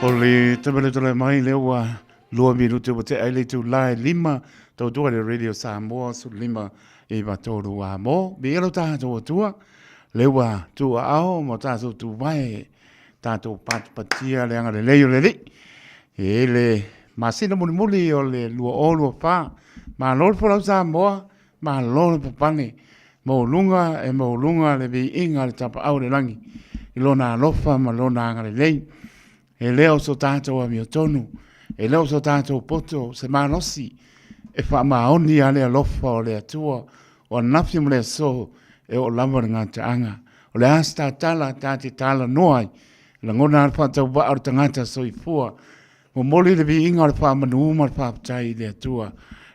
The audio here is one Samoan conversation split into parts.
O le tameletele mai lea ua 2 minute ua tea ai le itulā e 5 tautua le Radio Samoa 15 9 3 a mo mi elo tatou atua le ua tuuaao ma tatou tuvae tatou patipatia le agalelei o le Alii e le masina mulimuli o le 2024. Malo le folau Samoa, malo le papale, maualuga e maualuga le viiga a le Tapaau i le lagi i Lona alofa ma Lona agalelei. E le o so tatou amiotonu, e le o so tatou poto se malosi e faamaoni a le alofa o le Atua o ananafi ma le aso e oo lava le gataaga. O le a se tatala ta te talanoa ai, lagona a le faatauvaa o le tagata soifua. Momoli le viiga o le faamanu ma le faafetai i le Atua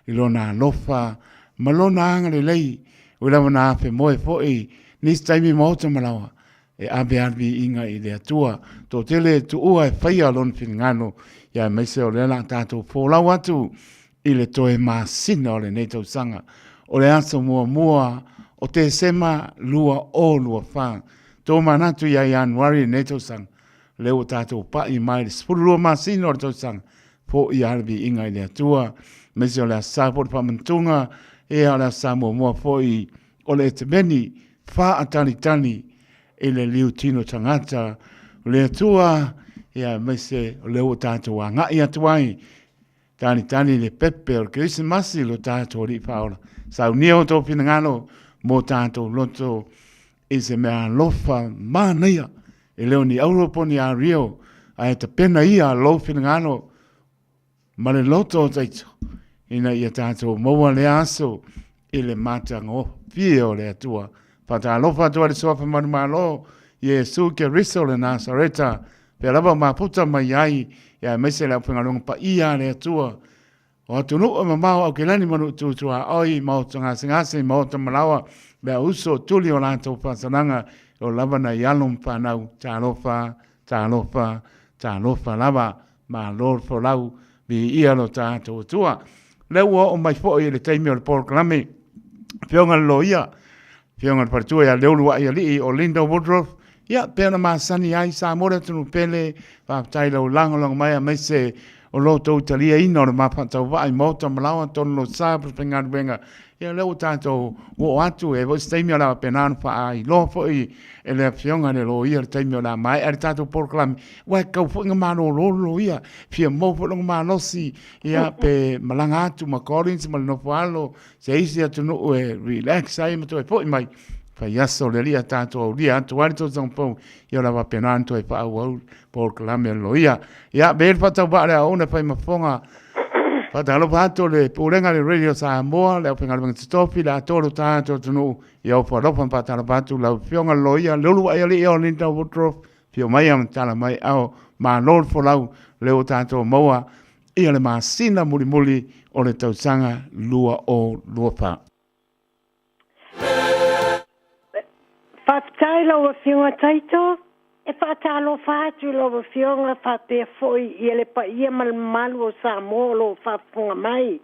i Lona alofa ma Lona agalelei, ua lava na afemoe foi nisi taimi maota ma laoa e ave a le viiga i le Atua. Toatele e tuua e faia Lona finagalo, ia aemaise o lea la tatou folau atu i le toe masina o lenei tausaga. O le aso muamua o Tesema 2024. Tou manatu ia Ianuari lenei tausaga, lea ua tatou pai mai le 12 masina o le tausaga, fo'i a le viiga i le Atua. Aemaise o le Aso Sa foi le faamanatuga, ia o le Aso Sa muamua foi o le Etemeni, faatalitali i le liutino tagata o le Atua, ia aemaise o lea ua tatou agai atu ai Talitali le pepe o le Kerisimasi lo tatou Alii Faaola. Saunia o outou finagalo mo tatou loto i se mea alofa manaia. E le o ni auro po o ni ario, ae tapena ia lou finagalo ma le loto o taito ina ia tatou maua lea aso i le matagofie o le Atua. Faatalofa atu ai le Suafa Manumalo, Iesu Keriso o le Nasareta, pea lava o mafuta mai ai, ia aemaise le aufaigaluega paia a le Atua, o atunuu e mamao Aukilani ma Nuu Tuaoi, maota gasegase, maota malaoa, mea uso, tuli o latou faasalaga, o lava nai alo ma fanau, talofa, talofa, talofa lava, malo le folau, viia lo tatou Atua. Lea ua oo mai foi i le taimi o le polokalame, Afioga i le Loia, Afioga i le Faletua ia Leuluai Alii o Linda Woodruff, ia, pei ona masani ai Samoa le atunuu pele, faafetai i lau lagolago mai aemaise o lo outou taliaina o le ma faatauvaa i maota ma laoa, tonu lou sa, faigaluega. Ia lea ua tatou oo atu, e foi se taimi o le a faapena ona faailoa foi e le Afioga i le Loia le taimi o le a maea le tatou polokalame, aua e tatau foi ona malolo le loia, fia maua foi lona malosi, ia, pe malaga atu ma Collins ma le nofo alo se isi atunuu e relax ai ma toe foi mai. Fai aso le alii a tatou aulia atu ai le tausaga fou, ia o le a faapena ona toe faaauau polokalame a le loia. Ia, me le faatauvaa le aoaoga e fai ma fofoga. Faatalofa atu le Pulega a le Radio Samoa, le aufaigaluega totofi, le atoa o lo tatou atunuu. Ia ofo alofa ma faatalofa atu lau Afioga le Loia, le uluai alii o Linda Woodruff, afio mai ma tala mai ao, malo le folau, lea ua tatou maua ia le masina mulimuli o le tausaga 2024. Faafetai lau Afioga Taito. E faatalofa atu i lau Afioga faapea foi i le paia ma le mamalu o Samoa o lo o faafofoga mai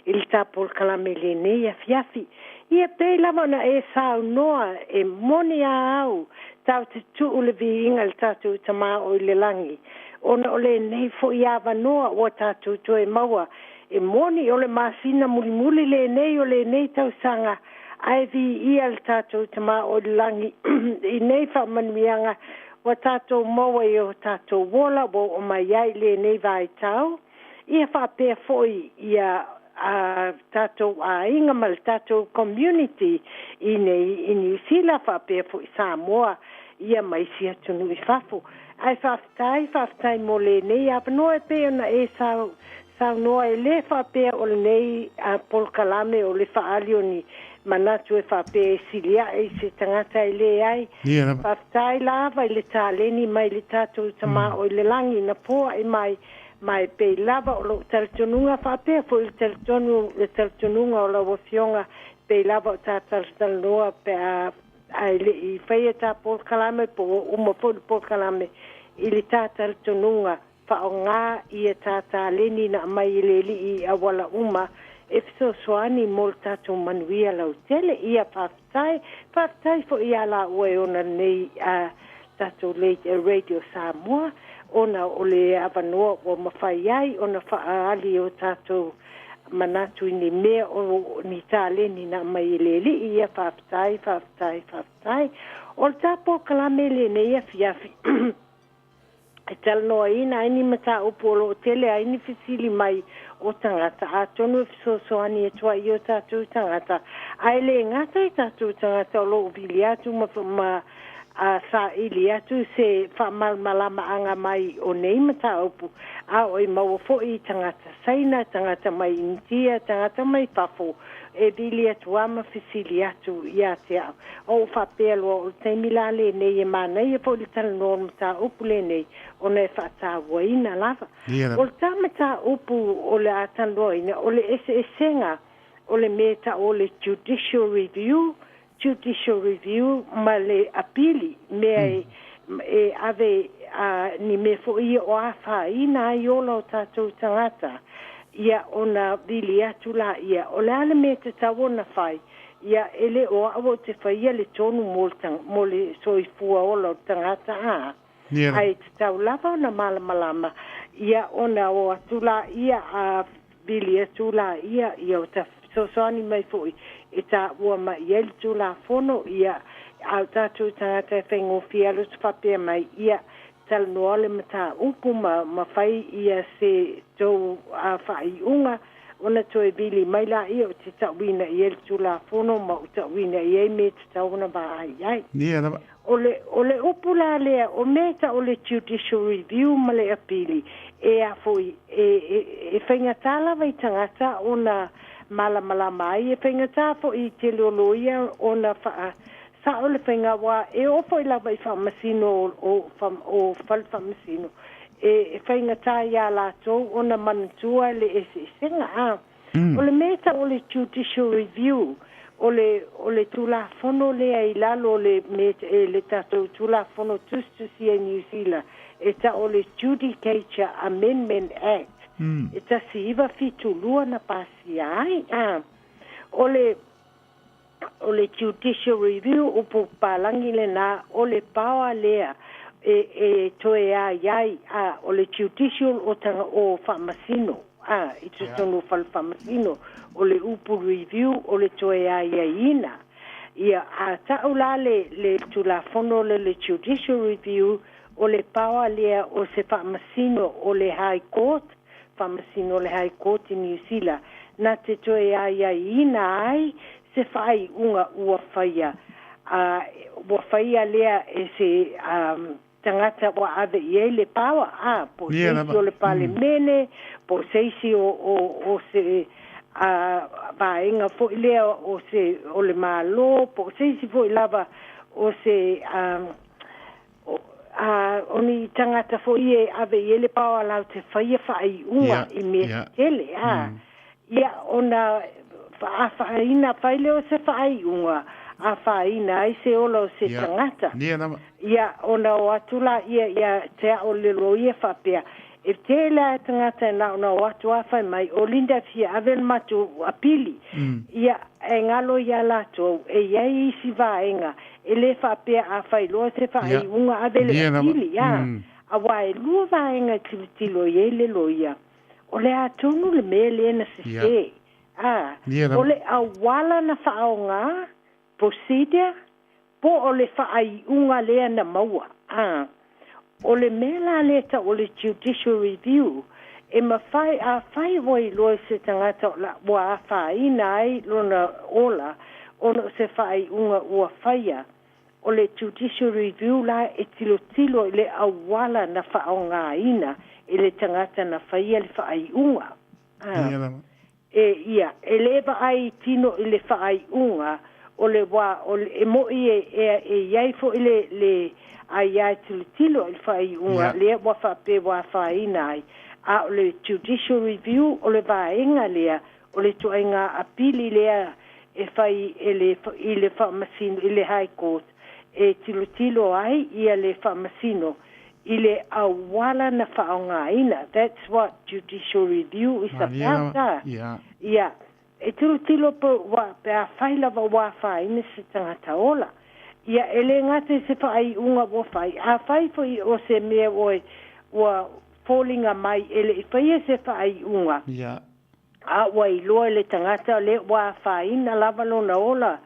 i le ta polokalame i lenei afiafi. Ia pei lava ona e saunoa, e moni a au, tatou te tuu le viiga i le tatou Tama o i le lagi, ona o lenei foi avanoa ua tatou toe maua. E moni o le masina mulimuli lenei o lenei tausaga, ae viia le tatou Tama o i le lagi i nei faamanuiaga ua tatou maua i o tatou ola ua oo mai ai i lenei vaitau, ia faapea foi ia a tatou aiga ma le tatou community i nei i Niu Sila faapea foi Samoa ia ma isi atunuu i fafo. Ae faafetai, faafetai mo lenei avanoa e pei ona e saunoa e le faapea o lenei polokalame o le faaali o ni manatu e faapea e sili ae i se tagata e leai. Faafetai lava i le taleni mai le tatou Tama o i le lagi na poa'i mai, ma e pei lava o lou talitonuga faapea foi le talitonu le talitonuga o lau Afioga, pei lava o ta talatalanoa pe a ae le i faia ta polokalame po ua uma foi le polokalame i le ta talitonuga. Faaaoga ia ta taleni na aumai e le Alii i auala uma e fesoasoani mo le tatou manuia lautele. Ia faafetai, faafetai foi ia laua e ona lenei a tatou Radio Samoa ona o le avanoa ua mafai ai ona faaali o tatou manatu i ni mea o ni taleni na aumai e le Alii. Ia faafetai, faafetai, faafetai. O le ta polokalame lenei afiafi e talanoaina ai ni mataupu o lo o tele ai ni fesili mai o tagata, atonu e fesoasoani atu ai i o tatou tagata, ae le gata i tatou tagata o lo o vili atu ma, ma a saili atu se faamalamalamaga mai o nei mataupu, a o e maua foi i tagata Saina, tagata mai Initia, tagata mai fafo, e vili atu lava ma fesili atu ia te au. O ou faapea loa, o le taimi la lenei e manaia foi le talanoa o le mataupu lenei, ona e faatauaina lava. O le ta mataupu o le a talanoaina, o le eseesega o le mea e tau o le judicial review, judicial review ma le apili, mea e, e ave a, ni mea foi ia o afaina ai ola o tatou tagata, ia ona vili atu laia, o le a le mea e tatau ona fai, ia e le o au ou te faia le tonu mo le, mo le soifua ola o le tagata a. Ae tatau lava ona malamalama, ia ona o atu laia a vili atu laia, ia o ta fesoasoani mai foi e taua mai i ai le Tulafono, ia, a o tatou tagata e faigofie alu atu faapea mai, ia, talanoa le mataupu ma, ma fai ia se tou faaiuga, ona toe vili mai laia ou te tauina i ai le Tulafono ma ou tauina i ai mea e tatau ona vaai ai. Ia lava. O le, o le upu la lea, o mea e tau o le judicial review ma le apili, e a foi, e, e, e faigata lava i tagata ona malamalama ai, e faigata foi i tele o loia ona faa sao le faiga, aua e oo foi lava i faamasino o, o, o fale faamasino, e, e faigata iā latou ona manatua le eseesega, a. O le mea e tau o le judicial review, o le, o le Tulafono lea i lalo o le mea e le tatou Tulafono Tusitusia i Niu Sila e tau o le Judicature Amendment Act e 1972 na pasia ai. A, o le, o le judicial review, upu palagi lena, o le power lea e, e toe ai ai, a, o le judicial o, tanga, o faamasino. a i totonu o fale faamasino. O le upu review o le toe aiaiina. Ia, a ta'u la le Tulafono le Judicial Review, o le power lea o se faamasino o le High Court, faamasino o le High Court i Niu Sila, na te toe aiaiina ai se faaiuga ua faia, a ua faia lea e se tagata ua ave i ai le power, a po o se isi o le Palemene, po o se isi o se vaega foi lea o se o le Malo, po o se isi foi lava o se o ni tagata foi e ave i ai le power latou te faia faaiuga i mea tetele. A ia ona faafaina fai lea o se faaiuga afaina ai se ola o se tagata. Ia, ona o atu la ia ia te ao le loia faapea, e tele a tagata na ona o atu a fai mai o Linda fia ave le matou apili. Ia, e galo ia latou e i ai isi vaega, e le faapea a fai loa se faaiuga ave le apili, a auā e lua vaega e tilotilo i ai le loia, o le a tonu le mea lea na sesē, a o le auala na faaaogā, procedure, po o le faaiuga lea na maua. A o le mea la lea ta'u o le judicial review, e mafai a fai ua iloa i se tagata ua afaina ai lona ola ona o se faaiuga ua faia, o le judicial review la e tilotilo i le auala na faaaogāina e le tagata na faia le faaiuga. A e ia e lē vaai tino i le faaiuga o le wā o le, e mo'i e iai fo'i le aiā e tilotilo i le faaiuga lea ua faapea ua afaina ai. A o le judicial review o le vaega lea o le ituaiga apili lea e fai e le i le faamasino i le High Court, e tilotilo ai ia le faamasino i le auala na faaaogāina. That's what judicial review is about. A ia e tilotilo po ua pe a fai lava ua afaina se tagata ola. Ia, e lē gata i se faaiuga ua fai, a fai foi o se mea oe ua foliga mai e le'i faia se faaiuga, a ua iloa e le tagata le ua afaina lava lona ola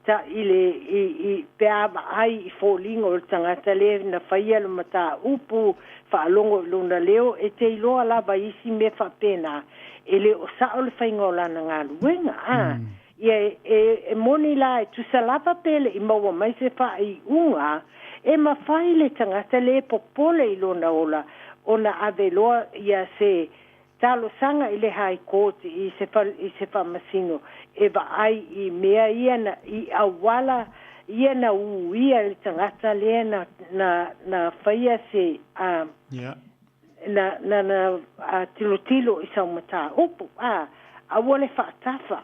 ta i le i pe a vaai i foliga o le tagata lea na faia le mataupu, faalogo i lona leo, e te iloa lava isi mea faapena e lē o sa'o le faiga o lana galuega. A ia e moni la e tusa lava pe le'i maua mai se faaiuga, e mafai le tagata le popole i lona ola ona ave loa ia se talosaga i le High Court i se faamasino e vaai i mea ia na i auala ia na uia le tagata lea na faia se a na a tilotilo i sau mataupu, a aua le faatafa.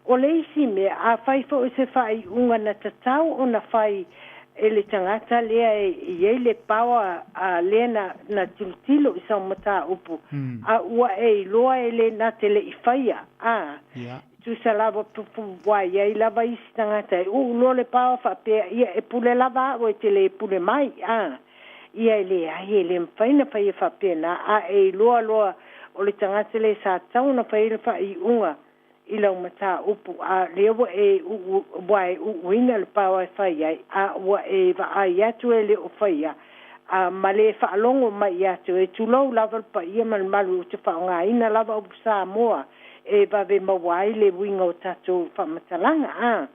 O le isi mea, a fai fo'i se faaiuga na tatau ona fai e le tagata lea e i ai le power a lea na tilotilo i sau mataupu, a ua e iloa e le na te le'i faia, a tusa lava pupu ua i ai lava isi tagata e uu loa le power faapea, ia e pule lava a'u e te lē pule mai. A ia e leai, e lē mafai na faia faapena. A e iloa loa o le tagata le sa tau na fai le faaiuga i lau mataupu, a lea ua e uu ua e uuina le power e fai ai, a ua e vaai atu e le o faia a ma le faalogo mai ia te oe, tulou lava le paia ma le malu, ou te faaaogāina lava upu Samoa e vave maua ai le uiga o tatou faamatalaga. A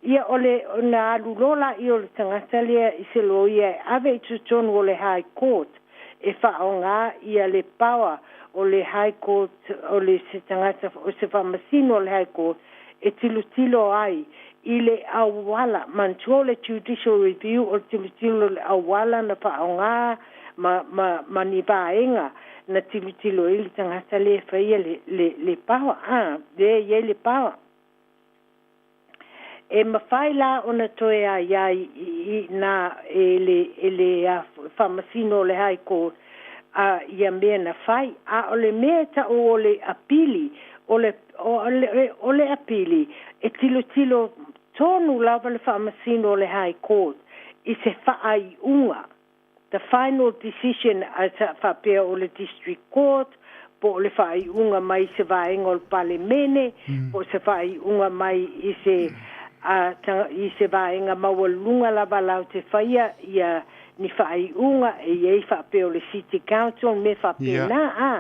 ia o le na alu loa laia o le tagata lea i se loia e ave i totonu o le High Court e faaaogā ia le power o le High Court, o le se tagata o se faamasino o le High Court e tilotilo ai i le auala. Manatua o le judicial review o le tilotilo le auala na faaaogā ma ni vaega na tilotilo ai le tagata lea faia le power, a lea i ai le power. E mafai la ona toe aiai i na e le faamasino o le High Court a ia mea na fai. A o le mea ta'u o le apili, o le apili e tilotilo tonu lava le faamasino o le High Court i se faaiuga, the final decision, a faapea o le District Court. Po o le faaiuga mai i se vaega o le Palemene, po o se faaiuga mai i se i se vaega maualuluga lava latou te faia ia ni faaiuga e i ai faapea o le City Council mea faapena a.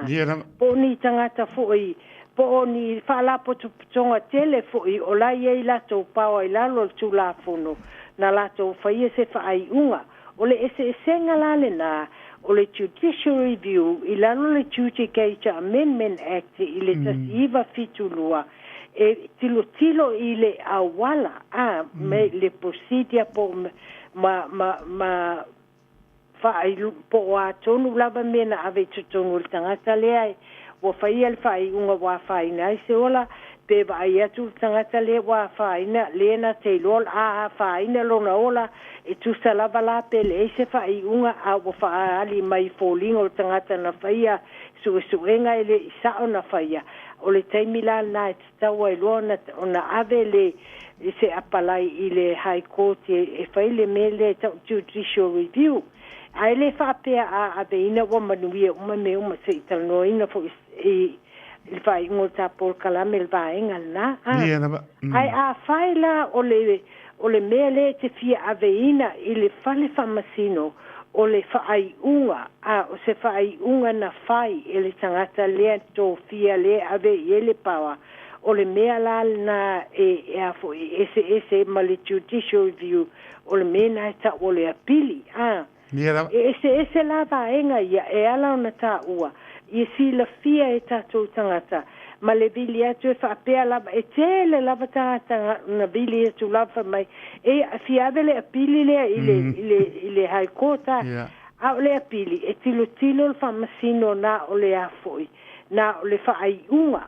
Po o ni tagata foi po o ni faalapotopotoga tele foi o la e i ai latou power i lalo o le Tulafono na latou faia se faaiuga. O le eseesega la lena o le Judicial Review i lalo o le Judicature Amendment Act i le 1972 e tilotilo i le auala a me le procedure po ma ma ma faailu po o a tonu lava mea na ave i totonu o le tagata lea ua faia le faaiuga ua afaina ai se ola pe vaai atu le tagata lea ua afaina lea na te iloa a afaina lona ola e tusa lava la pe leai se faaiuga a ua faaali mai i foliga o le tagata na faia suesuega e le i sao na faia. O le taimi la lena e tatau ai loa ona ave le se apalai i le High Court e fai le mea lea e tau judicial review. Ae le faapea a aveina ua manuia uma mea uma se i talanoaina foi i le faaiuga o le ta polokalame le vaega lena. Ia lava. Ae afai la o le o le mea lea e te fia aveina i le fale faamasino o le faaiuga a o se faaiuga na fai e le tagata lea tofia lea ave i ai le power o le mea la lena e a foi e eseese ma le judicial review o le mea lena e tau o le apili a. Ia lava. E eseese la vaega ia e ala ona taua ia silafia e tatou tagata ma le vili atu e faapea lava e tele lava tagata na vili atu lava fai mai e fia ave le apili lea i le i le i le High Court a a o le apili e tilotilo le faamasino na o le a foi na o le faaiuga.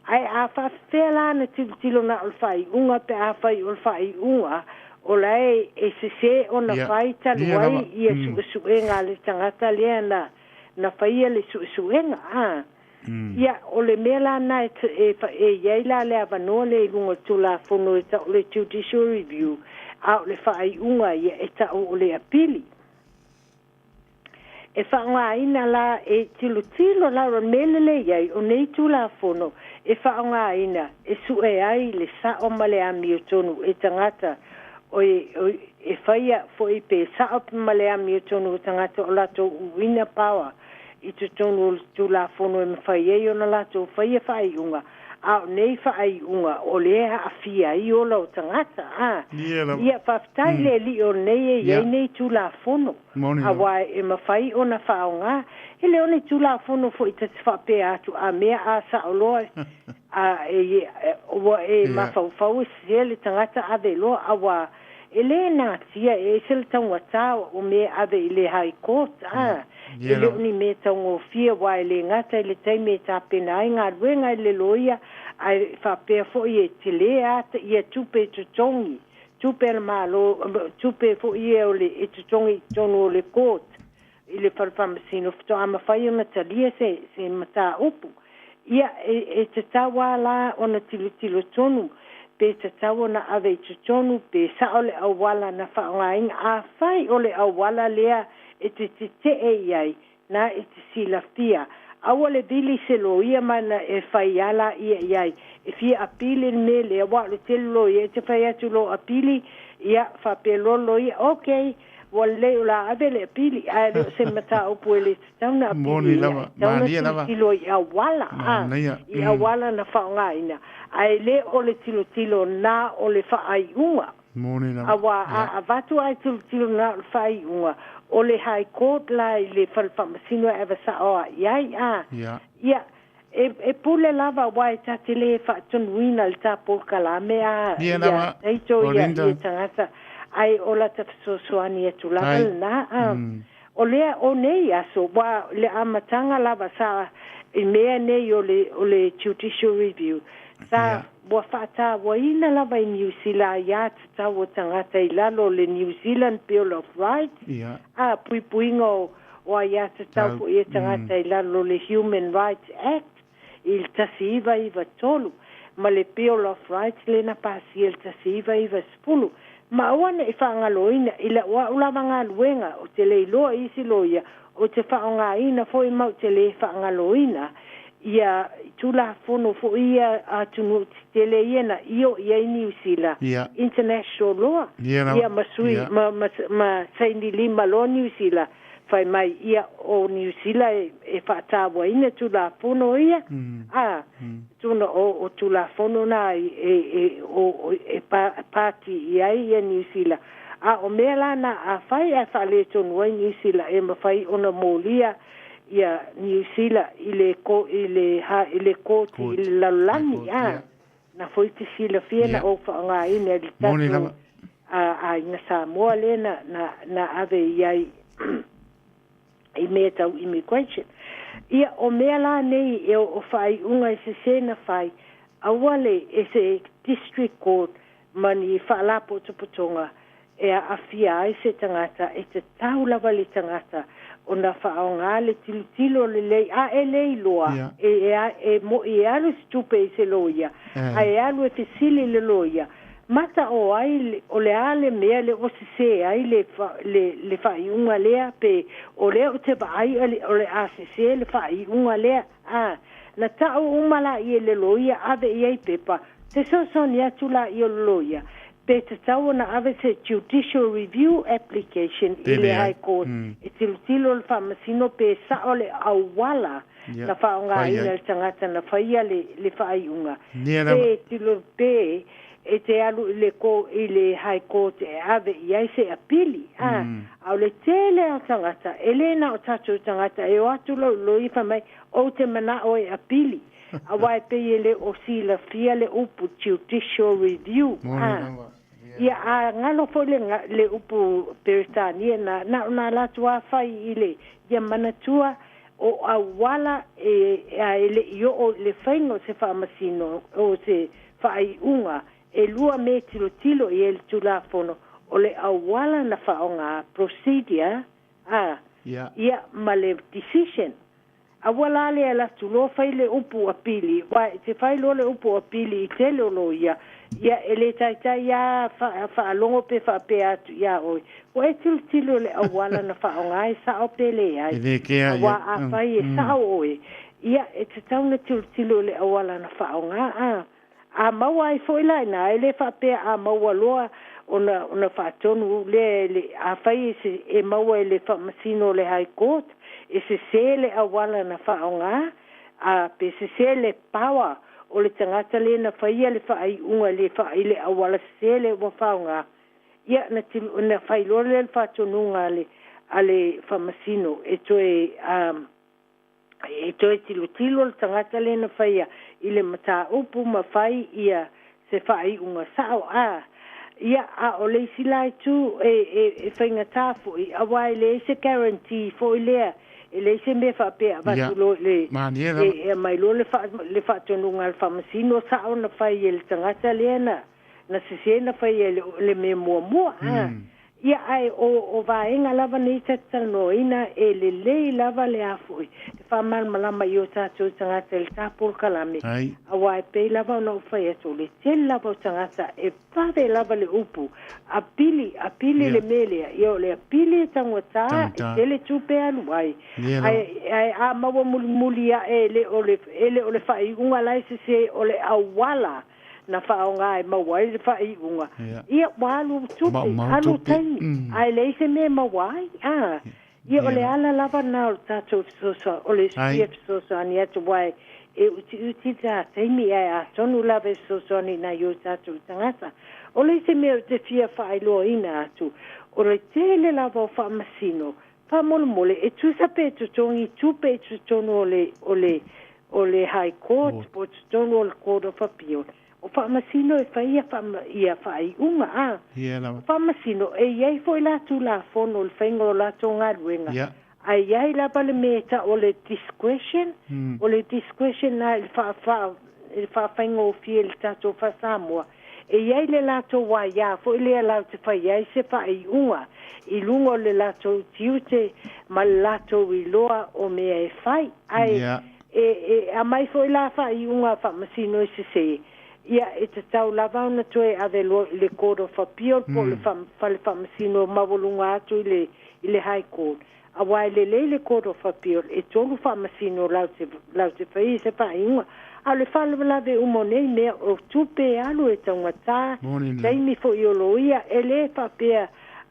Ae a faafefea la ona tilotilo na o le faaiuga pe afai o le faaiuga o la e e sesē ona fai talu ai ia suesuega a le tagata lea na na faia le suesuega a. Ia, o le mea la lena e e e i ai la le avanoa lea i luga o le Tulafono e tau o le Judicial Review, a o le faaiuga ia e tau o le apili. E faaaogaina la e tilotilo la o le mea lelei ai o nei Tulafono e faaaogaina e sue ai le sao ma le amiotonu e tagata o e faia foi pe sao ma le amiotonu o tagata o latou uiina power i totonu o le Tulafono e mafai ai ona latou faia faaiuga, a o nei faaiuga o lea e aafia ai ola o tagata. A, ia, faafetai le Alii o lenei e i ai nei Tulafono, aua e mafai ona faaaoga. E le o ni Tulafono foi ta te faapea atu a mea a sao loa, a e, ua e mafaufau e sese le tagata ave loa, aua e le natia, e ese le taugata o mea e ave i le High Court, a e le o ni mea taugofie, aua e le gata i le taimi e tapena ai galuega i le loia, ae faapea foi e tele a ia tupe e totogi, tupe a le Malo, tupe foi ia o le e totogi i totonu o le court i le fale faamasino, faatoa mafai ona talia se se mataupu. Ia, e e tatau lava la ona tilotilo tonu pe tatau ona ave i totonu pe sao le auala na faaaogaina. Afai o le auala lea e te tetee i ai, na e te silafia, aua le vili se loia ma na e fai ala ia i ai. E fia apili le mea lea, aua o le tele loia e te fai atu loa apili, ia, faapea loa le loia, okay, Ua lelei o le a ave le apili, ae le o se mataupu e le tatau ona Moni apili ai, lava, e tatau ona malie lava. tilotilo i auala, a, Manaia. i auala na faaaogaina, ae le o le tilotilo na o le faaiuga. Moni lava. Aua a avatu ae tilotilo na o le faaiuga, o le High Court la i le Fale Faamasino e ave sao lava i ai, a. Ia, E, e pule lava aua e ta te le faatonuina i le ta polokalame a Ia ia lava, taito ia Olinda. ia tagata ae o lata fesoasoani atu lava Ai. lena a. O lea o nei aso ua le amataga lava sa i mea nei o le o le judicial review sa ua faatauaina lava i Niu Sila aiatatau a tagata i lalo o le New Zealand Bill of Rights a puipuiga o o aiatatau foi e tagata i lalo o le Human Rights Act i le 1993 ma le Bill of Rights lea na pasia i le 1990. Ma aua ne i faagaloina i lau au lava galuega ou te le iloa i isi loia, ou te faaaogaina foi ma ou te le faagaloina Ia Tulafono foi ia a atunuu tetele ia na io i ai Niu Sila, international law, ia ma sui ma saini lima loa Niu Sila, fai mai ia o Niu Sila e faatauaina Tulafono ia, a tuna o Tulafono na e pati i ai ia Niu Sila. A o mea la na a fai ae faaletonu ai Niu Sila, e mafai ona molia ia Niu Sila i le ko i le ha i le koti i le lalolagi, a na foi te silafia na ou faaaogaina i le tatou aiga Samoa lea na ave i ai i mea tau immigration. Ia o mea la nei e o faaiuga e sesē na fai, aua le e se district court ma ni faalapotopotoga e aafia ai se tagata, e tatau lava le tagata ona faaaoga le tilotilo lelei, a e le iloa e mo'i e alu se tupe i se loia, ae alu e fesili le loia mata o ai o le a le mea le ua sesē ai le faaiuga lea, pe o lea ou te vaai o le a sesē le faaiuga lea. A na ta'u uma laia e le loia, ave i ai pepa fesoasoani atu laia o le loia pe tatau ona ave se judicial review application i le High Court e tilotilo le faamasino pe sa'o le auala na faaaogaina le tagata na faia le faaiuga, pe tilo pe e te alu i le ko i le High Court e ave i ai se apili. A o le tele o tagata, e lē na o tatou tagata e o atu lou loia fai mai ou te mana'o e apili, auā e pei e lē o silafia le upu judicial review. A ia a galo foi le upu Peretania na ona latou fai i le ia manatua o auala e a e le'i oo i le faiga o se faamasino o se faaiuga, e lua me tilotilo i ai le Tulafono o le auala na faaaogā, procedure, a ia ma le decision. Aua la le alu atu loa fai le upu apili, uā e te fai loa le upu apili i tele o loia, ia e lē taitai a faalogo pe faapea atu iā oe ua e tilotilo le auala na faaaogā e sa'o pe leai. E lē kea. Auā afai e sa'o oe, ia e tatau na tilotilo le auala na faaaogā. A maua ai foi la inā, e lē faapea a maua loa ona faatonu lea e le afai e se e maua e le faamasino o le High Court e sesē le auala na faaaogā, a pe sesē le power o le tagata lē na faia le faaiuga le i le auala sesē le ua faaaogā, ia na fai loa lea le faatonuga a le faamasino e toe tilotilo le tagata lē na faia i le mataupu ma fai ia se faaiuga sa'o. A ia a o le isi la itu e faigatā fo'i, auā e leai se guarantee fo'i lea, e leai se mea faapea avatu loa le e mai loa le faatonuga a le faamasino sa'o na fai e le tagata lea na sesē na fai e le mea muamua. A ia ae o vaega lava nei tatalanoaina e lelei lava le afo'i e faamalamalama i o tatou tagata i le tapolokalame, auā e pei lava ona ou fai atu, o le tele lava o tagata e vave lava le upu apili, apili le mea lea. Ia o le apili e tagatā, e tele tupe alu ai, ae a maua mulimuli aʻe e le o le e le o le faaiuga la e sesē, o le auala na faaaogā e maua ai le faaiuga, ia ua alu tupe, alu taimi, ae leai se mea maua ai. A ia o le ala lava na o le tatou fesoasoa o le fia fesoasoani atu, uae e utiuti ta taimi, ae atonu lava e fesoasoani nai o tatou tagata. O le isi mea o te fia faailoaina atu, o le tele lava o faamasino, faamolemole, e tusa pe totogi tupe i totonu o le High Court po o totonu o le Court of Appeal, o faamasino e faia ia faaiuga. A faamasino e iai foi la Tulafono le faiga o latou galuega, ae iai lava le mea ta'u o le discretion. O le discretion na i le faafaigofie i le tatou faasamoa, e iai le latou aiā foi lea lau te fai ai se faaiuga i luga o le latou tiute ma le latou iloa o mea e fai, ae e aumai foi la faaiuga faamasino e sesē, ia e tatau lava ona toe ave loa i le Court of Appeal po o le fale faamasino maualuga atu i le High Court. Auā e lelei le Court of Appeal, e 3 faamasino latou te faia se faaiuga. A o le faalavelave uma o nei mea, o tupe e alu e taugata, taimi foi o loia, e lē faapea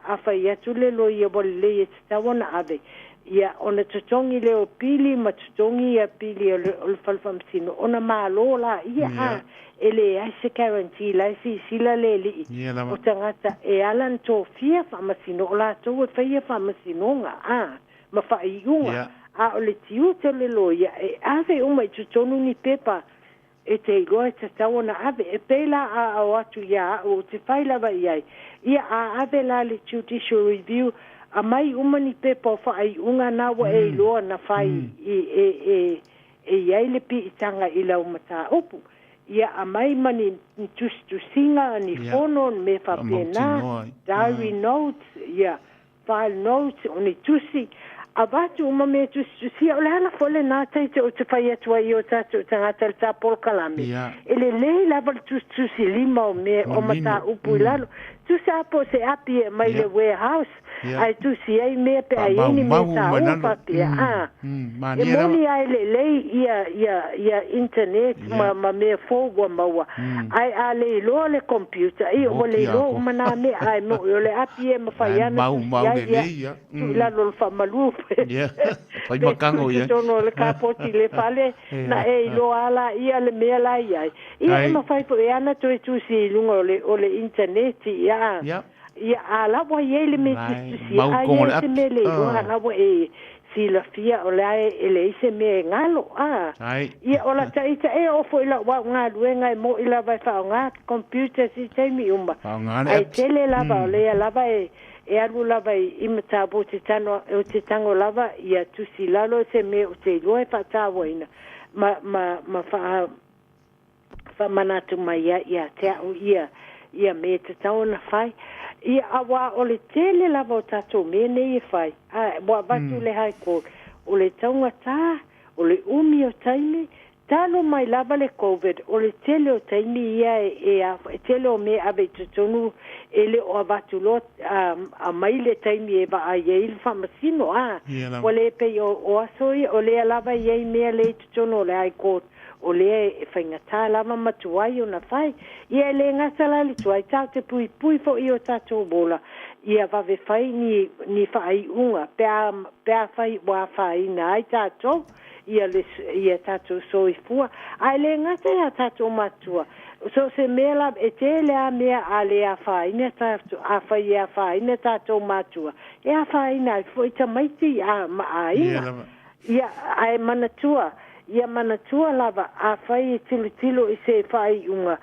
a fai atu le loia ua lelei e tatau ona ave, ia ona totogi lea o pili ma totogi ia pili o le fale faamasino ona malo laia a e leai se guarantee la e silasila le alii o tagata e ala ona tofia faamasino o latou e faia faamasinoga a ma faaiuga a o le tiute o le loia e ave uma i totonu ni pepa e te iloa e tatau ona ave. E pei la a o atu iā au ou te fai lava i ai, ia a ave la le judicial review, aumai uma ni pepa o faaiuga na ua e iloa na fai i e e e i ai le piitaga i lau mataupu. Ia aumai ma ni tusitusiga, ni fono, ni mea faapena, diary notes, ia file notes, o ni tusi, avatu uma mea tusitusia. O le ala foi lenā taite ou te fai atu ai i o tatou tagata i le tā polokalame, e lelei lava le tusitusi lima o mea o mataupu i lalo. Tusa lava po o se api e aumai i le warehouse, ae tusi ai mea pe a i ai ni mea taua faapea. A, e moni lava e lelei ia, ia, ia internet ma, ma mea fou ua maua, ae a le iloa le computer, ia ua le iloa uma nā mea, ae moʻi o le api e mafai lava ona tusi ai, ia, tuu i lalo o le faamalu pe pe tuu i totonu o le kapoti i le fale, na e iloa lava laia le mea la i ai. Ia e mafai foi e ana toe tusi i luga o le, o le internet, ia. Ia, a la ua i ai le mea tusitusia, a i ai se mea le iloa, a la ua e silafia o la e leai se mea e galo, a. Ia, o lata ita e oo foi i lau au galuega e moʻi lava e faaaoga computers i taimi uma, ae tele lava o lea lava e e alu lava i mataupu ou te tano ou te tago lava ia tusi lalo se mea ou te iloa e faatauaina ma ma ma faa faamanatu mai ai ia te au ia ia mea e tatau ona fai. Ia, auā o le tele lava o tatou mea nei e fai, a ua avatu le High Court, o le taugatā, o le umi o taimi, talu mai lava le Covid, o le tele o taimi ia e, e, e tele o mea e ave i totonu e le o avatu loa aumai le taimi e vaai ai le faamasino, a ua le pei o, o aso ia, o lea lava e i ai mea lea i totonu o le High Court, o lea e faigata lava ma tuai ona fai. Ia e le gata la le tuai, tatou te puipui foi i o tatou ola, ia vave fai ni, ni faaiuga pe a, pe afai ua afaina ai tatou, ia le, ia tatou soifua. Ae le gata i a tatou matua, so o se mea lava, e tele lava mea a le afaina tatou, afai e afaina tatou matua, e afaina ai foi tamaiti a, ma aiga. Ia, ae manatua, ia manatua lava, afai e tilotilo i se faaiuga,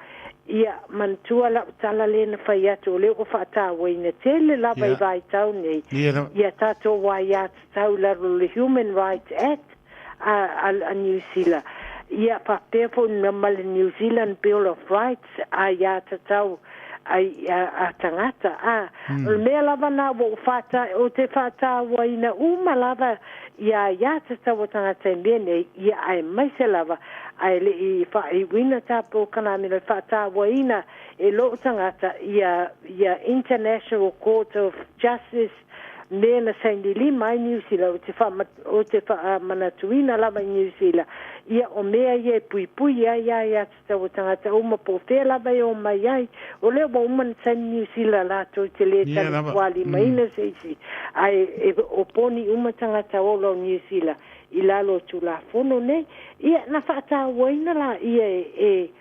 ia manatua lau tala lea na fai atu, o lea ua faatauaina tele lava i vaitau nei, ia tatou aiatatau i lalo o le Human Rights Act a, a, a Niu Sila, ia faapea foi ma le New Zealand Bill of Rights, aiatatau ai, a, a tagata. A, o le mea lava na ua ou faata, ou te faatauaina uma lava ia aiatatau a tagata i mea nei, ia aemaise lava, ae le i faaiuina tatou Kanamino e faatauaina e lou tagata ia, ia International Court of Justice mea na saini lima ai Niu Sila, ou te wha, ou te whaamanatuina lava i Niu Sila, ia o mea ia e puipui ai aiatatau a tagata uma po o fea lava e o mai ai, o lea ua uma na saini Niu Sila latou te le talitualimaina se isi, ae e oponi uma tagata ola o Niu Sila i lalo o Tulafono nei, ia na faatauaina laia e, e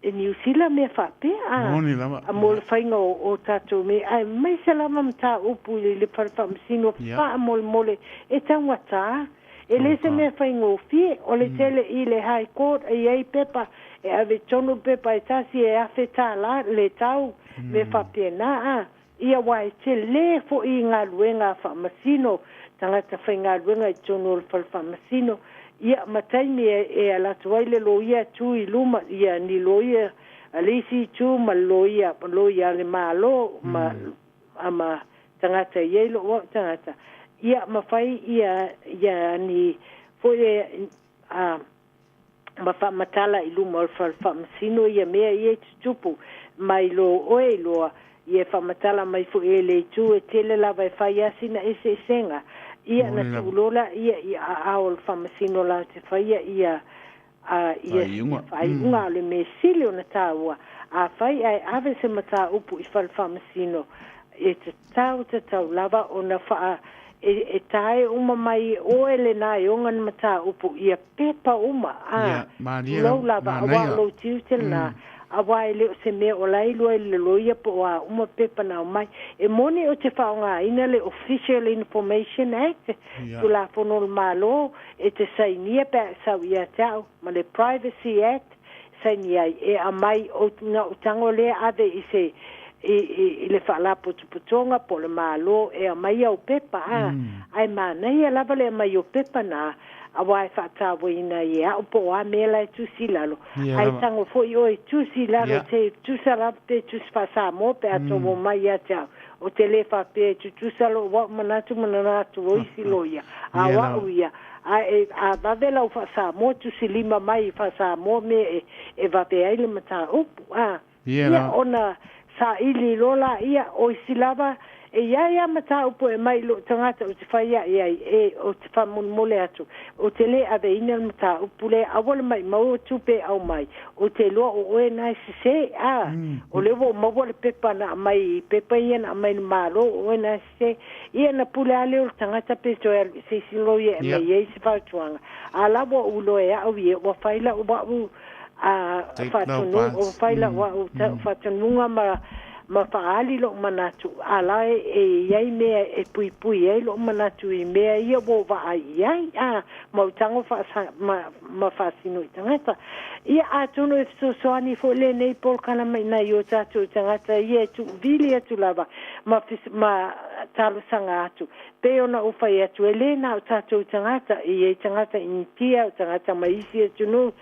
e Niu Sila mea faapea, a, Moni lava. a mo le faiga o, o tatou mea, aemaise lava mataupu i le fale faamasino faamolemole e taugatā. E le se mea faigofie, o le tele i le High Court e i ai pepa, e ave tonu le pepa e tasi e $1,000 le tau, mea faapena, a. Ia aua e tele foi i galuega a faamasino, tagata faigaluega i totonu o le fale faamasino, ia ma taimi e, e ala atu ai le loia tu i luma, ia ni loia a le isi itu ma le loia, loia a le Malo ma, a ma tagata e i ai lou au tagata, ia ma fai ia, ia ni foi e, a, ma faamatala i luma o le fale faamasino ia mea ia i tutupu mai lo oe iloa, ia e faamatala mai foi e le itu e tele lava e fai a sina eseesega. Ia na tuu loa laia i aao o le Faamasino latou te faia ia ia faaiuga. A o le mea sili ona taua, afai ae ave se mataupu i fale faamasino, e tatau tatau lava ona faa e tae uma mai e oe lena e ona le mataupu ia pepa uma, a tulou lava, aua o lou tiute lena, aua e le o se mea o la e iloa i le loia po o a uma pepa na aumai. E moni ou te faaaogaina le Official Information Act, Tulafono o le Malo, e te sainia pe a e sau ia te au, ma le Privacy Act, sainia ai, e aumai, na ou tago lea ave i se i, i, i le faalapotopotoga po o le Malo e aumai au pepa, a, ae manaia lava le aumai o pepa na, aua e faatauaina ai e au po o a mea la e tusi i lalo, ae tago foi oe e tusi i lalo, te tusa lava pe tusi faa-Samoa pe a tomo mai ia te au. Ou te le faapea e tutusa lou au manatu ma manatu o isi loia, a o au ia, a e a vave lau faa-Samoa tusi lima mai i faa-Samoa mea e e vave ai le mataupu, a ia ona saili loa laia, o isi lava e i ai lava mataupu e aumai i lou tagata ou te fai aʻe ai, e ou te faamolemole atu, ou te le aveina le mataupu lea, aua le maʻimau o tupe e aumai, ou te iloa o oe na e sese, a, o lea ua ou maua le pepa na aumai i pepa ia na aumai i le Malo, o oe na e sese. Ia na pule lava lea o le tagata pe toe alu i se isi loia e aumai ai se fautuaga, a la ua ou iloa e au ia, ua fai lau au a faatonuga, ua fai lau au faatonuga ma ma faaali lou manatu, a la e i ai mea e puipui ai lou manatu i mea ia ua ou vaai i ai, a, ma ou tago faasa, ma, ma faasino i tagata. Ia, atonu e fesoasoani foi lenei polokalame i nai o tatou tagata ia e tuuvili atu lava ma, ma talosaga atu. Pei ona ou fai atu, e le na o tatou tagata, e i ai tagata Initia, o tagata mai isi atunuu,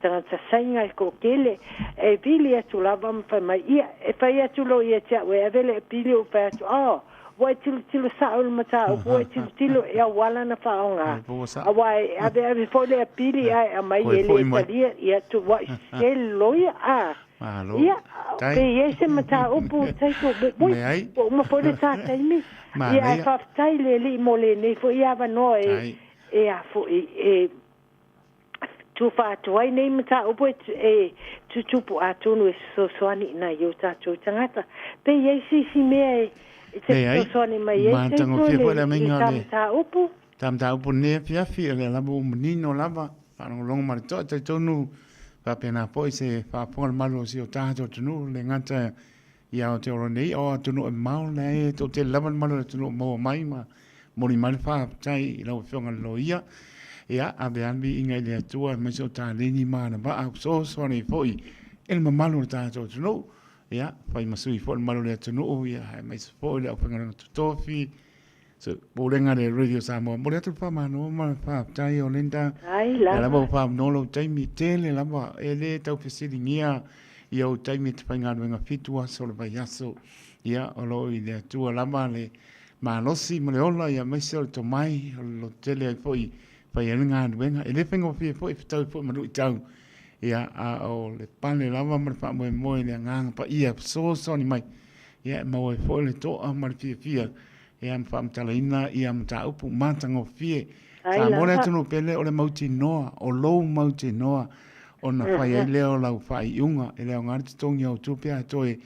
tagata Saina e toatele, e vili atu lava ma fai mai, ia, e fai atu loa ia te au e ave le apili, ou fai atu, oh, ua e tilotilo sao i le mataupu, ua e tilotilo i auala na faaaoga, aua e aveave foi le apili ae aumai e le talia, ia, tuuai sese le loia, a. Ia, pe i ai se mataupu, Taito, ui, ua uma foi le ta taimi. Ia, ae faafetai le Alii mo lenei foi avanoa e, e a foi, e tufa atu ai nei mataupu e, e tutupu atonu e fesoasoani i nai o tatou tagata. Pe i ai se isi mea e, e te fesoasoani mai ai, Taito, i le, i le ta mataupu? Ta mataupu nei afiafi, o lea lava ua manino lava, faalogologo ma le toa, talitonu faapena foi se faafofoga le malu o si o tatou atunuu, le gata i Aotearoa nei, o atunuu e mamao, leai e toatele lava le malu o le atunuu o maua mai ma momoli mai le faafetai i lau Afioga i le Loia. Ia, ave lava le viiga i le Atua aemaise o taleni ma ana vaa fesoasoani foi i le mamalu o le tatou atunuu. Ia, fai ma sui foi le mamalu o le atunuu, ia, aemaise foi le aufaigaluega totofi, so, Pulega le Radio Samoa. Momoli atu le faamalo ma le faafetai o Linda. Ai lava. Lava ua faamano lou taimi tele lava e le tau fesiligia ia ou taimi e te faigaluega 7 aso o le vaiaso. Ia, o lo o i le Atua lava le malosi ma le ola, ia aemaise o le tomai, o le lototele ai foi fai ai le galuega. E le faigofie foi, fetaui foi ma luitau. Ia, a o le pale lava ma le faamoemoe i le Agaga Paia e fesoasoani mai, ia e maua ai foi le toa ma le fiafia ia ma faamatalaina ia mataupu matagofie. Samoa le atunuu pele o le mautinoa, o lou mautinoa ona fai ai lea o lau faaiuga. E le aoga le totogi o au tupe ae toe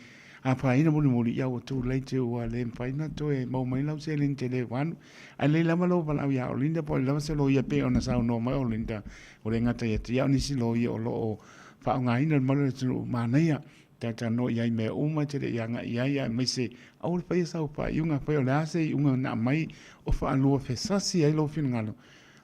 afaina mulimuli, ia ua too late ua le mafai ona toe maua mai lau seleni tele ua alu. Ae lelei lava lou valaau ia Olinda po o le lava se loia pei ona saunoa mai Olinda, ua le gata ia te ia o nisi loia o lo o faaaogaina le mamalu o le atunuu manaia Talatalanoa i ai mea uma e te le i agai i ai, aemaise aua le faia sau faaiuga. Afai o le a se iuga na aumai o faalua fesasi ai lou finagalo,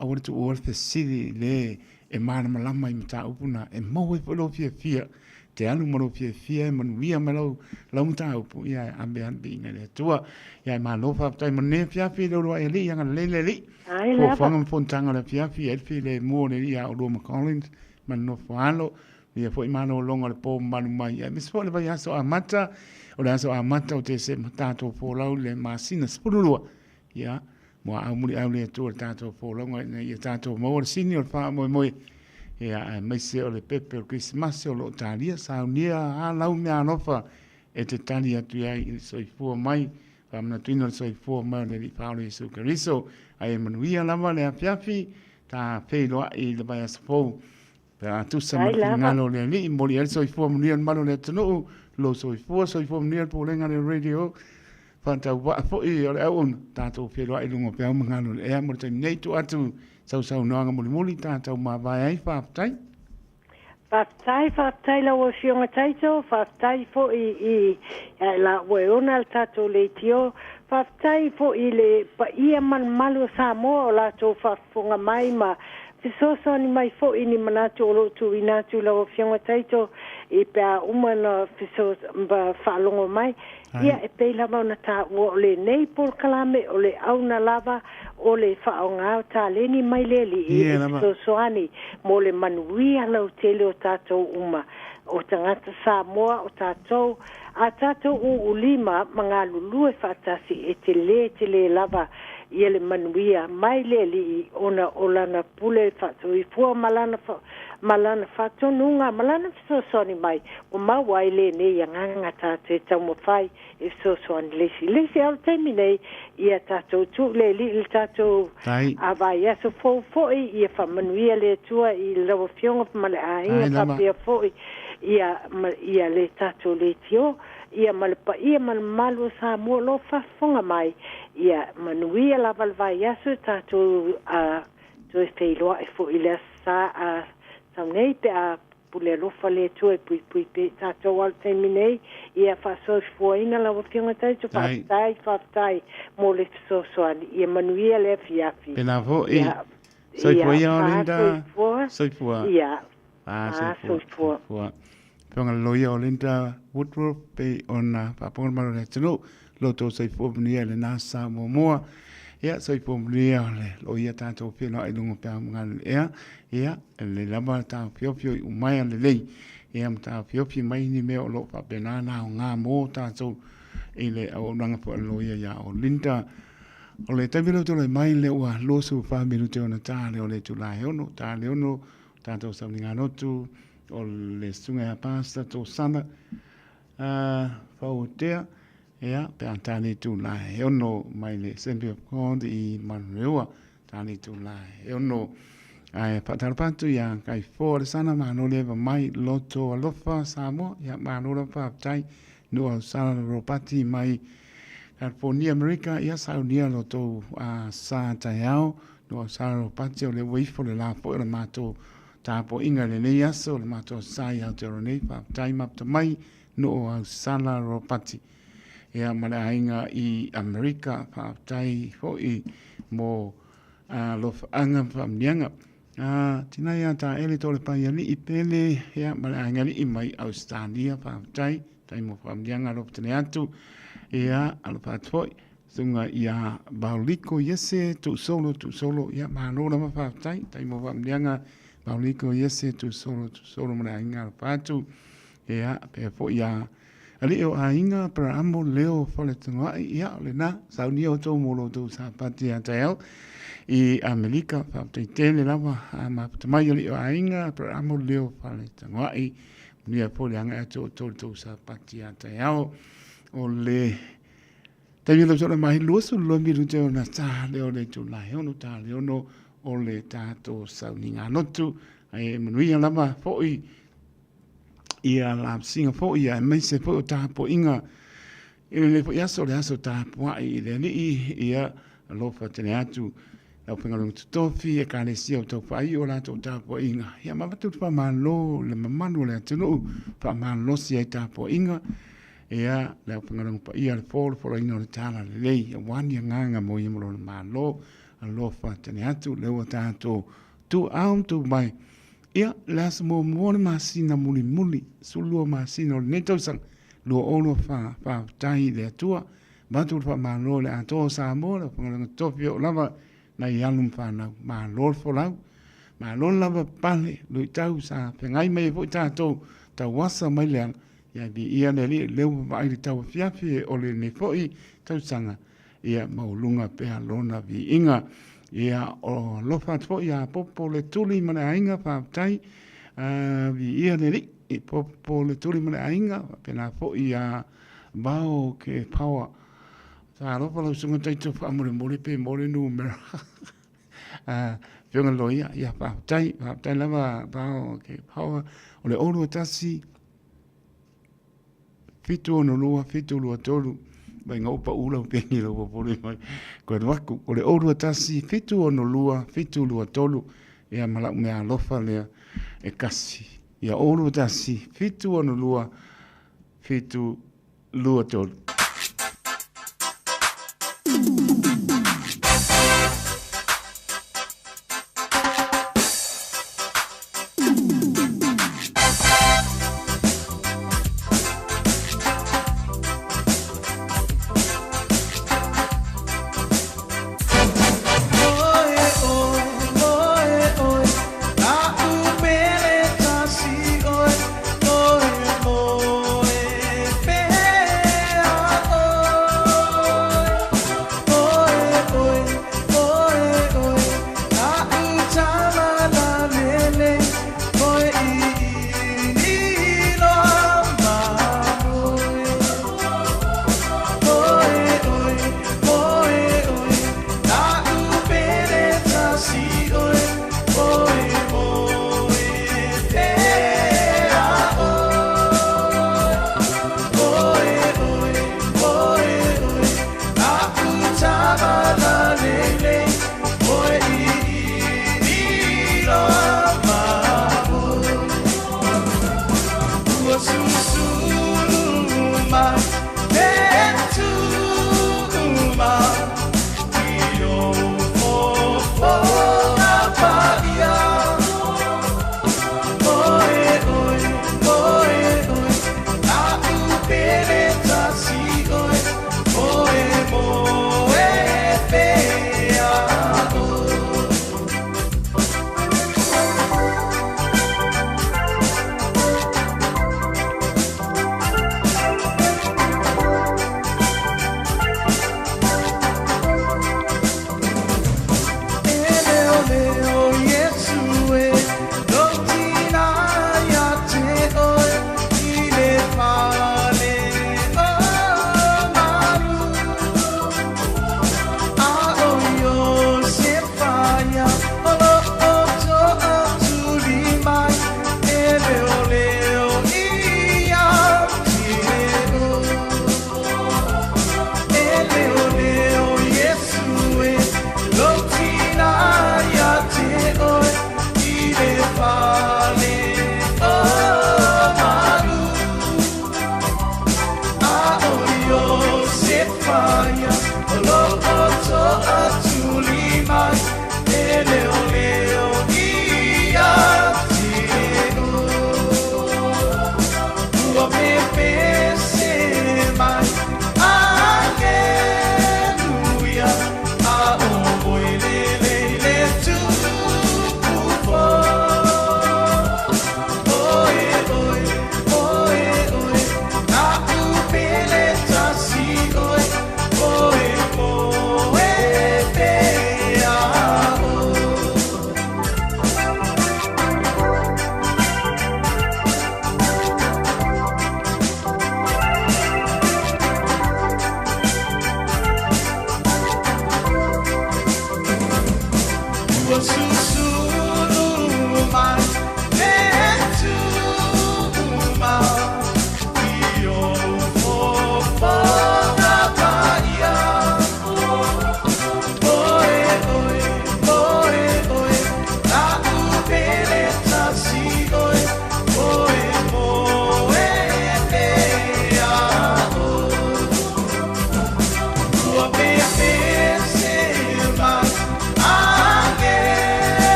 aua le tuua le fesili i le e malamalama i mataupu na, e maua ai foi lou fiafia, te alu ma lou fiafia e manuia mai lau, lau mataupu, ia e ave lava le viiga i le Atua. Ia e malo faafetai mo lenei afiafi i le uluai alii, agalelei le Alii. Fuafuaga ma fonotaga o le afiafi, ai le filemu o le Alii ia oulua ma Collins ma le nofo alo. Ia foi malologa o le po mamalu mai. Aemaise foi o le vaiaso amata, o le aso amata o Tesema, tatou folau i le masina 12. Ia, muaau muliau le Atua i le tatou folauga ina ia tatou maua le sini o le faamoemoe. Ia, aemaise o le pepe o le Kerisimasi o lo o talia, saunia a lau meaalofa e te tali atu i ai i le soifua mai. faamanatuina o le soifua mai o le Alii Faaola Iesu Keriso. Ae manuia lava le afiafi, ta feiloai i le vaiaso fou. Pe a tusa ma le finagalo o le Alii, momoli ai le soifua manuia i le mamalu o le atunuu, lou soifua, soifua manuia le pulega a le radio, faatauvaa foi o le auauna, tatou feiloai i luga o peau ma galu o le ea mo le taimi nei, tuu atu sau saunoaga mulimuli tatou mavae ai, faafetai. Faafetai, faafetai lau Afioga Taito, faafetai foi i la ua e ona le tatou leitio, faafetai foi i le paia ma le mamalu o Samoa o latou faafofoga mai ma fesoasoani mai foi i ni manatu o lo o tuuina atu i lau Afioga Taito i pe a uma ona faalogo mai. Ia, e pei lava ona taua o lenei polokalame o le auna lava o le faaaoga o taleni mai le Alii e fesoasoani mo le manuia lautele o tatou uma, o tagata Samoa, o tatou, a tatou uulima ma galulue faatasi e tele tele lava ia le manuia mai le Alii ona o Lana pule faasoifua ma Lana, ma Lana faatonuga ma Lana fesoasoani mai ua maua ai lenei agaga tatou e taumafai e fesoasoani le isi le isi. A o le taimi nei, ia tatou tuu le Alii le tatou vaiaso fou foi, ia faamanuia le Atua i lau Afioga ma le aiga faapea foi ia, ma, ia le tatou leitio, ia ma le paia ma le mamalu o Samoa o lo o faafofoga mai. Ia manuia lava le vaiaso, tatou toe feiloai foi i le Aso Sa a sau nei pe a pule alofa le Atua e puipui pea i tatou. A o le taimi nei, ia faasoifuaina lau Afioga Taito, faafetai, faafetai mo le fesoasoani. Ia manuia le afiafi. Pēlā foi. Ia, Soifua ia, Olinda. Soifua. Soifua. Ia. Soifua. Soifua. Afioga i le Loia Olinda Woodruff, pei ona faafofoga le mamalu o le atunuu, lo outou soifua manuia i lena sa muamua. Ia, soifua manuia le loia tatou feiloai i luga o peau ma galu i le ea. Ia, e lelei lava le taofiofio i umaea lelei. Ia, ma taofiofi mai ni mea o lo o faapena ona aoga mo tatou i le auaunaga foi a le loia ia Olinda. O le taimi lea ua tulai mai lea ua 24 minute ona ta lea o le itula e 6, ta le 6, tatou sauniga lotu o le susuga ia Pastor Tosana Fauotea, ia, pe a ta le itula e 6 mai le Assembly of God i Manurewa, ta le itula e 6. Ae faatalofa atu ia Kaifoa Alesana, malo le eva mai, loto alofa Samoa, ia malo lava faafetai, Nuu Ausala Ropati mai California, Amerika, ia saunia lo tou sa taeao, Nuu Ausala Ropati, o lea ua ifo le la foi o le matou tapuaiga i lenei aso, le matou sa i Aotearoa nei, faafetai mafuta mai, Nuu Ausala Ropati. Ia ma le aiga i Amerika, faafetai foi mo alofaaga ma faamanuiaga. Tina ia Taele Tolepaialii Pele, ia, ma le aiga alii mai Ausetalia, faafetai, tai mo faamanuiaga alofa tele atu. Ia, alofa atu foi, susuga ia Vaoliko Iese Tuusolo Tuusolo, ia, malo lava faafetai, tai mo faamanuiaga Vaoliko Iese Tuusolo Tuusolo ma le aiga alofa atu. Ia, pea foi ia Alii o aiga Aperahamo Leo Faletogoai, ia, o lena, saunia outou mo lo outou sapati ia taeao i Amerika, faafetai tele lava a mafuta mai Alii o aiga Aperahamo Leo Faletogoai, manuia foi le agai atu o outou i le tou sapati ia taeao. O le taimi o le sola mai 22 minute ona ta lea o le itula e 6, ta le 6 o le tatou sauniga lotu, ae manuia lava foi ia lapsiga foi ia aemaise foi o tapuaiga i lenei foi aso, le aso tapuai i le Alii, ia alofa tele atu lau faigaluega totofi, ekalesia o taufaaiu o latou tapuaiga, ia ma avatu le faamalo i le mamalu o le atunuu, faamalosi ai tapuaiga, ia le aufaigaluega paia le folafolaina o le talalelei, aua ni agaga mo ia ma lona Malo, alofa tele atu lea ua tatou tuuao ma tuu mai. Ia, le aso muamua o le masina mulimuli, 12 masina o lenei tausaga, 2024, faafetai i le Atua, avatu le faamalo i le atoa o Samoa, le aufaigaluega totofi oo lava nai alo ma fanau, malo le folau, malo le lava pale, luitau sa feagai mai ai foi tatou, tauasa mai le ala, ia viia le Alii, lea ua vaai le tauafiafi o lenei foi tausaga, ia maualuga pea lona viiga. Ia, o alofa atu foi ia Popo le Tuli ma le aiga, faafetai, viia le Alii i Popo le Tuli ma le aiga, faapena foi ia Vao Ke Paoa. Talofa lau susuga Taito faamolemole pe maua le numera. Afioga i le Loia, ia faafetai, faafetai lava Pao ke Power. O le 021 762 723 mai ngau pa ula peni lo popole mai koe waku o le 021 762 723 ia ma lau mea alofa lea e kasi ia 021 762 723.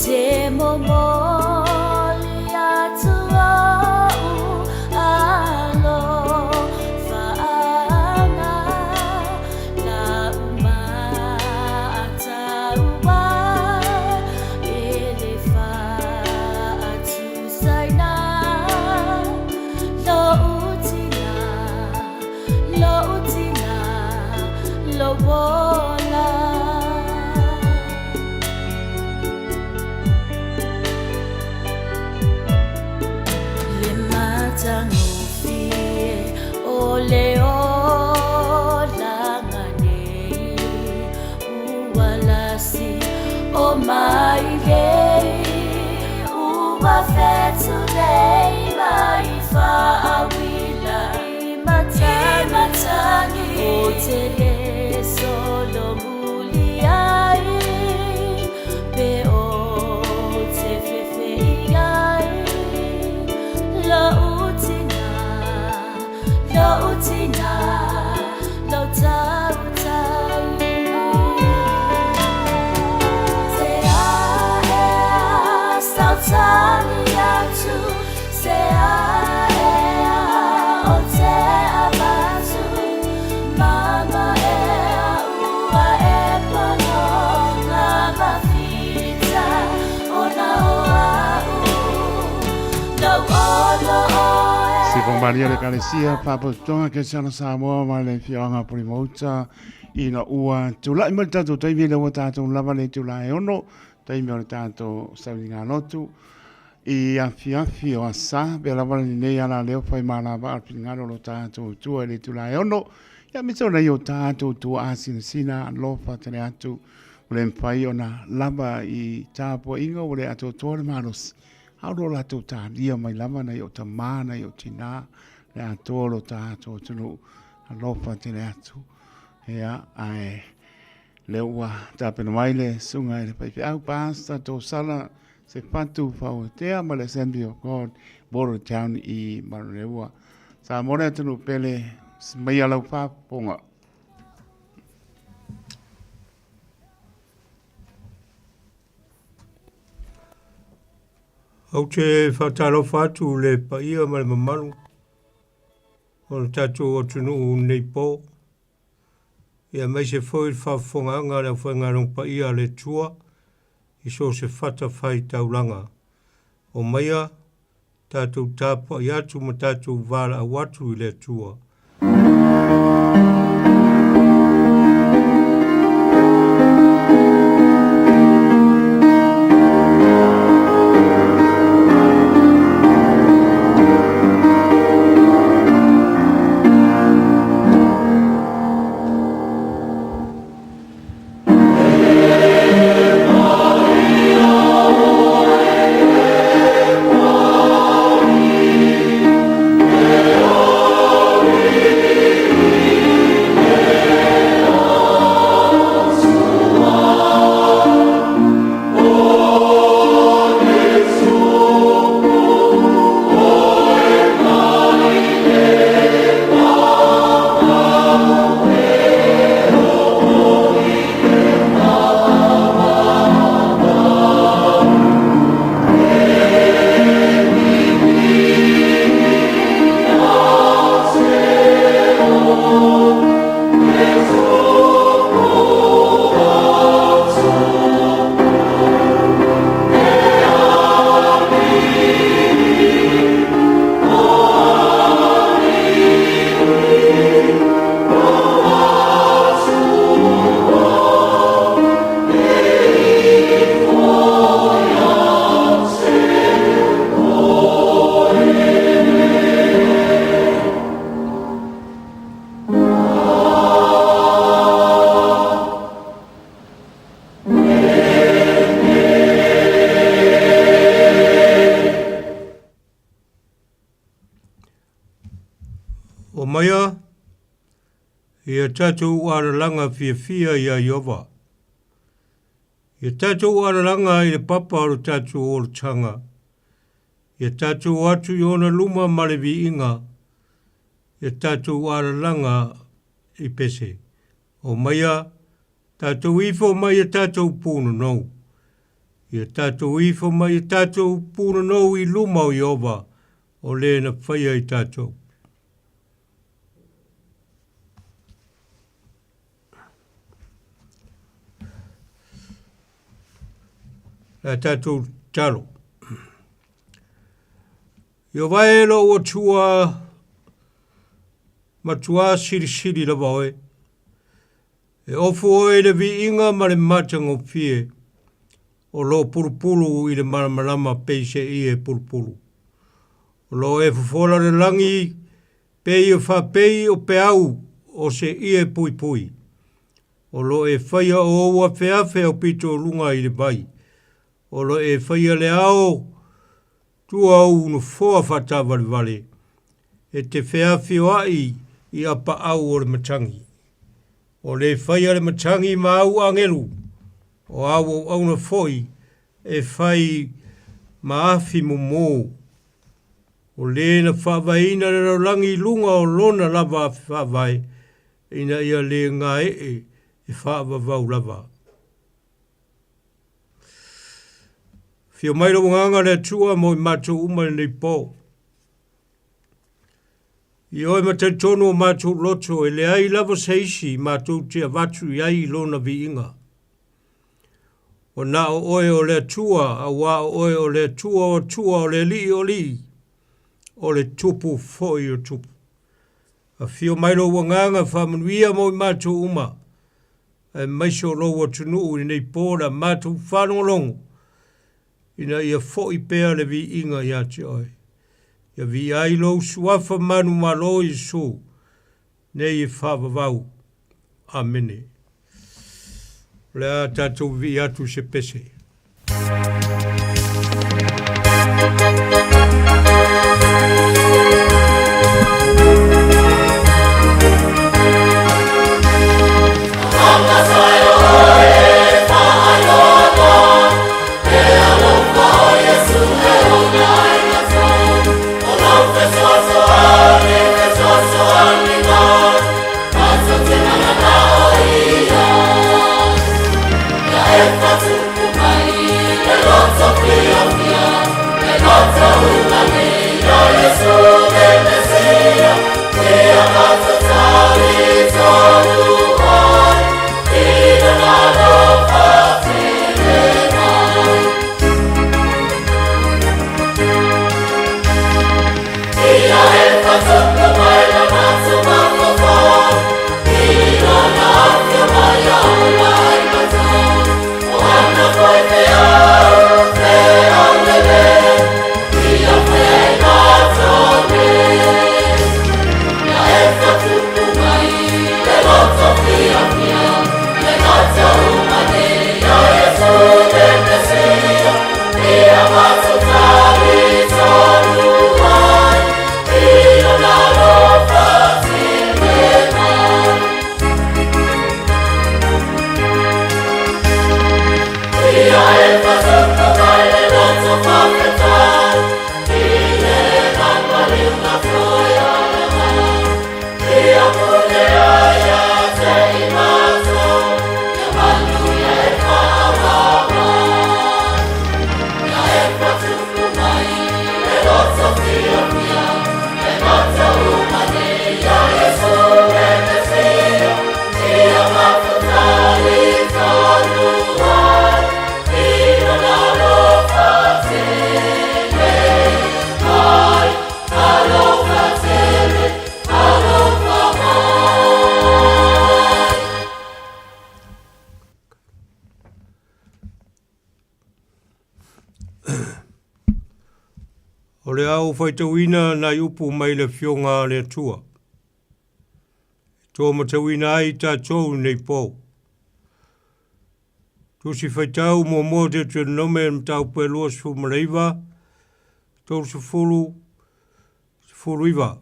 te momoli atu ou alofa ana lau mātaua e le faatusaina lou tina, lou tina, lou ola. Le matagofie o le olaga nei, ua lasi o mai nei, ua fetulei mai faauila i matagi, o te le solomuli ai, pe o te fefei ai, lou tina, lou tina, lou tautai. Se aea sautali atu, se aea o te avatu, mama ea ua e pono ngā mawhita ona o au, lou olo oe. Sipo Maria le Ekalesia Faalapotopotoga Kerisiano Samoa ma le Afioaga Pulimauta ina ua tulai mai le tatou taimi lea ua tatou lava le itula e ono taimi o le tatou sauniga lotu i afiafi o asa pea lava lenei ala leo fai malava al finagalo lo tatou tua i le itula e ono ia aemaise o nai o tatou tua asinasina alofa tele atu ua le mafai ona lava i tapuaiga ua le atoatoa le malosi A o lo latou talia mai lava nai o tamā nai o tinā le atoa o lo tatou atunuu. Alofa tele atu. Ia, ae lea ua tapena mai le susuga i le faifeau Pastor Tosala Sefatu Fauatea ma le Assembly of God Border Town i Maroleua. Samoa le atunuu pele, maia lau faafofoga. Ou te faatalofa atu i le paia ma le mamalu o le tatou atunuu nei po, ia aemaise foi le faafofogaaga a le aufaigaluega paia a le Atua i so o se fatafaitaulaga. Omaia tatou tapuai atu ma tatou valaau atu i le Atua. Omaia, ia tatou alalaga fiafia iā Ieova. Ia tatou alalaga i le papa o le tatou olataga. Ia tatou o atu i ona luma ma le viiga. Ia tatou alalaga i pese. Omaia, tatou ifo mai a tatou punonou. Ia tatou ifo ma ia tatou punonou i luma o Ieova o le na faia i tatou. Le a tatou tatalo. Ieova e lou Atua, matuā silisili lava oe. E ofu oe i le viiga ma le matagofie o loo pulupulu i le malamalama pei se ie pulupulu. O loo e fofola le lagi pei e faapei o peau o se ie puipui. O loo e faia o ou afeafe aupito luga i le vai. O loo e faia le ao tua ou nofoa faataavalevale e te feafioai i apaau o le matagi. O le faia le matagi ma au agelu, o au auauna foi e fai ma afi mumu. O le na faavaeina le lalolagi i luga o lona lava afi faavae, ina ia le gaee e faavavau lava. Afio mai lou Agaga le Atua mo i matou uma i lenei po. I oe ma talitonu o matou loto e leai lava se isi matou te avatu i ai i lona viiga. Ua na o oe o le Atua, auā o oe o le Atua o Atua, o le Alii o Alii, o le Tupu foi o Tupu. Afio mai lou Agaga faamanuia mo i matou uma, aemaise o lou atunuu i lenei po le a matou faalogologo, ina ia foi pea le viiga ia te oe. Ia viia ai lou suafa manumalo Iesu, nei e faavavau. Amene. O le a tatou vivii atu i se pese. O le a ou faitauina nai upu mai le Afioga a le Atua. E toa matauina ai tatou i nei po. Tusi faitau muamua o Deuteronome le mataupu e 29, 30, 19.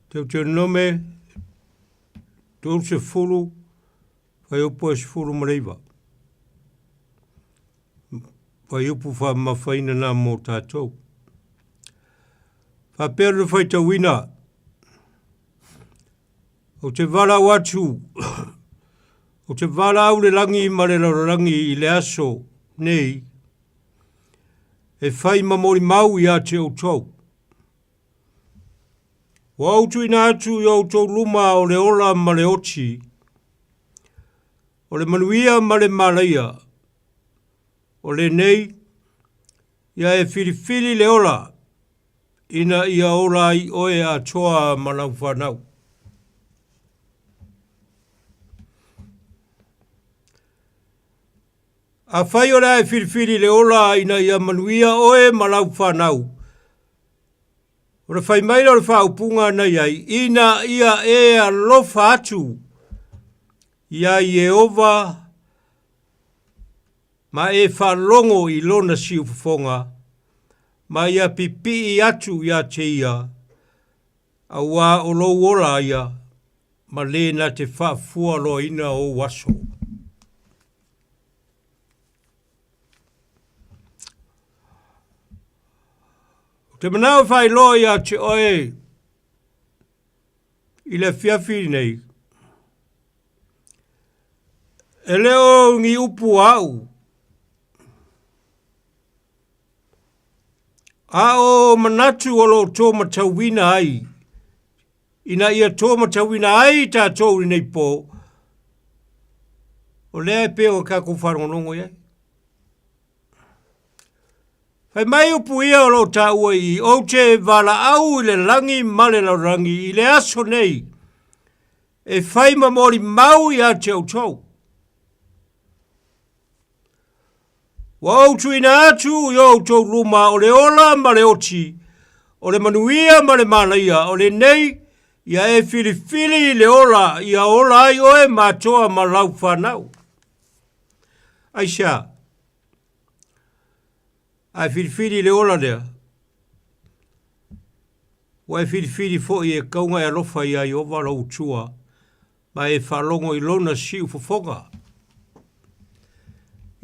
Deuteronome 30, fuaiupu e 19. Fuaiupu faamamafaina na mo tatou. Faapea le faitauina, ou te valaau atu Ou te valaau le lagi ma le lalolagi i le aso nei, e fai ma molimau ia te outou. Ua ou tuuina atu i outou luma o le ola ma le oti, o le manuia ma le malaia, o lenei, ia e filifili le ola, ina ia ola ai oe atoa ma lau fanau. Afai o le a e filifili le ola ina ia manuia oe ma lau fanau, ona fai mai lea o le faaupuga na i ai, ina ia e alofa atu iā Ieova ma e faalogo i lona siufofoga, ma ia pipii atu iā te ia, auā o lou ola ia, ma lē na te faafualoaina ou aso. Ou te manao e faailoa iā te oe i le afiafi nei, e le o ni upu a au, a o manatu o lo o tō matauina ai, ina ia tō matauina ai tātou i lenei pō, o lea e pei o kākou faalogologo i ai. Fai mai upu ia o lo o taua i i, Ou te valaau i le lagi ma le lalolagi i le aso nei, e fai ma molimau ia te outou. Ua ou tuuina atu i o outou luma o le ola ma le oti, o le manuia ma le manaia, o lenei ia e filifili i le ola ia ola ai oe ma atoa ma lau fanau. Aisea? Ae filifili le ola lea, ua e filifili foi e kauga e alofa iā Ieova lou Atua, ma e faalogo i lona siufofoga.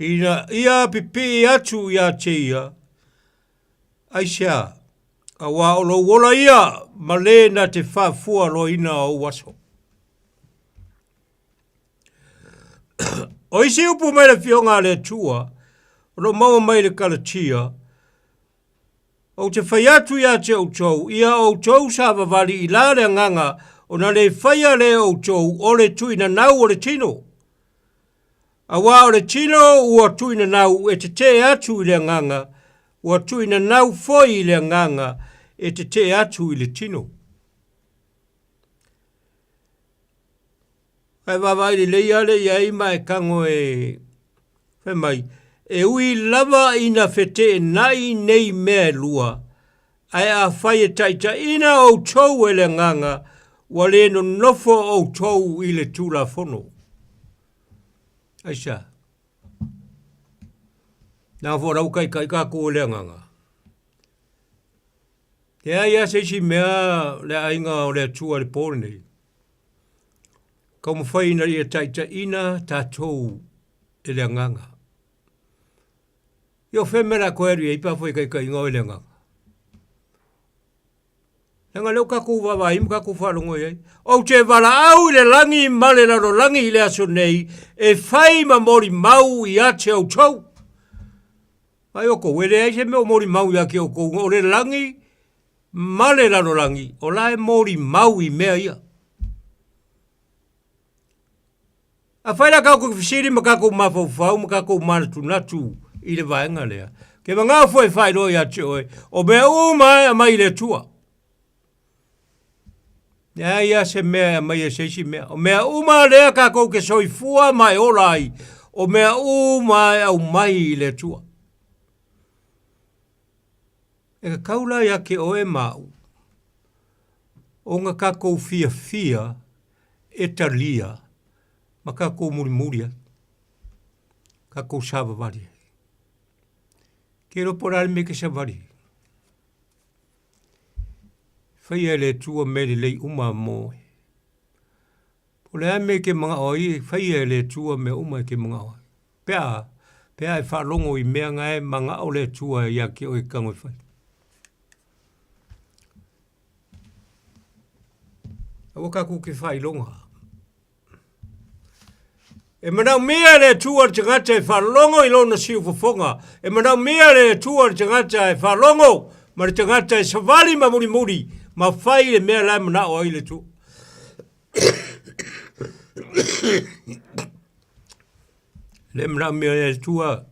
Ina ia pipii atu iā te ia, aisea, auā o lou ola ia ma lē na te faafualoaina o ou aso. O isi upu mai le Afioga a le Atua, o lo o maua mai i le Kalatia, Ou te fai atu ia te outou, ia outou savavali i la le agaga, ona le faia lea e outou o le tuuinanau o le tino. Auā o le tino ua tuuinanau e tetee atu i le agaga, ua tuuinanau foi i le agaga e tetee atu i le tino. Ae vaavaai lelei lava lea i ai ma e tago e fai mai, e ui lava ina feteenai nei mea e lua, ae afai e taitaiina outou e le Agaga, ua le nonofo outou i le Tulafono. Aisea? Leaga foi o la ua taitai tatou e le Agaga. Leai lava se isi mea le aiga o le Atua i le po lenei. Taumafai ina ia taitaiina tatou e le Agaga. Ia o fea mea o le a toe alu i ai pe afai e taitaiina oe e le Agaga? Leaga lea ua tatou vaavaai ma tatou faalogo i ai. Ou te valaau i le lagi ma le lalolagi i le aso nei e fai ma molimau ia te outou. Ai outou, e leai se mea o molimau ia te outou, o le lagi ma le lalolagi, o la e molimau i mea ia. Afai la tatou fesili ma tatou mafaufau ma tatou manatunatu i le vaega lea, ke manao foi e faailoa ia te oe, o mea uma e aumai i le Atua. Leai lava se mea e aumai e se isi mea. O mea uma lea tatou te soifua ma e ola ai, o mea uma e aumai i le Atua. E tatau la ia te oe ma au, ona tatou fiafia e talia ma tatou mulimuli ai, tatou savavali ai. Ke iloa po o le a le mea e te savali ai. Faia e le Atua mea lelei uma mo oe. Po o le a mea e te manao ai, e faia e le Atua mea uma e te manao ai. Pe a, pe a e faalogo i mea na e manao le Atua ia te oe e tago e fai. Aua tatou te faailoga. E manaomia e le Atua le tagata e faalogo i lona siufofoga. E manaomia e le Atua le tagata e faalogo ma le tagata e savali ma mulimuli ma fai le mea la e manao ai le Atua. Le manaomia e le Atua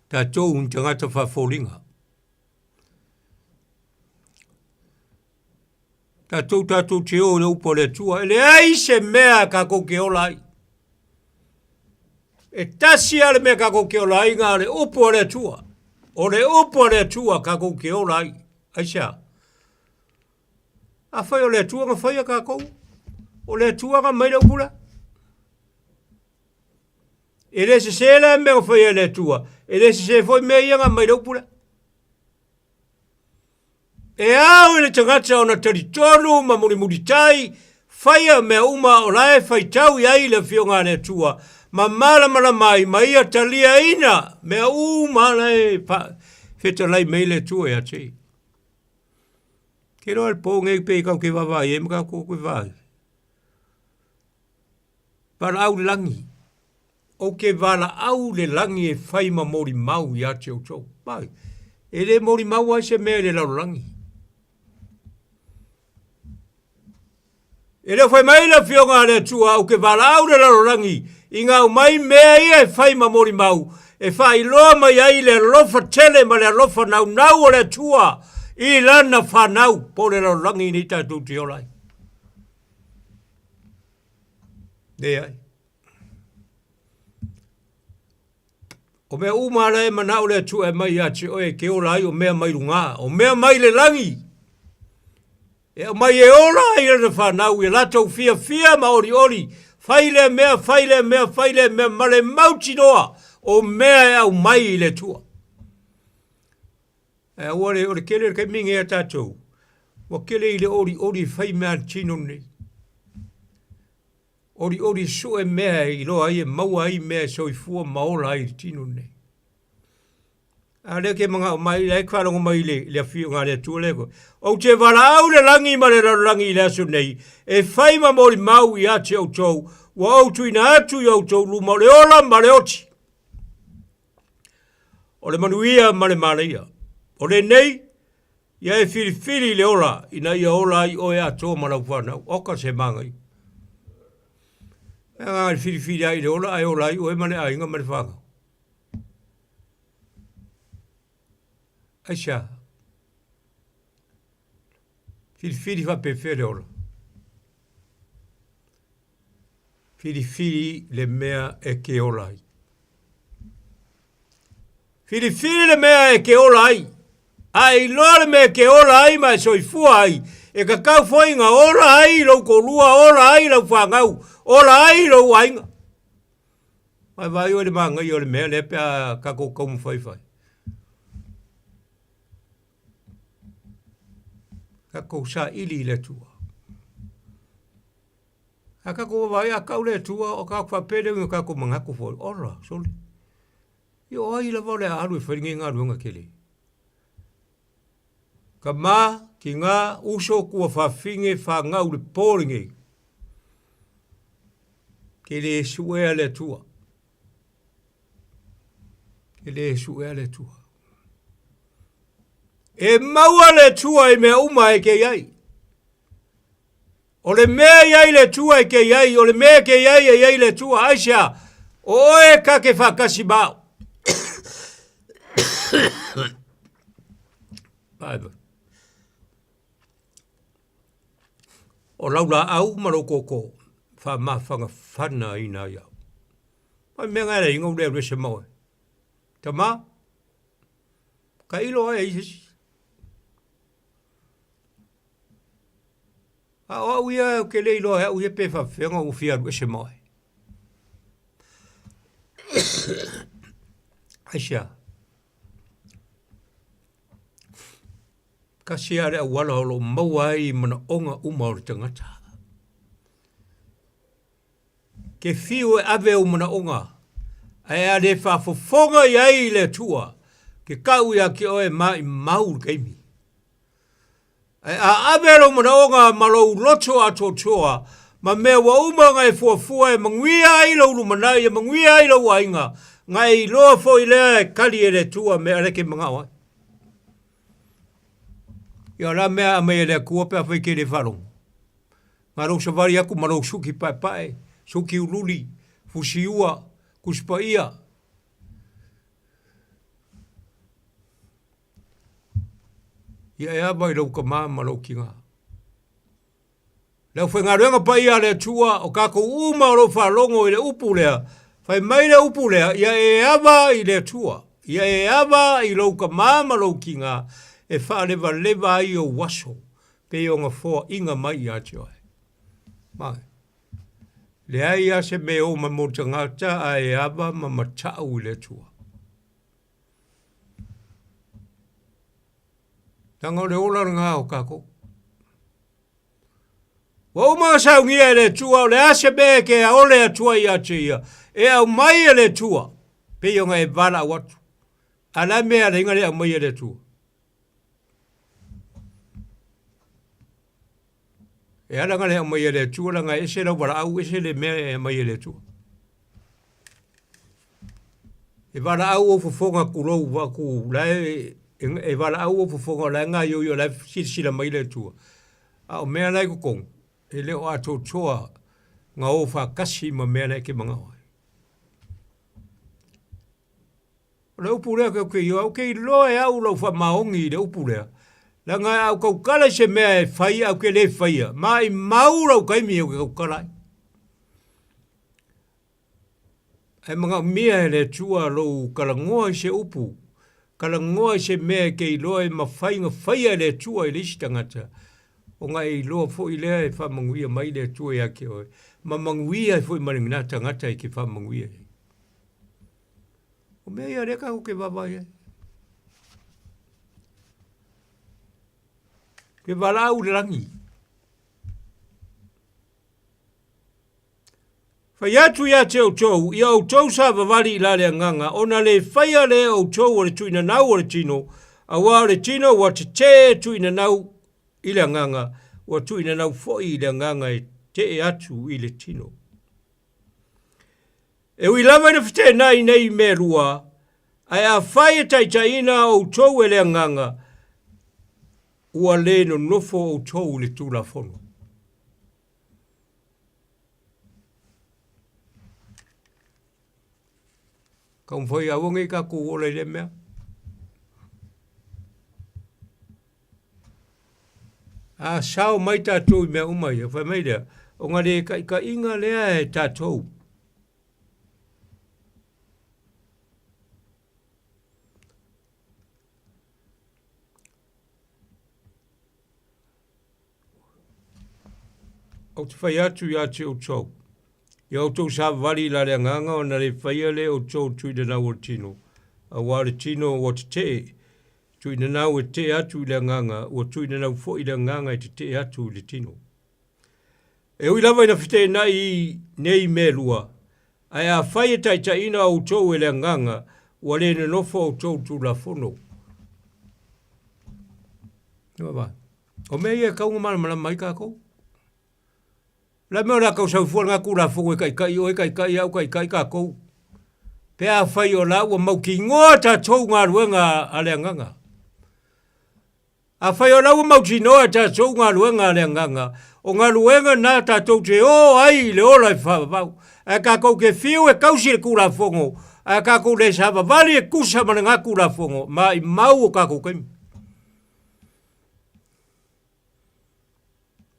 tatou ni tagata faafoliga. Tatou tatou te o i le upu a le Atua, e leai se mea tatou te ola ai. E tasi lava le mea tatou te ola ai, na o le upu a le Atua. O le upu a le Atua tatou te ola ai. Aisea? Afai o le Atua na faia tatou, o le Atua na aumai le upu lea. E le sese la mea na faia e le Atua, e le sese foi mea ia na aumai le upu lea. E ao i le tagata ona talitonu ma mulimulitai, faia mea uma o la e faitau i ai le Afioga a le Atua, ma malamalama ai ma ia taliaina mea uma la e fetalai mai le Atua ia te ia. Ke iloa le po nei pe kau ke vaavaai ai ma tatou ke vaai. Valaau le lagi. Ou te valaau le lagi e fai ma molimau ia te outou. Mai, e le molimau ai se mea i le lalolagi. E le o fai mai le Afioga a le Atua, ou te valaau le lalolagi i ngā aumai mea ia e fai ma molimau, e faailoa mai ai le alofa tele ma le alofa naunau o le Atua i lana fanau po o le lalolagi nei tatou te ola ai. Leai. O mea uma la e manao le Atua e aumai ia te oe e te ola ai o mea mai luga, o mea mai le lagi. E aumai e ola ai lana fanau ia latou fiafia ma olioli, fai lea mea, fai lea mea, fai lea mea, ma le mautinoa o mea e aumai i le Atua. Ae aua le, o le tele o le taimi lenei a tatou, ua tele i le olioli e fai mea a le tino lenei. Olioli sue mea e iloa ai e maua ai mea e soifua ma ola ai i le tino lenei. A o lea ke manao mai, la e faalogo mai i le, le afioga a le Atua lea koe. Ou te valaau le lagi ma le lalolagi i le aso nei, e fai ma molimau ia te outou, ua ou tuuina atu i outou luma o le ola ma le oti. O le manuia ma le manaia. O lenei, ia e filifili i le ola, ina ia ola ai oe atoa ma lau fanau. Oka se manaia. E agaga le filifili ai i le ola, ae ola ai oe ma le aiga ma le fanau. Aisea? Filifili faapefea le ola. Filifili le mea e ke ola ai. Filifili le mea e ke ola ai. A e iloa le mea e ke ola ai ma e soifua ai, e kakau foi nga ola ai lou toalua, ola ai lau fanau, ola ai lou aiga. Mai vaai oe le manaia o le mea lea pe a tatou taumafai fai. Tatou saili i le Atua. A tatou vaavaai a tau le Atua o tatou faapea lea i o tatou manatu foi, ola, sole. Ia o ai lava o le a alu e fai lenei galuega tele? Tama, tina, uso, tuafafine, fanau le po lenei. Ke le suea le Atua. Ke le suea le Atua. E maua le Atua i mea uma e ke i ai. O le mea e i ai le Atua e ke i ai, o le mea e ke i ai e i ai le Atua. Aisea? O oe ka ke whakasi ma au. O lau laau ma lou koko whamawhangawhana ina ia. Mai mea ngai le inga ule alu ese ma oe. Tama, ka ilo ai ai se A o au ia ou te le iloa e au ia pe faapefea ona ou fia alu ese ma oe. Aisea? Tasi lava le auala o lo o maua ai manaoga uma o le tagata. Ke fiu e ave ou manaoga, ae a le faafofoga i ai le Atua, ke kau ia te oe maimau le taimi. Ae a ave lou manaoga ma lou loto atoatoa, ma mea ua uma ona e fuafua e manuia ai lou lumanai, e manuia ai lou aiga, na e iloa foi lea e kali e le Atua mea lea e te manao ai. Ia o le a mea a aumai e le Atua pe afai e te le faalogo? Na lou savali atu ma lou suki paepae, suki ululi, fusiua, Tusi Paia. Ia e ava i lou tama ma lou tina. Le aufaigaluega paia a le Atua, o tatou uma o lo o faalogo i le upu lea, fai mai le upu lea, ia e ava i le Atua, ia e ava i lou tama ma lou tina, e faalevaleva ai ou aso, pei ona foaiina mai ia te oe. Mai. Leai lava se mea e oo mai mo le tagata ae ava ma matau i le Atua. Leaga o le ola lena o tatou. Ua uma ona saunia e le Atua, o le a se mea e te aole atu ai ia te ia, e aumai e le Atua, pei ona e valaau atu. A o le a mea e ala ai ona le aumaia e le Atua? E ala ona le aumaia e le Atua, leaga e ese lau valaau, ese le mea e aumai e le Atua. E valaau ou fofoga tulou vaku, la e, e valaau ou fofoga o la e gaioio, o la e silasila mai le Atua. A o mea la e i totonu, e le o atoatoa na o faatasi ma mea la e te manao ai. O le upu lea ou te iloa, ou te iloa e au lou faamaoni i le upu lea, leaga a ou tautala i se mea e fai ae ou te le faia, maimau lou taimi ou te tautala ai. Ae manaomia e le Atua lou talanoa i se upu, talanoa i se mea e te iloa e mafai ona faia e le Atua i le isi tagata, ona e iloa foi lea e faamanuia mai le Atua ia te oe, ma manuia ai foi ma lena tagata e te faamanuia i ai. O mea ia lea tatou te vaavaai ai. Ke valaau i le lagi. Fai atu ia te outou, ia outou savavali i la le agaga, ona le faia lea e outou o le tuuinanau o le tino, auā o le tino ua tetē tuuinanau i le agaga, ua tuuinanau foi i le agaga e tee atu i le tino. E ui lava ina feteenai nei mea e lua, ae afai e taitaiina outou e le Agaga, ua le nonofo outou i le Tulafono. Taumafai aua nei tatou ola i lea mea. A sao mai tatou i mea uma ia, fai mai lea, ona le taitaiga lea e tatou. Ou te fai atu ia te outou, ia outou savavali i la le agaga ona le faia lea e outou tuinanau o le tino, auā o le tino ua tetee, tuinanau e tetee atu i le agaga, ua tuinanau foi le agaga e tetee atu i le tino. E ui lava ina feteenai i nei mea e lua, ae afai e taitaiina outou e le agaga, ua le nonofo outou Tulafono. O mea ia e tatau ona malamalama ai tatou. O le a mea o le a tau sau fua lena Tulafono e taitai oe, taitai au, taitai tatou, pe afai o la ua mautinoa tatou galuega a le agaga. Afai o la ua mautinoa e tatou galuega a le agaga, o galuega na tatou te o ai i le ola e faavavau, ae tatou te fiu e tausi le Tulafono, ae tatou le savavali e tusa ma lena Tulafono, maimau o tatou taimi.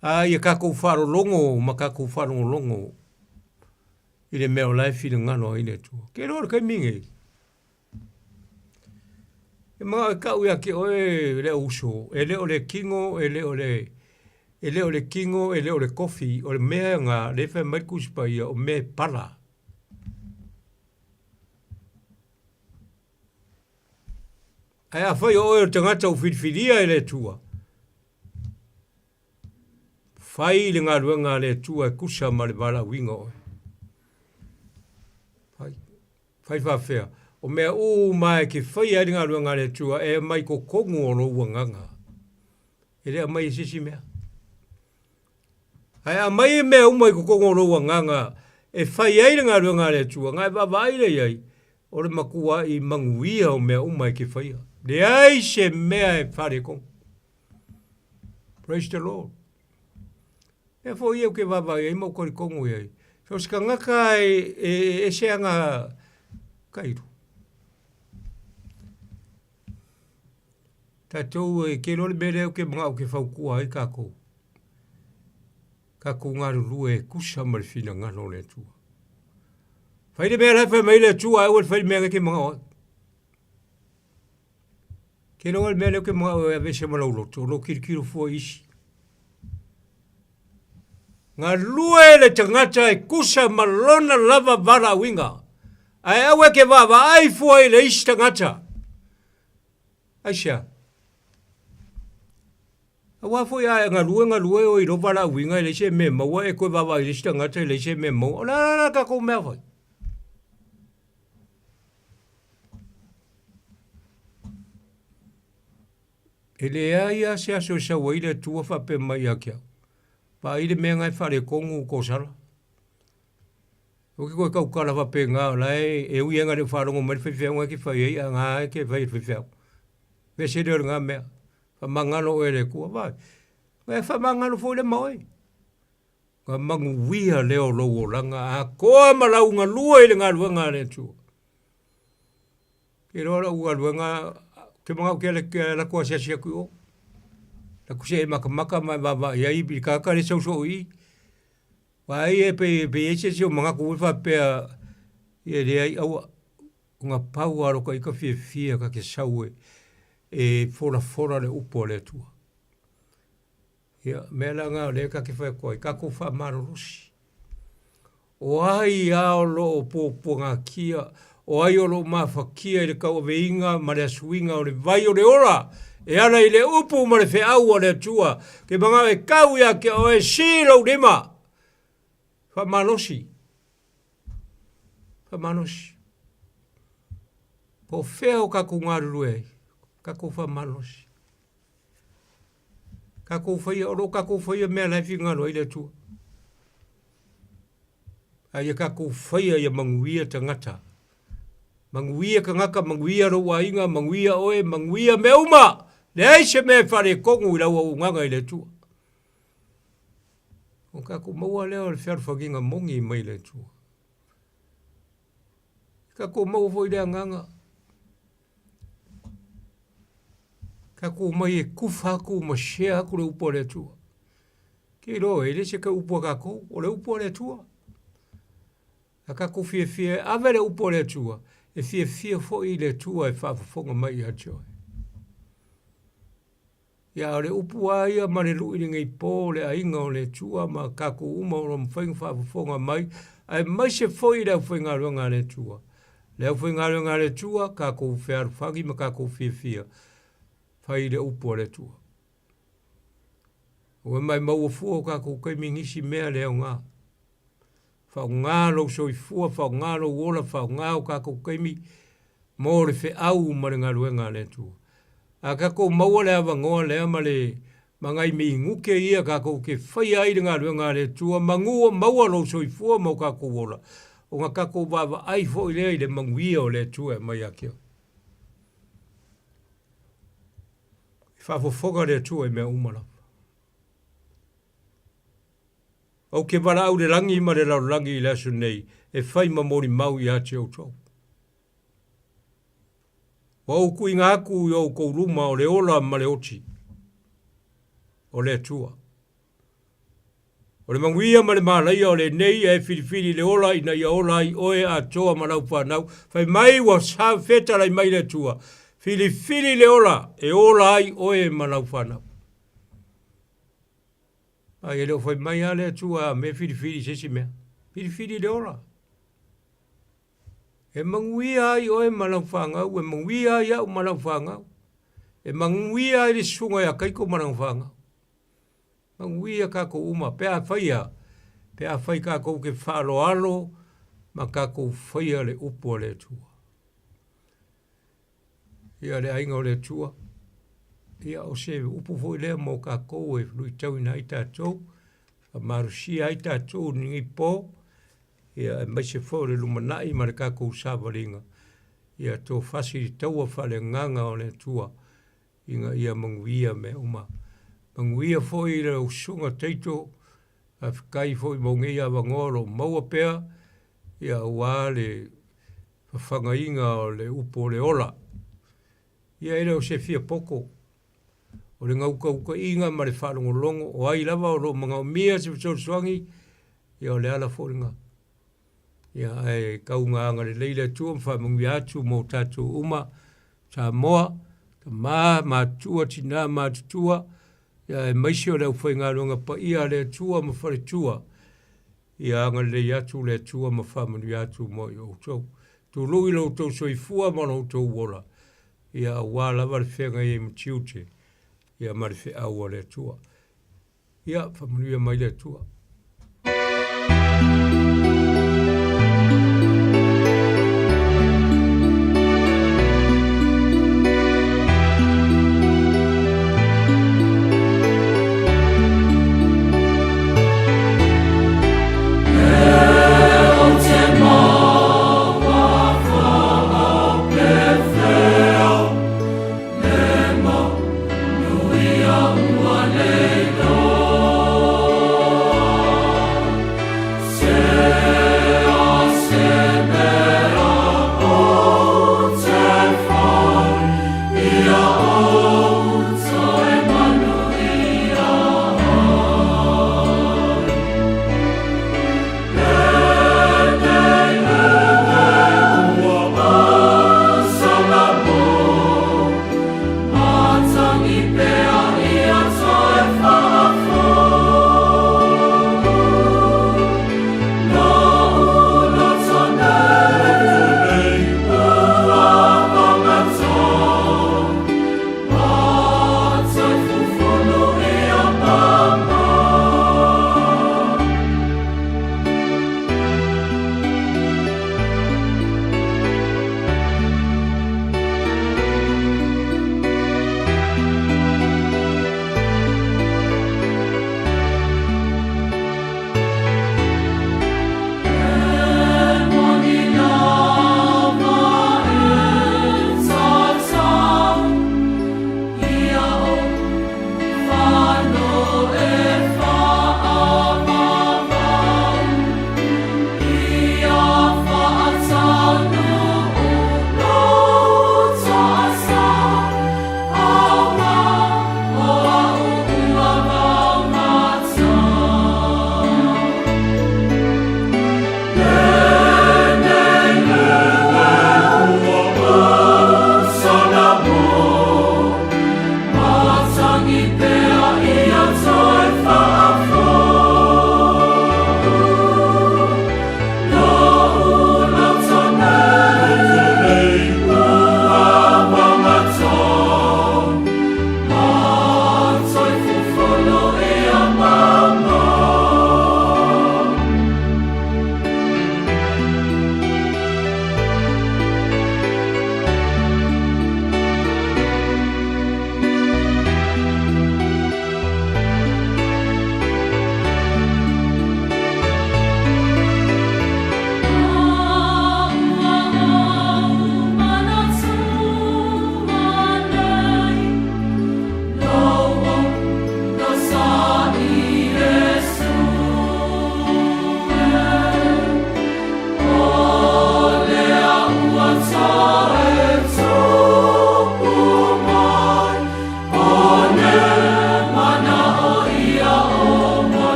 A ia tatou faalologo ma tatou faalogologo i le mea o la e finagalo ai le Atua. Ke iloa o le taimi lenei, e manao e tau ia te oe le uso, e le o le tino, e le o le, e le o le tino, e le o le kofi, o le mea lena lea e fai mai le Tusi Paia, o mea e pala. Ae afai o oe o le tagata ua filifilia e le Atua, fai le galuega a le Atua e tusa ma le valaauina o oe. Fai, fai faafefea, o mea uma e te faia ai le galuega a le Atua e aumai totonu o lou agaga. E le aumai e se isi mea. Ae aumai mea uma i totonu o lou agaga e fai ai le galuega a le Atua, na e vaavaai lea i ai, o le matuai manuia o mea uma e te faia. Leai se mea e faaletonu. Praise the Lord. Mea foi ia ou te vaavaai ai ma ou talitonu i ai. So o se tagata e, e, e ese ana kairu. Tatou e ke loa le mea lea ou te manao ou te fautua ai tatou. Tatou galulue e tusa ma le finagalo o le Atua. Fai le mea la e fai mai le Atua, ae aua le fai le mea e te manao ai. Ke loa le mea lea ou te manao e aveese ma lou loto, lou tilotilo fua i isi. Galue le tagata e tusa ma lona lava valaauina, ae aua e te vaavaai fua i le isi tagata. Aisea? Aua foi a e galue galue oe i lou valaauina e leai se mea e maua, e toe vaavaai i le isi tagata e leai se mea e maua. O le a la le tatou mea fai? E leai lava se aso e sau ai le Atua faapea mai ia te au, Vaai le mea na e faaletonu Kosala. Ou te toe tautala faapena o la e, e ui lava ina le o faalogo mai le faifeau na e te fai ai, a na e te fai e le faifeau. Vese lea o lena mea. Faamagalo oe e le Atua. Vaai, na e faamagalo foi lea ma oe. Ona manuia lea o lou olaga atoa ma lau galue i le galuega a le Atua. Ke iloa lau galuega, ou te manao ou te alu atu asiasi atu i o. Alu atu se i matamata ma e vaavaai ai i le tagata lea e sau soo i i. Aua ai e pei e i ai se isi o manatu foi faapea, ia e leai aua, ona pau lava o lota ita fiafia ta te sau e folafola le upu a le Atua. Ia, o mea la na o lea ta te fai atu ai, tatou faamalolosi. O ai lava o lo o puapuagatia, o ai o lo o mafatia i le tauaveina ma le asuiga o le vai o le ola, e ala i le upu ma le feau a le Atua, ke manao e kau ia te oe, si lou lima. Faamalosi. Faamalosi. Po o fea o tatou galulue ai, tatou faamalosi. Tatou faia, o lo o tatou faia mea la e finagalo ai le Atua. A ia tatou faia ia manuia tagata. Manuia tagata, manuia lou aiga, manuia oe, manuia mea uma. Leai se mea e faaletonu i lau auaunaga i le Atua. O tatou maua lea o le fealofagiga moni mai le Atua. Tatou maua foi le agaga Tatou omai e kufa atu ma share atu le upu a le Atua. Ke iloa e le se upu a tatou, o le upu a le Atua. A tatou fiafia e ave le upu a le Atua, e fiafia foi le Atua e faafofoga mai ia te oe. Ia, o le upu lava ia ma le lui lenei po, le aiga o le Atua ma tatou uma o lo o mafai ona faafofoga mai, aemaise foi le aufaigaluega a le Atua. Le aufaigaluega a le Atua, tatou fealofani ma tatou fiafia, fai le upu a le Atua. Ua maimau fua o tatou taimi i nisi mea le aoga. Faaaoga lou soifua, faaaoga lou ola, faaaoga o tatou taimi mo le feau ma le galuega a le Atua. A tatou maua le avanoa lea ma le ma nai minute ia tatou te faia ai le galuega a le Atua, manu o maua lou soifua ma o tatou ola, ona tatou vaavaai foi lea i le manuia o le Atua e aumai ia te oe. E faafofoga le Atua i mea uma lava. Ou te valaau le lagi ma le lalolagi i le aso nei e fai ma molimau ia te outou. Ua ou tuuina atu i outou luma o le ola ma le oti o le Atua. O le manuia ma le malaia o lenei e filifili le ola ina ia ola ai oe atoa ma lau fanau. Fai mai ua sa fetalai mai le Atua, filifili le ola e ola ai oe ma lau fanau. Ai e le o fai mai lava le Atua a me filifili i se isi mea. Filifili le ola. E manuia ai oe ma lau fanau, e manuia ai au ma lau fanau. E manuia ai le susuga ia Kaiko ma lana fanau. Manuia tatou uma pe a faia, pe a fai tatou te faaaloalo ma tatou faia le upu a le Atua. Ia le aiga o le Atua, ia o se upu foi lea mo tatou e luitauina ai tatou. Faamalosia ai tatou i lenei po, ia aemaise foi o le lumanai ma le tatou savaliga, ia tofasi i le taua faaleagaga o le Atua ina ia manuia mea uma. Manuia foi lau Susuga Taito, faafetai foi mo nei avanoa o lo o maua pea, ia aua le fafagaina o le upu o le ola. Ia e le o se fia poto, o le naunautaiga ma le faalogologo o ai lava o lo o manaomia se fesoasoani, ia o le ala foi lena. Ia ae tau ina agalelei le Atua ma faamanuia atu mo tatou uma, Samoa, tama matutua, tina matutua, ia aemaise o le aufaigaluega paia a le Atua ma faletua, ia agalelei atu le Atua ma faamanuia atu mo i outou. Tului lo outou soifua ma lo outou ola, ia aua lava le feagai ai ma tiute, ia ma le feau a le Atua. Ia, faamanuia mai le Atua.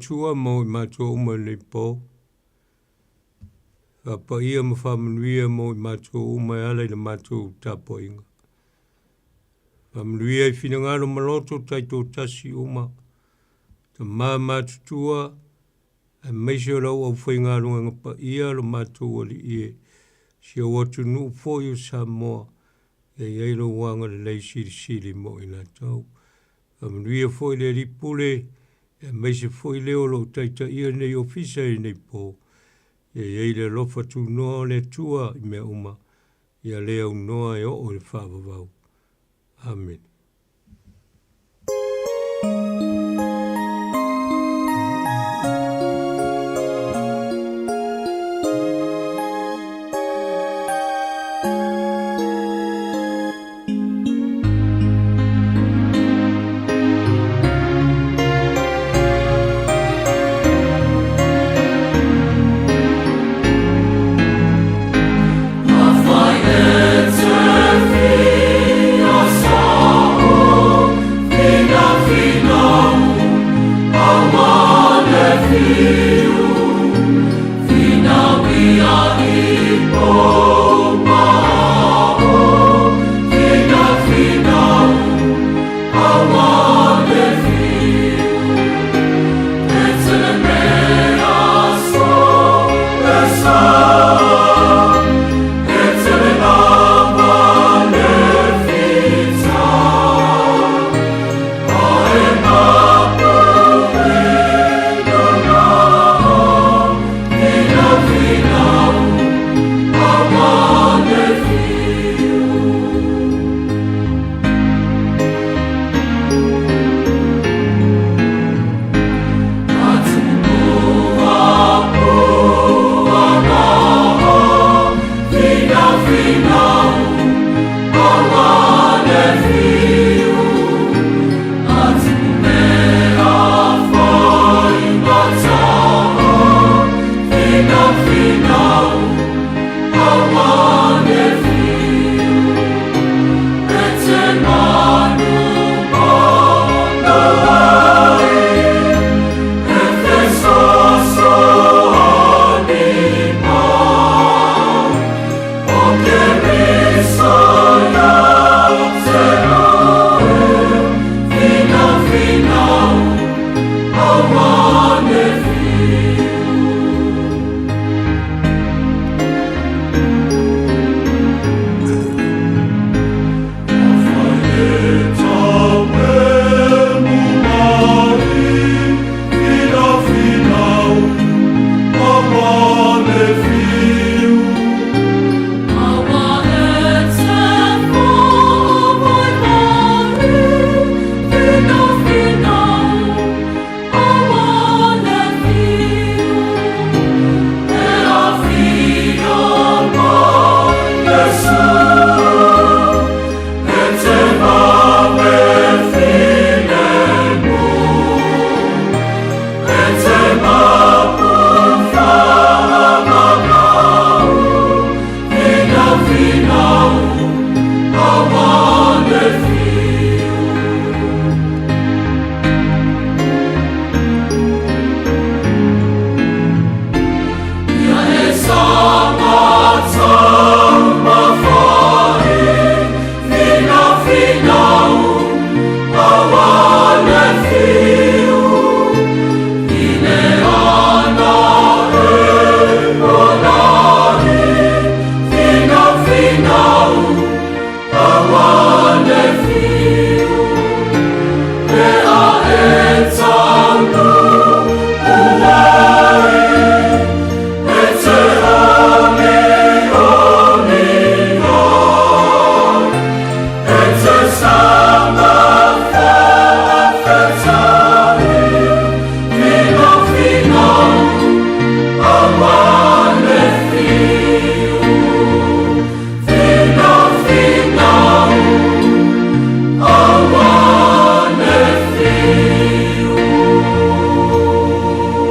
Atua mo i matou uma i lenei po. Faapaia ma faamanuia mo i matou uma e ala i le matou tapuaiga. Faamanuia i finagalo ma loto taitoatasi uma, tama matutua, aemaise o lau aufaigaluega paia lo matou Alii e, si ou atunuu foi o Samoa, ia i ai lou agalelei silisili mo i latou. Faamanuia foi le Alii Pule, aemaise foi le o lo o taitaia lenei ofisa i lenei po, ia i ai le alofa tunoa o le Atua i mea uma, ia le aunoa e oo i le faavavau. Amene.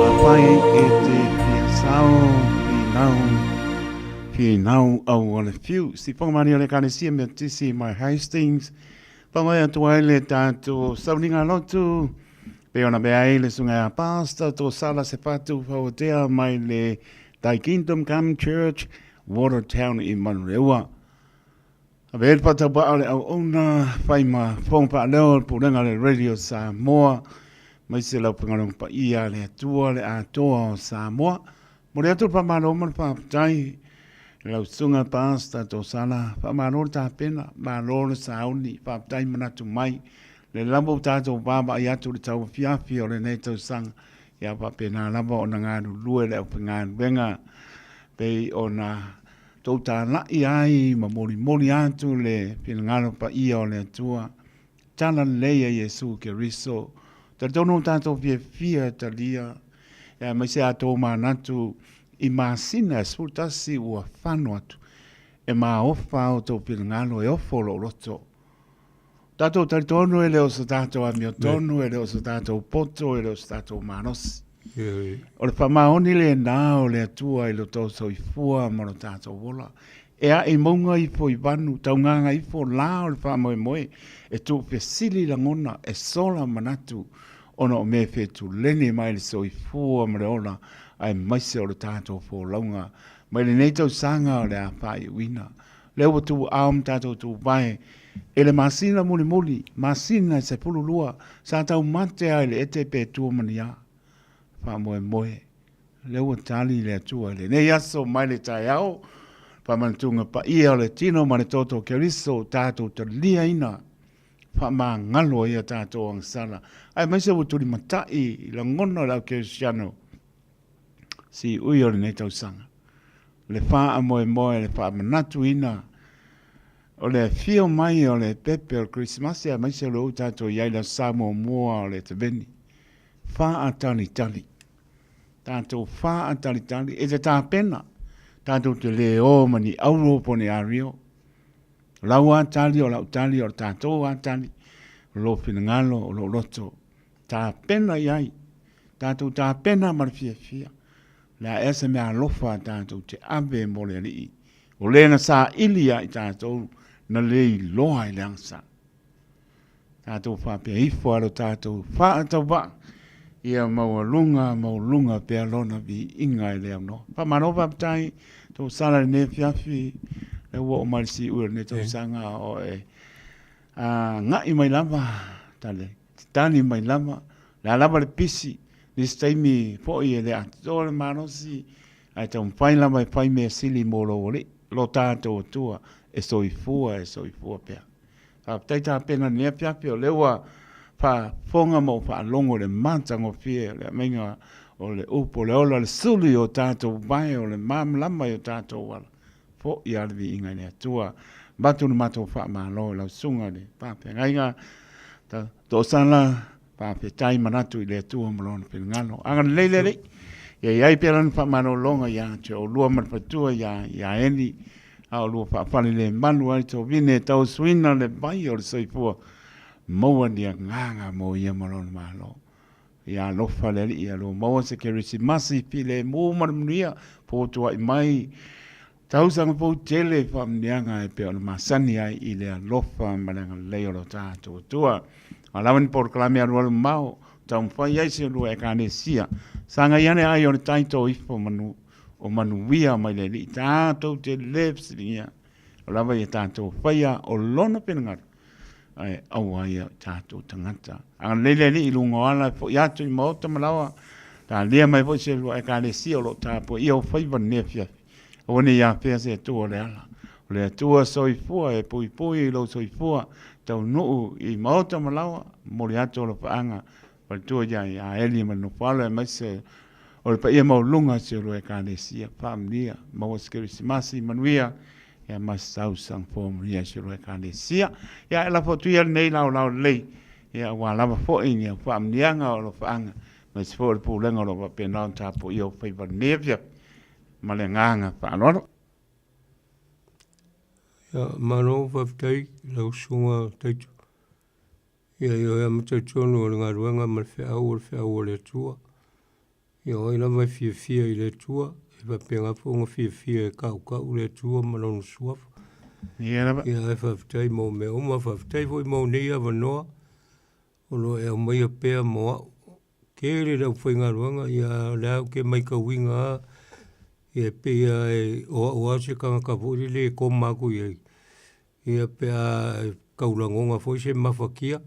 Afai e te fia sao, finau, finau au o le fiu. Si whangamani o le Ekalesia Metotisi mai Hastings. Whangai atu ai le tātou sauniga lotu. Pei ona mea ai le susuga ia Pastor Tosala Sefatu Fauatea mai le Thy Kingdom Come Church, Watertown i Manurewa. Ave ai le faataupaa o le auauna fai ma fofoga faaleo o le Pulega a le Radio Samoa, aemaise le aufaigaluega paia a le Atua le Atoa o Samoa. Momoli atu le faamalo ma le faafetai i lau susuga Pastor Tosala, faamalo le tapena, malo le sauni, faafetai manatu mai. Le lava ua tatou vaavaai atu i le tauafiafi o lenei tausaga, ia faapena lava ona galulue le aufaigaluega pei ona tou talai ai ma molimoli atu le finagalo paia o le Atua. Tala lelei a Iesu Keriso. Talitonu ua tatou fiafia e talia, aemaise a tou manatu i masina e 11 ua fano atu, e maofa a outou finagalo e ofo lou loto. Tatou talitonu e le o so tatou amiotonu, e le o so tatou poto, e le o so tatou malosi. O le faamaoni lena o le Atua i lo tou soifua ma lo tatou ola. E ae i mauga ifo i vanu, taugaga ifo la o le faamoemoe, e tuufesili lagona, e sola manatu, ona o mea fetuleni mai le soifua ma le ola, aemaise o le tatou folauga mai lenei tausaga o le a faaiuina. Lea ua tuuao ma tatou tuvae e le masina mulimuli, masina e 12, sa taumate ai le ete pe tua ma ni a. Faamoemoe, lea ua tali le Atua i lenei aso mai le taeao, faamanatuga paia o le tino ma le toto o Keriso tatou taliaina faamagalo ai a tatou agasala, aemaise ua tulimatai i lagona o le au kerisiano siui o lenei tausaga. Le faamoemoe, le faamanatuina o le afio mai o le pepe o le Kerisimasi aemaise o lea ua tatou i ai i le Aso Sa muamua o le Eteveni. Faatalitali. Tatou faatalitali. E te tapena. Tatou te le o ma ni auro po o ni ario. O lau lava tali, o lau tali, o le tatou lava tali, o lou finagalo, o lou loto. Tapena i ai. Tatou tapena ma le fiafia. O le a ea se mea alofa tatou te ave mo le Alii. O le na saili ia i tatou na le iloa i le agasala. Tatou faapea ifo a lo tatou faatauvaa ia maualuga maualuga pea lona viiga e le aunoa. Faamalo faafetai tou sala i lenei afiafi lea ua oo mai le siui o lenei tausaga o e agai mai lava tale tali mai lava le a lava le pisi nisi taimi foi e le atoa le malosi ae taumafai lava e fai mea sili mo lou alii lo tatou Atua e soifua e soifua pea. Faafetai tapena i lenei afiafi, o lea ua faafofoga ma ua faalogo i le matagofie o le aumaiga o le upu o le ola, le sulu i o tatou vae, o le malamalama i o tatou ala. Foi lava le viiga i le Atua. Avatu le matou faamalo i lau susuga i le faafeagaiga Toosala, faafetai manatu i le Atua ma Lona finagalo. Agalelei le Alii, ia i ai pea Lana faamalologa ia te oulua ma le faletua ia Eli, a o lua faafale le malu ai tovine e tauasuina le vai o le soifua, maua ni agaga mo ia ma lona Malo. Ia alofa le Alii ia lua maua se Kerisimasi filemu ma le manuia, fotuai mai tausaga fou tele i faamanuiaga e pei ona masani ai i le alofa ma le agalelei o lo tatou Atua. A lava ni polokalame alualu mamao, taumafai ai si olua Ekalesia, sagai ane ai o le tai tō ifo manu o manuia mai le Alii tatou te le fesiligia o lava ia tatou faia o lona finagalo ae aua ia tatou tagata. Agalelei le Alii i luga o ala e foi atu i maota ma laoa, talia mai foi se lua Ekalesia o lo o tapuaia o faiva lenei afiafi. Aua ne i afea se Atua o le ala. O le Atua soifua e puipui i lou soifua, taunuu i maota ma laoa, momoli atu alofaaga Faletua ia ia Eli ma le nofo-alo aemaise o le paia maualuluga o si olua Ekalesia. Faamanuia, maua se Kerisimasi manuia ia ma se tausaga fou manuia i si olua Ekalesia. Ia e lafo atu ia lenei laolao lelei ia aua lava foi ni faamanuiaga o alofaaga aemaise foi o le pulega o lo o faapena ona tapuaia ou faiva i lenei afiafi ma le agaga faaaloalo. Ia, malo faafetai i lau susuga Taito. Ia ioe lava ma talitonu o le galuega ma le feau o le feau a le Atua. Ia o ai lava e fiafia i le Atua, e faapena foi ona fiafia e kaukau le Atua ma lona suafa. Ia lava. Ia ae faafetai mo mea uma, faafetai foi mo nei avanoa o lo o e aumaia pea mo au. Tele le aufaigaluega, ia o lea ou te matauina lava, ia e pei lava e o au lava se tagata foi lele e koma atu i ai, ia pe a tau lagona foi se mafatia,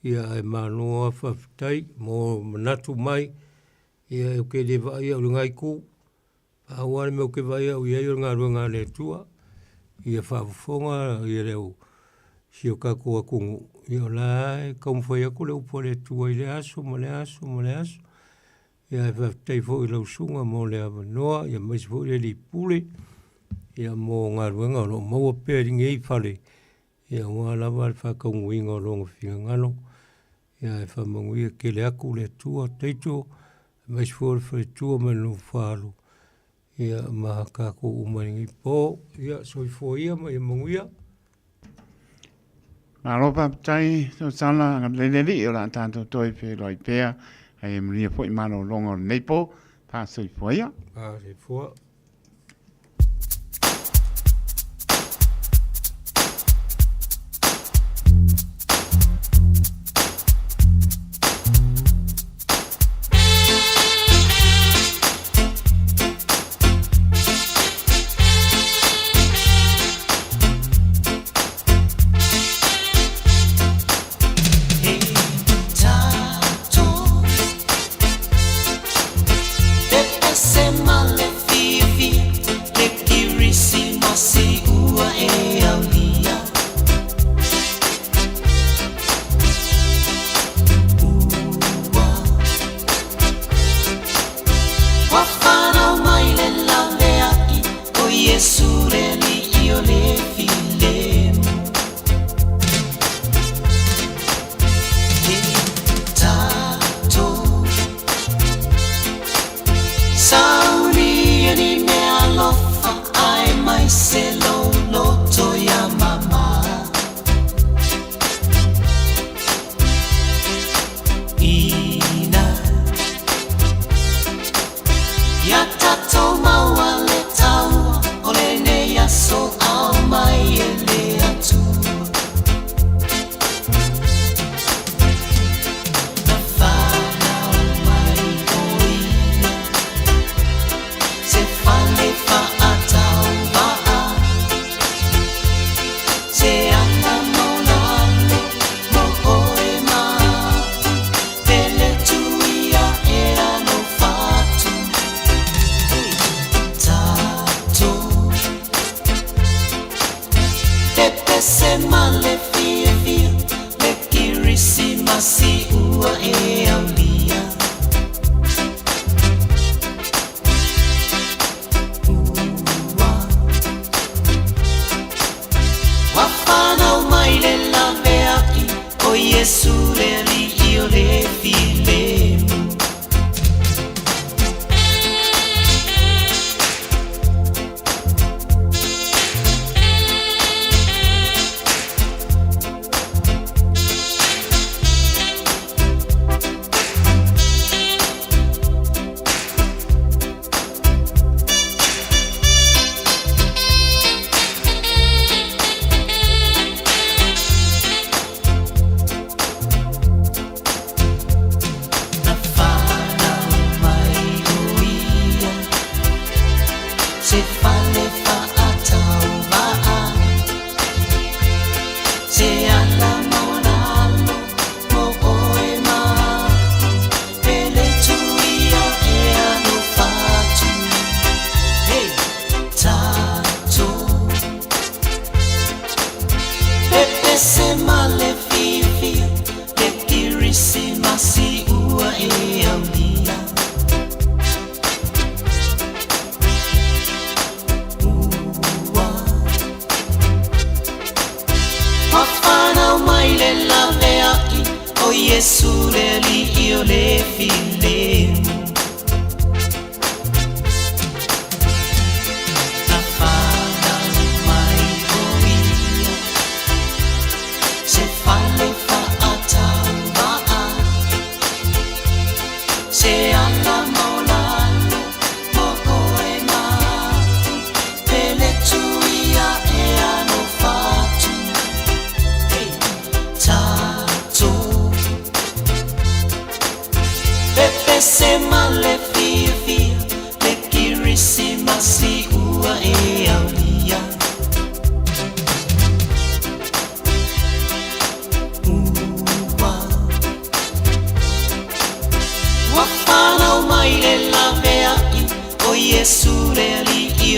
ia ae malo lava faafetai mo manatu mai, ia ou te le vaai au i lena itu. Pau lava le mea ou te vaai au i ai o le galuega a le Atua, ia faafofoga ia le au si o tatou atunuu, ia o la lava e taumafai atu le upu a le Atua i lea aso ma lea aso ma lea aso. Ia ae faafetai foi i lau susuga mo le avanoa, ia aemaise foi le alii pule, ia mo galuega o lo o maua pea i lenei fale, ia aua lava le faataunuuina o lona finagalo. Ia ae faamanuia tele atu le Atua Taito, aemaise foi o le faletua ma le nofo-a-alo, ia ma tatou uma i lenei po. Ia soifua ia ma ia manuia. Malo faafetai Sosala agalelei le Alii o le a tatou toe feiloai pea ae manuia foi malologa o lenei po. Faasoifua ia. Faasoifua.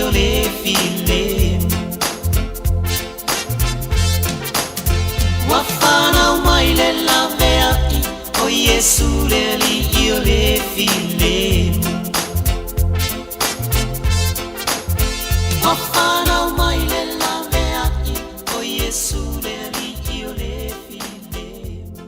o le filemu. Ua fanau mai le laveai, o Iesu le alii o le filemu. Ua fanau mai le laveai, o Iesu le alii o le filemu.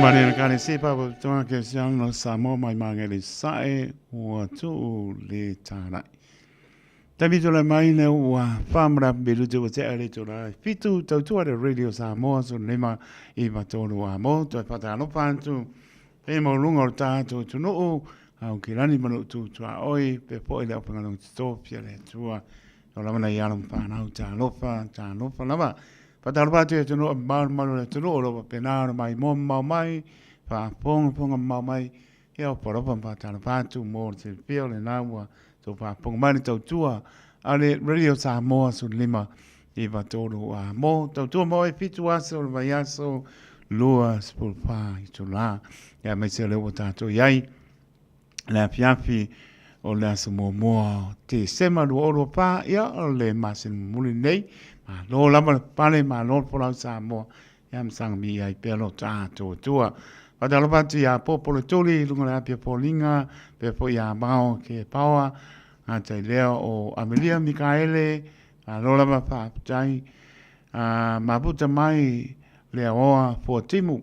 mani le kane se pa toa ke siang no Samoa mai mangele sae ua tuu le tārai. Taimi tole mai le ua whamara me rute ua te are tō fitu tautua le Radio Samoa so lima i matolu a mo toi pata alofa atu pe mo lunga o tātou tunuu au ki lani manu tu tua oi pe po i le opanga long tōpia le tua o lava nei alo whanau tā alofa tā alofa lava pata alofa atu e tunuu malu malu le tunuu o lopa pena o mai mo mau mai whaaponga ponga mau mai Ia o Poropa ma Tala Patu mo te pia o le nā ua tō whaaponga mai le tautua a le Radio Samoa 15 93 a mo tautua mo e 7 aso o le vaiaso 24 itulā. Ia aemaise o lea ua tātou i ai le afiafi o le aso muamua o Tesema 2024, ia o le masina mulimuli nei. Malo lava le pale, malo le folau Samoa. Ia ma saga miia ai pea lo tatou Atua. Faatalofa atu iā Popo le Tuli i luga o le Apia Foliga, pea foi iā Mao ke Paoa, ngā lea o Amelia Mikaele, malo lava faafetai. A maputa mai le aoa Fuatimu,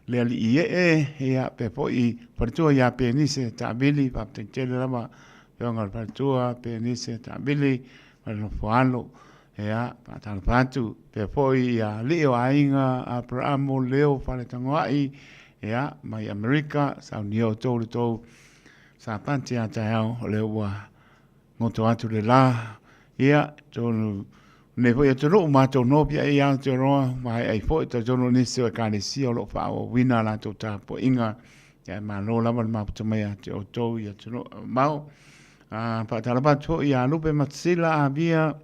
le alii ee, ia pea foi faletua iā Penise Taavili, faafetai tele lava afioga o le faletua Penise Taavili ma le nofo alo. Ea, faatalofa atu pea foi ia alii o aiga Aperamo Leo Faletagoai, ea, mai Amerika, saunia outou le tou sapati a taeao, o lea ua goto atu le la, ia, tonu, nei foi atunuu matou noho pia i Aotearoa, vae ai foi, talitonu o nisi o ekalesia o lo o faaauauina a latou tapuaiga, ia, e malo lava le mafuta mai ia te outou i atunuu mamao. A, faatalofa atu foi ia Lupe Matasila Avia,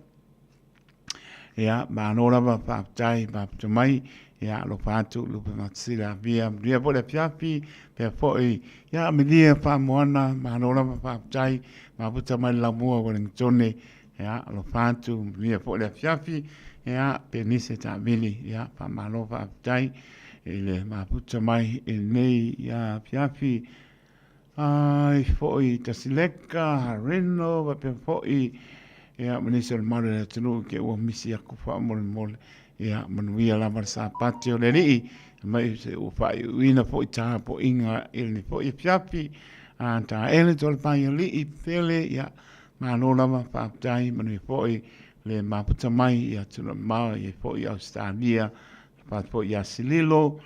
ia, malo lava faafetai mafuta mai, ia, alofa atu Lupe Matasila Avia, manuia foi le afiafi, pea foi, ia, Amelia Faamoana, malo lava faafetai, mafuta mai le laumua Wellingtone, ia, alofa atu, manuia foi le afiafi, ia, Penise Taavili, ia, faamalo faafetai i le mafuta mai i lenei afiafi. Ai foi Tasileka, Reno, faapea foi ia ma nisi o le malu o le atunuu ke ua misi aku faamolemole. Ia manuia lava le Sapati o le Alii, mai se ua faaiuina foi tapuaiga i lenei foi afiafi. A taele to le pai alii pele, ia malo lava faafetai, manuia foi le mafuta mai i atunuu mamao, i ai foi Ausetalia, faapea foi ia Sililo,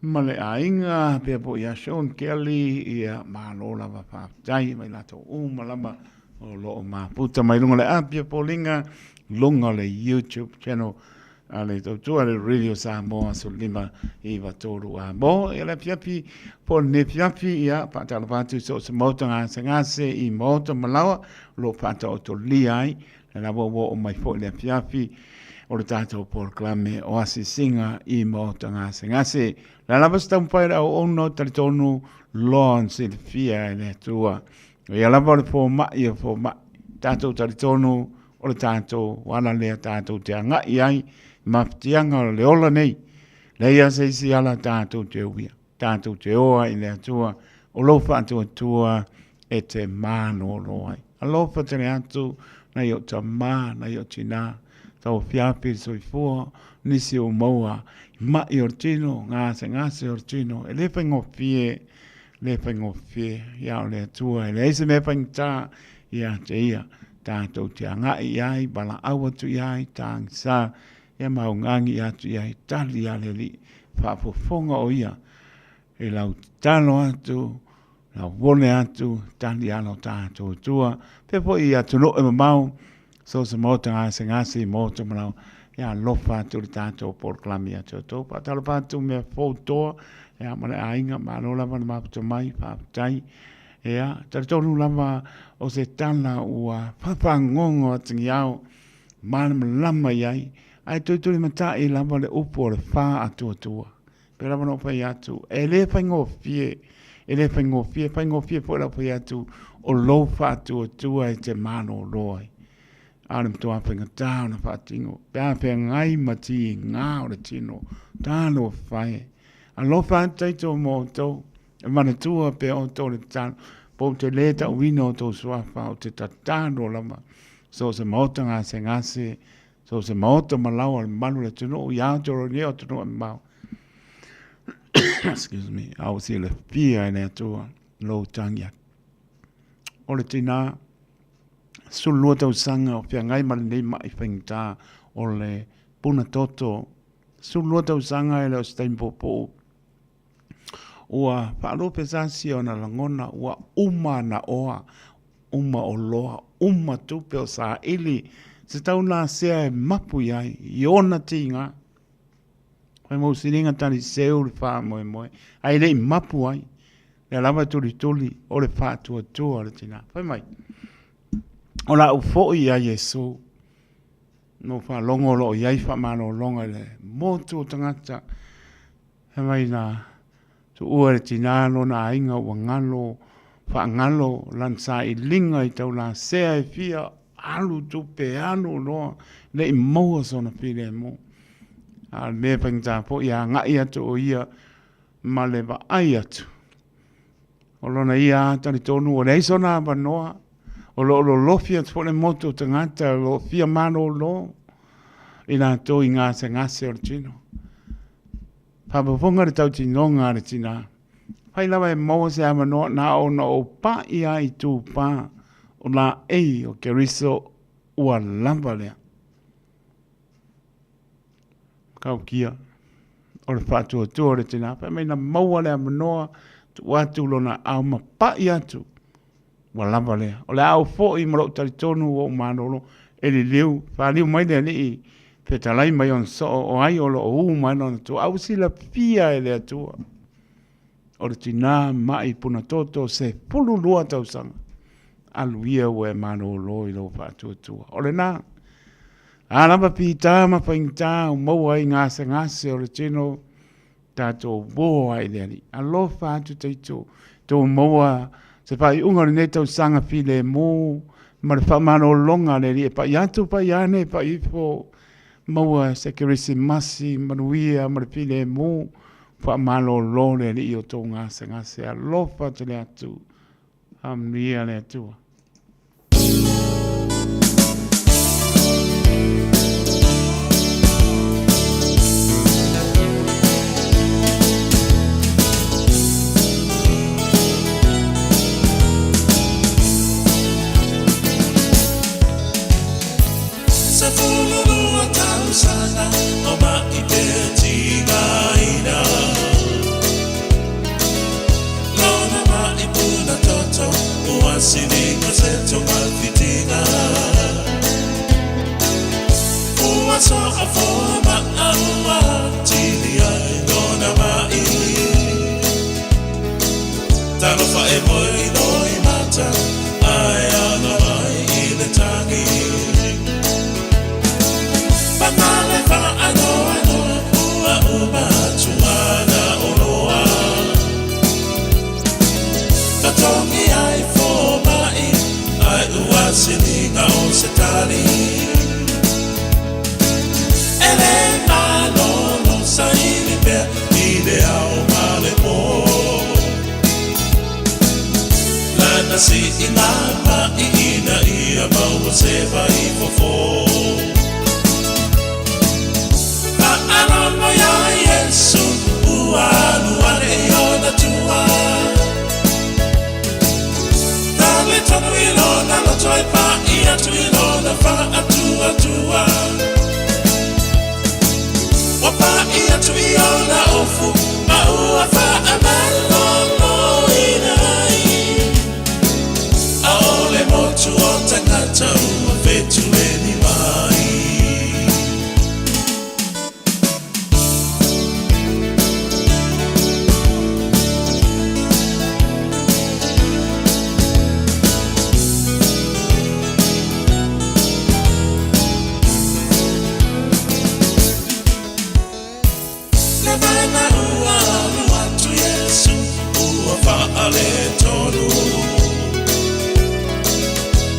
Ma le aiga, pea foi ia Sean Kelly, ia malo lava faafetai mai latou uma lava o lo o mafuta mai luga o le Apia Foliga, luga o le YouTube channel a le tautua le Radio Samoa 1593 a mo ia le afiafi po le afiafi ia faatalofa atu i so o se maota gasegase i maota malaoa o lo o faataotolia ai Le lava ua oo mai foi le afiafi o le tatou polokalame o asiasiga i maota gasegase. Le lava se taumafai o le auauna o talitonu loa ona silafia e le Atua. O ia lava o le fomai o fomai. Tatou talitonu o le tatou ala lea tatou te agai ai i mafatiaga o le ola nei. Leai lava se isi ala tatou te uia. Tatou te o ai i le Atua o lou faatuatua e te malōlō ai. Alofa tele atu nai ou tamā, nai ou tinā, tauafiafi le soifua, nisi o maua i maʻi o le tino, gasegase o le tino, e le faigofie, le faigofie, ia o le Atua, e leai se mea faigata ia te ia, tatou te agai i ai, valaau atu i ai, tagisa, Ia maugani atu ia i tali a le Alii, faafofoga o ia i lau tatalo atu, lau vone atu, tali a lo tatou Atua, pea foi i atunuu e mamao, so o se maota gasegase i maota malao, ia alofa atu le tatou polokalame ia te outou. Faatalofa atu mea fou toa, ia ma le aiga, malo lava le mafuta mai, faafetai. Ia, talitonu lava o se tala ua faafagogo atigiao, malamalama i ai, ae tulitulimatai lava le upu o le faatuatua. Pei lava ona ou fai atu, e le faigofie, e le faigofie, faigofie foi lau fai atu o lou faatuatua e te malolo ai. A o le matua faigata ona faatino, pe a feagai ma tiga o le tino, talofa e. Alofa atu taito mo outou, e manatua pea outou le tatalo, po ou te le tauina outou suafa, ou te tatalo lava So o se maota gasegase, so o se maota malaoa o le mamalu o le atunuu i Aotearoa nei o atunuu e mamao. Excuse me. A ua silafia e le Atua lou tagi atu. O le tinā, 12 tausaga o feagai ma lenei ma'i faigata o le puna toto. 12 tausaga e le o se taimi puupuu. Ua faalupe sasi ona lagona, ua uma ana oa, uma oloa, uma tupe o saili, se tau nasea e mapu i ai, i ona tiga. Fai mau siliga tali seu le faamoemoe, ae le i mapu ai. Lea lava e tulituli o le faatuatua o le tina. Fai mai, o lau foi ia Iesu, na ou faalogo o lo o i ai faamalologa i le motu o tagata. Fai mai na tuua e le tina lona aiga ua galo, faagalo lana sailiga i taulasea e fia alu tupe, alu loa, le i maua sona filemu. A o le mea e faigata foi e agai atu o ia ma le vaai atu. O lona ia talitonu ua leai sona avanoa, o lo o lolofi atu foi le motu o tagata o lo o fia malolo i latou i gasegase o le tino. Faafofoga le tautinoga a le tina, fai lava e maua se avanoa na ona ou pai lava i tupā o laei o Keriso ua lava lea. Kaukia o le faatuatua o le tina, fai mai na maua le avanoa, tuu atu lona aao ma pai atu, ua lava lea. O le a ou foi ma lou talitonu ua ou malolo e liliu, faliu mai le Alii, fetalai mai ona soo o ai o lo o u mai lona tua, a ua silafia e le Atua. O le tina ma'i puna toto 12 tausaga, alu ia ua e malolo i lou faatuatua. O lena, a lava pita ma faigata o maua ai gasegase o le tino, tatou uo ai i le Alii. Alofa atu taito, tou maua se faaiuga o lenei tausaga filemu ma le faamalologa a le Alii e pai atu, pai ane, pai ifo, maua se Kerisimasi manuia ma le filemu, faamalolo le Alii i o tou gasegase. Alofa tele atu. Faamanuia le Atua. 12 tausaga o ma'i pea tigaina Lona ma'i puna toto ua siliga se togafitiga Ua soa foa ma'a ua tili ai lona ma'i Talofa e moe i loimata ae aga mai i le tagi Patale faanoanoa ua uma atu ana oloa Totogi ai fomai ai ua siliga o se tali E le malolo saili pea i le ao ma le po Lana siʻina maʻi ina ia maua se vaifofo Faalogo iā Iesu ua alu ane i ona tua Talitonu i lona loto e paʻi atu i lona faatuatua Ua paʻi atu i ona ofu ma ua faamaloloina ai ʻAʻole motu o tagata ua fetuleni mai. Le vaena ua alu atu Iesu ua faaletonu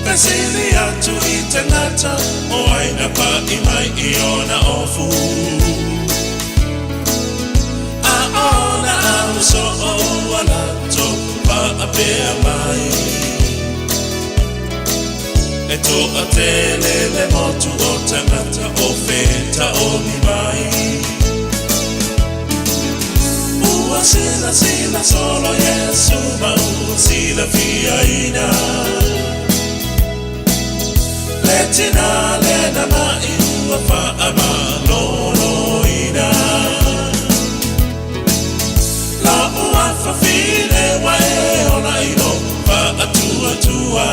Fesili atu i tagata o ai na paʻi mai i ona ofu A ona au soo ua latou faapea mai E toatele le motu o tagata o fetaoli mai. Ua Silasila solo Iesu ma ua silafiaina. Le tina lena ma'i ua faamaloloina. La'u afafine ua e ola i lou faatuatua.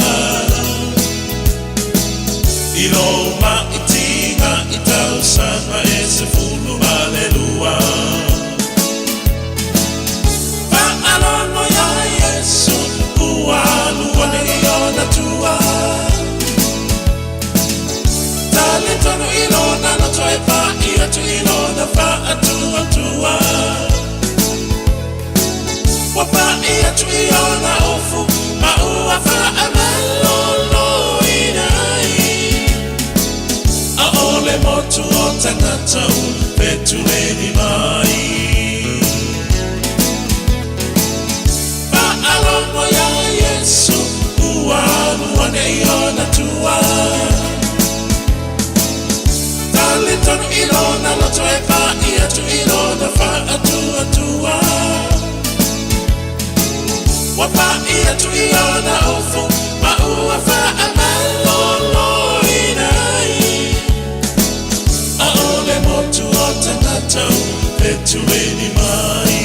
I lou ma'itiga i tausaga e 12. Fa'alogo iā Iesu ua alu ane i ona tua. Talitonu i lona loto e pa'i atu i lona fa'atuatua. Ua pa'i atu i ona ofu ma ua fa'amaloloina ai. ʻAʻole motu o tagata ua fetuleni mai. Fa'alogo iā Iesu ua alu ane i ona tua. Talitonu i lona loto e pa'i atu i lona fa'atuatua. Ua pa'i atu i ona ofu ma ua fa'amaloloina ai. ʻAʻole motu o tagata ua fetuleni mai.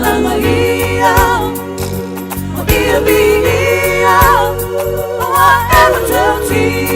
Agaia O ia viia Ua e matautia.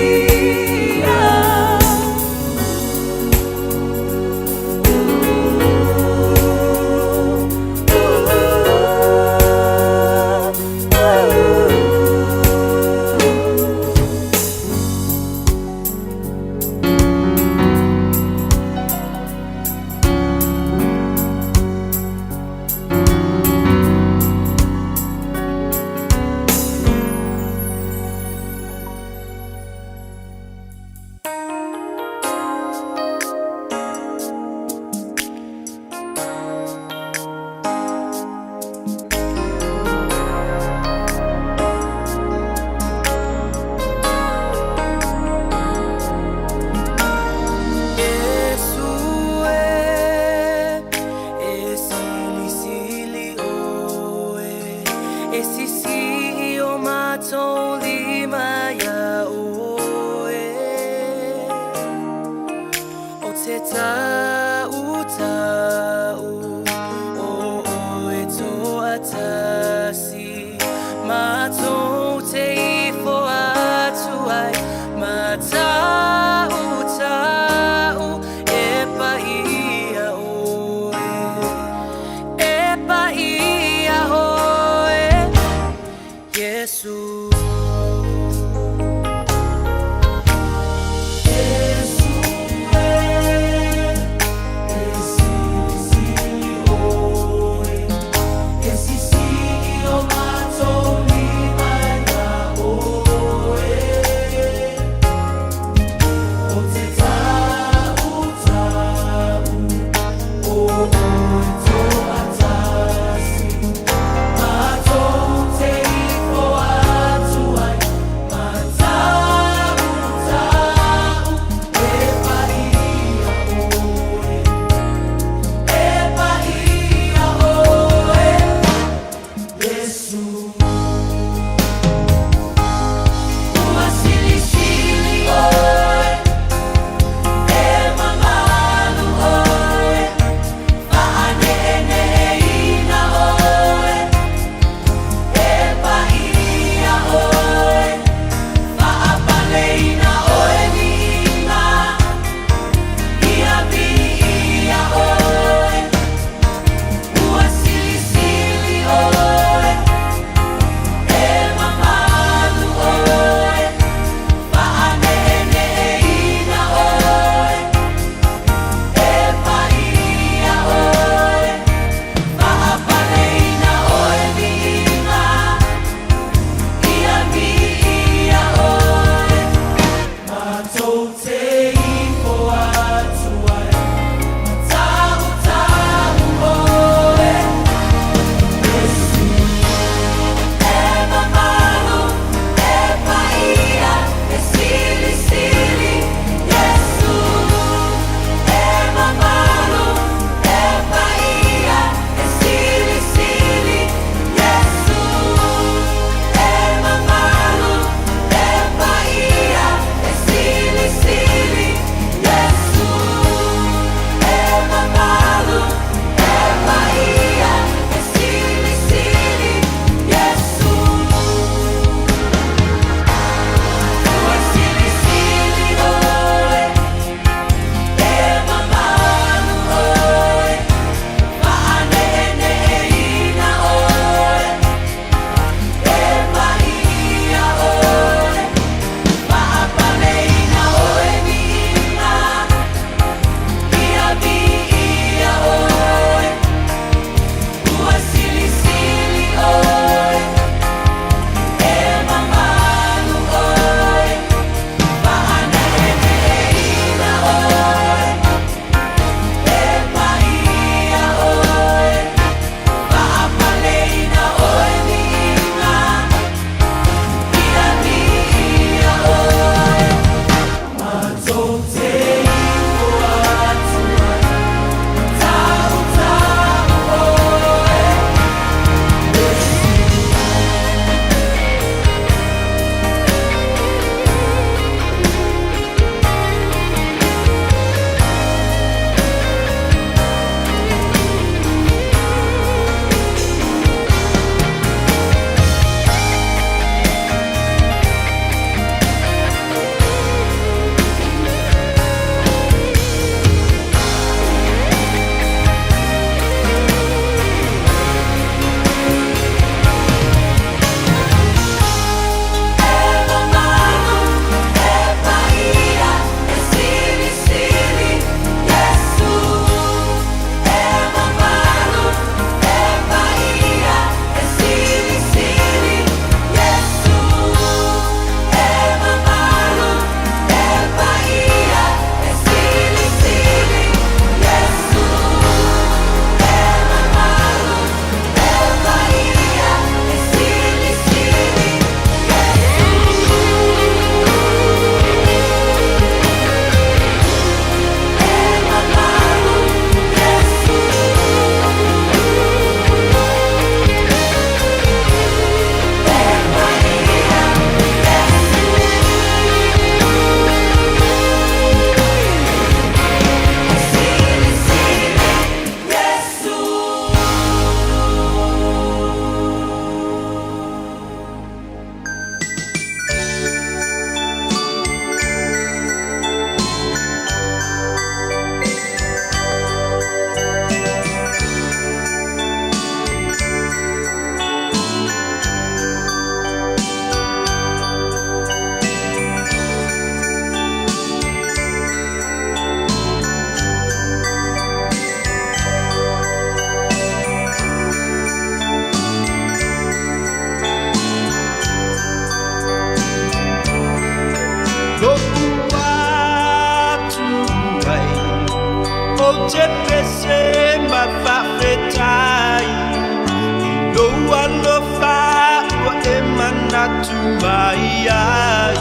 mai ai.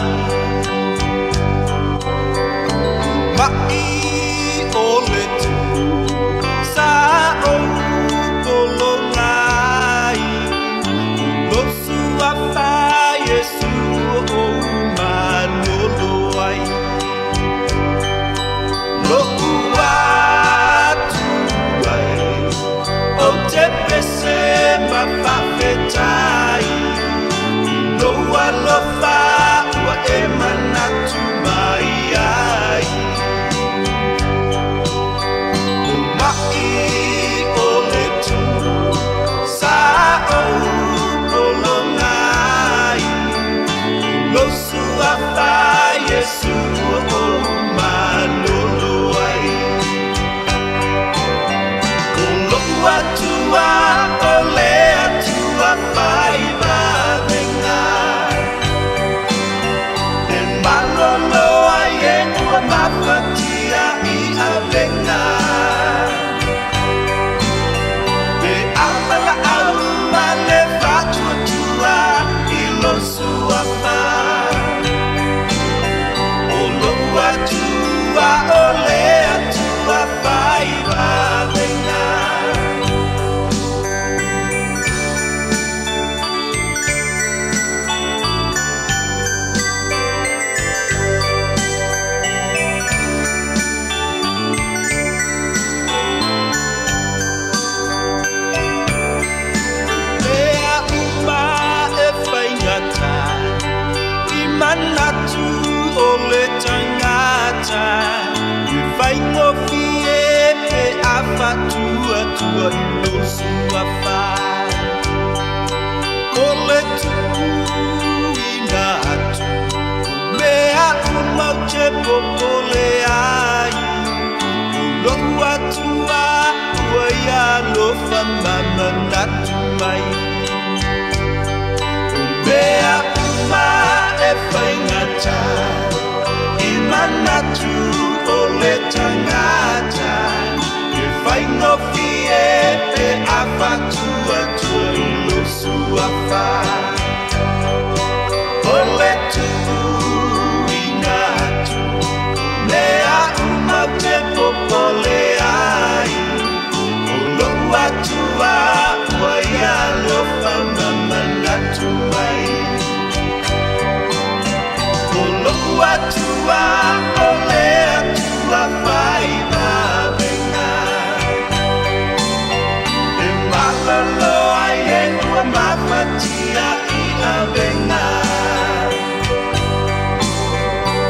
Ma'i o le tu sa ou pologa ai, o lou suafa Iesu ua ou malolo ai. Lo'u Atua e, ou te pese ma faafetai i lou alofa ua e manatu mai ai. O ma'i o le tu sa ou pologa ai, o lou suafa Iesu ua ou malolo ai. O lo'u Atua o le Atua fai vavega, e malolo ai e ua mafatia i avega. Pe a valaau ma le faatuatua i lou suafa, o lo'u Atua o le Atua fai vavega. Mea uma e faigata i manatu o le tagata, e faigofie pe a faatuatua i lou suafa. O le tuuina atu o mea uma ou te popole ai, o lo'u Atua ua ia alofa ma manatu mai. O mea uma e faigata i manatu o le tagata, e faigofie pe a faatuatua i lou suafa. O le tuuina atu mea uma ou te popole ai, o lo'u Atua ua ia alofa ma manatu mai. O lo'u Atua o le Atua fai vavega, e malolo ai e ua mafatia i avega.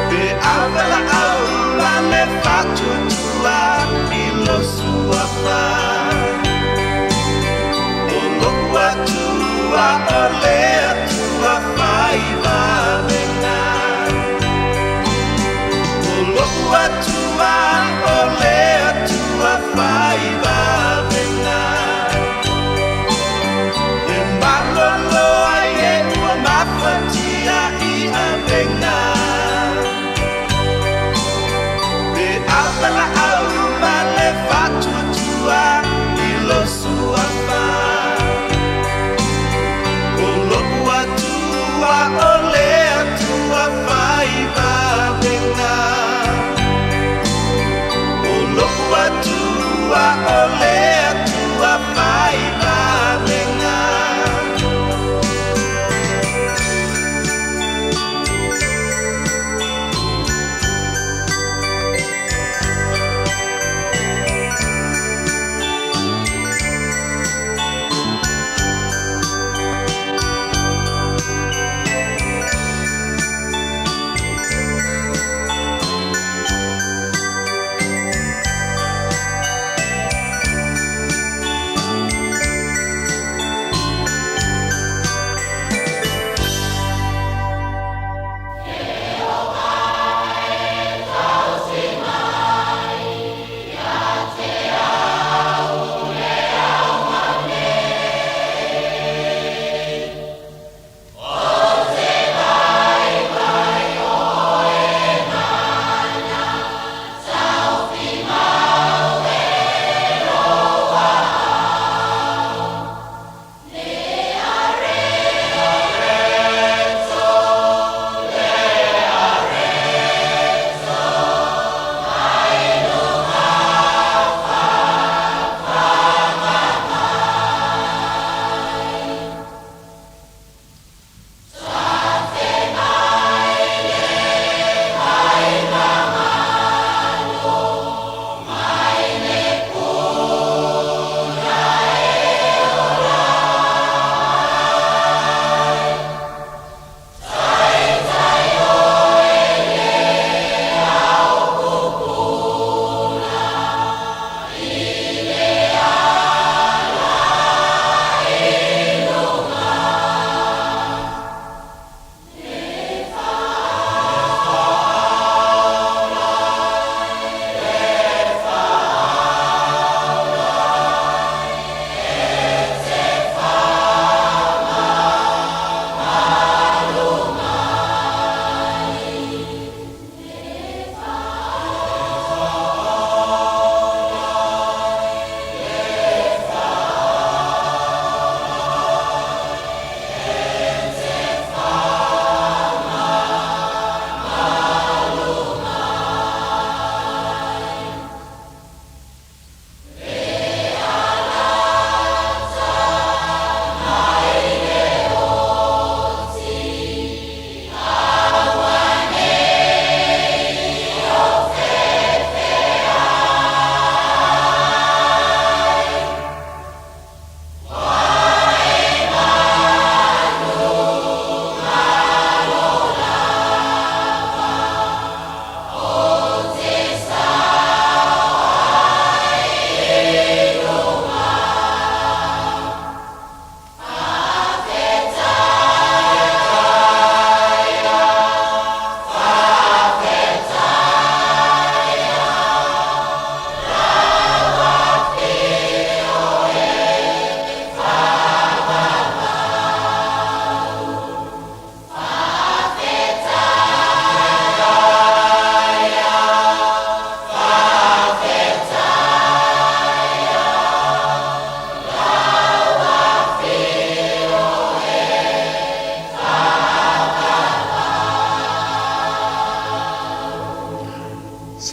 Pe a valaau ma le faatuatua i lou suafa, o lo'u Atua o le Atua fai vavega.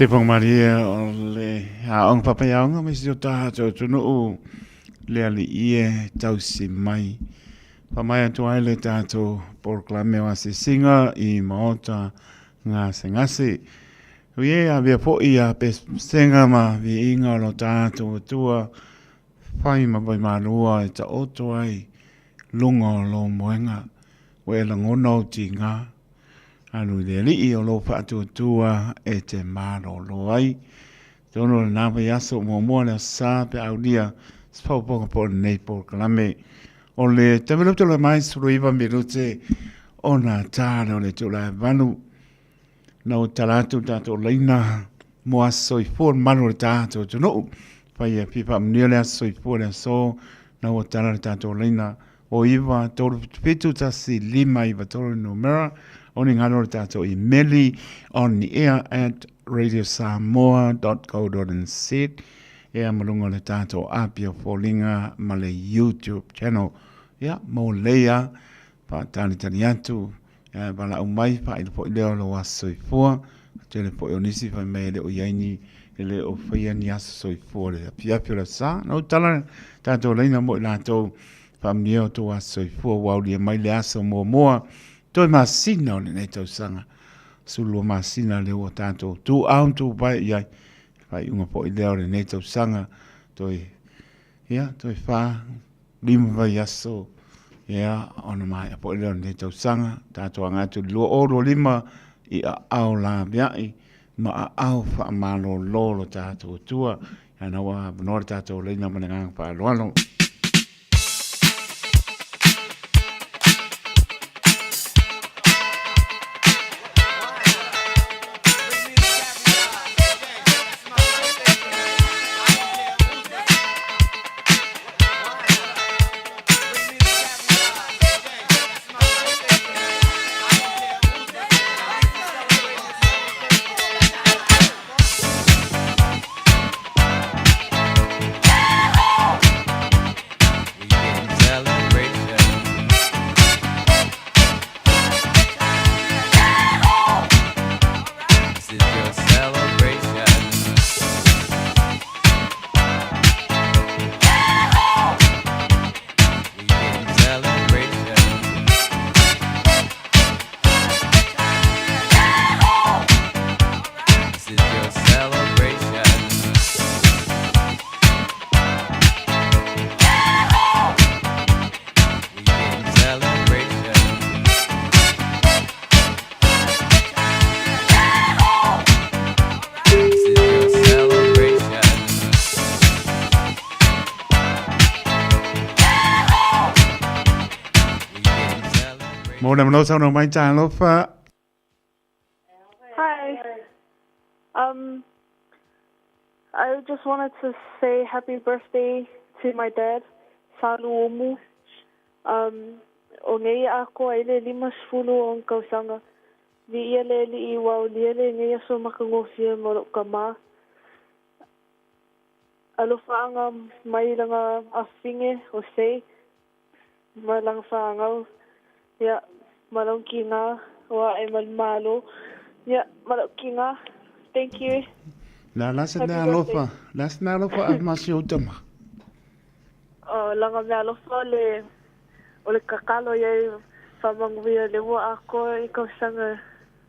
Se whakamarie o le aoga papaiaoga me si o tātou atunuu le alii e tausi mai. Whamai atu ai le tātou porokalame o asisinga i maota gasegase. Ui e avea foi a pesega ma viiga o lo tātou Atua whai ma waimalua e taoto ai lunga o lou moenga, ua e lagona ou tiga, alu i le Alii o lou faatuatua e te malolo ai. Tonu o lena vaiaso muamua le Aso Sa pe aulia se faaopoopoga po o lenei polokalame. O le taimi lea ou te loe mai 19 minute ona ta lea o le itula e 8. Na ua tala atu le tatou laina mo aso soifua le mamalu o le tatou atunuu. Fai e fia faamanuia le aso soifua le aso na ua tala le tatou laina o 9 3 7 1 5 9 3 numera o ni galo le tatou imeli on the air at radiosamoa.co.nz ea ma luga o le tatou api o foliga ma le YouTube channel. Ia, mo leia, faatalitali atu Ae valaau mai, faailo foi lea o lou aso soifua. Tele foi o nisi fai mai e le o i ai ni, e le o faia ni aso soifua le afiafi o le aso Sa. Na ou tala tatou laina mo i latou faamanuia o tou aso soifua ua aulia mai le aso muamua toe masina o lenei tausaga. 12 masina lea ua tatou tuuau ma tuupae i ai. Faaiuga foi lea o lenei tausaga toe, ia, toe 4, 5 vaiaso, ia, ona maea foi lea o lenei tausaga, tatou agai atu i le 2025 i aao laveai ma aao faamalolo lo tatou Atua. Ia na ua avanoa le tatou laina ma le agaga faaaloalo. Mo le mano saunoa mai talofa. Hi. Um, I just wanted to say happy birthday to my dad, Salu Omu. Um, o nei atoa ai le 50 o ona tausaga. Viia le Alii ua aulia lenei aso matagofie ma lou tama. Alofaaga mai lana afafine o Sei ma lana fanau, ia, ma lona tinā o Ae ma le Malo, ia, ma lou tinā. Thank you. La la se Happy mea birthday. alofa, la se mea alofa a ma si ou tama. O lana mea alofa o le o le tatalo i ai faamanuia le ua atoa i tausaga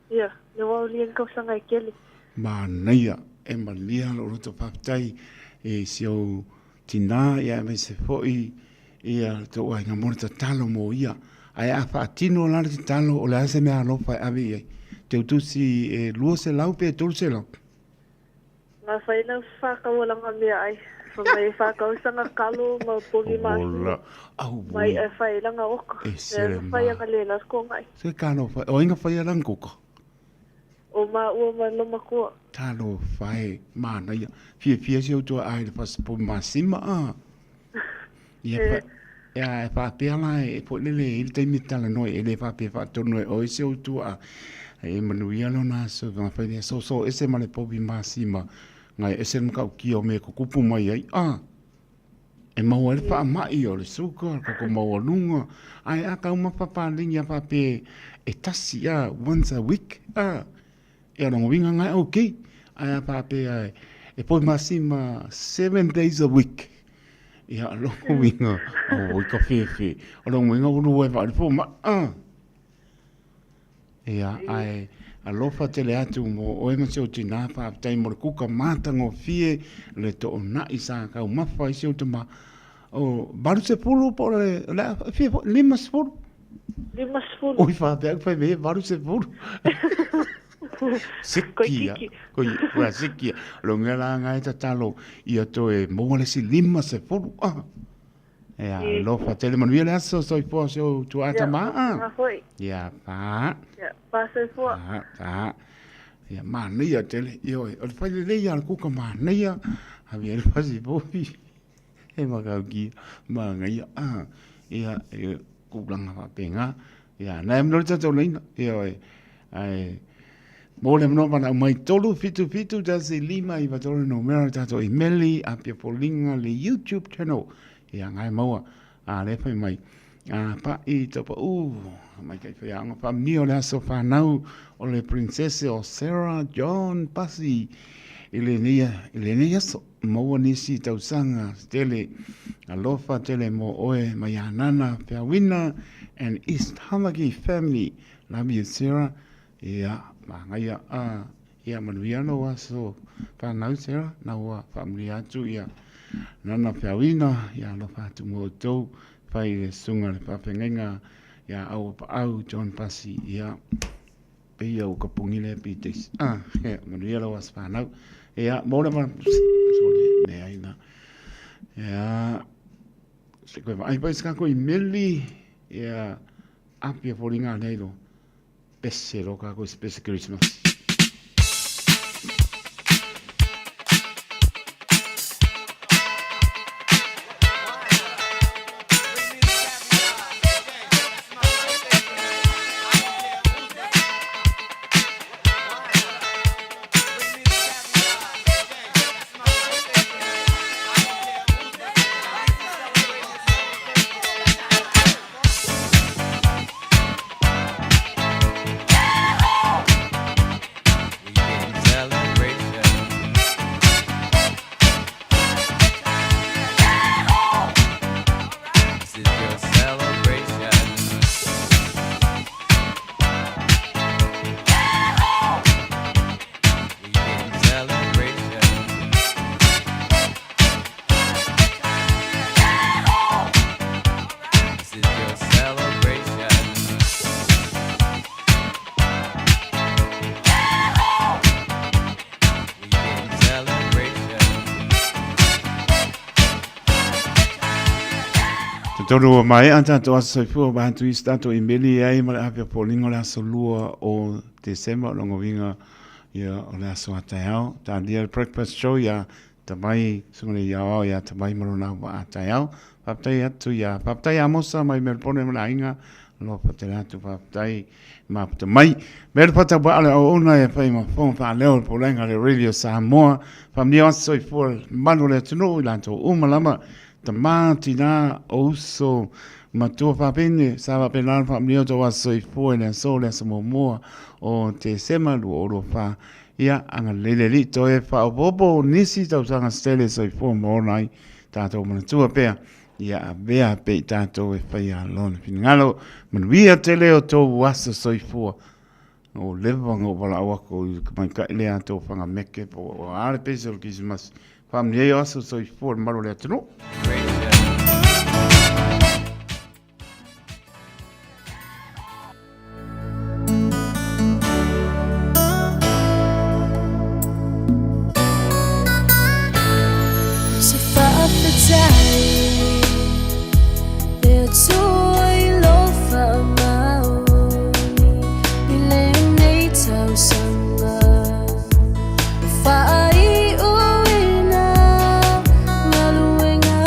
ia le ua aulia i tausaga e tele. Manaia e malia lou loto faafetai i si ou tinā ia aemaise foi ia le tou aiga mo le tatalo mo ia. Ae a faatino la le tatalo o le a se mea alofa e ave i ai? Teutusi e 200 pe 300? Nga fai na whakaualanga mea ai. Fa mai whakausanga kalo ma pogi masima. Au Mai e fai langa oka. E sere ma. Fai anga le las ko ngai. Se kalo fai. O inga fai langa koko. O ma ua ma lo makua. Talo fai mana ia. Fia fia se utua ai le fas po masima a. Ia fa ia e faapea la e po lele i le taimi talanoa e le faapea faatonu e oe se utua a. E manuia lona aso nga fai le soso ese ma le povi masima ngai ese le matautia o mea e tutupu mai ai a e maua ai le faamai o le suka, le koko maualuga ae a taumafa paleni a faapea e tasi a once a week a e lona uiga na e okay. Ae a faapea e poimasima 7 days a week. Ia, lona uiga, oi ka fefe. O lona uiga ua lua e vaai le fomai. Ah. Ia, ae alofa tele atu mo oe ma si ou tinā, faafetai mo le kuka matagofie, le toonai sa taumafa i si ou tama. O 80 po o le, o le a, fia foi, 50? 50. Oi, faapea au fai mai e 80. Sikia. Koi, ua sikia. Lo ngea la ngai tatalo ia toe maua le isi 50. Ah. Ia, alofa tele manuia le aso soifua o si ou tuaa tama. Ia, foi. Ia, pa. Ia, pa soifua. Pa, pa. Ia, manaia tele. Ioe, o le fai lelei lava o le kuka manaia. Ave ai le fasipovi. E makaukia, manaia. Ah, ia, e kulaga faapena. Ia, nai amino le tatou laina. Ioe, ae, mo le avanoa valaau mai 377 1 5 9 3 numera o le tatou imeli, Apia Foliga, le YouTube channel. Ia, ngai maua, a le fai mai. A paʻi tapaʻu, maikaʻi faiaoga faamanuia o le aso fanau o le princese o Sarah John Pasi i lenei, i lenei aso. Maua nisi tausaga tele, alofa tele mo oe mai Anana Feauina and East Tamaki family. Love you Sarah. Ia, manaia a, ia manuia lou aso fanau Sarah, na ua faamanuia atu ia Nana Feauina, ia alofa atu mo outou, fai le susuga le faafeagaiga ia Auapaau John Pasi, ia pei au ka pongi lea pi teisi. Ah, ia, manuia lou aso fanau. Ia, mo le ma, sorry, leai na. Ia, se koe vaai pai se kako i meli, ia, Apia foliga nei lo. Pese lo kako i pese Christmas. Totonu ua maea tatou aso soifua ua atu i se tatou imeli e ai ma le ave o Foliga o le aso 2 o Tesema o lona uiga ia o le aso a taeao. Talia le breakfast show ia Tamai, susuga le Aoao ia Tamai ma lona auvaa taeao. Faafetai atu ia, faafetai Amosa mai Melbourne ma le aiga, alofa tele atu faafetai mafuta mai. Mea le faatauvaa o le auauna e fai ma fofoga faaleo le pulega le Radio Samoa. Faamanuia aso soifua le mamalu o le atunuu i latou uma lava, tama, tina, o uso, matua faafine, sa faapena ona faamanuia o tou aso soifua i le aso, le aso muamua o Tesema 2024. Ia, agalelei le Alii toe faaopoopo nisi tausaga se tele soifua ma ola ai tatou manatua pea, ia avea pea i tatou e faia Lona finagalo. Manuia tele o tou aso soifua. Ua leva ona ou valaau atu i le tamaitai lea a tou fagameke po o a le pese o le Kerisimasi. Faamanuia ai o aso soifua i le mamalu o le atunuu. Se faafetai le Atua i lou faamaoni i lenei tausaga e faaiuina galuega.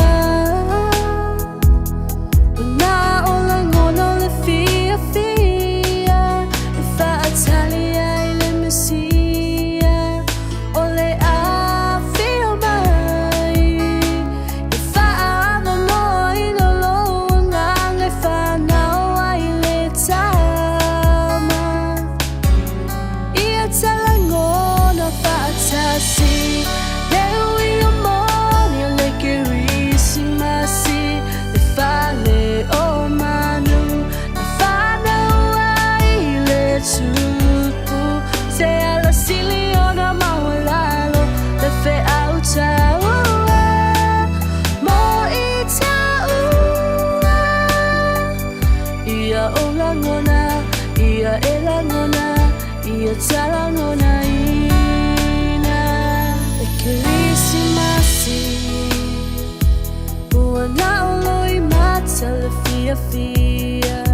fiafia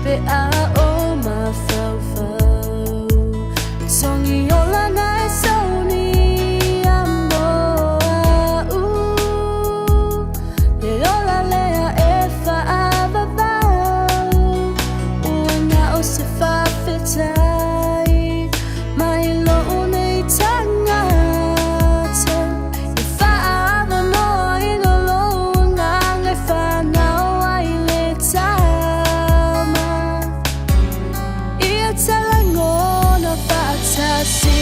pe a o mafaufau. Togi ola na e saunia mo a'u, le ola lea e fa'avavau. Ua na o se fa'afetai mai lo'u nei tagata e fa'aavanoa i lou agaga e fanau ai le tama. Ia talagona fa'atasi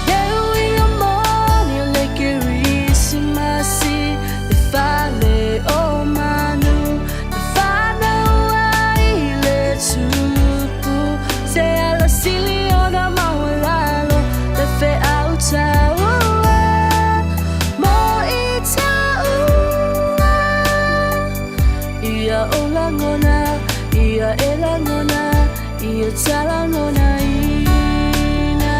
le uiga moni o le Kerisimasi, le fale o manu na fanau ai le Tupu, se alasili ona maualalo le fe'au tāua mo i tāua. Ia o lagona, ia e lagona, ia talagonaina.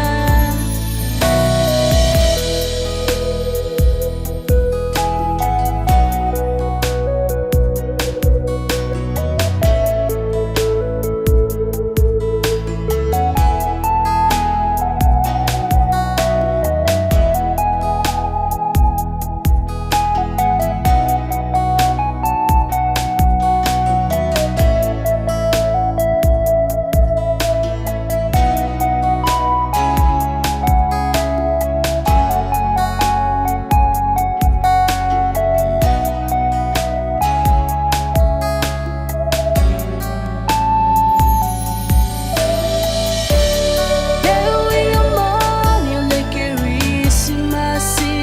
Le uiga moni o le Kerisimasi,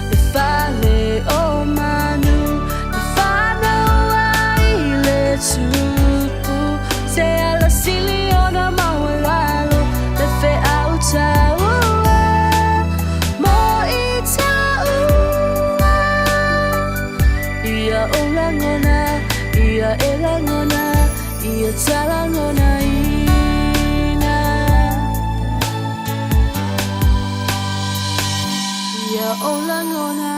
le fale o manu na fanau ai le Tupu, se alasili ona maualalo le fe'au tāua mo i tāua. Ia o lagona, ia e lagona, ia talagonaina. Ia o lagona,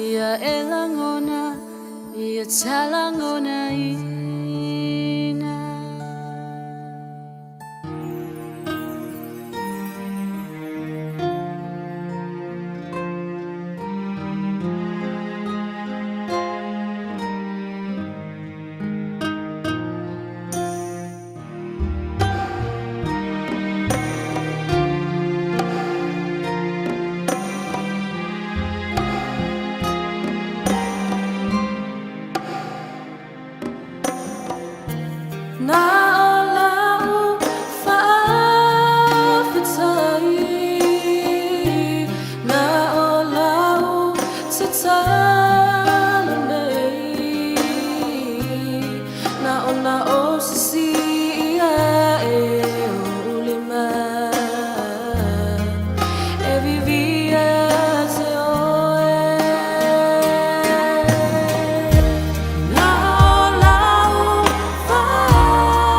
ia e lagona, ia talagonaina. Na o la'u fa'afetai, na o la'u tatalo nei, na ona o sisii a'e o'u lima e viviia ia te Oe. Na o la'u fa'afetai.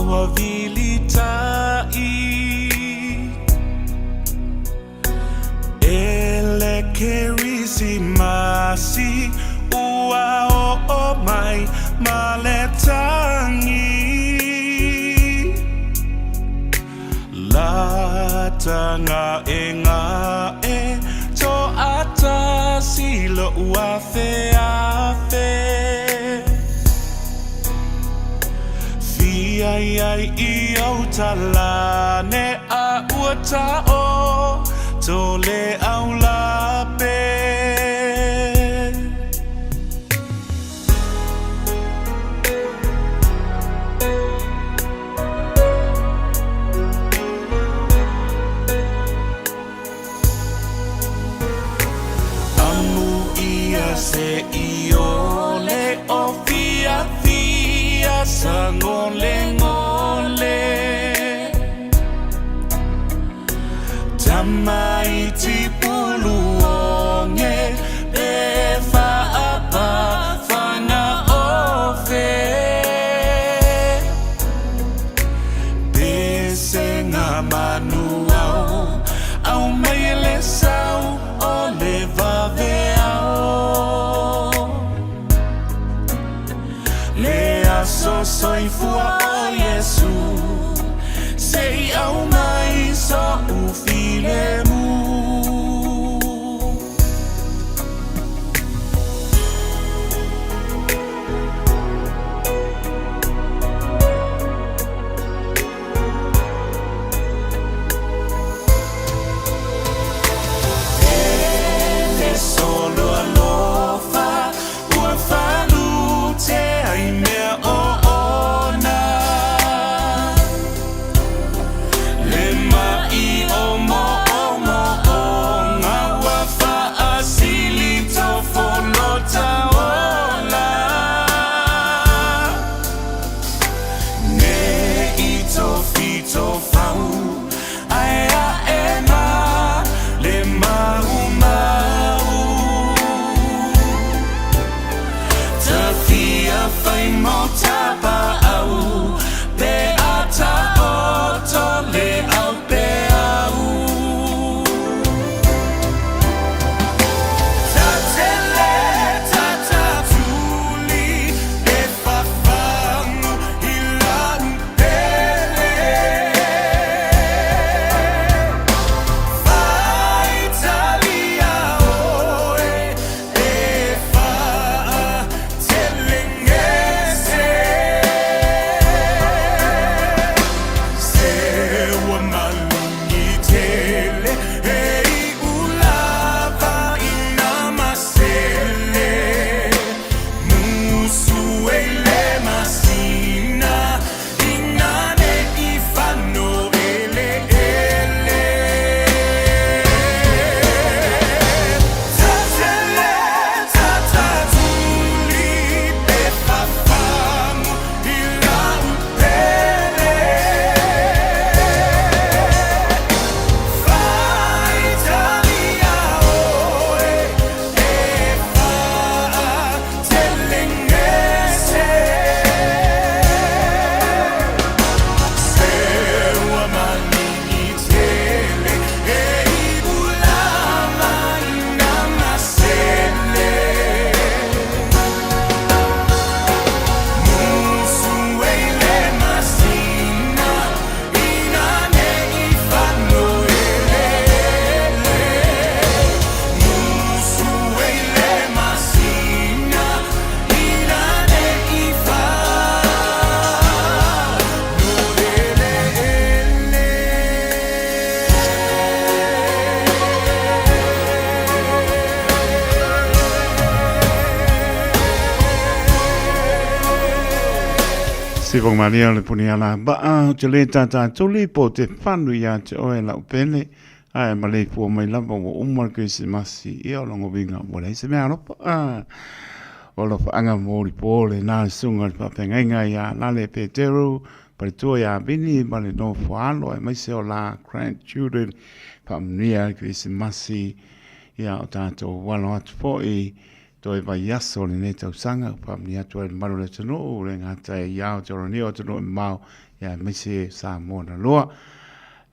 ua vilitaʻi E le Kerisimasi ua oo mai ma le tagi Lata gaegae toatasi loʻu afeafe Fia i ai i ou talane a ua taoto le aulape. Amu ia se iole o fiafia sagolegole Tamaiti puluoge pe faapa fagaofe Pesega manuao aumai e le sau o le vaveao Le aso soifua o Iesu se i aumai soʻu filemu. E le solo alofa ua falutea i mea oona Le maʻi o moomooga ua faasili tofolota ola Ne i tofitofau ae ae ma le maumau Tafia fai mo tapaau pe a taoto le aupeau Tatele tatatuli e fafagu i lau pele Faitalia oe e faatelegese Se ua malugi tele e iʻu lava i na masele Musu e le masina ina nei fanoeleele Tatele tatatuli pe fafagu i lau pele Faitalia oe e faatelegese Se ua malugi tele e iʻu lava i na masele Musu e le masina ina nei fanoeleele Musu e le masina ina nei fanoeleele Siva malia le puni ala baa o te le tātātuli po te whanu ia te oe lau pele ae ma le fua mai lava ua uma le Kerisimasi ia o longo winga ua leai se mea alofa o alofaanga mo le po le na le sunga le faafeagaiga ia Lale Peteru paletua ia Vini ma le nofo alo aemaise o la grandchildren faamanuia le Kerisimasi ia o tatou alo atu foi. Toe vaiaso o lenei tausaga, ua faamanuia atu ai le mamalu o le atunuu, e le gata i Aotearoa nei o atunuu e mamao, ia aemaise Samoa na loa.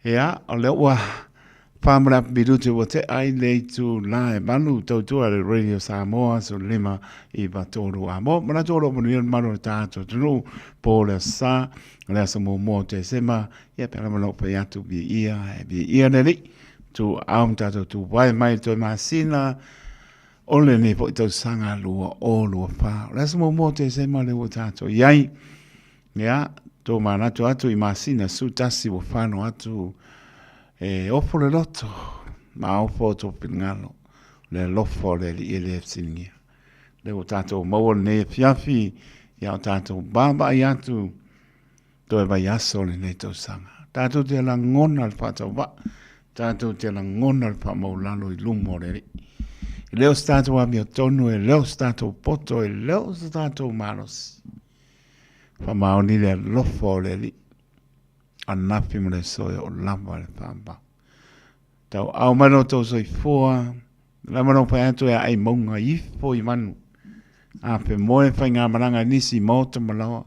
Ia, o lea ua 4 minute ua tea ai le itula e 8 tautua le Radio Samoa 15 9 3 a mo. Manatu o lo o manuia le mamalu o le tatou atunuu po le aso Sa, o le aso muamua o Tesema, ia pe lava lou fai atu viia, e viia le Alii. Tu au ma tatou tuvae mai le toe masina, O lenei foi tausaga 2024. O le aso muamua o Tesema lea ua tatou i ai. Ia, tō manatu atu i masina 11 ua whano atu e ofo le loto, ma ofo o tō finagalo, le alofa o le Alii e le fesilingia. Lea ua tatou maua lenei afiafi, ia o tatou vaavaai atu toe vaiaso o lenei tausaga. Tatou te lagona le faatauvaa, tatou te lagona le faamaulalo i luma o le Alii. E le o se tatou amiotonu, e le o se tatou poto, e le o se tatou malosi. Faamaoni le alofa o le Alii, anafi ma le aso e oo lava le faamau. Tauau mai lo tou soifua, lava lou fai atu e aai mauga ifo i manu. A pe moe faigamalaga i nisi maota ma laoa,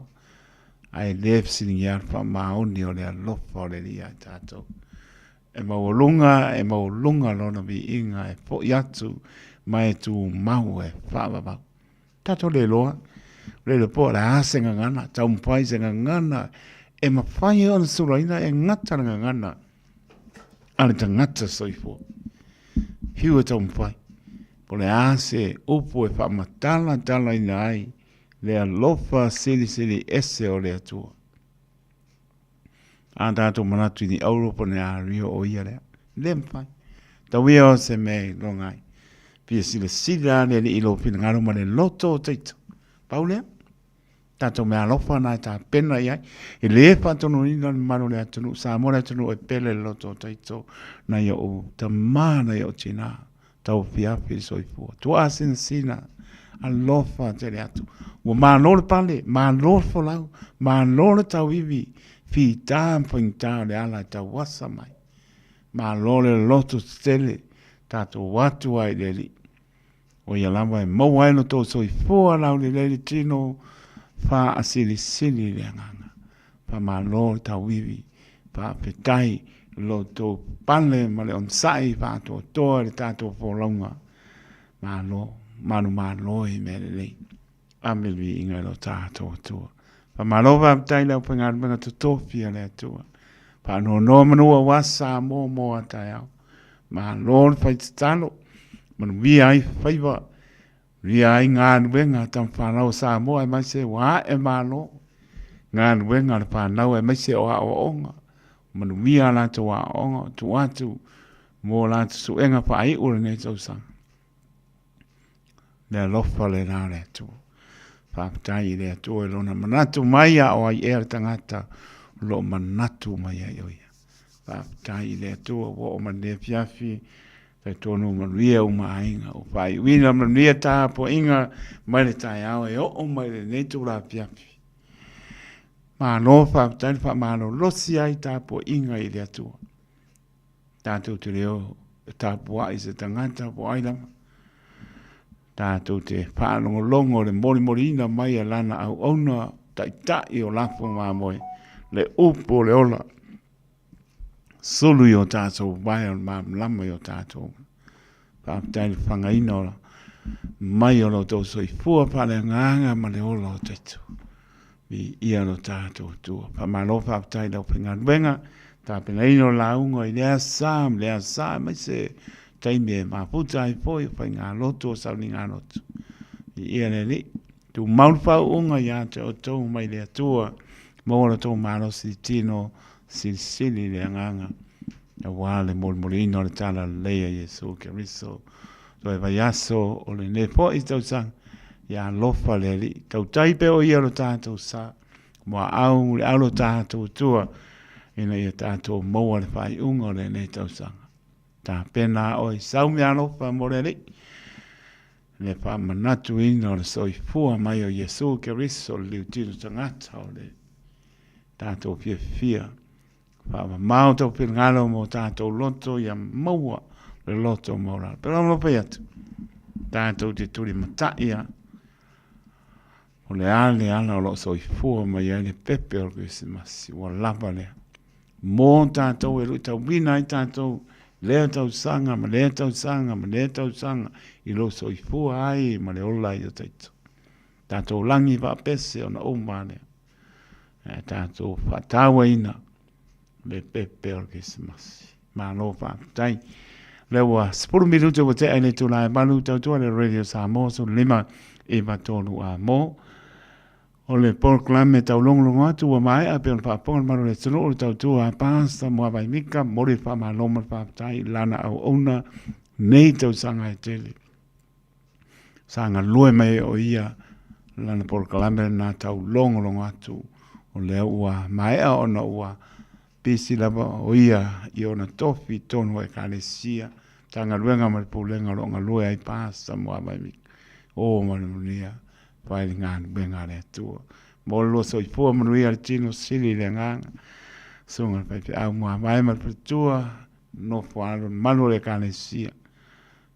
ae le fesiligia le faamaoni o le alofa o le Alii ia i tatou. E maualuga, e maualuga lona viiga e foi atu ma e tumau e faavavau. Tatou le iloa, le iloa po o le a se gagana, taumafai se gagana e mafai ai ona sulaina e gata le gagana a le tagata soifua. Fiu e taumafai, po o le a se upu e faamatalatalaina ai le alofa silisili ese o le Atua. A tatou manatu i ni auro po o ni ario o ia lea. Le mafai. Tau ia o se mea e iloga ai. Fia silasila le Alii i lou finagalo ma le loto o taito. Pau lea. Tatou mea alofa na e tapena i ai. E le faatonuina le mamalu o le atunuu. Samoa le atunuu e pele le loto o taito. Nai ou tamā, nai ou tinā. Tauafiafi le soifua. Tuaasinasina, alofa tele atu. Ua malo le pale, malo le folau, malo le tauivi, fita ma faigata o le ala e tauasa mai. Malo le loto tetele, tatou o atu ai i le Alii. O ia lava e maua ai lo tou soifua laulelei le tino, faasilisili le agaga. Faamalo le tauivi, faafetai lo outou pale ma le onosai faatoatoa i le tatou folauga. Malo, manumalo i mea lelei. Ame le viiga i lo tatou Atua. Faamalo faafetai i le aufaigaluega totofi a le Atua. Faanoanoa manu aua Samoa mo a taeao. Malo le fai tatalo, manuia ai faiva, manuia ai galuega a tamafanau a Samoa aemaise ua ae malo galuega a le fanau aemaise o aoaoga, manuia a latou aoaoga o tuu atu mo latou suega faaiu o lenei tausaga. Le alofa lena o le Atua. Faafetai i le Atua i lona manatu mai a o ai ea le tagata o lo o manatu mai ai o ia. Faafetai i le Atua ua oo mai lenei afiafi, talitonu manuia uma aiga, ua faaiuina manuia tapuaiga mai le taeao e oo mai lenei itula afiafi. Malo faafetai le faamalolosi ai tapuaiga i le Atua. Tatou te le o tapuai i se tagata po o ai lava. Tatou te faalogologo i le molimoliina mai a lana auauna taitai o lafo mamoe, le upu o le ola, sulu i o tatou vae o le malamalama i o tatou. Faafetai i le fagaina o mai o lo outou soifua faaleagaga ma le ola o Taito. Viia lo tatou Atua. Faamalo faafetai i le aufaigaluega, tapenaina o lauga i lea sa ma lea sa, aemaise taimi e mafuta ai foi o faigalotu o saunigalotu. Viia le Alii. Tumau le faauuga ia te outou mai le Atua, maua lo outou malosi i tino, silisili i le agaga, aua le molimoliina o le talalelei a Iesu Keriso. Toe vaiaso o lenei foi tausaga, ia alofa le Alii. Tautai pea o ia lo tatou sa, muaau le au lo tatou Atua, ina ia tatou maua le faaiuga o lenei tausaga. Tapena oe, sau mea alofa mo le Alii, le faamanatuina o le soifua mai o Iesu Keriso, le liutino tagata o le tatou fiafia. Faamamao tau finagalo mo tatou loto ia maua le loto maualalo. Pei ona fai atu. Tatou te tulimatai lava. O le a le ala o lo o soifua mai ai le pepe o le Kerisimasi, ua lava lea. Mo tatou e luitauina ai tatou lea tausaga ma lea tausaga ma lea tausaga i lou soifua ai ma le ola ai o taito. Tatou lagi faapese ona uma lea. Ae tatou faatauaina le pepe o le Kerisimasi. Malo faafetai. Lea ua 10 minute ua tea i le itula e 8, tautua le Radio Samoa 15 9 3 a mo. O le polokalame taulogologo atu ua maea pei ona faafofoga le mamalu o le atunuu o le tautua a Pastor Muavae Mika, momoli le faamalo ma le faafetai i lana auauna nei tausaga e tele. Sa galue mai ai o ia lana polokalame lena taulogologo atu o lea ua maea ona ua pisi lava o ia i ona tofi i totonu o Ekalesia, Matagaluega ma le Pulega o lo o galue ai Pastor Muavae Mika. O ma le manuia fai le galuega a le Atua. Mo le lua soifua manuia le tino sili i le agaga. Susuga le faifeau muavae ma le faletua, nofo alo le malu o le Ekalesia.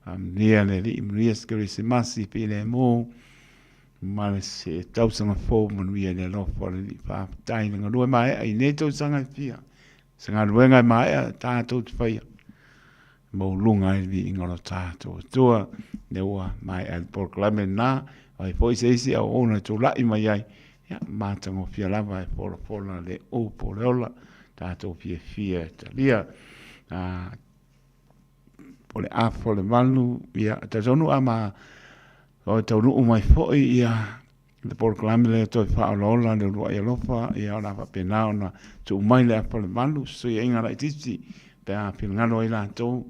Faamanuia le Alii, manuia se Kerisimasi filemu ma le se tausaga fou manuia i le alofa o le Alii. Faafetai le galue maea i nei tausaga e fia. Se galuega e maea tatou te faia. Maualuga ai le viiga o lo tatou Atua. Lea ua maea le polokalame lena, o ai foi se isi auauna e tulai mai ai, ia, matagofie lava e folafola le upu o le ola, tatou fiafia e talia. Po o le afa o le 8, ia, talitonu a ma o taunuu mai foi ia le polokalame lea toe faaolaola le uluai alofa, ia o le a faapena ona tuu mai le afa o le 8, fesuiaiga laitiiti pe a finagalo ai latou,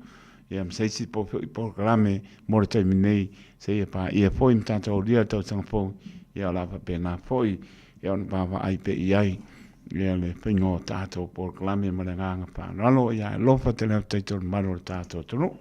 ia ma se isi foi polokalame mo le taimi nei seia paia foi ma tatou aulia le tausaga fou, ia o le a faapena foi ia ona vaavaai pea i ai ia le faiga o tatou polokalame ma le agaga faaaloalo. Ia alofa tele atu tatou i le mamalu o le tatou atunuu.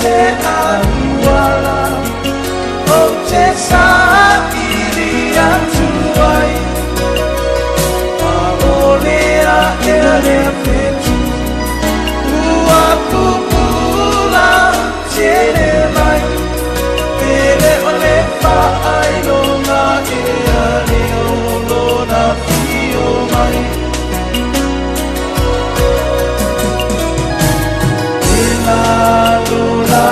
se auala Ou te saili atu ai ʻAʻole aʻe lea fetu Ua pupula tele mai Pele o le faailoga ea leo lona afio mai E lalolagi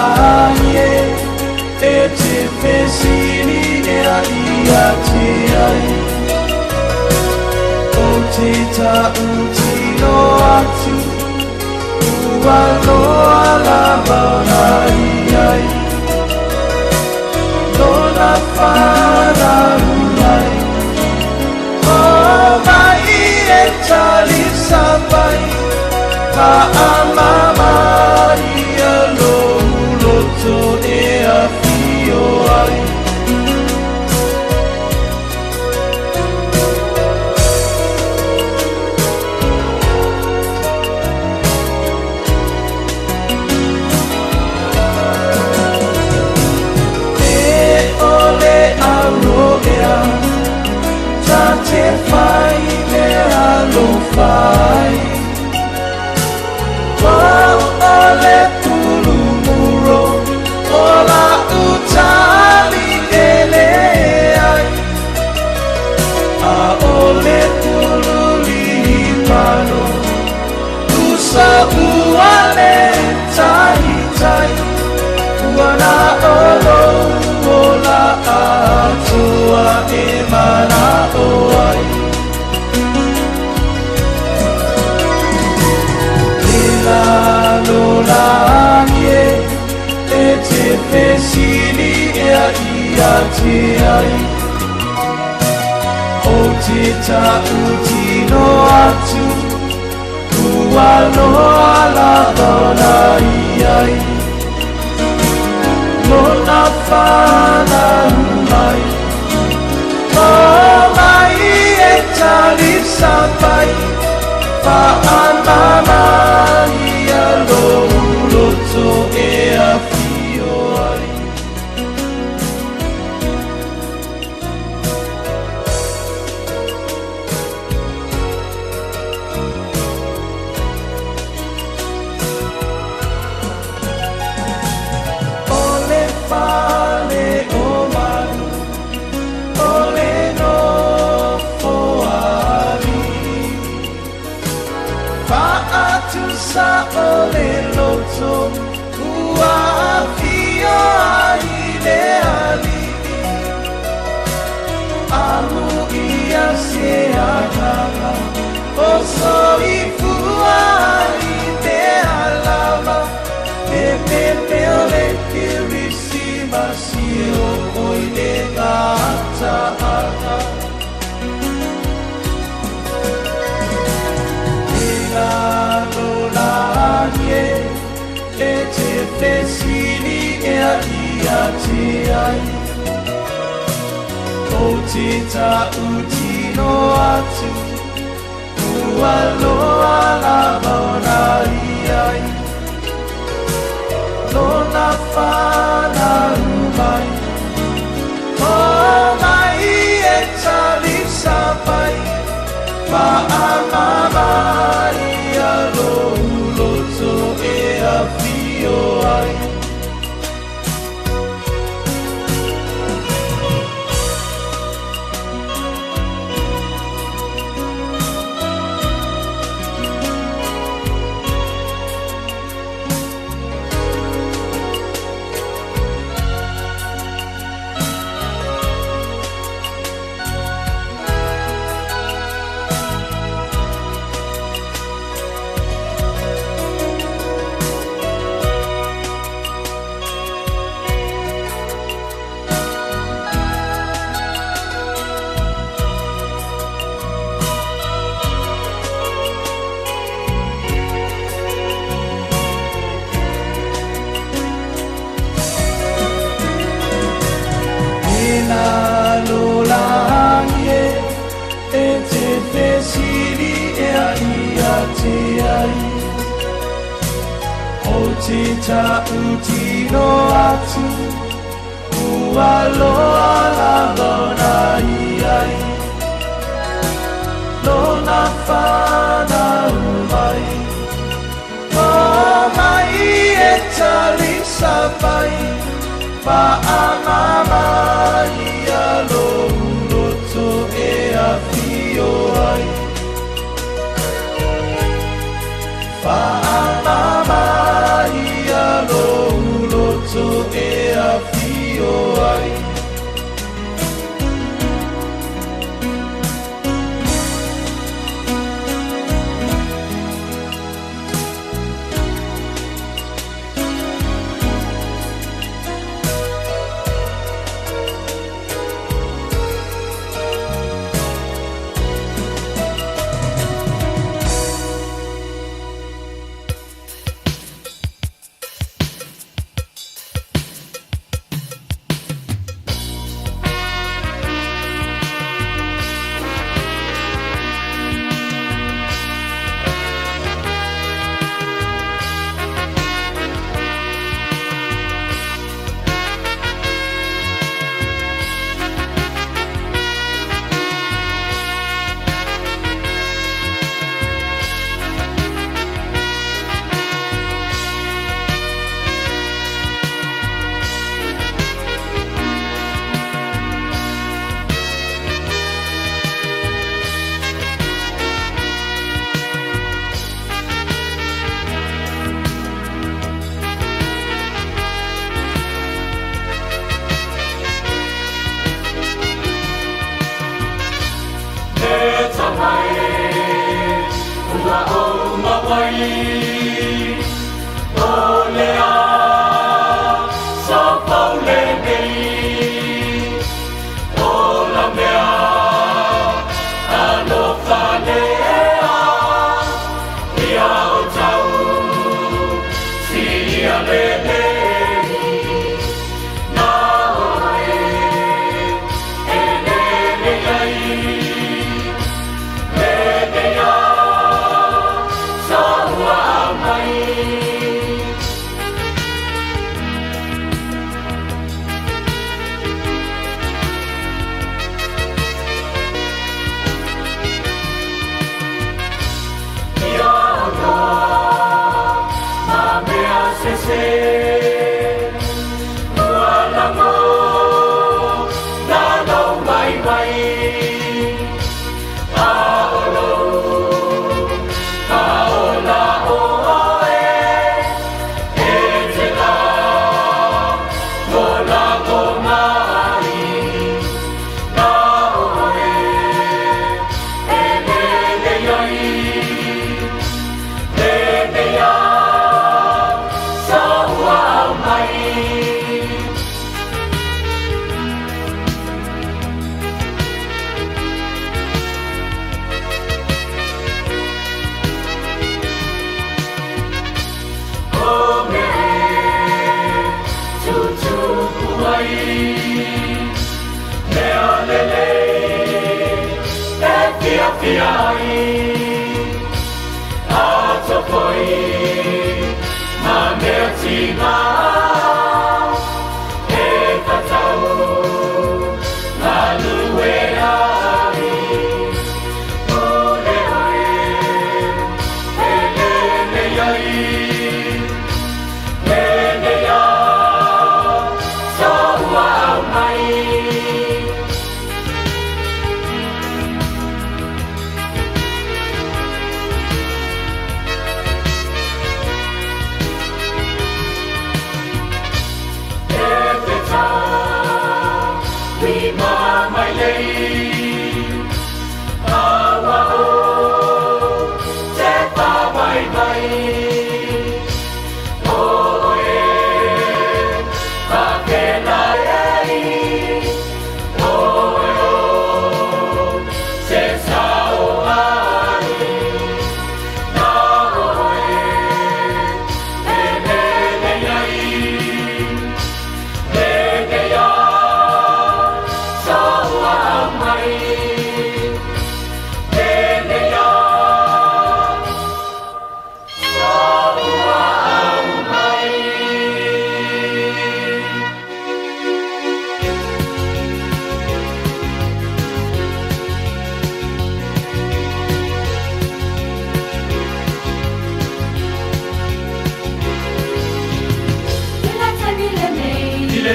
e E te fesili ea ia te ai Ou te tautino atu Ua loa lava ona i ai Lona fanau mai O mai e talisapai Faamama ia lou loto e afio ai. E ʻole aro ea Ta te whai mea alofa ai Wau o le pulumuro O la'u tali e leai ʻAʻole ulu lihi pano Usa ua le taitai Ua na o lou ola atoa e manaʻo ai E lalolagi e E te fesili ea ia te ai Ou te tautino atu Ua loa lava ona i ai Lona fanau mai O mai e talisapai Faamama ia lou loto e afio ai. O le fale o Manu, o le nofo a alii. Faatusa o le loto, ua afio ai le alii. Amuia se agaga o soifua i mea lava, E pele o le Kerisimasi e oo i le gataaga. E lalolagi e, e te fesili ea ia te ai. Ou te tautino atu, ua loa lava ona i ai. Lona fanau mai, O mai e talisapai, Faamama ia lou loto e afio ai. O te tautino atu ua loa lava ona i ai lona whanau mai. O mai e talisa mai, whaamama ia lou loto e awhio ai. Whaamama ia lou loto e awhio ai.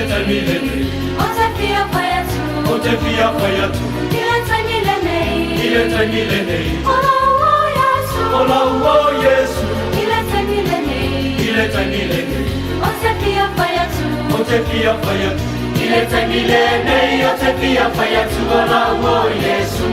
taimi lenei. O te fia whai atu. O te fia whai atu. I le taimi lenei. I le taimi lenei. O lau o Iesu. O lau o Iesu. I le taimi lenei. I le taimi lenei. O te fia whai atu. O te fia whai atu. I le taimi lenei. O te fia whai atu. O lau o Iesu.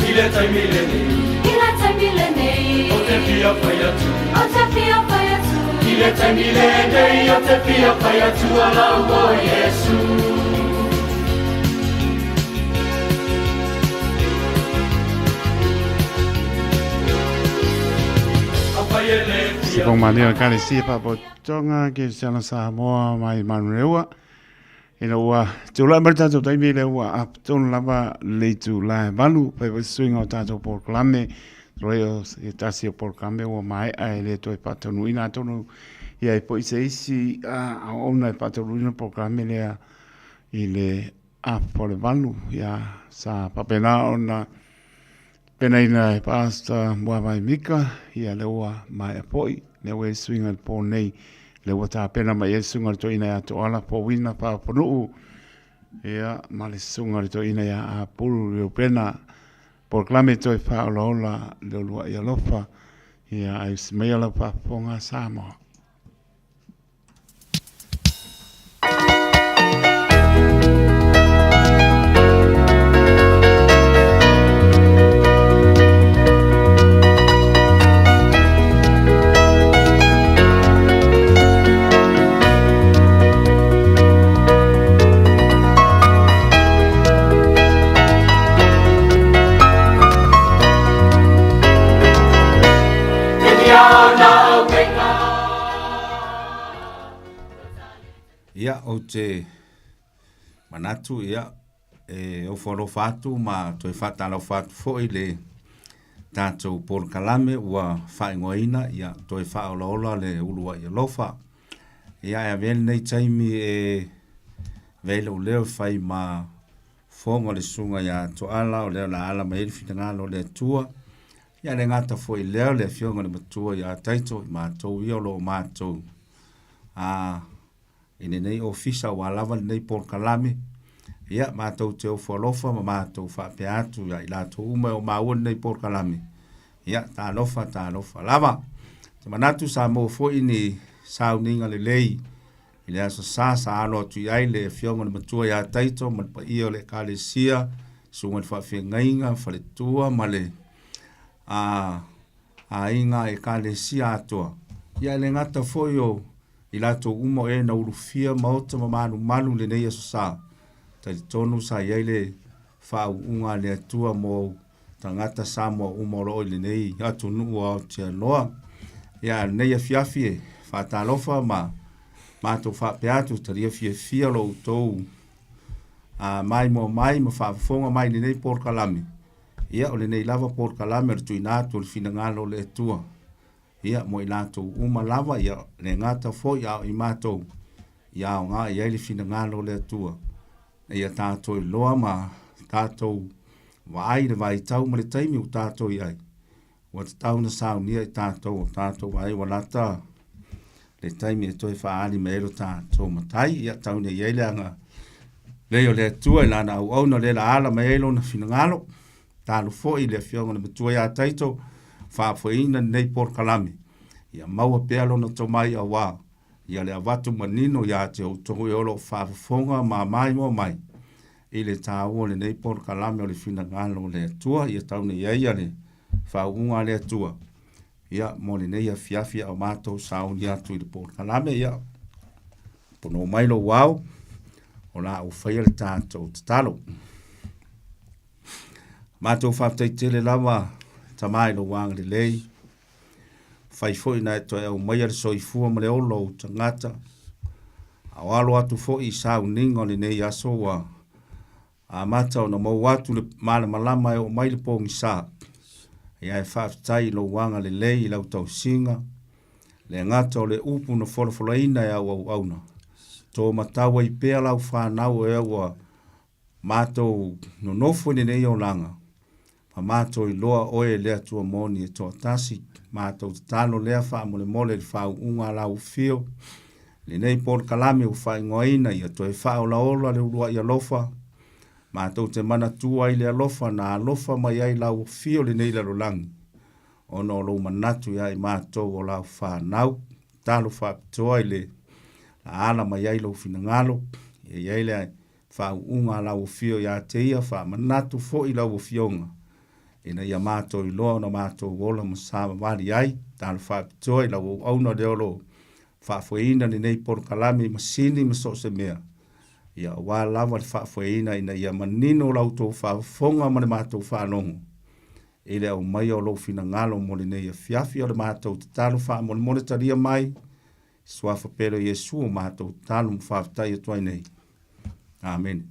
I le taimi lenei. I le taimi lenei. O te fia whai atu. O te fia whai atu. I le taimi lenei. O te fia whai atu. O lau o Iesu. Se pong mani o Ekalesia Faapotopotoga Kerisiano Samoa mai Manurewa. Ina ua tulai mai le tatou taimi lea ua apatonu lava le itula e valu fai foi suiga o tatou polokalame roi o se tasi o polokalame ua maea e le toe faataunuuina atonu i ai foi se isi aoaoga e faataunuuina polokalame lea i le afa o le valu ia sa faapena ona Penaina e Pastor Muavai Mika, ia lea ua maea foi, lea ua i ai suiga i le po nei, lea ua tapena mai ai le suiga o le toeaina ia Toala Powina Paoponuu, ia, ma le susuga o le toeaina ia Apulu Reupena, polokalame toe faaolaola le uluai alofa, ia, ae usi maia lau faafofoga Samoa. Ia, ou te manatu, ia, e ofo alofa atu ma toe faatalofa atu foi le tatou polokalame ua faaigoaina, ia, toe faaolaola le uluai alofa. Ia, e avea lenei taimi e avea ai lou leo e fai ma fofoga o le Susuga ia Toala, o lea o le a ala mai ai le finagalo o le Atua. Ia, e le gata foi i lea, o le Afioga i le Matua ia Taito, i matou ia o lo o matou a i lenei ofisa aua lava lenei polokalame. Ia, matou te ofo alofa ma matou faapea atu ia i latou uma e o maua lenei polokalame. Ia, talofa, talofa lava. Te manatu sa maua foi ni sauniga lelei i le Aso Sa sa alo atu i ai le Afioga i le Matua ia Taito ma le paia o le Ekalesia, Susuga i le Faafeagaiga, Faletua ma le a, aiga Ekalesia atoa. Ia e le gata foi o i latou uma o e na ulufia maota ma malumalu i lenei Aso Sa. Talitonu sa i ai le faauuga a le Atua mo tagata Samoa uma o lo o i lenei atunuu o Aotearoa. Ia, lenei afiafi e faatalofa ma matou faapea atu, talia fiafia lo outou a maimoa mai ma faafofoga mai i lenei polokalame. Ia, o lenei lava polokalame o le tuuina atu o le finagalo o le Atua. Ia, mo i latou uma lava, ia, le gata foi a o i matou, ia aoga i ai le finagalo o le Atua. Ia tatou iloa ma tatou vaai le vaitau ma le taimi ua tatou i ai, ua tatau ona saunia i tatou o tatou vaai ua lata le taimi e toe faaali mai ai lo tatou Matai. Ia tau ina i ai le aga lei o le Atua i lana auauna lea la ala mai ai lona finagalo. Talo foi le Afioga i le Matua ia Taito, faafoeina lenei polokalame. Ia maua pea lona tomai auā ia le avatu manino ia te outou e o lo o faafofoga ma maimoa mai i le taua o lenei polokalame o le finagalo o le Atua, ia tau nei ai le faauuga a le Atua, ia, mo lenei afiafi a o matou sauni atu i le polokalame, ia, pono mai lou ao, o la ou faia le tatou tatalo. Matou faafetai tele lava, Tama i lou agalelei, Fai foi na e toe aumaia le soifua ma le ola o ou tagata, a o alo atu foi i sauniga o lenei aso ua amata ona mou atu le malamalama e oo mai le pogisa. Ia e faafetai i lou agalelei i lau tausiga, le gata o le upu na folafolaina e au auauna. To matau ai pea lau fanau o ea ua matou nonofo i lenei olaga, ma matou iloa oe e le Atua moni e toatasi. Matou tatalo lea faamolemole i le faauuga a lau afio, lenei polokalame ua faaigoaina ia toe faaolaola le uluai alofa, matou te manatua ai le alofa na alofa mai ai lau afio i lenei lalolagi, ona o lou manatu ia i matou o lau fanau. Tatalo faapitoa i le ala mai ai lou finagalo, ia i ai le faauuga a lau afio ia te ia, faamanatu foi lau afioga, ina ia matou iloa ona matou ola ma savavali ai. Tatalo faapitoa i lau auauna lea o lo o faafoeina lenei polokalame i masini ma so o se mea, ia aua lava le faafoeina ina ia manino la outou faafofoga ma le matou faalogo i le aumaia o lou finagalo mo lenei afiafi. O le matou tatalo faamolemole talia mai, Suafa pele o Iesu o matou tatalo ma faafetai atu ai nei. Amene.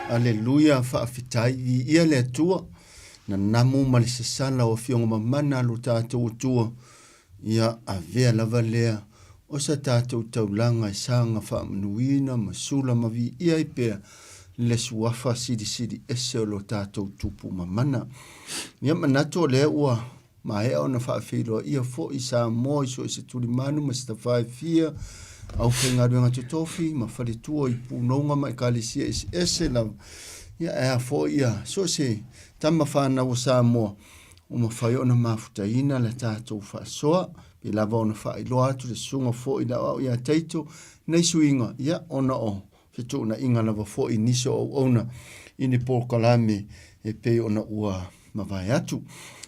Aleluia faafetai viia le Atua nanamu ma le sasala o afioga mamana a lo tatou Atua ia avea lava lea o sa tatou taulaga e saga faamanuina ma sula ma viia ai pea le suafa silisili ese o lo tatou Tupu mamana. Ia manatu o lea ua maea ona faafeiloaia foi Samoa i so o se tulimanu ma se tafa e fia, aufaigaluega totofi ma faletua i punouga ma ekalesia eseese lava. Ia ae a foi ia so o se tama fanau o Samoa ua mafai ona mafutaina le tatou faasoa, pe lava ona faailoa atu le susuga foi le aoao ia Taito nei suiga, ia ona o fetuunaiga lava foi i nisi o auauna i ni polokalame e pei ona ua mavae atu.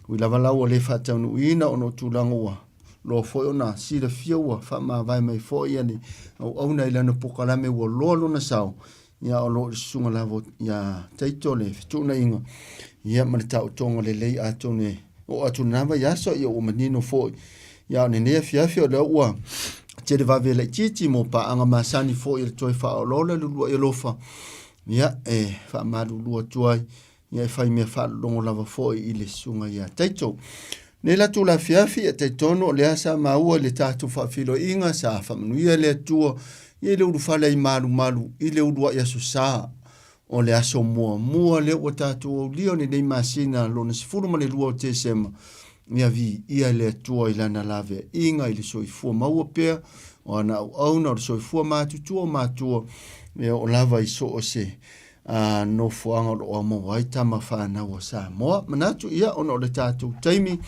Ui lava la ua le faataunuuina ona o tulaga ua loa foi ona silafia ua faamavae mai foi ia le auauna i lana polokalame ua loa lona sao, ia o lo o i le susuga lava ia Taito le fetuunaiga ia ma le taotoga lelei atonu e oo atu i lena vaiaso ia ua manino foi. Ia o lenei afiafi o lea ua tele vave laitiiti mo paaga masani foi e le toe faaolaola le uluai alofa ia e faamalulu atu ai. Ia e fai mea faalologo lava foi i le susuga ia Taito. Nei la tula afiafi, e talitonu o lea sa maua i le tatou faafeiloaiga sa faamanuia le Atua ia i le ulufale ai malumalu i le uluai aso sa o le aso muamua lea ua tatou aulia o lenei masina lona 12 o Tesema. Ia viia le Atua i lana laveaiga i le soifua maua pea o ana auauna o le soifua matutua o matua ia o lava i so o se a nofoaga o lo o maua ai tama fanau a Samoa. Manatu ia ona o le tatou taimi,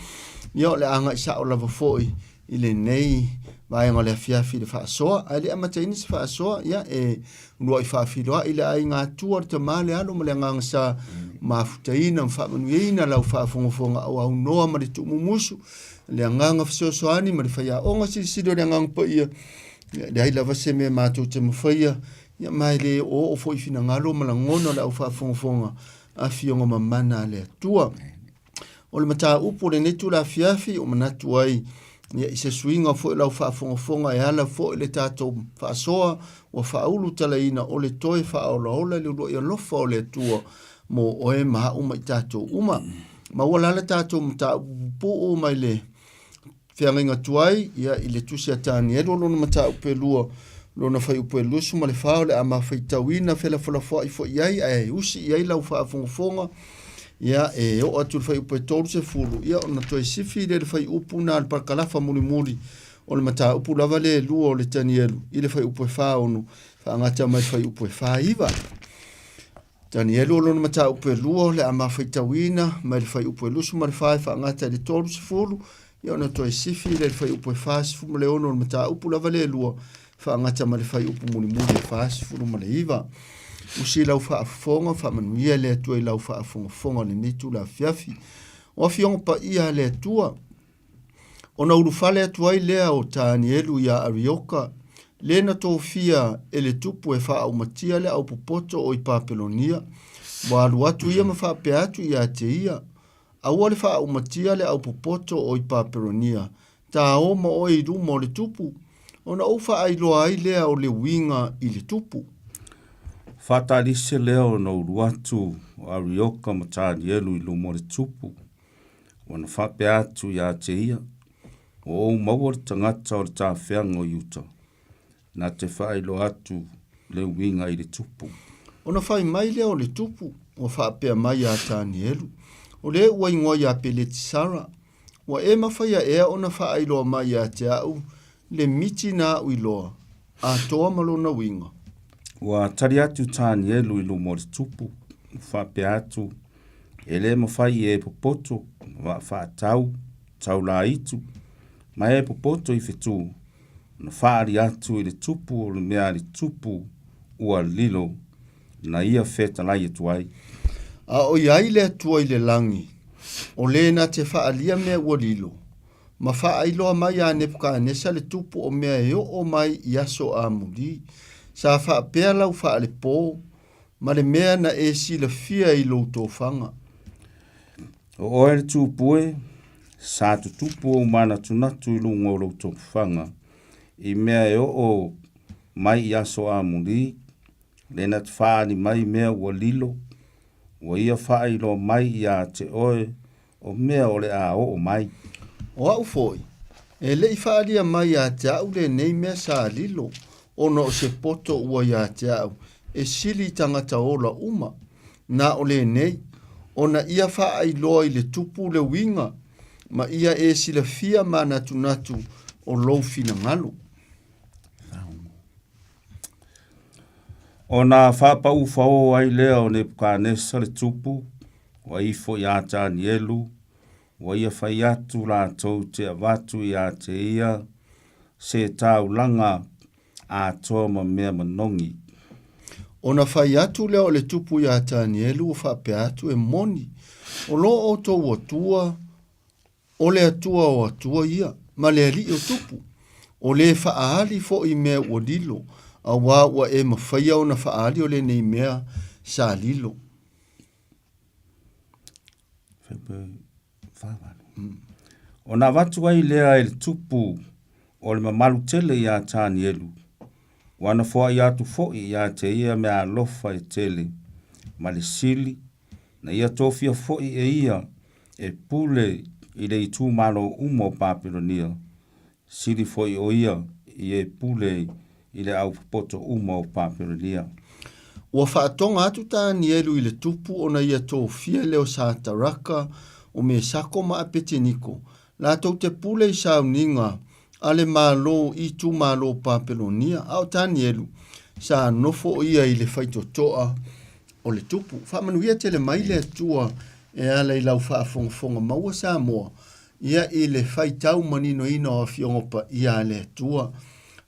ia o le agai sao lava foi i lenei vaega o le afiafi i le faasoa. Ae le amataina se faasoa, ia e uluai faafiloai le aiga Atua, le Tama, le Alo ma le Agaga Sa, mafutaina ma faamanuiaina lau faafogafoga o aunoa ma le tuumumusu, le agaga fesoasoani ma le faiaoga silisili o le Agaga Paia. Ia, leai lava se mea matou te mafaia Ia ma e le oooo foi finagalo ma lagona o le au faafogafoga afioga mamana a le Atua. O le mataupu o lenei tula afiafi o manatu ai ia, i se suiga foi o lau faafogafoga e ala foi le tatou faasoa ua faaulu talaina o le toe faaolaola i le uluai alofa o le Atua mo oe ma au ma i tatou uma. Ma ua lala tatou mataupu pupuu mai le Feagaiga tuai, ia, i le tusi a Tanielu o lona mataupu e lua, lona fuaiupu e 24, o le a mafaitauina felafolafoai foi i ai, ae usi i ai lau faafogafoga, ia, e oo atu i le fuaiupu e 30, ia, ona toe sifi lea i le fuaiupu na le parakalafa mulimuli o le mataupu lava lea e lua o le Tanielu, i le fuaiupu e 46, faagata mai le fuaiupu e 49. Tanielu o lona mataupu e lua o le a mafaitauina mai le fuaiupu e 24 e faagata i le 30, ia ona toe sifi lea i le fuaiupu e 46 o le mataupu lava lea e lua, faagata ma le fuaiupu mulimuli e 49. Usi lau faafofoga, faamanuia le Atua i lau faafogafoga o lenei itula afiafi. O afioga paia a le Atua, Ona ulufale atu ai lea o Tanielu iā Arioka, le na tofia e le tupu e faaaumatia le aupopoto o i Papelonia. Ua alu atu ia ma faapea atu iā te ia, Aua le faaaumatia le aupopoto o i Papelonia, tāō ma oe i luma o le tupu, ona ou faailoa ai lea o le uiga i le tupu. Faatalise lea ona ulu atu o Arioka ma Tanielu i luma o le tupu. Ua na faapea atu ia te ia, Ua ou maua le tagata o le tafeaga o Iuta, na te faailoa atu le uiga i le tupu. Ona fai mai lea o le tupu, ua faapea mai ia Tanielu, O le ua igoa ia Peletisara, ua e mafaia ea ona faailoa mai ia te au le miti na aʻu iloa, atoa ma lona uiga? Ua tali atu Tanielu i luma o le tupu, ua faapea atu, E le mafai e popoto ma vaa faatau, taulaitu, ma e popoto i fetu, ona faaali atu i le tupu o le mea a le tupu ua lilo na ia fetalai atu ai. A o i ai le Atua i le lagi, o le na te faalia mea ua lilo, ma faailoa mai iā Nepukanesa le tupu o mea e oo mai i aso amuli, sa faapea lau faalepō, ma le mea na e silafia i lou tofaga. O oe le tupu e, sa tutupu ou manatunatu i luga o lou tofaga, i mea e oo mai i aso amuli, le na te faaali mai mea ua lilo, ua ia faailoa mai iā te oe o mea o le a oo mai. O au foi, e le i faaalia mai ia te au lenei mea sa lilo, ona o se poto ua ia te au, e sili i tagata ola uma. Na o lenei, ona ia faailoa i le tupu le uiga, ma ia e silafia manatunatu o lou finagalo. Ona faapaufaō ai lea o Nepukanesa le tupu, ua ifo iā Tanielu, ua ia fai atu latou te avatu iā te ia se taulaga atoa ma mea manogi. Ona fai atu lea o le tupu iā Tanielu ua faapea atu, E moni, o lo outou Atua, O le Atua o Atua ia, ma le Alii o Tupu, o le faaali foi i mea ua lilo, auā ua e mafaia ona faaali o lenei mea sa lilo. Ona avatu ai lea e le tupu o le mamalu tele iā Tanielu, ua na foai atu foi iā te ia meaalofa e tele, ma le sili, Na ia tofia foi e ia e pule i le itumalo uma o Papelonia, sili foi o ia i e pule i le au popoto uma o Papelonia. Ua faatoga atu Tanielu i le tupu ona ia tofia lea o Sataraka, o Mesako ma Apeteniko, latou te pule i sauniga a le Malo i itumalo o Papelonia, a o Tanielu, sa nofo ia i le faitotoa o le tupu. Faamanuia tele mai le Atua e ala i lau faafogafoga maua Samoa, ia i le faitau maninoina o Afioga Paia a le Atua.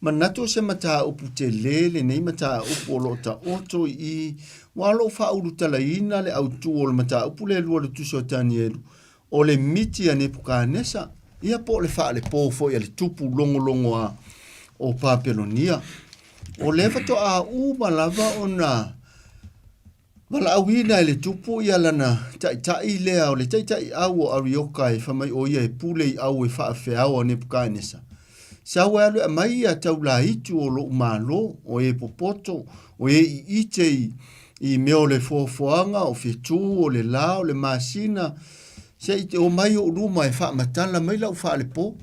Manatu o se mataupu tele lenei mataupu o lo o taoto i i, ua o lo o faaulutalaina le autu o le mataupu lea lua o le Tusi o Tanielu, o le miti a Nepukanesa, ia po o le faalepo foi a le tupu logologoa o Papelonia. O lea faatoa uma lava ona valaauina e le tupu ia lana taitai lea o le taitaiau o Arioka e fai mai o ia e pule i au e faafeao a Nepukanesa. Sau e alu e aumai ia taulaitu o lou malo, o e popoto, o e iite i, i mea o le foafoaga, o fetu, o le la, o le masina, se i te omai i ou luma e faamatala mai lau faalepo.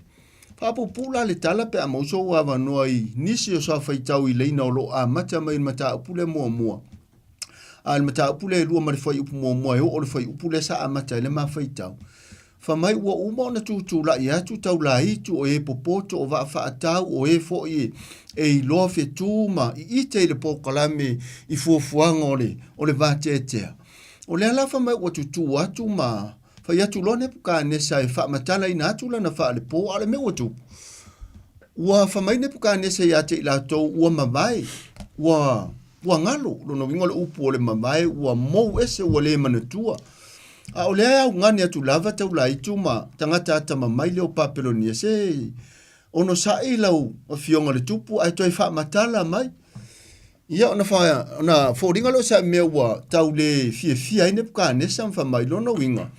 Faapuupuu la le tala pe a maua sou avanoa i nisi o sa faitau i laina o lo o amata mai i le mataupu lea muamua. A o le mataupu lea e lua ma le fuaiupu muamua e oo i le fuaiupu lea sa amata ai le ma faitau. Fai mai ua uma ona tutulai atu taulaitu o e popoto o vaa faatau o e foi e iloa fetu ma iite i le polokalame i fuafuaga o le, o le vateatea. O lea la fai mai ua tutū atu ma fai atu loa Nepukanesa e faamatalaina atu lana faalepo, a o le mea ua tupu, ua fai mai Nepukanesa ia te i latou ua mavae, ua, ua galo. Lona uiga o le upu o le mavae ua mou ese ua le manatua. A o lea e augani atu lava taulaitu ma tagata atamamai lea o Papelonia, se onosai lau afioga i le tupu ae toe faamatala mai. Ia ona, fa, ona foliga lea o se mea ua tau le fiafia ai Nepukanesa ma fai mai lona uiga,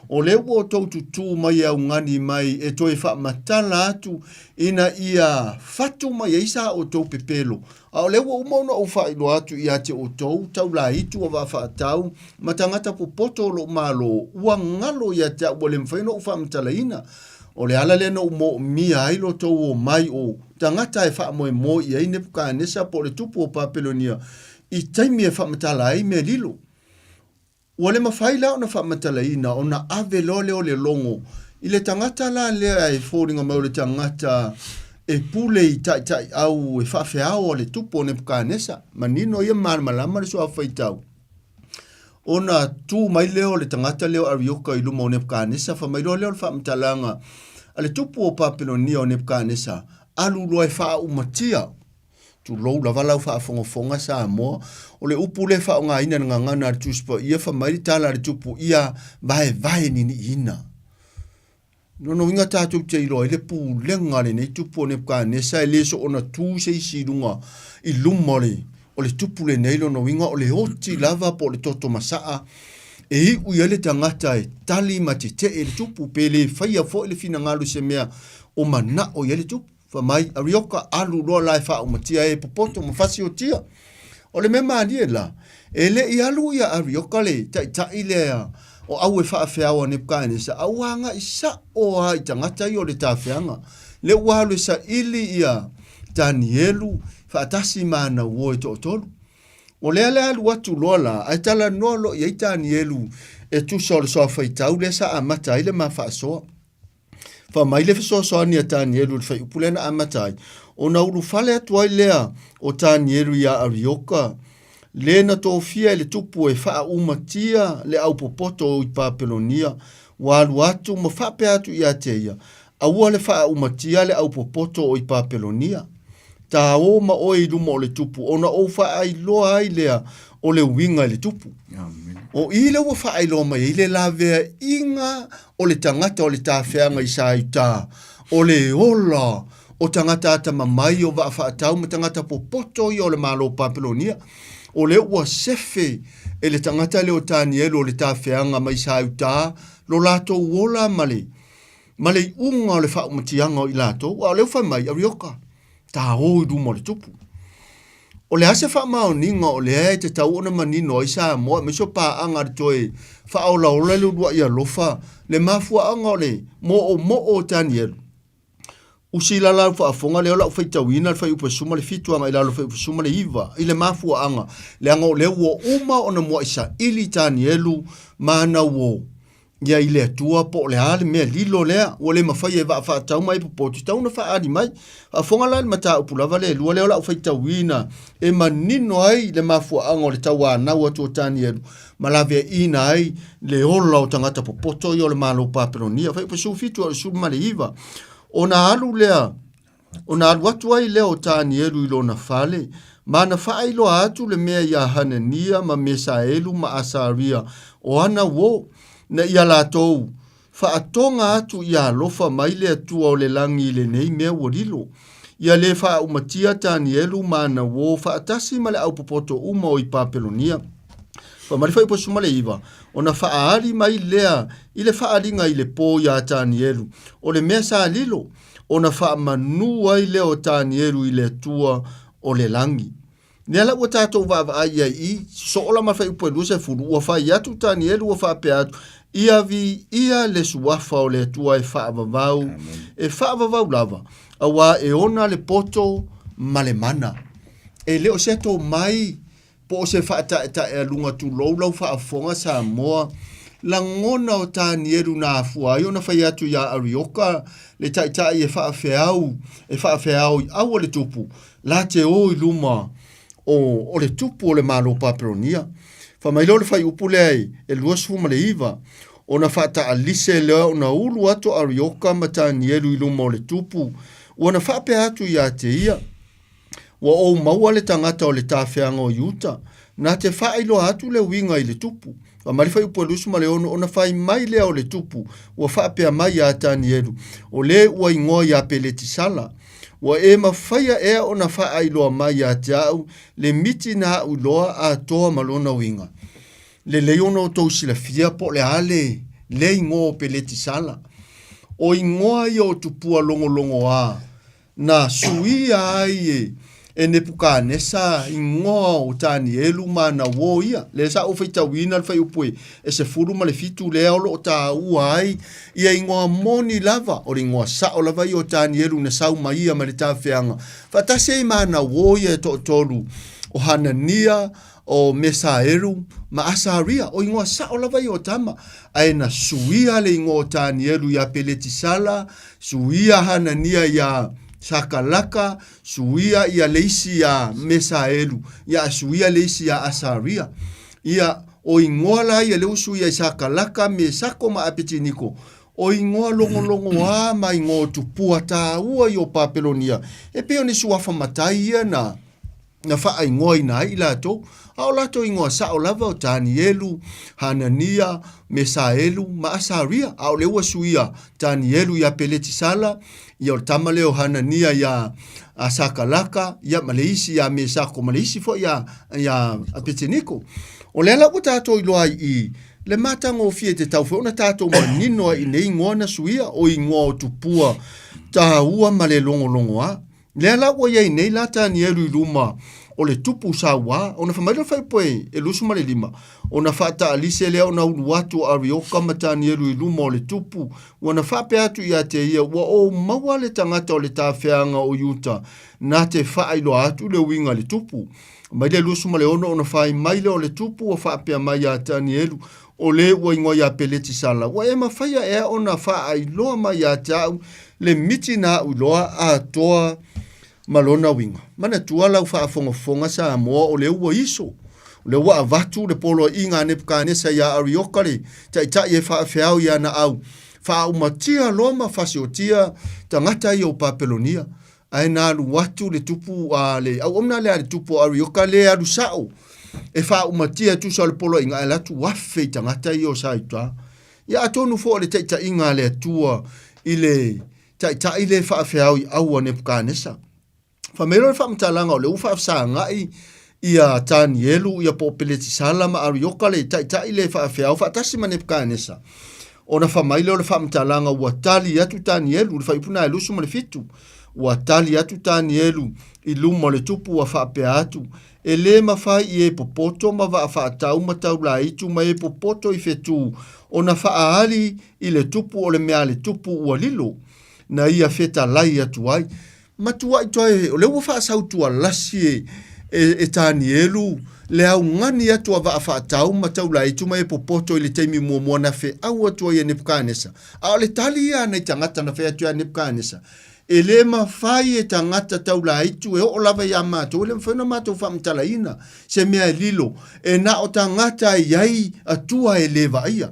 o lea ua outou tutū mai e augani mai e toe faamatala atu ina ia fatu mai ai sa outou pepelo A o lea ua uma ona ou faailoa atu ia te outou, taulaitu o vaa faatau, ma tagata popoto o lou malo, ua galo ia te au ua le mafai ona ou faamatalaina. O le ala lea na ou moomia ai lo outou omai o tagata e faamoemoe i ai Nepukanesa po o le tupu o Papelonia i taimi e faamatala ai mea lilo. Ua le mafai la ona faamatalaina ona ave loa lea o le logo i le tagata la lea e foliga mai o le tagata e pule i taitaiau e faafeao a le tupu o Nepukanesa. Manino ia ma malamalama le suafa faitau. Ona tu mai lea o le tagata lea o Arioka i luma o Nepukanesa, fai mai loa lea o le faamatalaga a le tupu o Papelonia o Nepukanesa, alu loa e faaaumatia Tulou lava lau faafogafoga Samoa, o le upu lea e faaaogaina i le gagana a le Tusi Paia, fai mai le tala a le Tupu, ia vaevae niniina. Lona uiga tatou te iloa ai le pulega a lenei tupu o Nebukanesa e le soona tu se isi i luga i luma o le, o le tupu lenei, lona uiga o le oti lava po o le toto masaa e iu i ai le tagata e tali ma tetee le tupu, pe le faia foi le finagalo i se mea o manao i ai le tupu. Fai mai, Arioka, alu loa la e faaumatia e popoto ma fasiotia. O le mea malie la, e le i alu ia Arioka le taitai lea o au e faafeao a Nebukanesa, a ua agai sao lava i tagata ia o le tafeaga. Lea ua alu e saili ia Tanielu faatasi ma ana uo e toatolu. O lea le alu atu loa la, ae talanoa loa i ai Tanielu e tusa o le soa faitau lea sa amata ai le ma faasoa. Fai mai le fesoasoani a Tanielu i le fuaiupu lea na amata ai, ona ulufale atu ai lea o Tanielu iā Arioka, le na tofia e le tupu e faaumatia le au popoto i Papelonia, ua alu atu ma faapea atu ia te ia, Aua le faaumatia le au popoto o i Papelonia. Tāō ma oe i luma o le tupu, ona ou faailoa ai lea o le uiga i le tupu. O i lea ua faailoa mai ai le laveaiga o le tagata o le tafeaga i Saiutā, o le ola o tagata atamamai o vaa faatau ma tagata popoto ia o le Malo o Papelonia. O lea ua sefe e le tagata lea o Tanielu o le tafeaga mai Saiutā lo latou ola ma le ma le iuga o le faaumatiaga o i latou, a o lea ua fai mai, Arioka, tāō i luma o le tupu. O le a se faamaoniga o lea e tatau ona manino ai Samoa aemaise o paaga i le toe faaolaola i le uluai alofa le mafuaaga o le moomoo o Tanielu? Usi la lau faafofoga lea o lau faitauina le fuaiupu e 17 agai i lalo fuaiupu 19 i le mafuaaga, leaga o lea ua uma ona muai saili Tanielu ma ana uo ia i le Atua po o le a le mea lilo lea ua le mafai e vaa faatau ma e popoto tatau ona faaali mai. Faafofoga la i le mataupu lava lea e lua lea o lau faitauina e manino ai le mafuaaga o le tauanau atu o Tanielu ma laveaiina ai le ola o tagata popoto ia o le Malo Papelonia. Fuaiupu 17 o le 19 ona alu lea ona alu atu ai lea o Tanielu i lona fale, ma na faailoa atu le mea iā Hanania ma Mesaelu ma Asaria o ana uo, na ia latou faatoga atu ia alofa mai le Atua o le lagi i lenei mea ua lilo. Ia le faaumatia Tanielu ma ana uo faatasi ma le aupopoto uma o i Papelonia. Fai mai le fuaiupu 19, ona faaali mai lea i le faaaliga i le po iā Tanielu, o le mea sa lilo, ona faamanu ai lea o Tanielu i le Atua o le lagi. Lea la ua tatou vaavaai i ai i soo la ma fuaiupu e 20, ua fai atu Tanielu ua faapea atu, Ia viia le suafa o le Atua e faavavau, e faavavau lava, auā e ona le poto ma le mana. E le o se tomai Po o se faataetaealuga tulou lau faafofoga Samoa, lagona o Tanielu na afua ai ona fai atu iā Arioka le taitai e faafeau e faafeao i au o le tupu la te o i luma o o le tupu o le Malo Papelonia. Fai mai lea o le fuaiupu lea e 29, ona faataalise lea ona ulu atu Arioka ma Tanielu i luma o le tupu, ua na faapea atu iā te ia, Ua ou maua le tagata o le tafeaga o Iuta, na te faailoa atu le uiga i le tupu. Fai mai le fuaiupu e 26, ona fai mai lea o le tupu, ua faapea mai iā Tanielu, o le ua igoa iā Peletisala, Ua e mafaia ea ona faailoa mai ia te au le miti na aʻu iloa atoa ma lona uiga? Lelei ona outou silafia po o le a le le igoa o Peletisala. O igoa ia o tupua logologoa Na suia ai e, e Nepukanesa igoa o Tanielu ma ana uo ia. Lea sa ou faitauina le fuaiupu e, e 17 lea o lo o taua ai ia igoa moni lava, o le igoa sao lava ia o Tanielu na sau mai ia mai le tafeaga, faatasi ai ma ana uo ia e toatolu, o Hanania, o Mesaelu ma Asaria, o igoa sao lava ia o tama, ae na suia le igoa o Tanielu iā Peletisala, suia Hanania iā Sakalaka, suia ia le isi iā Mesaelu, ia suia le isi iā Asaria. Ia, o igoa la ia lea ua suia i Sakalaka, Mesako ma Apetiniko, o igoa logologoā ma igoa o tupua taua ia o Papelonia, e pei o ni suafa matai ia na na faaigoaina ai i latou, a o latou igoa sao lava o Tanielu, Hanania, Mesaelu ma Asaria, a o lea ua suia Tanielu iā Peletisala, ia o le tama lea o Hanania iā Sakalaka, ia ma le isi iā Mesako ma le isi foi iā, iā Apeteniko. O lea la ua tatou iloa ai i le matagofie e tatau foi ona tatou manino ai i nei igoa na suia, o igoa o tupua taua ma le logologoa. Lea la ua i ai nei la Tanielu i luma o le tupu sauā, ona fai mai lea o le fuaiupu e 25, ona faataalise lea ona ulu atu o Arioka ma Tanielu i luma o le tupu, ua na faapea atu ia te ia, Ua ou maua le tagata o le tafeaga o Iuta, na te faailoa atu le uiga i le tupu. Mai le 26 ona fai mai lea o le tupu ua faapea mai ia Tanielu, O le ua igoa ia Peletisala, ua e mafaia ea ona faailoa mai ia te au le miti na aʻu iloa atoa ma lona uiga? Manatua lau faafogafoga Samoa o lea ua iso, o lea ua avatu le poloaiga a Nepukanesa iā Arioka le taitai e faafeao i ana au, faaaumatia loa ma fasiotia tagata ia o Papelonia. Ae na alu atu le tupu a le auauna lea a le tupu o Arioka le alu sao e faaumatia e tusa o le poloaiga ae alu atu afe i tagata ia o Saitā. Ia atonu foi o le taitaiga a le Atua i le taitai le faafeao i au a Nepukanesa. Fai mai loa le faamatalaga o lea ua faafesagai ia Tanielu ia po o Peletisala ma Arioka le taitai le faafeao faatasi ma Nepukanesa. Ona fai mai lea o le faamatalaga ua tali atu Tanielu, le fuaiupu na e 27. Ua tali atu Tanielu i luma o le tupu ua faapea atu, E lē mafai i e popoto ma vaa faatau ma taulaitu ma e popoto i fetū ona faaali i le tupu o le mea a le tupu ua lilo na ia fetalai atu ai. Matuai toe o lea ua faasautualasi e, e, e Tanielu le augani atu a vaa faatau ma taulaitu ma e popoto i le taimi muamua na feau atu ai e Nepukanesa. A o le tali ia a nai tagata na fai atu ia Nepukanesa, E le mafai e tagata taulaitu e oo lava iā matou, e le mafai ona matou faamatalaina se mea e lilo, e na o tagata e i ai atua e le vaaia.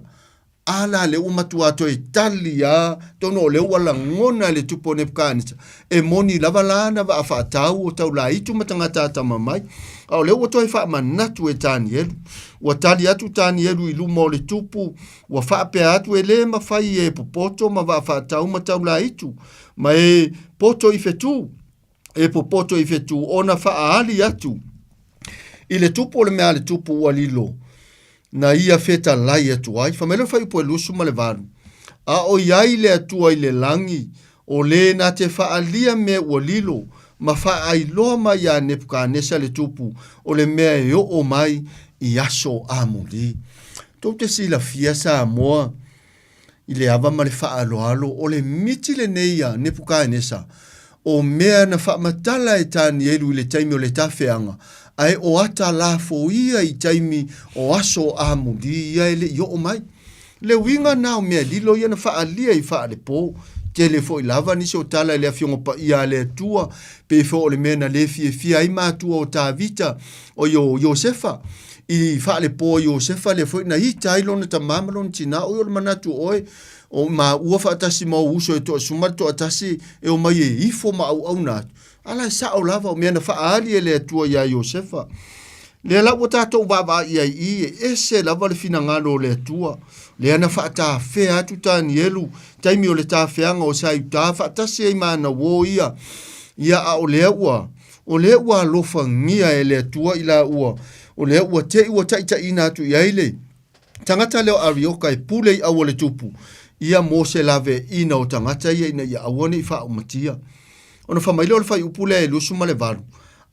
A la lea ua matua toe tali a, atonu o lea ua lagona e le tupu o Nepukanesa, e moni lava la ana vaa faatau o taulaitu ma tagata atamamai, a o lea ua toe faamanatu e Tanielu. Ua tali atu Tanielu i luma o le tupu, Ua faapea atu e lē mafai e popoto ma vaa faatau ma taulaitu, ma e poto i fetū, e popoto i fetū ona faaali atu i le tupu o le mea a le tupu ua lilo na ia fetalai atu ai. Fai mai le fuaiupu e 28, A o i ai le Atua i le lagi, o lē na te faaalia mea ua lilo ma faailoa mai iā Nepukanesa le tupu o le mea e oo mai i aso amuli. Tou te silafia Samoa i le ava ma le faaaloalo o le miti lenei a Nepukanesa o mea na faamatala e Tanielu i le taimi o le tafeaga, ae o ata lafoia i taimi o aso amuli ia e le i oo mai. Le uiga na o mea lilo ia na faaalia i faalepo. Tele foi lava nisi o tala i le Afioga Paia a le Atua, pei foi o le mea na le fiafia ai matua o Tavita, o Iosefa, i faalepo a Iosefa lea foi na ita ai lona tamā ma lona tinā, oi o le manatu o oe, o maua faatasi ma ou uso e toasuma le toatasi e omai e ifo ma auauna atu. A la e sao lava, o mea na faaali e le Atua iā Iosefa. Lea la ua tatou vaavaai i ai i, e ese lava le finagalo o le Atua. Lea na faatafea atu Tanielu, taimi o le tafeaga o Saiutā faatasi ai ma ana uō ia. Ia, a o lea ua, o lea ua alofagia e le Atua i laua, o lea ua te i ua taitaiina atu i ai le tagata lea o Arioka e pule i ʻau o le tupu, ia mo se laveaiina o tagata ia ina ia aua ne i faaumatia. Ona fai mai lea o le fuaiupu lea e 28,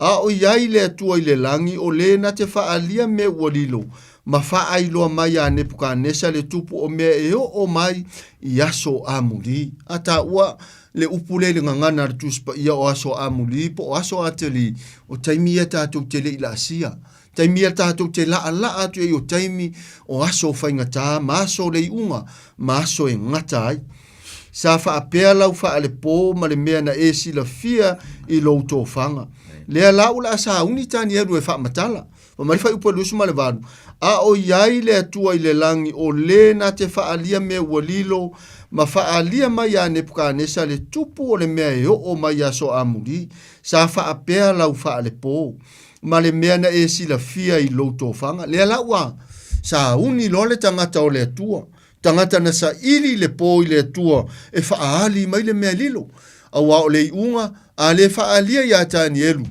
A o i ai le Atua i le lagi, o lē na te faaalia mea ua lilo, ma faailoa mai iā Nepukanesa le tupu o mea e oo mai i aso amulī. A taua le upu lea i le gagana a le Tusi Paia o aso amulī po o aso atelī, o taimi ia tatou te le i laasia. Taimi ia tatou te laalaa atu ai o taimi o aso faigata ma aso o le iuga ma aso e gata ai. Sa faapea lau faalepō ma le mea na e silafia i lou tofaga. Lea la o le a sauni Tanielu e faamatala. Fai mai le fuaiupu e 28, A o i ai le Atua i le lagi o lē na te faaalia mea ua lilo ma faaalia mai iā Nepukanesa le tupu o le mea e oo mai i aso amuli, sa faapea lau faalepō. ma le mea na e silafia i lou tofaga. Lea la ua sauni loa le tagata o le Atua, tagata na saili i le pō i le Atua e faaali mai le mea lilo. Auā o le iuga, a le faaalia iā Tanielu,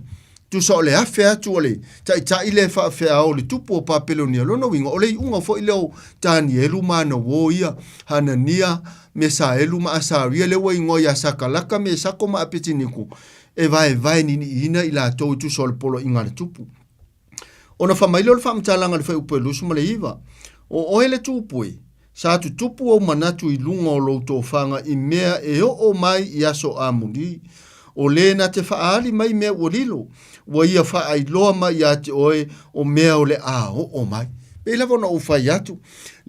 tusa o le afe atu o le taitai lea e faafeao o le tupu o Papelonia, lona uiga, o le iuga foi lea o Tanielu ma ana uō ia, Hanania, Mesaelu ma Asaria, lea ua igoa ia Sakalaka, Mesako ma Apetiniko, e vaevae niiniiina i latou i tusa o le poloaiga a le tupu. Ona fai mai lea o le faamatalaga i le fuaiupu e 29, O oe le tupu e, sa tutupu ou manatu i luga o lou tofaga i mea e oo mai i aso amuli, o lē na te faaali mai mea ua lilo, ua ia faailoa mai iā te oe o mea o le a oo mai. Pei lava ona ou fai atu,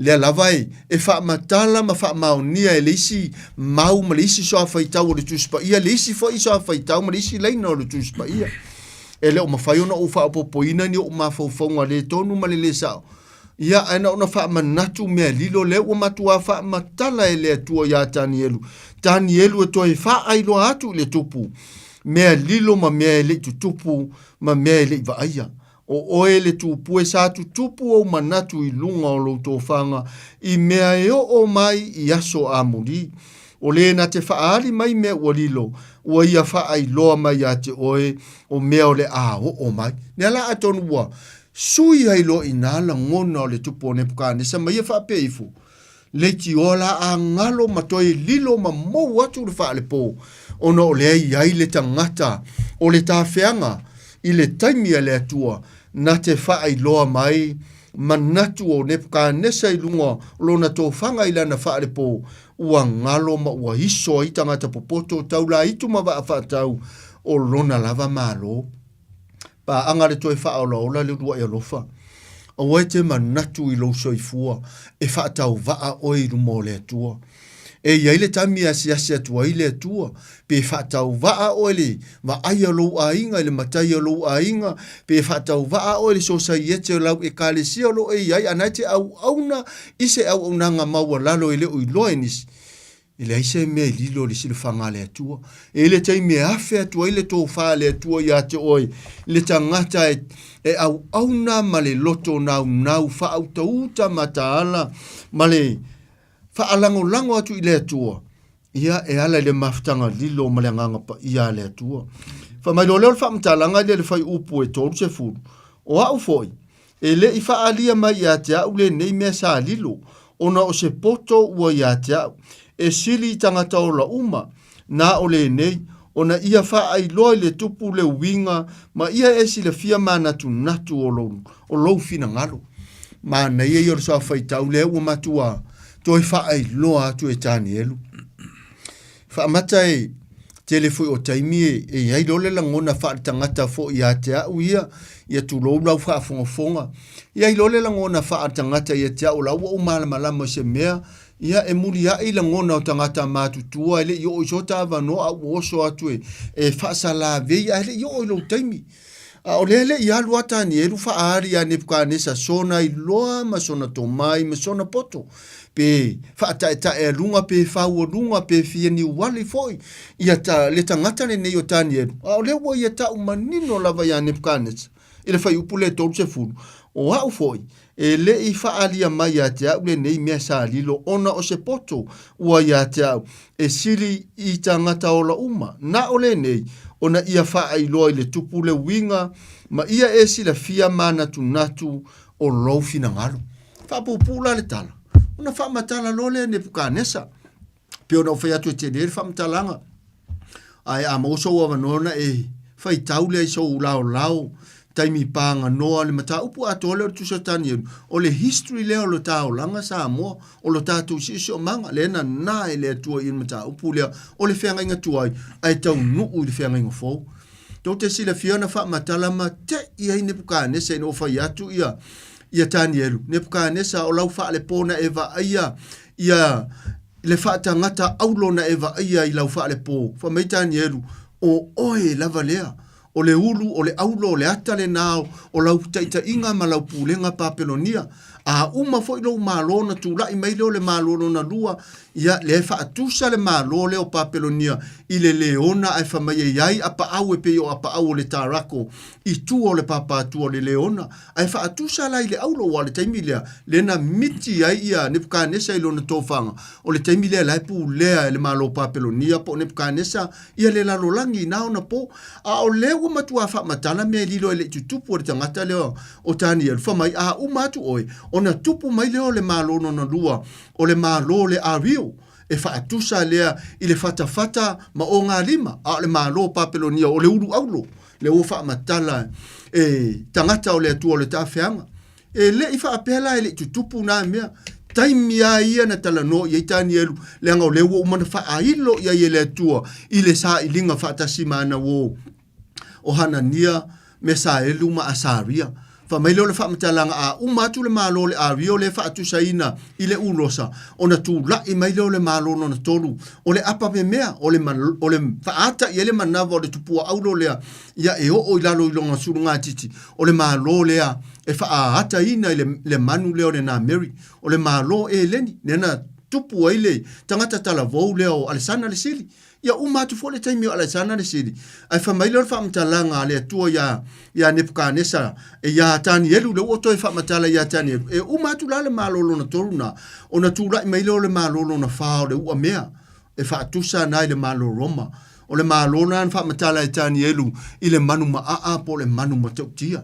Lea lava e, e faamatala ma faamaonia e le isi mau ma le isi soafaitau o le Tusi Paia, le isi foi soafaitau ma le isi laina o le Tusi Paia. E le o mafai ona ou faaopoopoina ni ou mafaufauga le tonu ma le le sao. Ia, ae na ona faamanatu mea lilo lea ua matuā faamatala e le Atua iā Tanielu. Tanielu e toe faailoa atu i le tupu mea lilo ma mea e le i tutupu ma mea e le i vaaia. O oe le tupue sa tutupu ou manatu i luga o lou tofaga i mea e oo mai i aso amuli. O lē na te faaali mai mea ua lilo, ua ia faailoa mai iā te oe o mea o le a oo mai. Mea la atonu ua sui ai loa i nā lagona o le tupu o Nepukanesa ma ia faapea ifo. Leitioa la a galo ma toe lilo ma mou atu le faalepo, ona o lea e i ai le tagata o le tafeaga i le taimi a le Atua na te faailoa mai manatu o Nepukanesa i luga o lona tofaga i lana faalepo, ua galo ma ua iso ai tagata popoto taulaitu ma vaa faatau o lona lava Malo. Paaga le toe faaolaola le uluai alofa. Aua e te manatu i lou soifua e faatauvaa oe i luma o le Atua. E i ai le taimi e asiasi atu ai le Atua, pe faatauvaa oe le vaai a lou aiga i le matai a lou aiga, pe faatauvaa oe i le sosaiete o lau ekalesia o lo o e i ai, a na e te auauna i se auaunaga maualalo e le o iloa e nisi. E leai se mea e lilo i le silafaga a le Atua. E i ai le taimi e afe atu ai le tofa a le Atua ia te oe, le tagata e, e auauna ma le loto naunau faautauta mataala ma le faalagolago atu i le Atua, ia e ala i le mafutaga lilo ma le Agaga Paia a le Atua. Fai mai loa lea o le faamatalaga lea i le fuaiupu e 30, O au foi, E le i faaalia mai ia te au lenei mea sa lilo, ona o se poto ua ia te au, e sili i tagata ola uma, na o lenei, ona ia faailoa i le tupu le uiga ma ia e silafia manatunatu o lou, o lou finagalo. Manaia ia o le soa faitau lea ua matua toe faailoa atu e Tanielu. Faamata e tele foi o taimi e, e i ai loa le lagona faaletagata foi ia te au ia, ia tulou lau faafogafoga. I ai loa le lagona faaletagata ia te au, o la ua ou malamalama i se mea, ia e muliai lagona o tagata matutua e le i oo i so ta avanoa a ua oso atu e, e faasalavei ae le i oo i lou taimi. A o lea e le i alu a Tanielu faaali iā Nepukanesa sona iloa ma sona tomai ma sona poto, pe faataetaealuga pe faualuga pe fia niuali foi ia ta, le tagata lenei o Tanielu, a o lea ua ia tau manino lava iā Nepukanesa i le fuaiupu lea 30, O au foi, E le i faaalia mai ia te au lenei mea sa lilo ona o se poto ua ia te au e sili i tagata ola uma, na o lenei, ona ia faailoa i le tupu le uiga ma ia e silafia manatunatu o lou finagalo. Faapuupuu la le tala, ona faamatala loa lea e Nepukanesa. Pei ona ou fai atu e tele le faamatalaga, ae a maua sou avanoa ona e faitau lea i sou laolao taimi paganoa le mataupu atoa lea o le Tusi a Tanielu, o le history lea o le taolaga Samoa, o lo tatou siosiomaga, lea na na e le Atua i le mataupu lea o le feagaiga tuai, ae taunuu i le feagaiga fou. Tou te silafia ona faamatala ma te'i ai Nepukanesa ina ua fai atu ia ia Tanielu, Nepukanesa o lau faalepo na e vaaia ia le faatagata aulo na e vaaia i lau faalepo. Fai mai Tanielu, O oe lava lea, o le ulu, o le aulo, o le ata lena o lau taitaiga ma lau pulega Papelonia. A uma foi lou malo ona tulai mai lea o le malo lona lua, ia, lea e faatusa le malo lea o Papelonia i le leona ae fai mai e i ai apaau e pei o apaau o le tarako i tua o le papatua o le leona. Ae faatusa la i le aulo, aua o le taimi lea, lea na miti ai ia Nepukanesa i lona tofaga, o le taimi lea la e pulea e le Malo o Papelonia po o Nepukanesa ia le lalolagi i na ona po. A o lea ua matuā faamatala mea e lilo e le i tutupu e le tagata lea o Tanielu, fai mai, a uma atu oe, ona tupu mai lea o le Malo lona lua, o le Malo o le Ario, e faatusa lea i le fatafata ma ogalima, a o le Malo o Papelonia o le ulu aulo. Lea ua faamatala e tagata o le Atua o le tafeaga. E le i faapea la e le i tutupu na mea. Taimi a ia na talanoa i ai Tanielu, leaga o lea ua uma ona faailo i ai e le Atua i le sailiga faatasi ma ana uo o Hanania, Mesaelu ma Asaria. Fai mai lea o le faamatalaga, a uma atu le Malo o le Ario lea e faatusaina i le Ulosa, ona tulai mai lea o le Malo lona tolu, o le apamemea, o le, o le faaata i ai le manava o le tupua aulo lea, ia e oo i lalo i lona sulugatiti, o le Malo lea e faaataina i le, le manu lea o le Nameri, o le Malo Eleni, lea na tupu ai le tagata talavou lea o Alesana le Sili. Ia uma atu foi le taimi o Alesana le Sili, ae fai mai lea o le faamatalaga a le Atua iā, iā Nepukanesa, iā Tanielu, lea ua toe faamatala iā Tanielu, e uma atu la le malo lona tolu na, ona tulai mai lea o le malo lona fa o le uamea, e faatusa na i le Malo Roma. O le malo lena na faamatala e Tanielu i le manu maaa po o le manu matautia.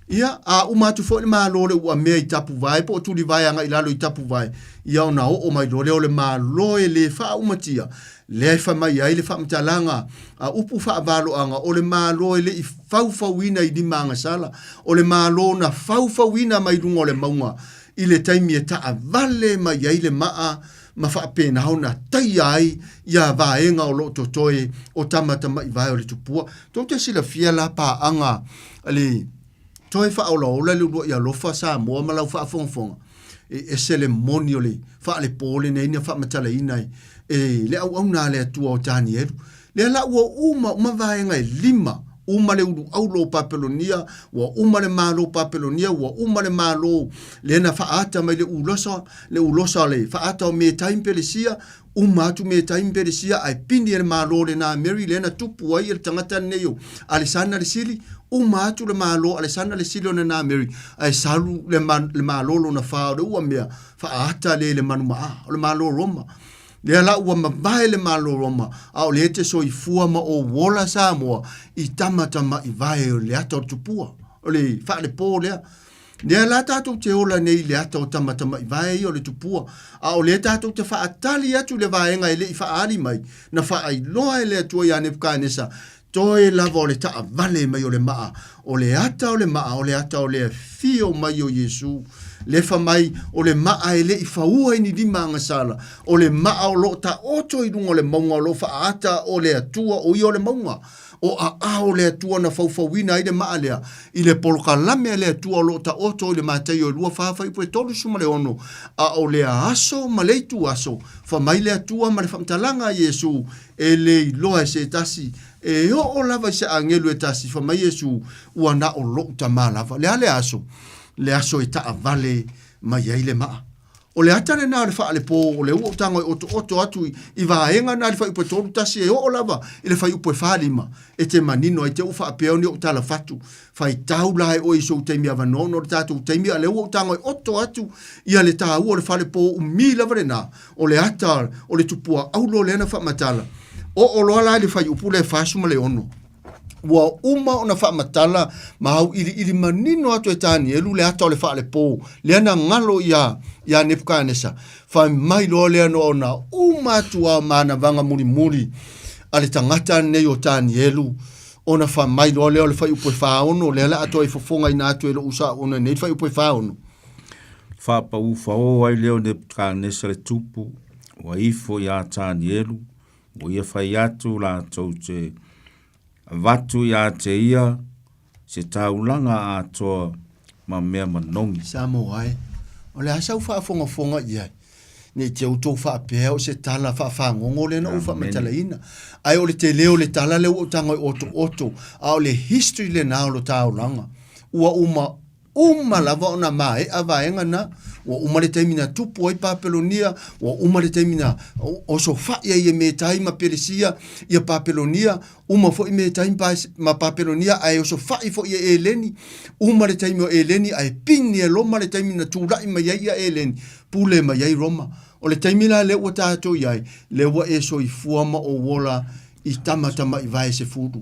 Ia, a uma atu foi le Malo o le Uamea i Tapuvae po o Tulivae agai i lalo i Tapuvae, ia ona oo mai loa lea o le Malo e le faaumatia, lea e fai mai ai le faamatalaga a upu faavaloaga o le Malo e le i faufauina i lima agasala, o le Malo na faufauina mai luga o le mauga i le taimi e taavale mai ai le maa ma faapena ona taia ai ia vaega o lo o totoe o tamatamaivae o le tupua. Tou te silafia la paaga le toe faaolaola le uluai alofa Samoa ma lau faafogafoga, e ese le moni o le faalepo lenei na faamatalaina e le auauna a le Atua o Tanielu. Lea la ua uma uma vaega e lima, uma le uluaulo o Papelonia, ua uma le Malo o Papelonia, ua uma le Malo lea na faaata mai le ulosa, le ulosa o le faaata o Metai ma Pelesia, uma atu Metai ma Pelesia ae pini e le Malo lena Mary lea na tupu ai le tagata lenei o Alesana le Sili, uma atu le Malo Alesana le Sili ona na Mary ae salu le, le Malo lona fa o le ua mea faaata le le manumaa o le Malo Roma. Lea la ua mavae le Malo Roma, a o lea e te soifua ma ou ola Samoa i tamatamaivae o le ata o le tupua, o le faalepo lea. Lea la tatou te ola nei i le ata o tamatamaivae ia o le tupua, a o lea tatou te faatali atu i le vaega e le i faaali mai, na faailoa e le Atua ia Nepukanesa, toe lava o le taavale mai o le maa, o le ata o le maa, o le ata o le afio mai o Iesu. Lefa mai, o le maa e le i faua i ni lima agasala, o le maa o lo o taoto i luga o le mauga o lo o faaata o le Atua, o ia o le mauga. O aao o le Atua na faufauina ai le maa lea, i le polokalame a le Atua o lo o taoto i le Mataio e 2 4 fuaiupu e 36, a o lea aso ma le itu aso, fa mai le Atua ma le faamatalaga a Iesu, E le iloa e se tasi, e oo lava i se agelu e tasi, fa mai Iesu, ua na o loʻu tamā lava. Le a le aso? Le aso e taavale mai ai le maa. O le ata lenā o le faalepo, o le ua ou tago e otooto atu i vaega na i le fuaiupu e 31 e oo lava i le fuaiupu e 45, e te manino ai te ua faapea ona ou talafatu. Faitau la e oe i sou taimi avanoa ona o le tatou taimi, a o lea ua ou tago e oto atu ia le taua o le falepo umi lava lenā, o le ata o le tupua aulo lea na faamatala. Oo loa la i le fuaiupu lea e 46. Ua uma ona faamatala ma auiliili manino atu e Tanielu le ata o le faalepo lea na galo iā, iā Nepukanesa. Fai mai loa lea no ona uma atu a o manavaga mulimuli a le tagata lenei o Tanielu, ona fai mai loa lea o le fuaiupu e 46, lea la a toe fofogaina atu e lou uso ona nei le fuaiupu e 46. Faapaufaō ai lea o Nepukanesa le tupu, ua ifo iā Tanielu, Ua ia fai atu latou te avatu ia te ia se taulaga atoa ma mea manogi. Samoa e, o le a sau faafogafoga i ai? Ne i te outou faapea o se tala faafagogo lea na ou faamatalaina. Ae o le tele o le tala lea ua ou tago e otooto, a o le history lena o lo ta olaga. Ua uma Uma lava ona maea vaega na, ua uma le taimi na tupu ai Papelonia, ua uma le taimi na osofai ai e Metai ma Pelesia ia Papelonia, uma foi Metai ma Papelonia ae osofai foi e Eleni, uma le taimi o Eleni ae pini e Roma le taimi na tulai mai ai ia Eleni, pule mai ai Roma. O le taimi la lea ua tatou i ai, lea ua e soifua ma ou ola i tamatamaivae 10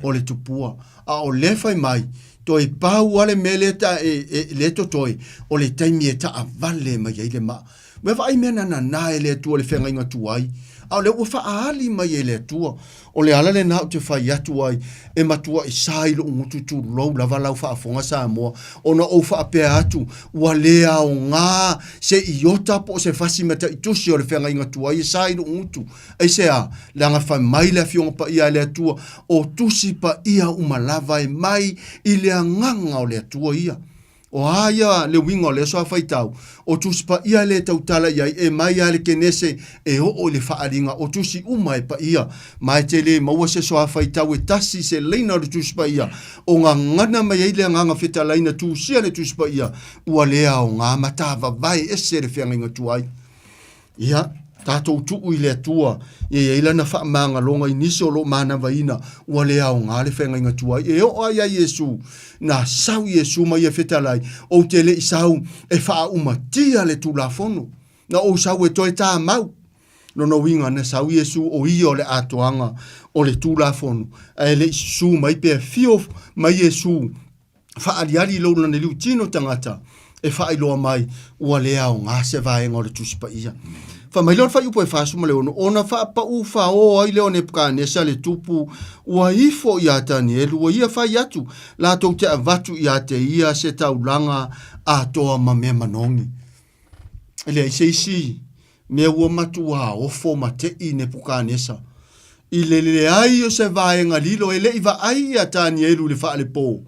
o le tupua. A o lea fai mai, Toe pau lava le mea lea ta, e, e, lea totoe, o le taimi e taavale mai ai le maa. Ua vaai mea na nanā e le Atua le feagaiga tuai, a o lea ua faaali mai e le Atua. O le ala lenā ou te fai atu ai, e matuai sa i lou gutu tulou lava lau faafofoga Samoa, ona ou faapea atu, ua le aoga se iota po o se fasi mataitusi o le feagaiga tuai e sa i lou gutu. Aisea? Leaga fai mai le Afioga Paia a le Atua, O Tusi Paia uma lava e mai i le Agaga o le Atua ia. O a ia le uiga o lea soa faitau? O Tusi Paia e le tautala i ai, e mai lava i le Kenese e oo i le Faaaliga, o Tusi uma e paia. Ma e te le maua se soa faitau e tasi i se laina o le Tusi Paia, o gagana mai ai le Agaga Fetalaina tusia le Tusi Paia, ua le aoga ma tavavae ese le feagaiga tuai. Ia, tatou tuu i le Atua, ia i ai lana faamagaloga i nisi o lo o manavaina ua le aoga le feagaiga tuai. E oo lava ia Iesu, na sau Iesu ma ia fetalai, Ou te le i sau e faaaumatia le Tulafono, na ou sau e toe tamau. Lona uiga, na sau Iesu o ia o le atoaga o le Tulafono, ae le i susu mai pe afio mai Iesu. Faaaliali i lou laneliu tino tagata e faailoa mai ua le aoga se vaega o le Tusi Paia. Fai mai lea o le fuaiupu e 46, ona faapaū faoa ai lea o Nepukanesa le tupu ua ifo iā Tanielu, ua ia fai atu, latou te avatu iā te ia se taulaga atoa ma mea manogi. E leai se isi mea ua matuā ofo ma te'i Nepukanesa i le leai o se vaega lilo e le i vaai iā Tanielu i le faalepō,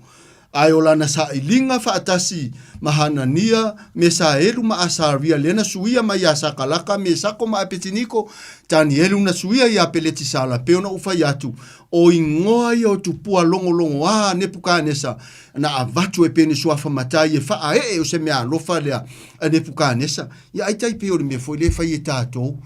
ae o lana sailiga faatasi ma Hanania, Mesaelu ma Asaria lea na suia mai iā Sakalaka, Mesako ma Apetiniko, Tanielu na suia iā Peletisala, pei ona ou fai atu, o igoa ia o tupua logologoā a Nepukanesa na avatu e pene suafa matai e faaee o se mea alofa lea a Nepukanesa. Ia ai tai pei o le mea foi lea e fai e tatou,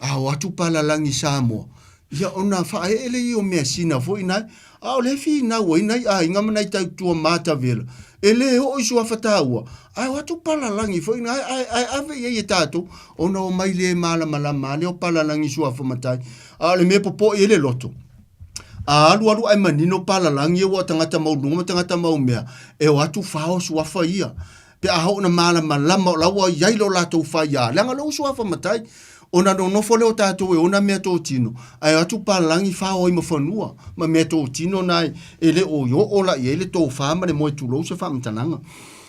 a o atu palalagi Samoa, ia ona faaee lea ia o measina foi nai, a o lea e finau ai nai aiga ma nai tautua matavela, e le oo i suafa taua, ae o atu palalagi foi nai, ae, ae ave i ai e tatou, ona omai le malamalama lava lea o palalagi suafa matai. A o le mea e popoe ai le loto, a alualu ae manino palalagi ia ua o tagata maualuluga ma tagata maumea, e o atu fao suafa ia. Pe a oo ina malamalama o la ua i ai lo latou faiā, leaga lou suafa matai, ona nonofo lea o tatou e ona meatotino, ae o atu palalagi fao ai ma fanua, ma meatotino na e le o i oo la i ai le tofa ma le moe tulou se faamatalaga.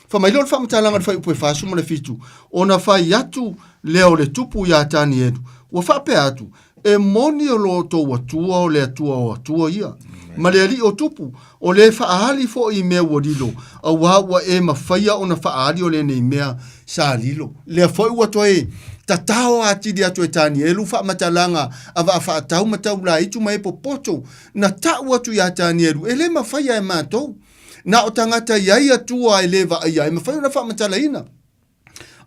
Fai mai lea o le faamatalaga i le fuaiupu e 47, ona fai atu lea o le tupu iā Tanielu, ua faapea atu, E moni o lo outou Atua o le Atua o atua ia, ma le Alii o tupu, o le faaali foi i mea ua lilo, auā ua e mafaia ona faaali o lenei mea sa lilo. Lea foi ua toe tatao atili atu e Tanielu faamatalaga a vaafaatau ma taulaitu ma e popoto na tau atu iā Tanielu, e le mafaia e matou. Na o tagata i ai Atua e le vaaia e mafai ona faamatalaina.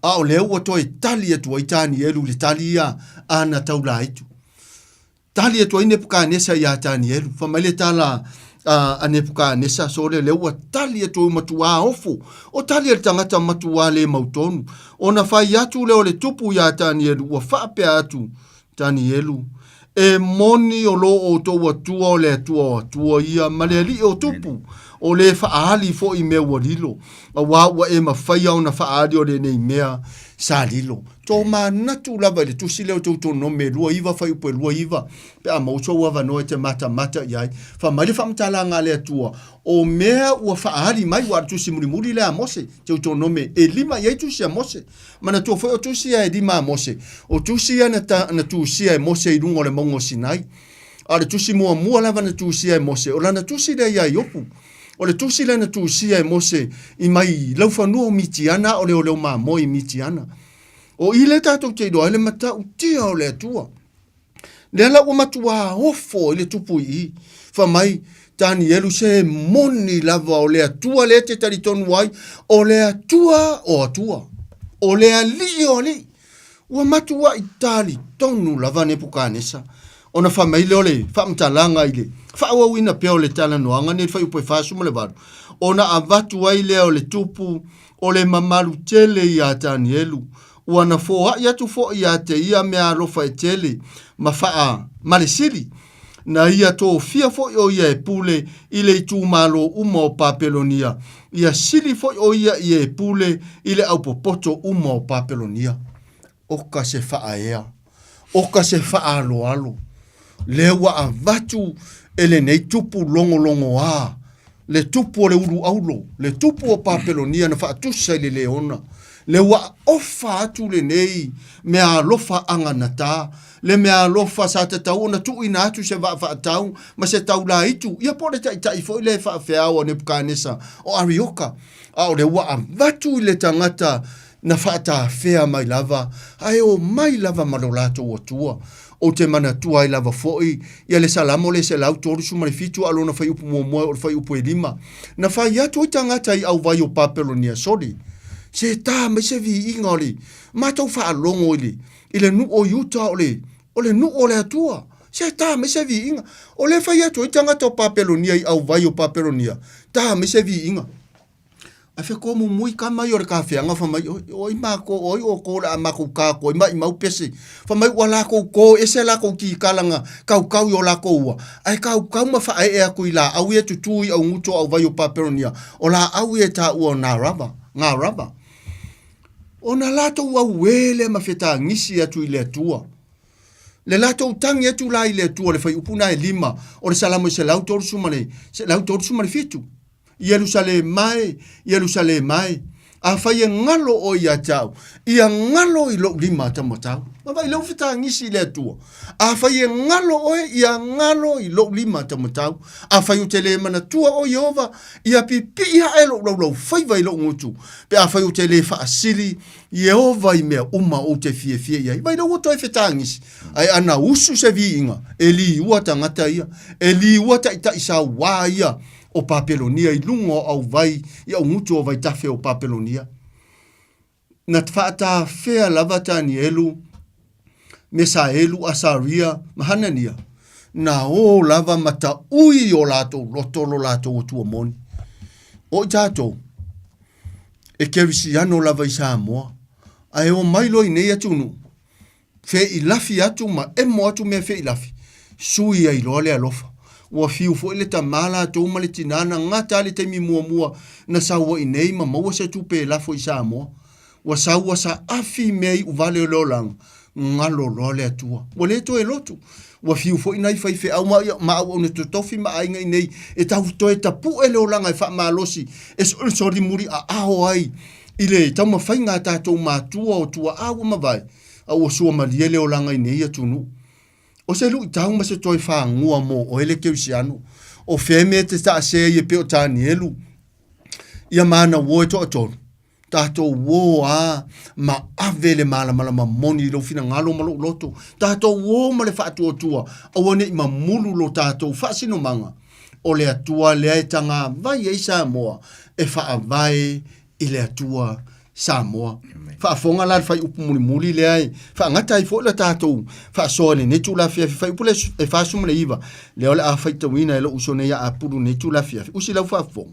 A o lea ua toe tali atu ai Tanielu i le tali ia a na taulaitu. Tali atu ai Nepukanesa iā Tanielu. Fai mai le tala a, a Nepukanesa, sole lea ua tali atu ai matuā ofo. O tali a le tagata matuā le mautonu. Ona fai atu lea o le tupu iā Tanielu, ua faapea atu, Tanielu, E moni o lo outou Atua o le Atua o atua ia, ma le Alii o tupu, o le faaali foi i mea ua lilo, auā ua e mafaia ona faaali o lenei mea sa lilo. Tomanatu lava i le tusi lea o Teutonome 29 fuaiupu e 29, pe a maua sou avanoa e te matamata i ai. Fai mai le faamatalaga a le Atua, o mea ua faaali mai, ua o le tusi mulimuli lea a Mose, Teutonome, e lima i ai tusi a Mose. Manatua foi o tusi ia e lima a Mose, o tusi ia na, ta, na tusia e Mose i luga o le mauga o Sinai. A o le tusi muamua lava na tusia e Mose, o lana tusi lea iā Iopu. O le tusi lea na tusia e Mose i mai i laufanua o Mitiana a o leoleo mamoe i Mitiana. O i lea tatou te iloa ai le matautia o le Atua. Lea la ua matuā ofo i le tupu i i. Fai mai, Tanielu, se moni lava o le Atua lea e te talitonu ai, o le Atua o Atua, o le Alii o Alii. Ua matuaʻi talitonu lava Nepukanesa, ona fai mai lea o le faamatalaga i le faaauauina pea o le talanoaga nei i le fuaiupu e 48, ona avatu ai lea o le tupu o le mamalu tele iā Tanielu, Ua na foai atu foi ia te ia meaalofa e tele ma faa ma le sili, na ia tofia foi o ia e pule i le itumalo uma o Papelonia, ia sili foi o ia i e pule i le aupopoto uma o Papelonia. Oka se faaea, oka se faaaloalo, lea ua avatu e lenei tupu logologoā, le tupu o le ulu auro, le tupu o Papelonia na faatusa i le leona, le ua ofa atu lenei meaalofa aganatā, le meaalofa sa tatau ona tuuina atu se vaa faatau ma se taulaitu, ia po o le taitai foi lea e faafeao a Nepukanesa o Arioka, a o lea ua avatu i le tagata na faatafea mai lava, ae omai lava ma lo latou Atua. Ou te manatua ai lava foi ia le Salamo le 137 a lona fuaiupu muamua e oo i le fuaiupu e lima, na fai atu ai tagata i auvai o Papelonia, Sole, se tā mai se viiga o le matou faalogo i le, i le nuu o Iuta o le, o le nuu o le Atua. Se tā mai se viiga. O lea e fai atu ai tagata o Papelonia i auvai o Papelonia, tā mai se viiga. Ae fea mumui kama ia o le kafeaga fai mai, oi makou, oi outou o le a makou kako ai maimau pese. Fai mai ua lakou ko ese a lakou kikala na kaukau i o lakou ua, ae kaukau ma faaee atu i laau ia e tutu i augutu o auvai o Papelonia, o laau ia e taua o Narava, Garava. Ona latou auē lea ma fetagisi atu i le Atua. Le latou tagi atu la i le Atua le fuaiupu na e lima o le Salamo e 137. Ierusalema e, Ierusalema e, afai e galo oe ia te au, ia galo i lou lima taumatau. Ma vaai lea ua fetagisi i le Atua. Afai e galo oe, ia galo i lou lima taumatau. Afai ou te le manatua o Ieova, ia pipii ae lou laulaufaiva i lou gutu, pe afai ou te le faasili Ieova i mea uma ou te fiafia i ai. Vai lea ua toe fetagisi. Ae ana usu se viiga, e liua tagata ia, e liua taitai sauā ia o Papelonia i luga o auvai i augutu o vaitafe o Papelonia. Na faatafea lava Tanielu, Mesaelu, Asaria ma Hanania, na o lava ma taui i o latou loto lo latou Atua moni. O i tatou, e kerisiano lava i Samoa, ae o mai loa i nei atunuu, Feilafi atu ma emo atu mea feilafi, sui ai loa le alofa. Ua fiu foi le tamā latou ma le tinā na gata a le taimi muamua na sau ai nei ma maua se tupe e lafo i Samoa. Ua sau ua saafi mea iuvale o le olaga, galo loa le Atua. Ua le toe lotu. Ua fiu foi nai faifeau ma, ma auauna totofi ma aiga i nei e tau toe tapu'e le olaga e faamalosi e solimuli aao ai i le taumafaiga a tatou matua o tuaa ua mavae, a ua sua malie le olaga i nei atunuu. O se luitau ma se toe fagua mo oe le kerisiano. O fea mea e te taasē ai e pei o Tanielu ia ma ana uo e toatolu? Tatou uo a ma ave le malamalama moni i lou finagalo ma lou loto. Tatou uo ma le faatuatua, aua ne i mamulu lo tatou faasinomaga. O le Atua lea e tagavai ai Samoa e faavae i le Atua Samoa. Faafofoga la le fuaiupu mulimuli lea e faagata ai foi le tatou faasoa i lenei itula afiafi. Fuaiupu lea e 49, lea o le a faitauina e lou uso nei a Apulu i lenei itula afiafi. Usi lau faafofoga.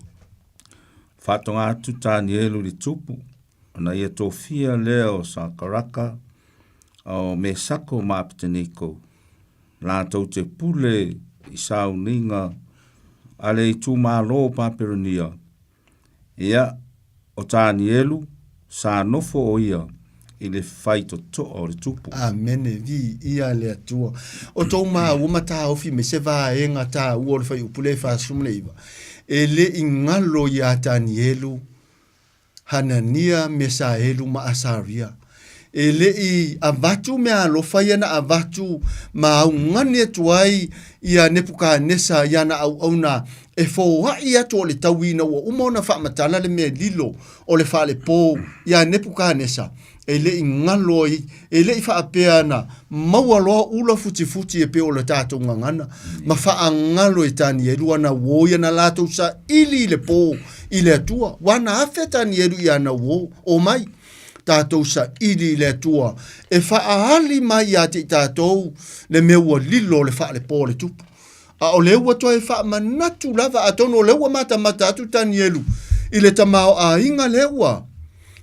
Faatoga atu Tanielu i le tupu, ona ia tofia lea o Sakaraka, o Mesako ma Apeteneko, latou te pule i sauniga a le itumalo o Papelonia, Ia, o Tanielu, sa nofo o ia i le faitotoa o le tupu. Amene, viia le Atua. O tou maua ma taofi mai se vaega taua o le fuaiupu lea e 49, e le i galo iā Tanielu, Hanania, Mesaelu ma Asaria. E le i avatu meaalofa ia na avatu ma augani atu ai ia Nepukanesa i ana auauna e foai atu o le tauina ua uma ona faamatala le mea lilo o le falepō iā Nepukanesa, e le i galo ai, e le i faapea ana maua loa ula futifuti e pei o le tatou gagana, ma faagalo e Tanielu ana uō i ana latou saili i le pō i le Atua. Ua ana afe Tanielu i ana uō, omai tatou saili i le Atua e faaali mai ia te i tatou le mea ua lilo o le faalepo o le tupu. A o lea ua toe faamanatu lava, atonu o lea ua matamata atu Tanielu i le tamaoaiga lea ua,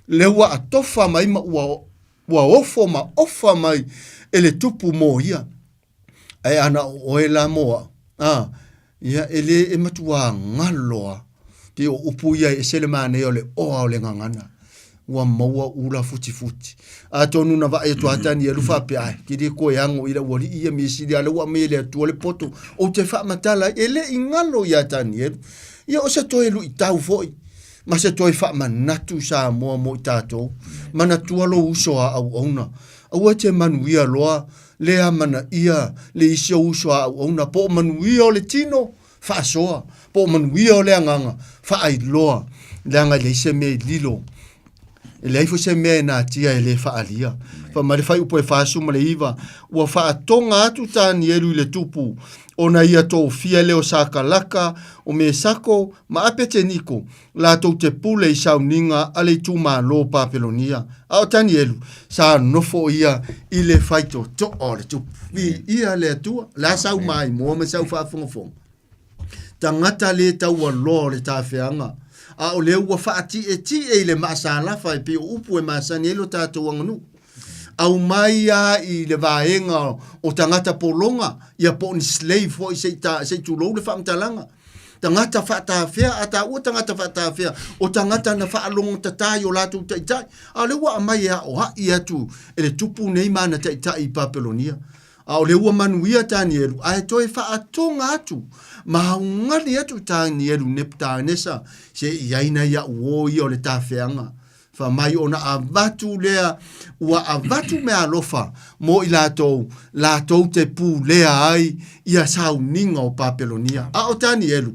lea ua atofa mai ma ua, ua ofo ma ofa mai e le tupu mo ia. Ae ana o oe la mo au, a, ia, e le e matuā galo a. Pei o upu ia e ese le manaia o le oa o le gagana. Ua maua ula futifuti. Atonu na vaai atu a Tanielu faapea, ai, ke le koe ago i lau alii ia measili a lea ua aumai e le Atua le poto, ou te faamatala ai, e le i galo iā Tanielu. Ia o se toe luitau foi, ma se toe faamanatu Samoa mo i tatou. Manatua lou uso a auauna. Aua e te manuia loa le amanaia le isi o uso a auauna, po o manuia o le tino, faasoa, po o manuia o le agaga, faailoa, leaga e leai se mea i lilo, e leai foi se mea e natia e le faaalia. Fai mai le fuaiupu e 49, ua faatoga atu Tanielu i le tupu, ona ia tofia lea o Sakalaka, o Mesako ma Apeteniko, latou te pule i sauniga a le itumalo o Papelonia. A o Tanielu, sa nofo ia i le faitotoa o le tupu. Viia le Atua, le a sau maimoa ma sau faafogafoga. Tagata le taualoa o le tafeaga. A o lea ua faati'eti'e i le maasalafa e pei o upu e masani ai lo tatou aganuu. Aumai lava i le vaega o tagata pologa, ia po o ni slave foi se i ta, se i tulou le faamatalaga. Tagata faatafea, a taua tagata faatafea, o tagata na faalogotatā i o latou taitai, a o lea ua aumai e aoai atu e le tupu nei ma ana taitai i Papelonia. A o lea ua manuia Tanielu, ae toe faatoga atu ma augali atu Tanielu Neputanesa, se i ai nai au uō ia o le tafeaga. Fai mai ona avatu lea, ua avatu meaalofa mo i latou, latou te pulea ai ia sauniga o Papelonia. A o Tanielu,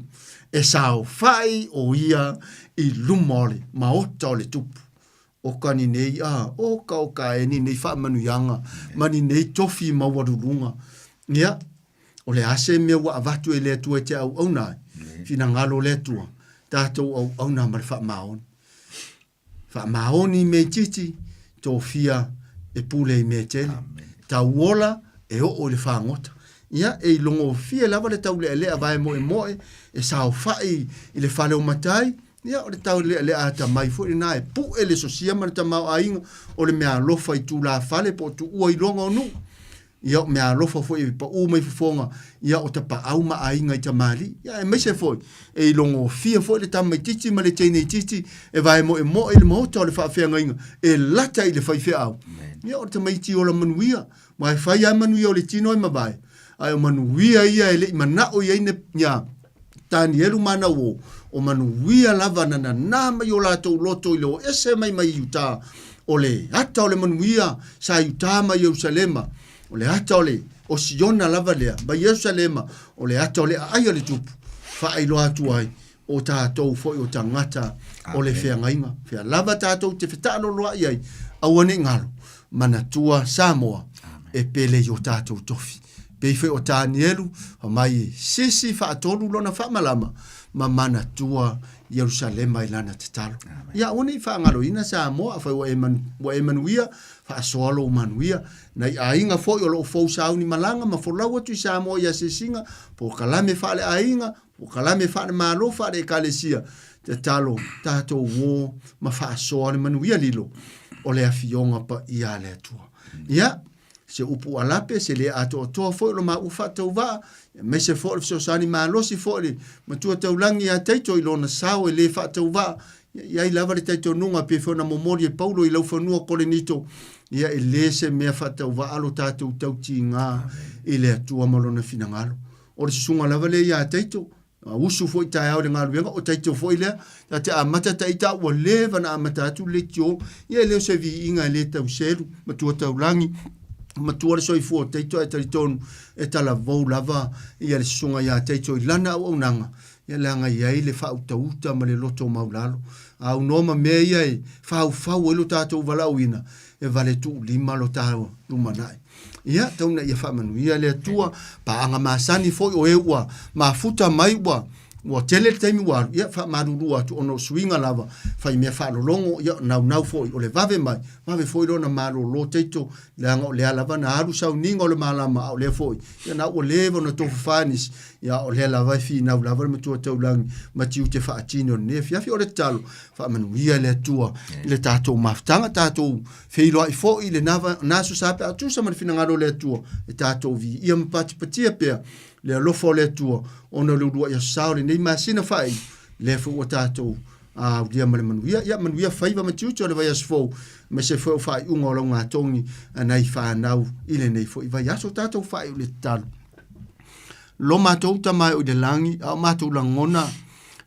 e saofai o ia i luma o le maota o le tupu. Oka ni nei a, oka oka e ni nei faamanuiaga, ma ni nei tofi maualuluga. Ia, o le a se mea ua avatu e le Atua e te auauna ai? Finagalo o le Atua, tatou auauna ma le faamaoni. Faamaoni i mea itiiti, tofia e pule i mea e tele. Tauola e oo i le fagota. Ia, e ilogofie lava le taulealea vaemoemoe e saofai i le fale o matai, ia, o le taulealea atamai foi lena e pue le sosia ma le tamaoaiga o le meaalofa i tulafale po o tuua iloga o nuu. Ia, o meaalofa foi e paū mai fofoga, ia, o tapaau ma aiga i tamalii. Ia, aemaise foi, e ilogofie foi le tamaitiiti ma le teineitiiti e vaemoemoe i le maota o le faafeagaiga e lata i le faifeau. Ia, o le tamaiti ola manuia, aua e fai lava manuia o le tino ae mavae, ae o manuia ia e le i manao i ai ne, ia, Tanielu ma ana uō, o manuia lava na nanā mai o latou loto i le o ese mai mai Iutā, o le ata o le manuia sa Iutā ma Ierusalema, o le ata o le o Siona lava lea, mai Ierusalema, o le ata o le aai a le Tupu, faailoa atu ai o tatou foi o tagata o le feagaiga. Fea lava tatou te fetaaloloai ai, aua ne i galo, manatua Samoa e pele i o tatou tofi. Pei foi o Tanielu, fai mai e sisi faatolu lona faamalama ma manatua Ierusalema i lana tatalo. Ia aua ne i faagaloina Samoa, afai ua e, man, ua e manuia, faasoa lou manuia. Nai aiga foi o lo o fou sauni malaga ma folau atu i Samoa i asiasiga, polokalame faaleaiga, polokalame faalemalo, faale-ekalesia, tatalo tatou uō ma faasoa le manuia lilo o le Afioga Paia a le Atua. Ia, se upu alape, se le atoatoa foi o lo maua faatauvaa, aemaise foi o le fesoasoani malosi foi le Matua Taulagi ia Taito i lona sao e le faatauvaa, ia i ai lava le talitonuga pei foi ona momoli e Paulo i laufanua o Korinito, ia e le se mea faatauvaa lo tatou tautigā i le Atua ma lona finagalo. O le susuga lava lea ia Taito, A usu foi taeao i le galuega, o taito foi lea, ta te amata ta ita ua leva na amata atu le leitio, ia e le o se viiga e le tau selu, matua taulagi, matua le soifua o taito ae talitonu e talavou lava ia le susuga ia Taito i lana auaunaga, ia leaga e i ai le faautauta ma le loto maulalo. A aunoa ma mea ia e faufau ai lo tatou valaauina, e vale tuulima lo ta lumanai. Ia, tau ina ia faamanuia le Atua, paaga masani foi o e ua mafuta mai ua ua tele le taimi ua alu, ia faamalulu atu ona o suiga lava fai mea faalologo, ia naunau foi o le vave mai, vave foi lona malolo taito, leaga o lea lava na alu sauniga o le malama, a o lea foi, ia na ua leva ona tofafa nisi, ia o lea lava e finau lava le Matua Taulagi ma tiute faatino i lenei afiafi. O le tatalo, faamanuia le Atua i le tatou mafutaga, tatou Feiloai foi i lena aso sa pe a tusa ma le finagalo o le Atua, e tatou viia ma patipatia pea le alofa o le Atua ona o le uluai aso sa o lenei masina faaiu, lea foi ua tatou aulia ma le manuia. Ia manuia faiva ma tiute o le vaiaso fou, aemaise foi o faaiuga o laugatogi a nai fanau i lenei foi vaiaso. Tatou faaiu le tatalo. Lo matou Tama e o i le lagi, a o matou lagona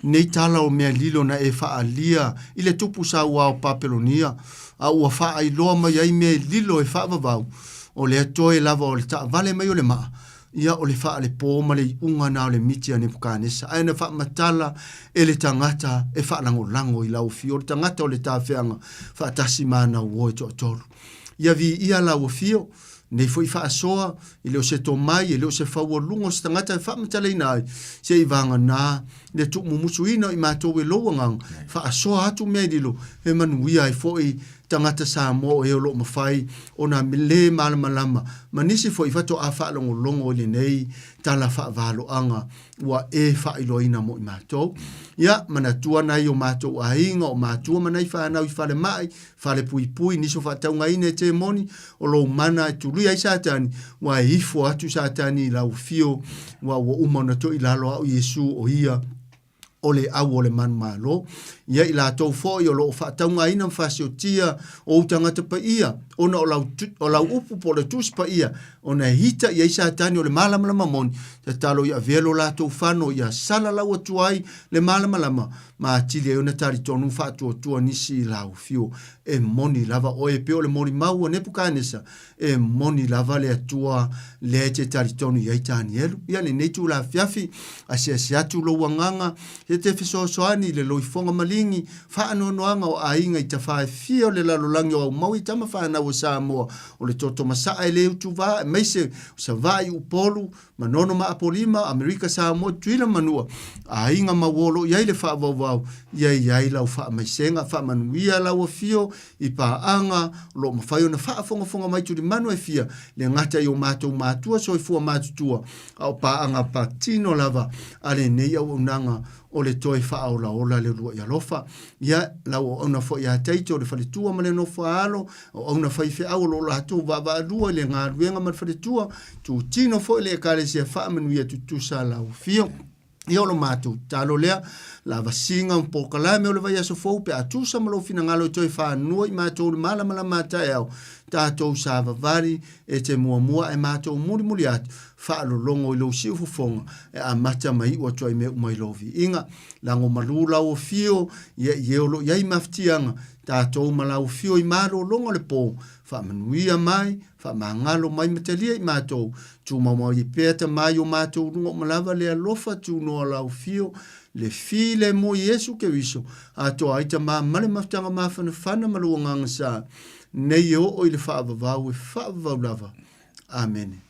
nei tala o mea lilo na e faaalia i le tupu sauā o Papelonia, a ua faailoa mai ai mea lilo e faavavau, o lea toe lava o le taavale mai o le maa, ia o le faalepō ma le iuga na o le miti a Nepukanesa, ae na faamatala e le tagata e faalagolago i lau afio, o le tagata o le tafeaga faatasi ma ana uo e toatolu. Ia viia lau afio, Nei foi faasoa, e le o se tomai, e le o se faualuga o se tagata e faamatalaina ai, se i vagana le tuumumusuina o i matou e lou agaga, faasoa atu mea i lilo, e manuia ai foi tagata Samoa o e o lo o mafai ona lē malamalama ma nisi foi faatoa faalogologo i lenei tala faavaloaga ua e faailoaina mo i matou. Ia, manatua nai o matou aiga, o matua ma nai fanau i falemai, falepuipui, nisi o faataugaina e temoni, o lou mana e tului ai Satani, ua e ifo atu Satani i lau afio, ua ua uma ona toilalo au Iesu o ia o le au o le manumalo. Ia i latou foi o lo o faataugaina ma fasiotia o ou tagata paia, ona o lau, o lau upu po o le Tusi Paia, ona e ita i ai Satani o le malamalama moni, tatalo ia avea lo latou fano ia salalau atu ai le malamalama, ma atili ai ona talitonu ma faatuatua nisi i lau afio. E moni lava oe e pei o le molimau a Nepukanesa, e moni lava le Atua lea e te talitonu i ai Tanielu. Ia lenei itula afiafi, asiasi atu lou agaga e te fesoasoani i le loifoga maligi, faanoanoaga o aiga i tafa e fia o le lalolagi o aumau i tama fanau a Samoa, o le toto masaa e le utuvā, aemaise o Savaii, Upolu, Manono ma Apolima, Amerika Samoa, Tutuila ma Manua, aiga mauō o lo o i ai le faavauvau, ia i ai lau faamaisega, faamanuia lau afio i paaga o lo o mafai ona faafogafoga mai tulimanu e fia, le gata i o matou matua soifua matutua, a o paaga patino lava a lenei auaunaga o le toe faaolaola le uluai alofa. Ia, lau auauna foi ia Taito, le faletua ma le nofo a alo, auauna faifeau o lo o latou vaavaalua i le galuega ma le faletua, tutino foi le Ekalesia faamanuia tutusa lau afio. Ia o lo matou tatalo lea, lavasiga ma polokalame o le vaiaso fou pe a tusa ma lou finagalo e toe fanua i matou le malamalama a taeao, tatou savavali e te muamua ae matou mulimuli atu, faalologo i lou siufofoga e amata ma iu atu ai mea uma i lou viiga. Lagomalu lau afio, ia i e o lo o i ai mafatiaga, tatou ma lau afio i malologa o le po, faamanuia mai, Faamagalo mai ma talia i matou, tumau ai pea tama i o matou luga uma lava le alofa tunoa lau fio, le filemu i Iesu Keriso, atoa ai tama ma le mafutaga mafanafana ma lou agaga sa, nei e oo i le faavavau e faavavau lava. Amene.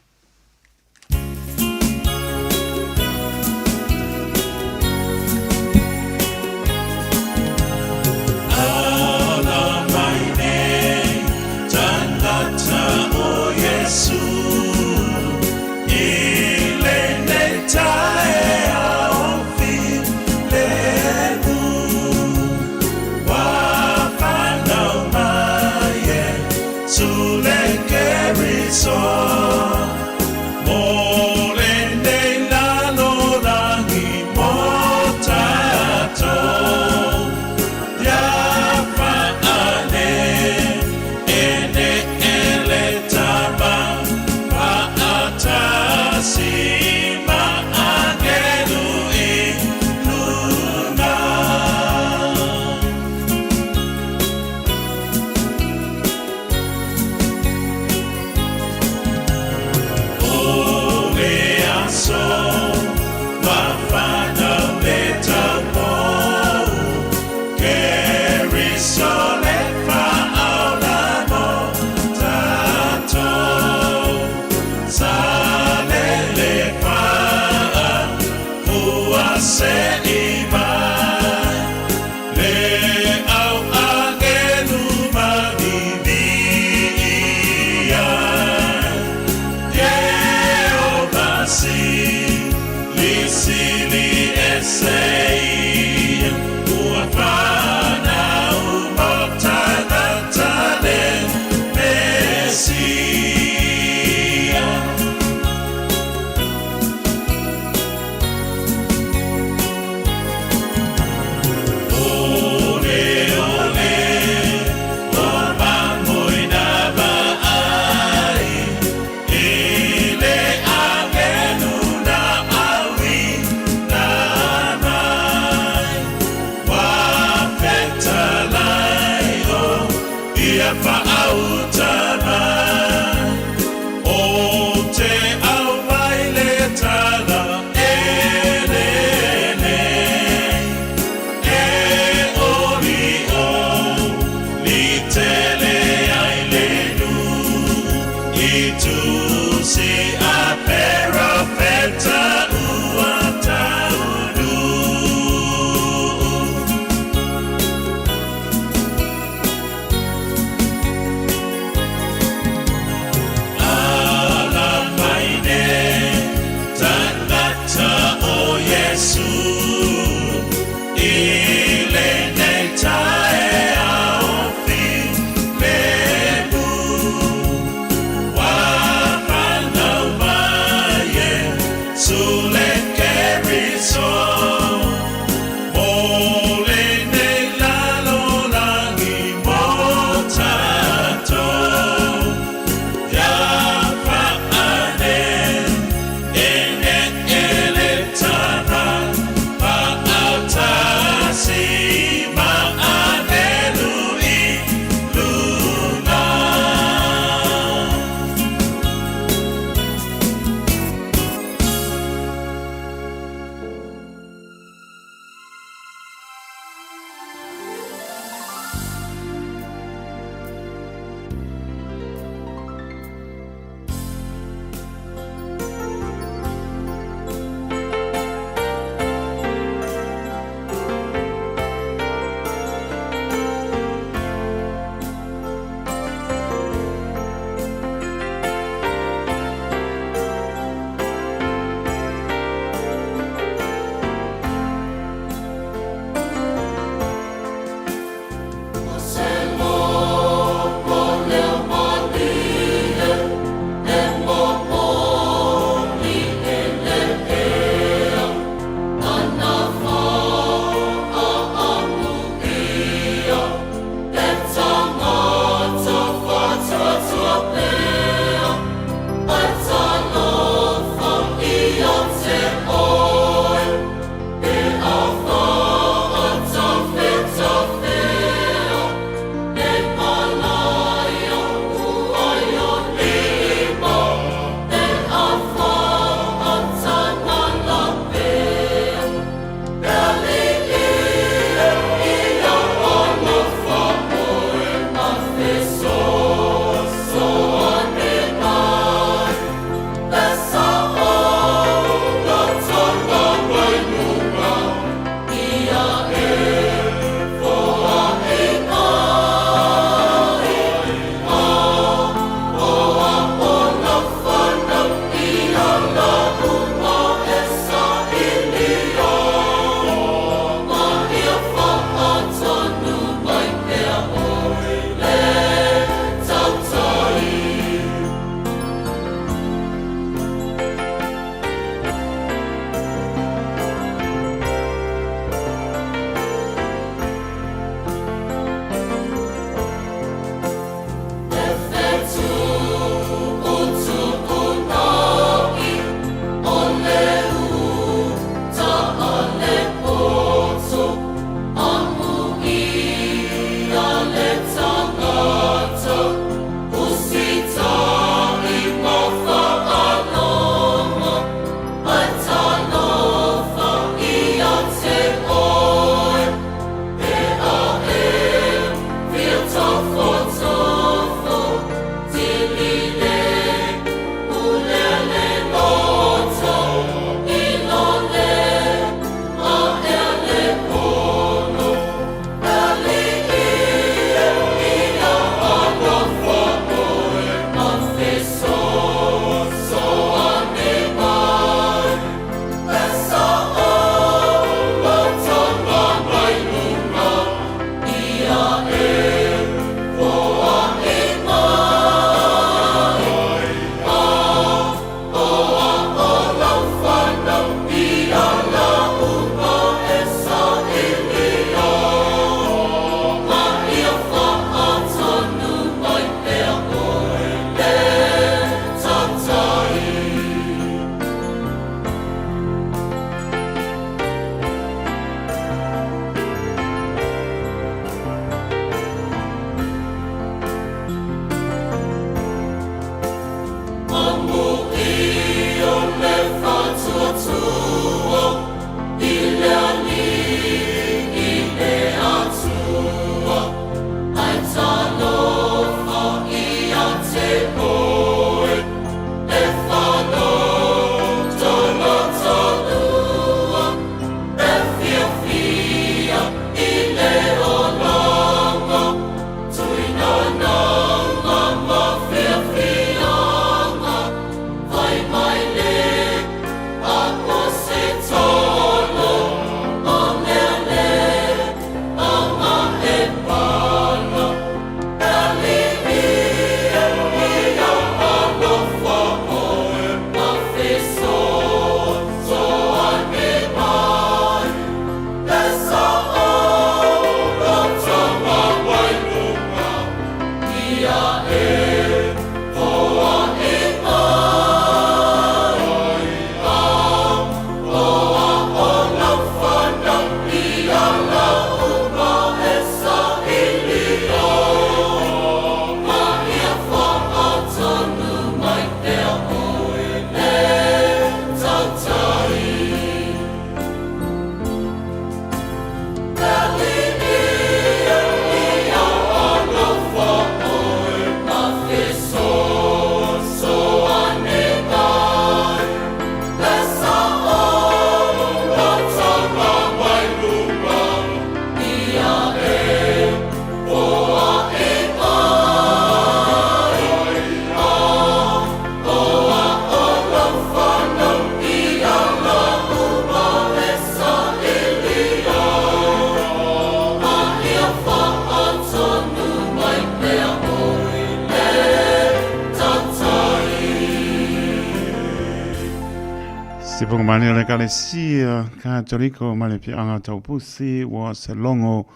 Se pongomane o le Ekalesia Katoliko ma le Piaga Taupusi ua se logo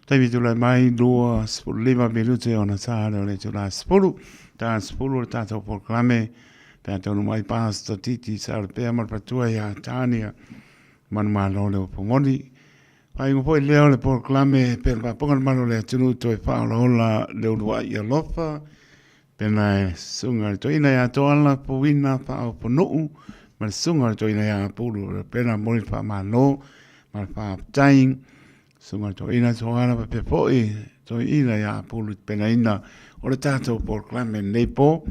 taimi tulai mai 25 minute ona tā lea o le itula 10. Tā 10 o le tātou polokalame pe a taunu mai Pastor Titi Saolepea ma le Patua ia Tania Manumalo le Upogoni. Faaiuga foi lea o le polokalame pe le faafofoga le malu o le atunuu toe faaolaola le uluai alofa pena e susuga i le toeaina ia Toala Puina Faaoponuu ma le susuga i le toeaina ia Pulu Pena momoli le faamalo ma le faafetai. Susuga i le toeaina Toala faapea foi toeaina ia Pulu Penaina o le tatou polokalame lenei po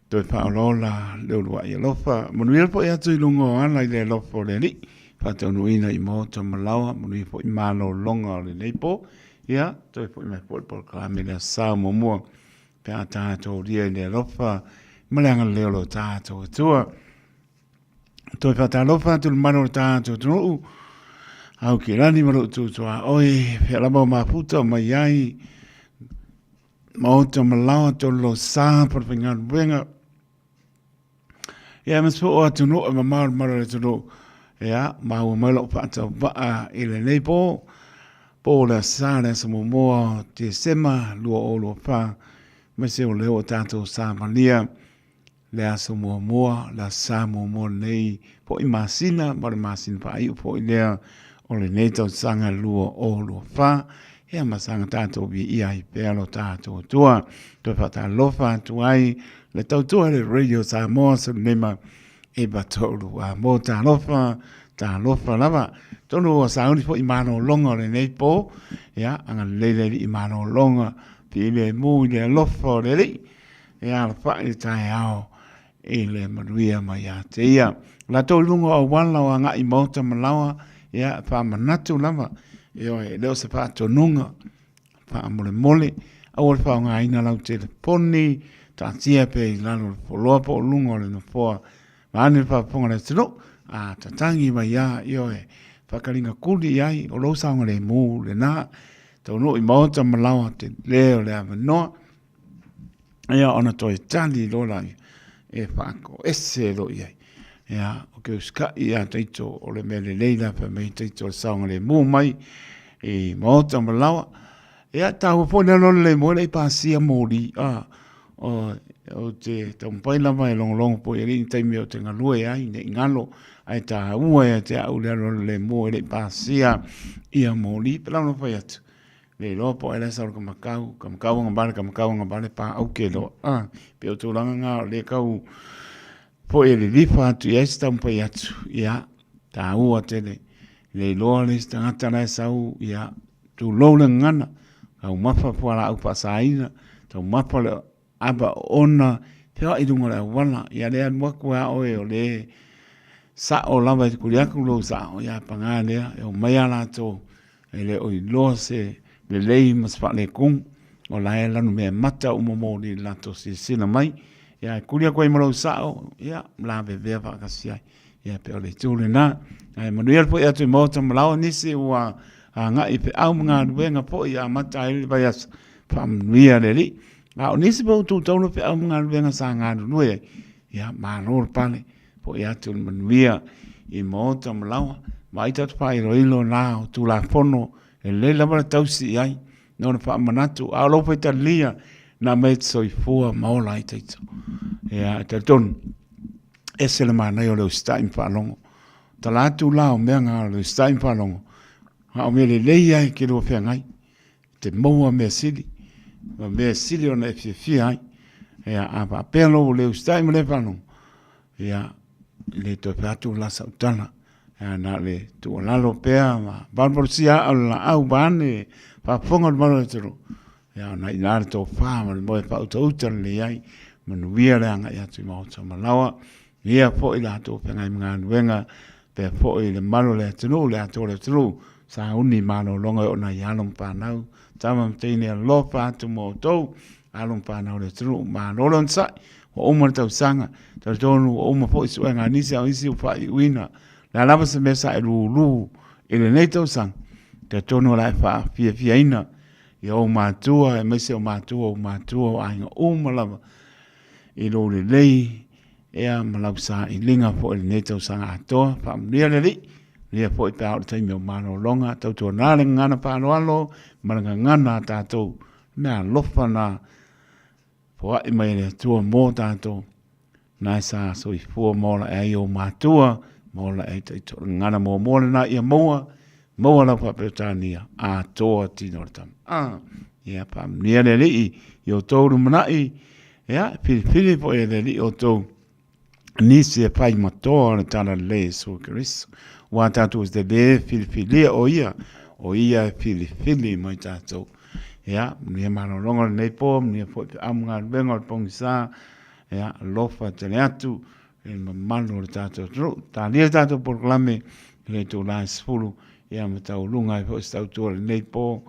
toe faaolaola le uluai alofa. Manuia foi atu i luga o ala i le alofa o le Alii, faataunuuina i maota ma laoa, manuia foi malologa o lenei po. Ia, toe foi mai foi le polokalame i le Aso Sa muamua pe a tatou lia i le alofa ma le agalelei o lo tatou Atua. Toe faatalofa atu le mamalu o le tatou atunuu, au ki lani ma lou tutua oi, fea lava o mafuta o mai ai, maota ma laoa tolu lo sa po le faigaluega. Ia, ma se o atunuu e mamao le mamalu o le atunuu, ia, maua mai lou faatauvaa i lenei po, po o le aso Sa, le aso muamua o Tesema 2024, aemaise o lea ua tatou savalia le aso muamua, le aso Sa muamua o lenei foi masina, ma o le masina faaiu foi lea o lenei tausaga 2024. Ia ma saga tatou viia ai pea lo tatou Atua. Toe faatalofa atu ai le tautua i le Radio Samoa 15 e 3 a mo talofa, talofa lava. Tonu ua sauni foi malologa o lenei po, ia, agalelei le Alii malologa, filemu i le alofa o le Alii, e alafai le taeao i le manuia mai ia te ia. Latou i luga o auala o agai i maota ma laoa, ia, faamanatu lava, ioe, e le o se faatonuga, faamolemole, aua le faaaogaina lau telefoni, taatia pea i lalo o le foloa po o luga o le nofoa, vaeane le faafofoga a le atunuu, a tatagi mai lava, ioe, faakaliga kuli i ai, o lou saogalemu lena, taunuu i maota ma laoa, tele o le avanoa, ia ona toe tali loa laia e faakoese loa i ai. Ia, o ke usikai ia taito o le mea lelei la fai mai taito o le saogalemu mai i maota ma laoa. Ia, taua foi le alo lelei mo le i pasia moli, a, o, o te taumafai lava e logologo po i alii ni taimi o te galue ai, ne i galo, ae taua ia te au le alo lelei mo e le i pasia ia moli. Pe la ona fai atu, Le iloa po o ai la e sau le kamakau, kamakau agavale, kamakau agavale, paau ke loa. Ah, pe o tulaga ngā o le kau foi e lilifa atu i ai se taumafai atu, ia, taua tele. Le iloa le isi tagata la e sau, ia, tulou le gagana, taumafa fualaau faasaina, taumafa le Ava ona feoai i luga o le auala, ia le alu atu a oe o le sao lava e tuli atu lou sao, ia paga lea, e omai a latou e le o iloa se lelei ma se faaletonu, o la e lanumea mata uma moli i le latou silasila mai. Ia e tuli atu ai ma lou sao, ia lavevea faatasi ai. Ia pei o le itu lena. Ae manuia le foi atu i Maota ma Laoa nisi ua agai i feau ma galuega foi e amata ai le vaiaso. Faamanuia le Alii. A o nisi foi ua tu taula feau ma galuega sa galulue ai, ia malo le pale, foi atu le manuia i Maota ma Laoa. Vaai tatou faailoilo na o Tulafono, e lelei lava le tausi i ai, no le faamanatu, a o lou faitalia, na aumai e te soifua ma ola ai taito. Ia, e talitonu, ese le manaia o le usitai ma faalogo. Tala atu la o mea na o le usitai ma faalogo, a o mea lelei lava e te lua feagai. Te maua mea sili, ma mea sili ona e fiafia ai. Ia, a faapea lou le usitai ma le faalogo, ia, e le toe fai atu la sau tala. Ia, na o le tuualalo pea ma valuvalusia aa o le laau vaeane faafofoga le mamalu o le atunuu. Ia, ona i ina le tofa ma le moe faautauta lelei ai, manuia le agai atu i maota ma laoa. Ia foi latou feagai ma galuega, pea foi le mamalu o le atunuu, le atoa o le atunuu, sauni malologa e oo nai alo ma fanau, tama ma teine alofa atu mo outou, alo ma fanau o le atunuu, malo le onosai, ua uma le tausaga, talitonu ua uma foi suega a nisi a o isi ua faaiuina. Le a lava se mea sa e lulu i lenei tausaga, talitonu o le a e faafiafiaina i ou matua, aemaise o matua o matua o aiga uma lava i lou lelei ea ma lau sailiga foi i lenei tausaga atoa. Faamanuia le Alii, manuia foi pe a oo i le taimi o malologa. Tautuana le gagana faaaloalo ma le gagana a tatou, mea alofa na foai mai e le Atua mo tatou, na e sa soifua ma ola ae ai ou matua, ma ola ae ai taito. O le gagana muamua lena ia maua, maua lau faa-Peretania atoa tino o le tama. Ah, ia faamanuia le Alii i outou lumanai, ia filifili foi e le Alii outou nisi e fai matoa o le Talalelei Iesu Keriso. Ua tatou te le filifilia o ia, o ia e filifili mai tatou. Ia, manuia malologa o lenei po, manuia foi feau ma galuega o le pogisa, ia, alofa tele atu i le mamalu o le tatou atunuu. Talia le tatou polokalame i le itula e 10, ia ma taualuga ai foi se tautua i lenei po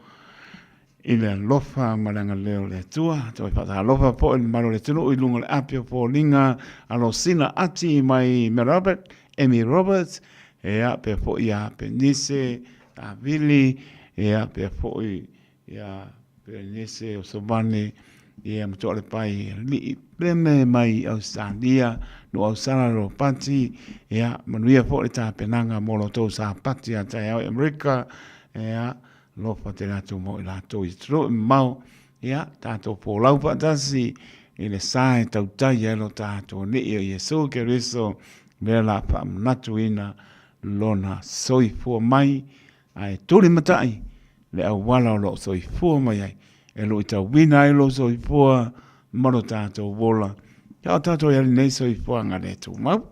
i le alofa ma le agalelei o le Atua. Toe faatalofa foi i le mamalu o le atunuu i luga o le api o foliga Alosina Ati mai Mary Robert, Amy Roberts, ia pea foi ia Penise Avili, ia pea foi ia Penise Osovane, ia ma Toalepai Alii Peme mai Ausetalia, no Ausala Ropati, ia manuia foi le tapenaga mo lo tou sapati a taeao i Amerika, ia alofa tele atu mo i latou i atunuu e mamao, ia tatou folau faatasi i le sa e tautai ai lo tatou Alii o Iesu Keriso, lea la faamanatuina lona soifua mai, ae tulimatai le auala o lo o soifua mai ai, e luitauina ai lou soifua ma lo tatou ola. Ia o tatou i ai lenei soifuaga le tumau.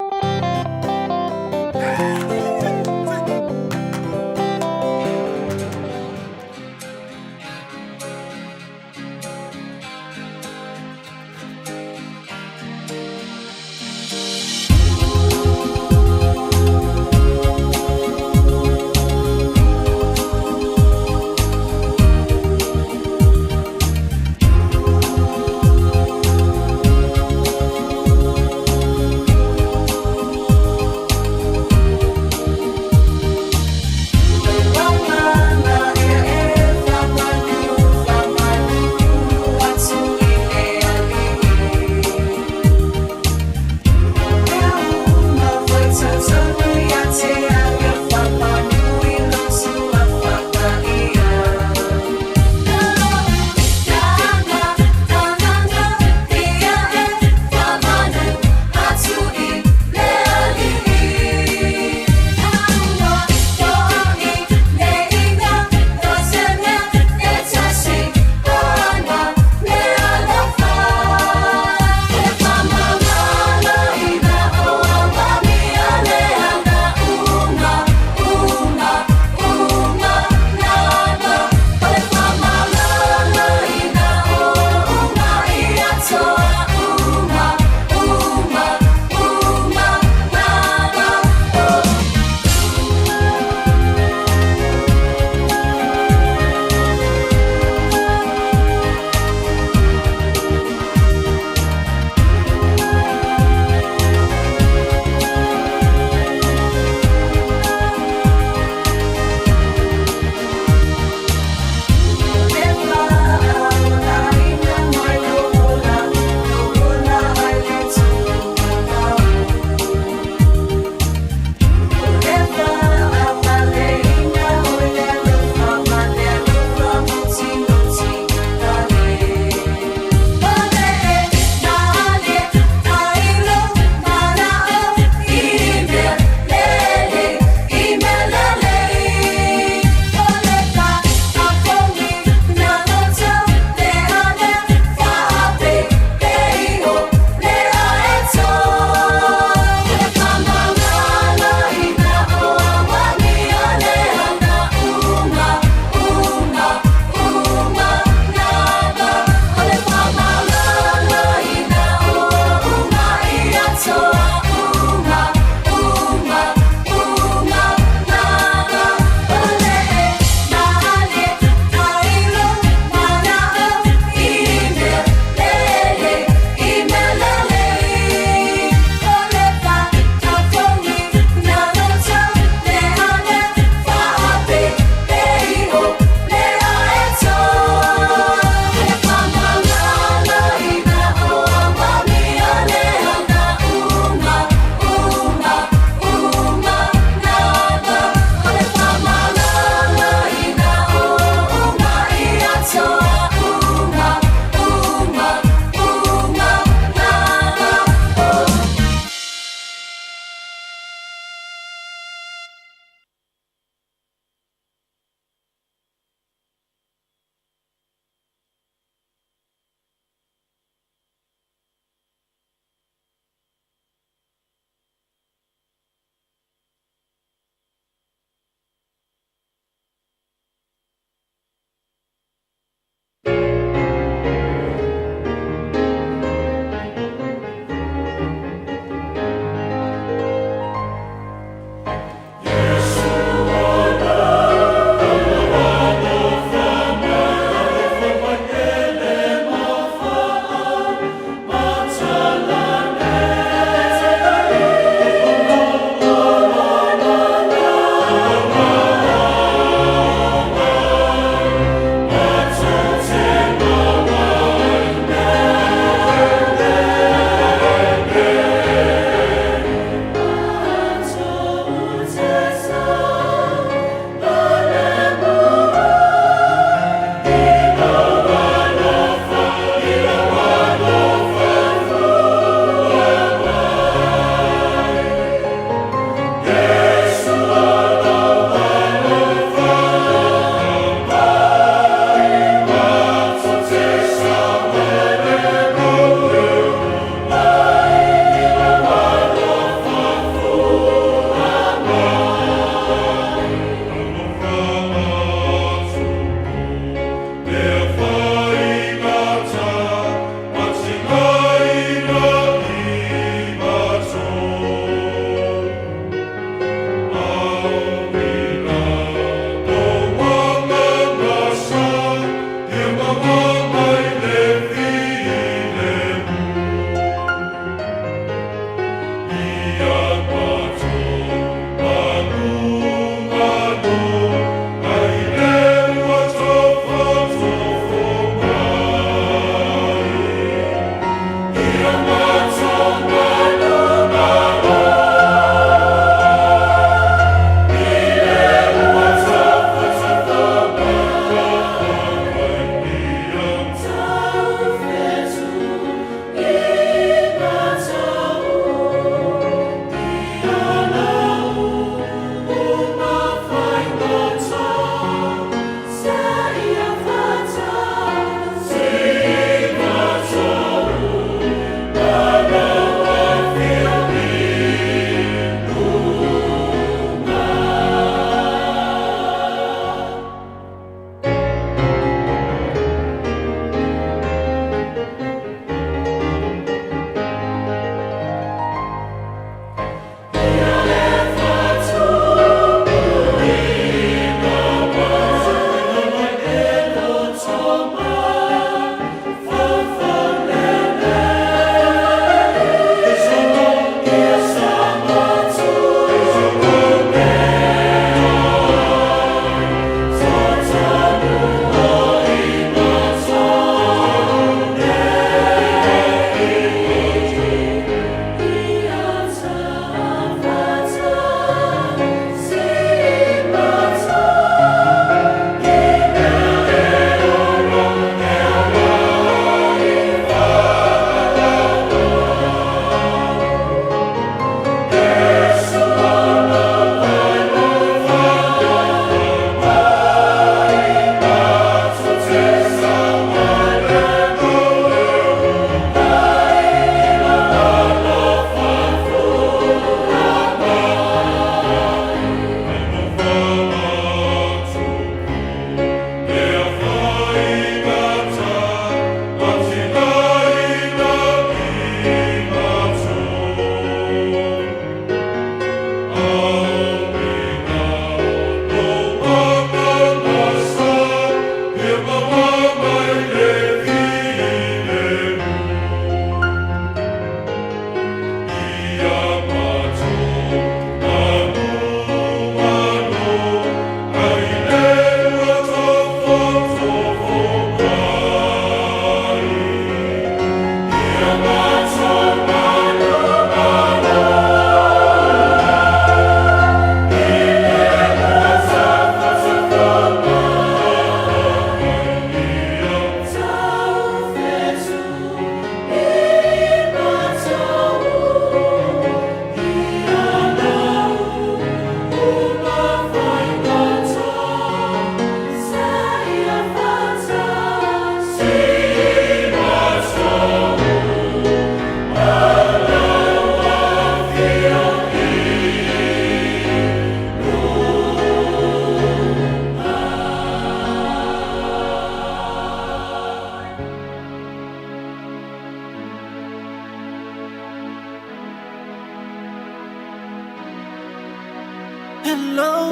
Hello,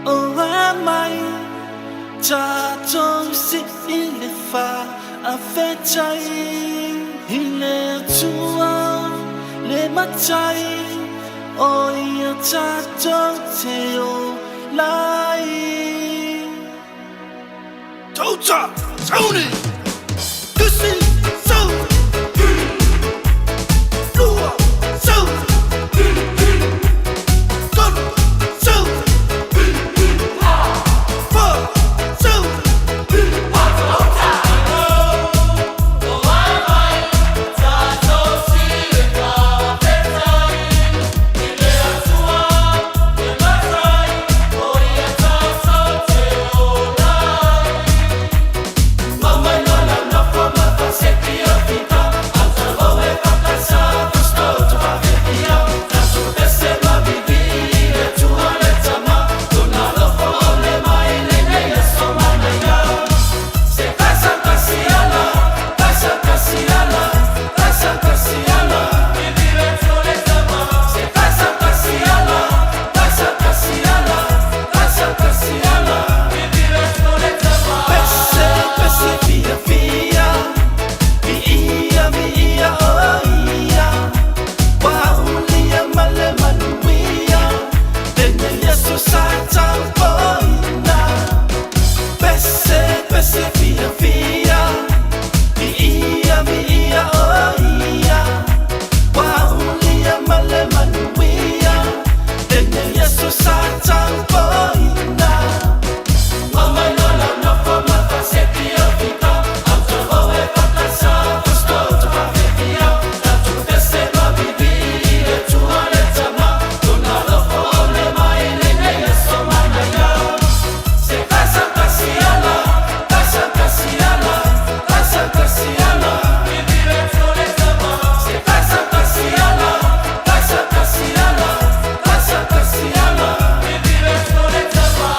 oh amai Tatou si i le faafetai I le Atua le Matai O ia tatou te ola ai Touta, Tony! Tusi, sau, lua, sau, tolu, sau, fa, sau. Pese, pese, fia, fia Viia, viia, oh ia Waulia ma le manuia Lenei aso sa taupoina Pese, pese, fia, fia Viia, viia, oh ia Waulia ma le manuia Lenei aso sa taupoina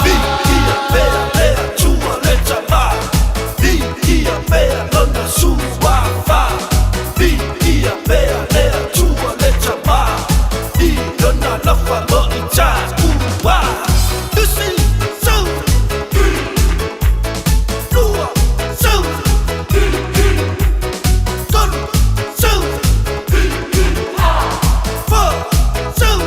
Viia pea le Atua le Tama Viia pea lona suafa Viia pea le Atua le Tama I lona alofa mo i taua Tusi, sau, lua, sau, tolu, sau, fa, sau.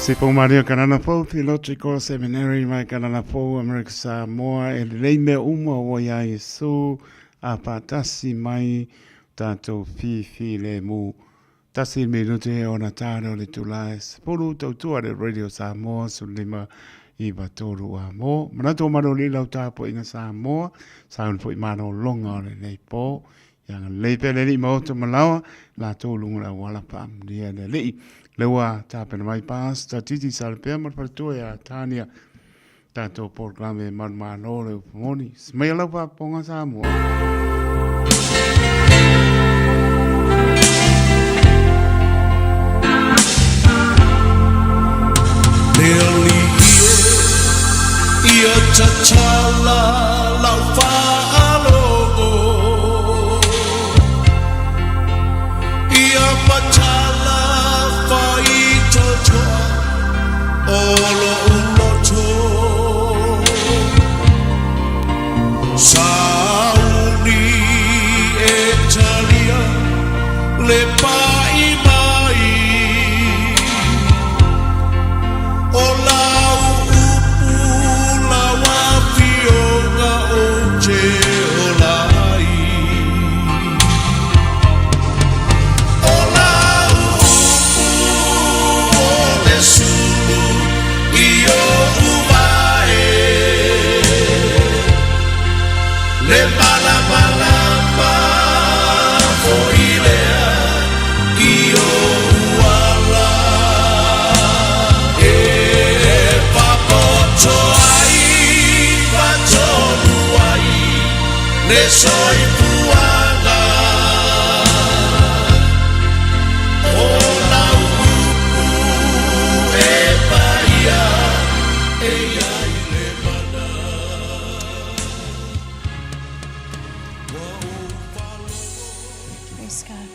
Sipo Maria Kanana Fou, Theological Seminary mai Kanana Fou, Amerika Samoa, e lelei mea uma ua iā Iesu, a whātasi mai tātou whiwhi le mū. Tasi minute e ona tāne o le tula e sepulu tautua le Radio Samoa 15 iva tolu a mō. Manatu o mano li lau tāpoinga Samoa, sauni foi mano longa o lenei pō. Ia nga lei pea le li maoto malawa, la tō lunga la wala pa amnia le lii. Leua tāpena mai pāsta titi salapea ma le faletua ia Tania. Tātou polokalame manumalo le upu moni. Smaia lau faafofoga Samoa. Le alii e ia tatala lau faalogo Ia matala faitotoa o lo'u loto Sauni e talia le pa'i mai O lau upu lau afioga ou te ola ai O lau upu o le sulu i oʻu wae Le malamalama foi lea i oʻu ala E papoto ai patonu ai le soifuaga O lau upu e paia e i ai le mana Ua ou faalogo Praise God.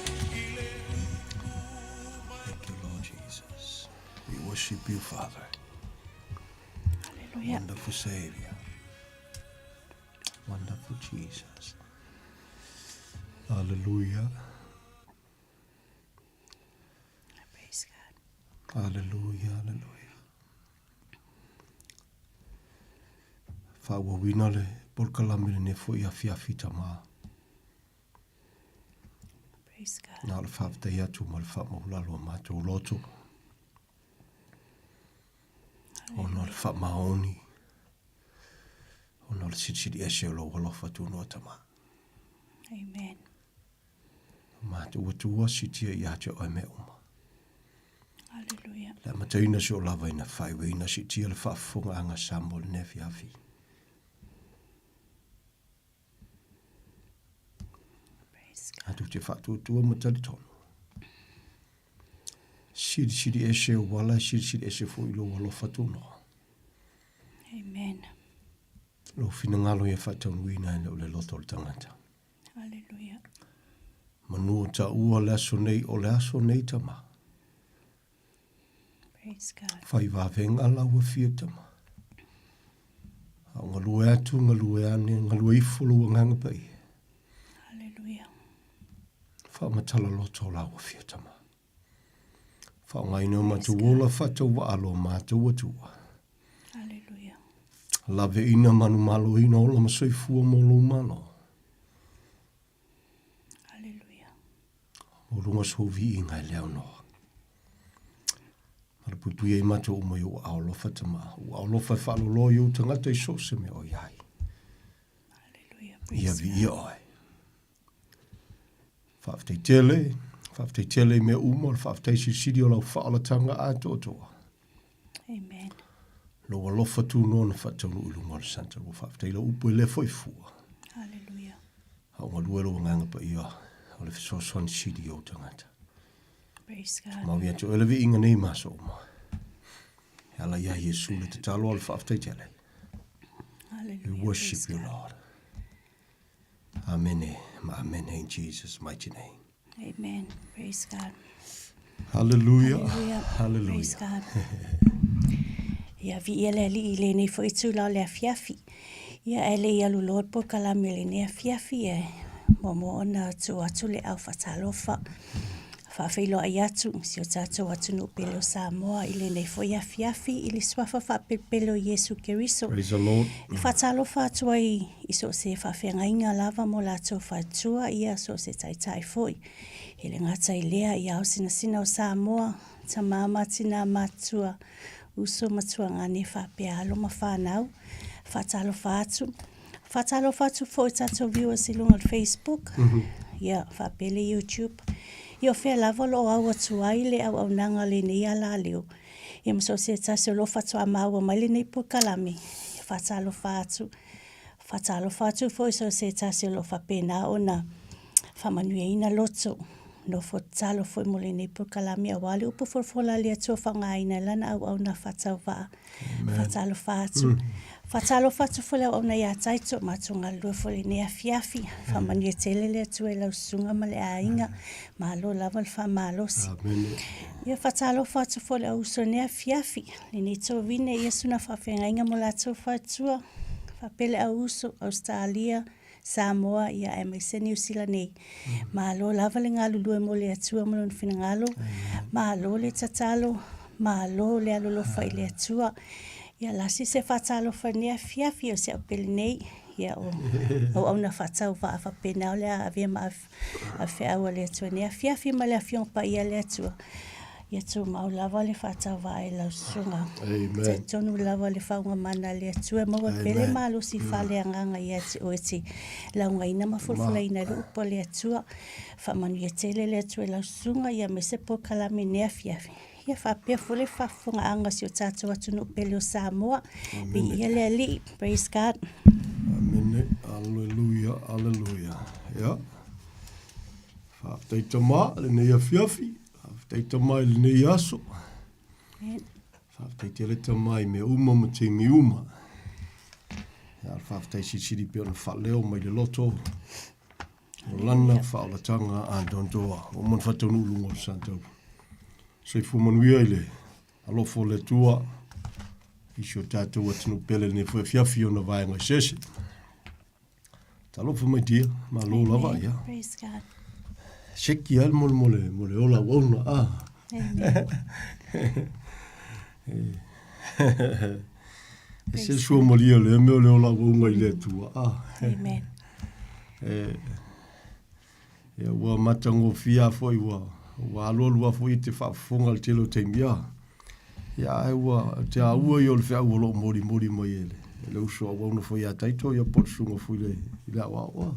Thank you, Lord Jesus. We worship you, Father. Hallelujah. Wonderful Savior. Wonderful Jesus. Hallelujah. Praise God. Hallelujah, hallelujah. Faaauauina le polokalame lenei foi afiafi tama. Praise God. Na o le faafetai atu ma le faamaulalo a matou loto. Ona o le faamaoni, ona o le silisili ese o lou alofa tunoa tama. Amen. Matou atua sitia ia te oe mea uma. Hallelujah. Le amataina se o lava ina faaiuina sitia le faafofogaaga Samoa i lenei afiafi. Praise God. Atu te faatuatua ma talitonu. Silisili ese ou ala, silisili ese foi lou alofa tunoa. Amen. Lou finagalo ia faataunuuina e le o le loto o le tagata. Hallelujah. Manu o taua le aso nei o le aso nei tama. Praise God. Whai wawenga lau afia tama. A o galue atu, galue ane, galue ifo lou agaga paia. Hallelujah. Faamatala loto o lau afia tama. Faaaogaina o matou ola faatauvaa lo matou Atua. Hallelujah. Laveina manumaloina ola ma soifua mo lou Malo. Hallelujah. O luga sou viiga e le aunoa. Malupuipuia i matou uma i ou aao alofa tama. Ou aao alofa e faaloloa i ou tagata i so o se mea o i ai. Hallelujah. Ia Praise viia oe. Faafetai tele, faafetai tele i mea uma o le faafetai silisili o lau faaolataga atoatoa. Amen. Lou alofa tunoa na faataunuu i luga o le Santa. Ua faafetai lau upu e le foi fua. Hallelujah. A o galue lou agaga paia o le fesoasoani sili i ou tagata. Praise God. Mau ia te oe le viiga nei ma aso uma. E ala ia Iesu le tatalo a le faafetai tele. Hallelujah. We worship Praise you, God. Lord. Amene ma amene in Jesus mighty name. Amen. Praise God. Hallelujah. Hallelujah. Hallelujah. Praise God. Ia viia le alii i lenei foi itula o le afiafi. Ia ae le i alu loa le polokalame i lenei afiafi, e muamua ona tuu atu le au faatalofa. Faafeiloai atu i si o tatou atunuu pele o Samoa i lenei foi afiafi i le suafa faapelepele o Iesu Keriso. Praise the Lord. E faatalofa atu ai i so o se faafeagaiga lava mo latou faletua, ia so o se taitai foi. E le gata i lea, i ao sinasina o Samoa, tama ma tina matutua, uso ma tuagane faapea alo ma fanau. Faatalofa atu. Faatalofa atu foi i tatou viewers i luga o le Facebook, ia faapea le YouTube. Ia o fea lava o lo o au atu ai le auaunaga o lenei alaleo. Ia ma so o se tasi o lo o faatoa maua mai lenei polokalame, ia faatalofa atu. Faatalofa atu foi i so o se tasi o lo o faapena ona faamanuiaina loto. Nofo tatalo foi mo lenei polokalame aua le upu folafola a le Atua faaaogaina ai lana auauna faatauvaa. Faatalofa atu. Faatalofa atu foi le auauna ia Taito, matou galulue foi i lenei afiafi. Faamanuia tele le Atua i lau susuga ma le aiga. Malo lava le faamalosi. Ia faatalofa atu foi le au uso i lenei afiafi, lenei tovine ia suna faafeagaiga mo latou faletua. Faapea le au uso, Ausetalia, Samoa, ia aemaise Niu Sila nei. Malo lava le galulue mo le Atua ma lona finagalo. Malo le tatalo, malo le alolofa i le Atua. Ia lasi se faatalofa i lenei afiafi o si au pele nei, ia o auauna faatauvaa faapena o le a avea ma feau a le Atua i lenei afiafi ma le Afioga Paia a le Atua. Ia tumau lava le faatauvaa i lau susuga. Talitonu lava le faauuga mana a le Atua e maua pea le malosi faaleagaga ia te oe e te laugaina ma folafolaina ai le upu a le Atua. Faamanuia tele le Atua i lau susuga ia aemaise polokalame i lenei afiafi. Ia faapea foi le faafofogaaga o si o tatou atunuu pele o Samoa. Viia le Alii. Praise God. Amene. Aleluia, aleluia. Ia. Faafetai Tama lenei afiafi. Faafetai Tama i lenei aso. Faafetai tele Tama i mea uma ma taimi uma. Ia, faafetai silisili pea ona faaleo mai le loto o lana faaolataga atoatoa. Ua uma ona faataunuu luga o le santau. Soifua manuia i le alofa o le Atua i si o tatou atunuu pele lenei foi afiafi ona vaega eseese. Talofa mai dia, malo lava ia. Praise God. Seki ai mo le mo le mo le ola auauna ah. Amen. E se sua malia le mea o le ola auauna i le Atua ah. Amen. E ia ua matagofie lava foi ua ua alualu lava foi te faafofoga i le tele o taimi ah. Ia ae ua te aua ia o le feau o lo o molimoli mai e le, e le uso auauna foi ia Taito ia po o le susuga foi i le, i le aoao. Ah.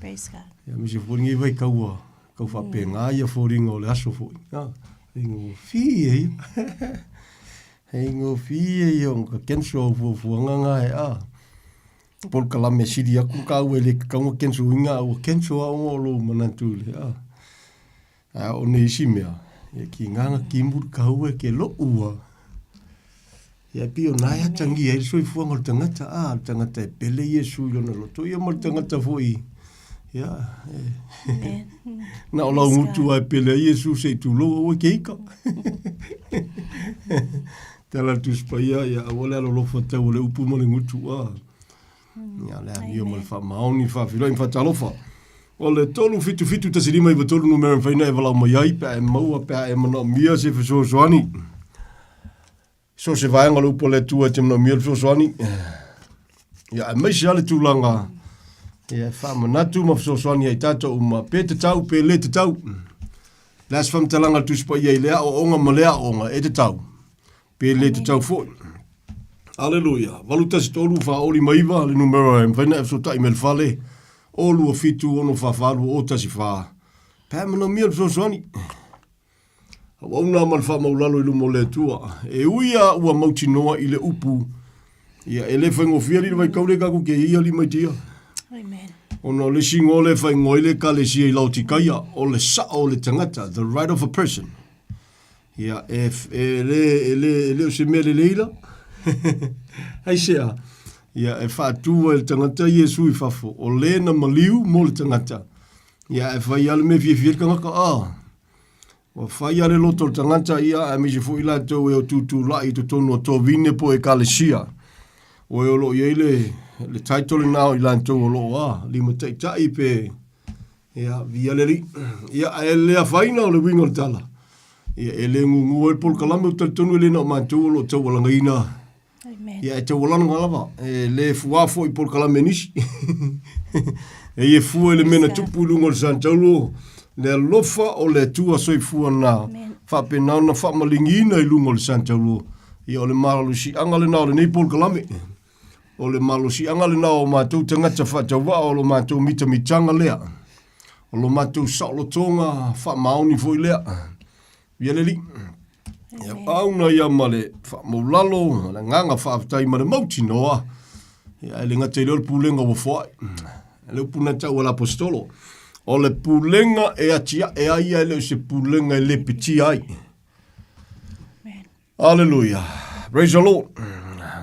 Praise God. Ia aemaise foi lenei vaitau ua tau faapena ia foliga o le aso foi. Ah, faigofie ia. Faigofie ia ona ka cancel au fuafuaga na e ah. Polokalame sili atu kāua e le tatau ona cancel ina a ua cancel lava ona o lou manatu i le ah. A o nei isi mea, ia ki ngā ki muri ka hua ke lo'u a. Ia pei o nā e atangia ai le soifuaga o le tagata, a, le tagata e pele Iesu i lona loto, ia ma le tagata foi, ia, e, na o lau gutu lava e pele ai Iesu se i tulou aua e ke ika. Tala le Tusi Paia, ia aua le alolofa tau o le upu ma le gutu, a. Ia, le amio ma le faamaoni, faafeiloai ma faatalofa. O le 3771593 numera e mafai ona e valaau mai ai pe a e maua pe a e manaomia se fesoasoani. So o se vaega o le upu a le Atua e te manaomia le fesoasoani. Ia, aemaise lava le tulaga ia, e faamanatu ma fesoasoani ai tatou uma, pe tatau pe le tatau. Le a se faamatalaga a le Tusi Paia i lea aoaoga ma lea aoaoga, e tatau. Pe le tatau foi. Aleluia. 813 459 le numera e mafai ona e fesootai mai le fale, o 27 644 2014. Pe a manaomia le fesoasoani. Auauna ma le faamaulalo i luma o le Atua. E ui a ua mautinoa i le upu, ia e le faigofie alii le vaitau lea tatou te i ai alii mai tia. Amen. Ona o le isi igoa lea e faaigoa ai le Ekalesia i Laotikaia, o le sao o le tagata, the right of a person. Ia, e, e, le, e, le, e le o se mea lelei la. Aisea? Ia, e faatu ai le tagata Iesu i fafo, o le na maliu mo le tagata. Ia, e fai lava le mea e fiafia ai le tagata, ah. Ua fai lava le loto o le tagata, ia, aemaise foi latou e o tutulai i totonu o tovine po o ekalesia. O e o lo o i ai le, le title lena o i latou o lo o, ah, limataitai pe... Ia, viia le Alii. Ia, ae le afaina o le uiga o le tala. Ia, e le gugu ai le polokalame, ou te talitonu e le na o matou o lo o taualagaina. Amen. Ia, e taualana lava. E le fuā foi i polokalame a nisi. E ia fua i le mea na tupu i luga o le Santauro, le alofa o le Atua soifua na faapena ona faamaligiina i luga o le Santauro. Ia, o le malosiaga lena o lenei polokalame. O le malosiaga lena o matou tagata faatauvaa o lo matou mitamitaga lea. O lo matou saolotoga faamaoni foi lea. Ia le Alii. Ia pauna ia ma le faamaulalo, ma le agaga faafetai ma le mautinoa. Ia e le gata i lea o le pulega ua foai. Le upu na tau a le Aposetolo. O le pulega e atiae ai ia e le o se pulega e lepetia ai. Amen. Aleluia. Praise the Lord.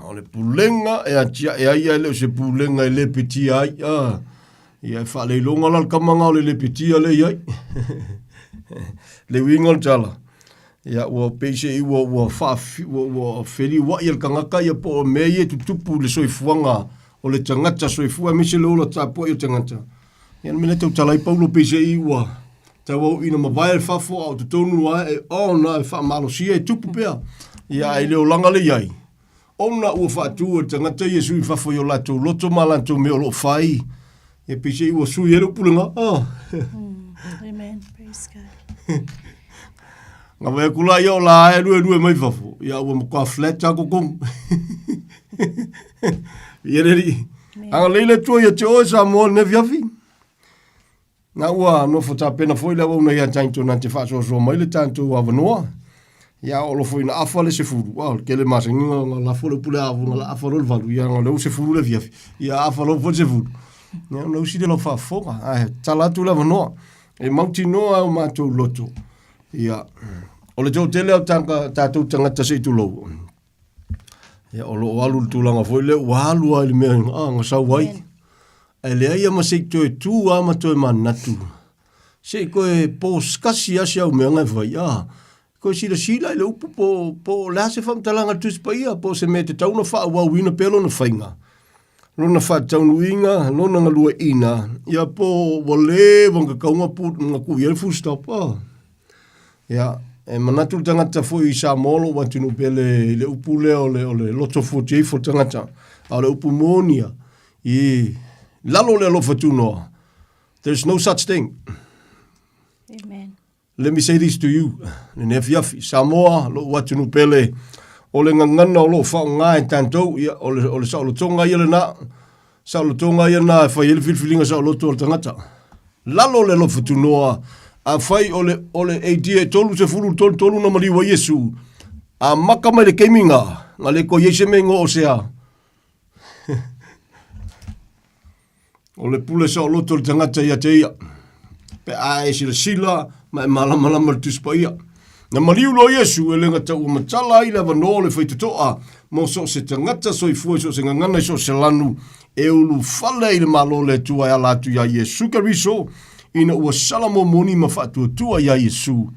O le pulega e atiae ai ia e le o se pulega e lepetia ai. Ah. Ia e faaleiloga la le kamaga o le lepetia le i ai. Le uiga o le tala. Ia ua pei se i ua ua faa ua, ua feliuai e le tagata ia po o mea ia e tutupu i le soifuaga o le tagata soifua aemaise le ola tapuai o tagata. Ia le mea lea tautala ai Paulo pei se i ua tauau ina mavae le fafo a o totonu lava e ona e faamalosia e tupu pea. Ia ae le olaga le i ai. Ona ua faatu e le tagata Iesu i fafo i o latou loto ma latou mea o lo o fai. Ia pei se i ua sui ai le upu lena. Ah. Amen. Praise God. Nga vai aku la ia o la e lue lue mai fafo. Ia ua matua flat a kokong. Ia le alii. Agalelei le Atua ia te oe Samoa i lenei afiafi. Na ua nofo tapena foi le auauna ia tatou na te faasoasoa mai le tatou avanoa. Ia o lofo ina afa le sefulu. Ah, o le tele masaniga na lafo le upu le avo na la afa loa le valu. Ia na leu sefulu le afiafi. Ia afa loa foi le sefulu. Ia na usi le lau faafofoga. Ae tatala atu le avanoa. E mautinoa e o matou loto. Ia, o le toatele o tatou tagata se i tulou. Ia, o lo o alu i le tulaga foi lea ua alu lava i le mea ah, na sau ai. Ae leai lava ma se i toe tu lava ma toe manatu. Se i toe pause kasi lava si au mea na e fai, ah, toe silasila i le upu po, po o le a se faamatalaga a le Tusi Paia, po o se mea e tatau ona faaauauina pea lona faiga, lona faataunuuina, lona galueaiina, ia po ua leva ona tatau ona pu, ona tuu i ai le full stop, ah. Ia, e manatu le tagata foi i Samoa o lou atunuu pele i le upu lea o le, o le loto fuatia ifo le tagata. A o le upu moni ia, i lalo o le alofa tunoa, there is no such thing. Amen. Let me say this to you, lenei afiafi, Samoa, lou atunuu pele, o le gagana o lo o faaaoga e tatou, ia, o le, o le saolotoga ia lena, Saolotoga ia na e fai ai le filifiliga saoloto a le tagata. Lalo le alofa tunoa, afai o le, o le AD e 33 tolu na maliu ai Iesu, a maka mai le taimi nga, nga le koe i ai se mea igoa o sea. O le pule saoloto le tagata ia te ia. Pe a e silasila ma e malamalama le Tusi Paia. Na maliu loa Iesu e le gata ua matala ai le avanoa o le faitotoa mo so o se tagata soifua i so o se gagana i so o se lanu e ulufale ai i le Malo o le Atua e ala atu iā Iesu Keriso ina ua sala momoni ma faatuatua iā Iesu.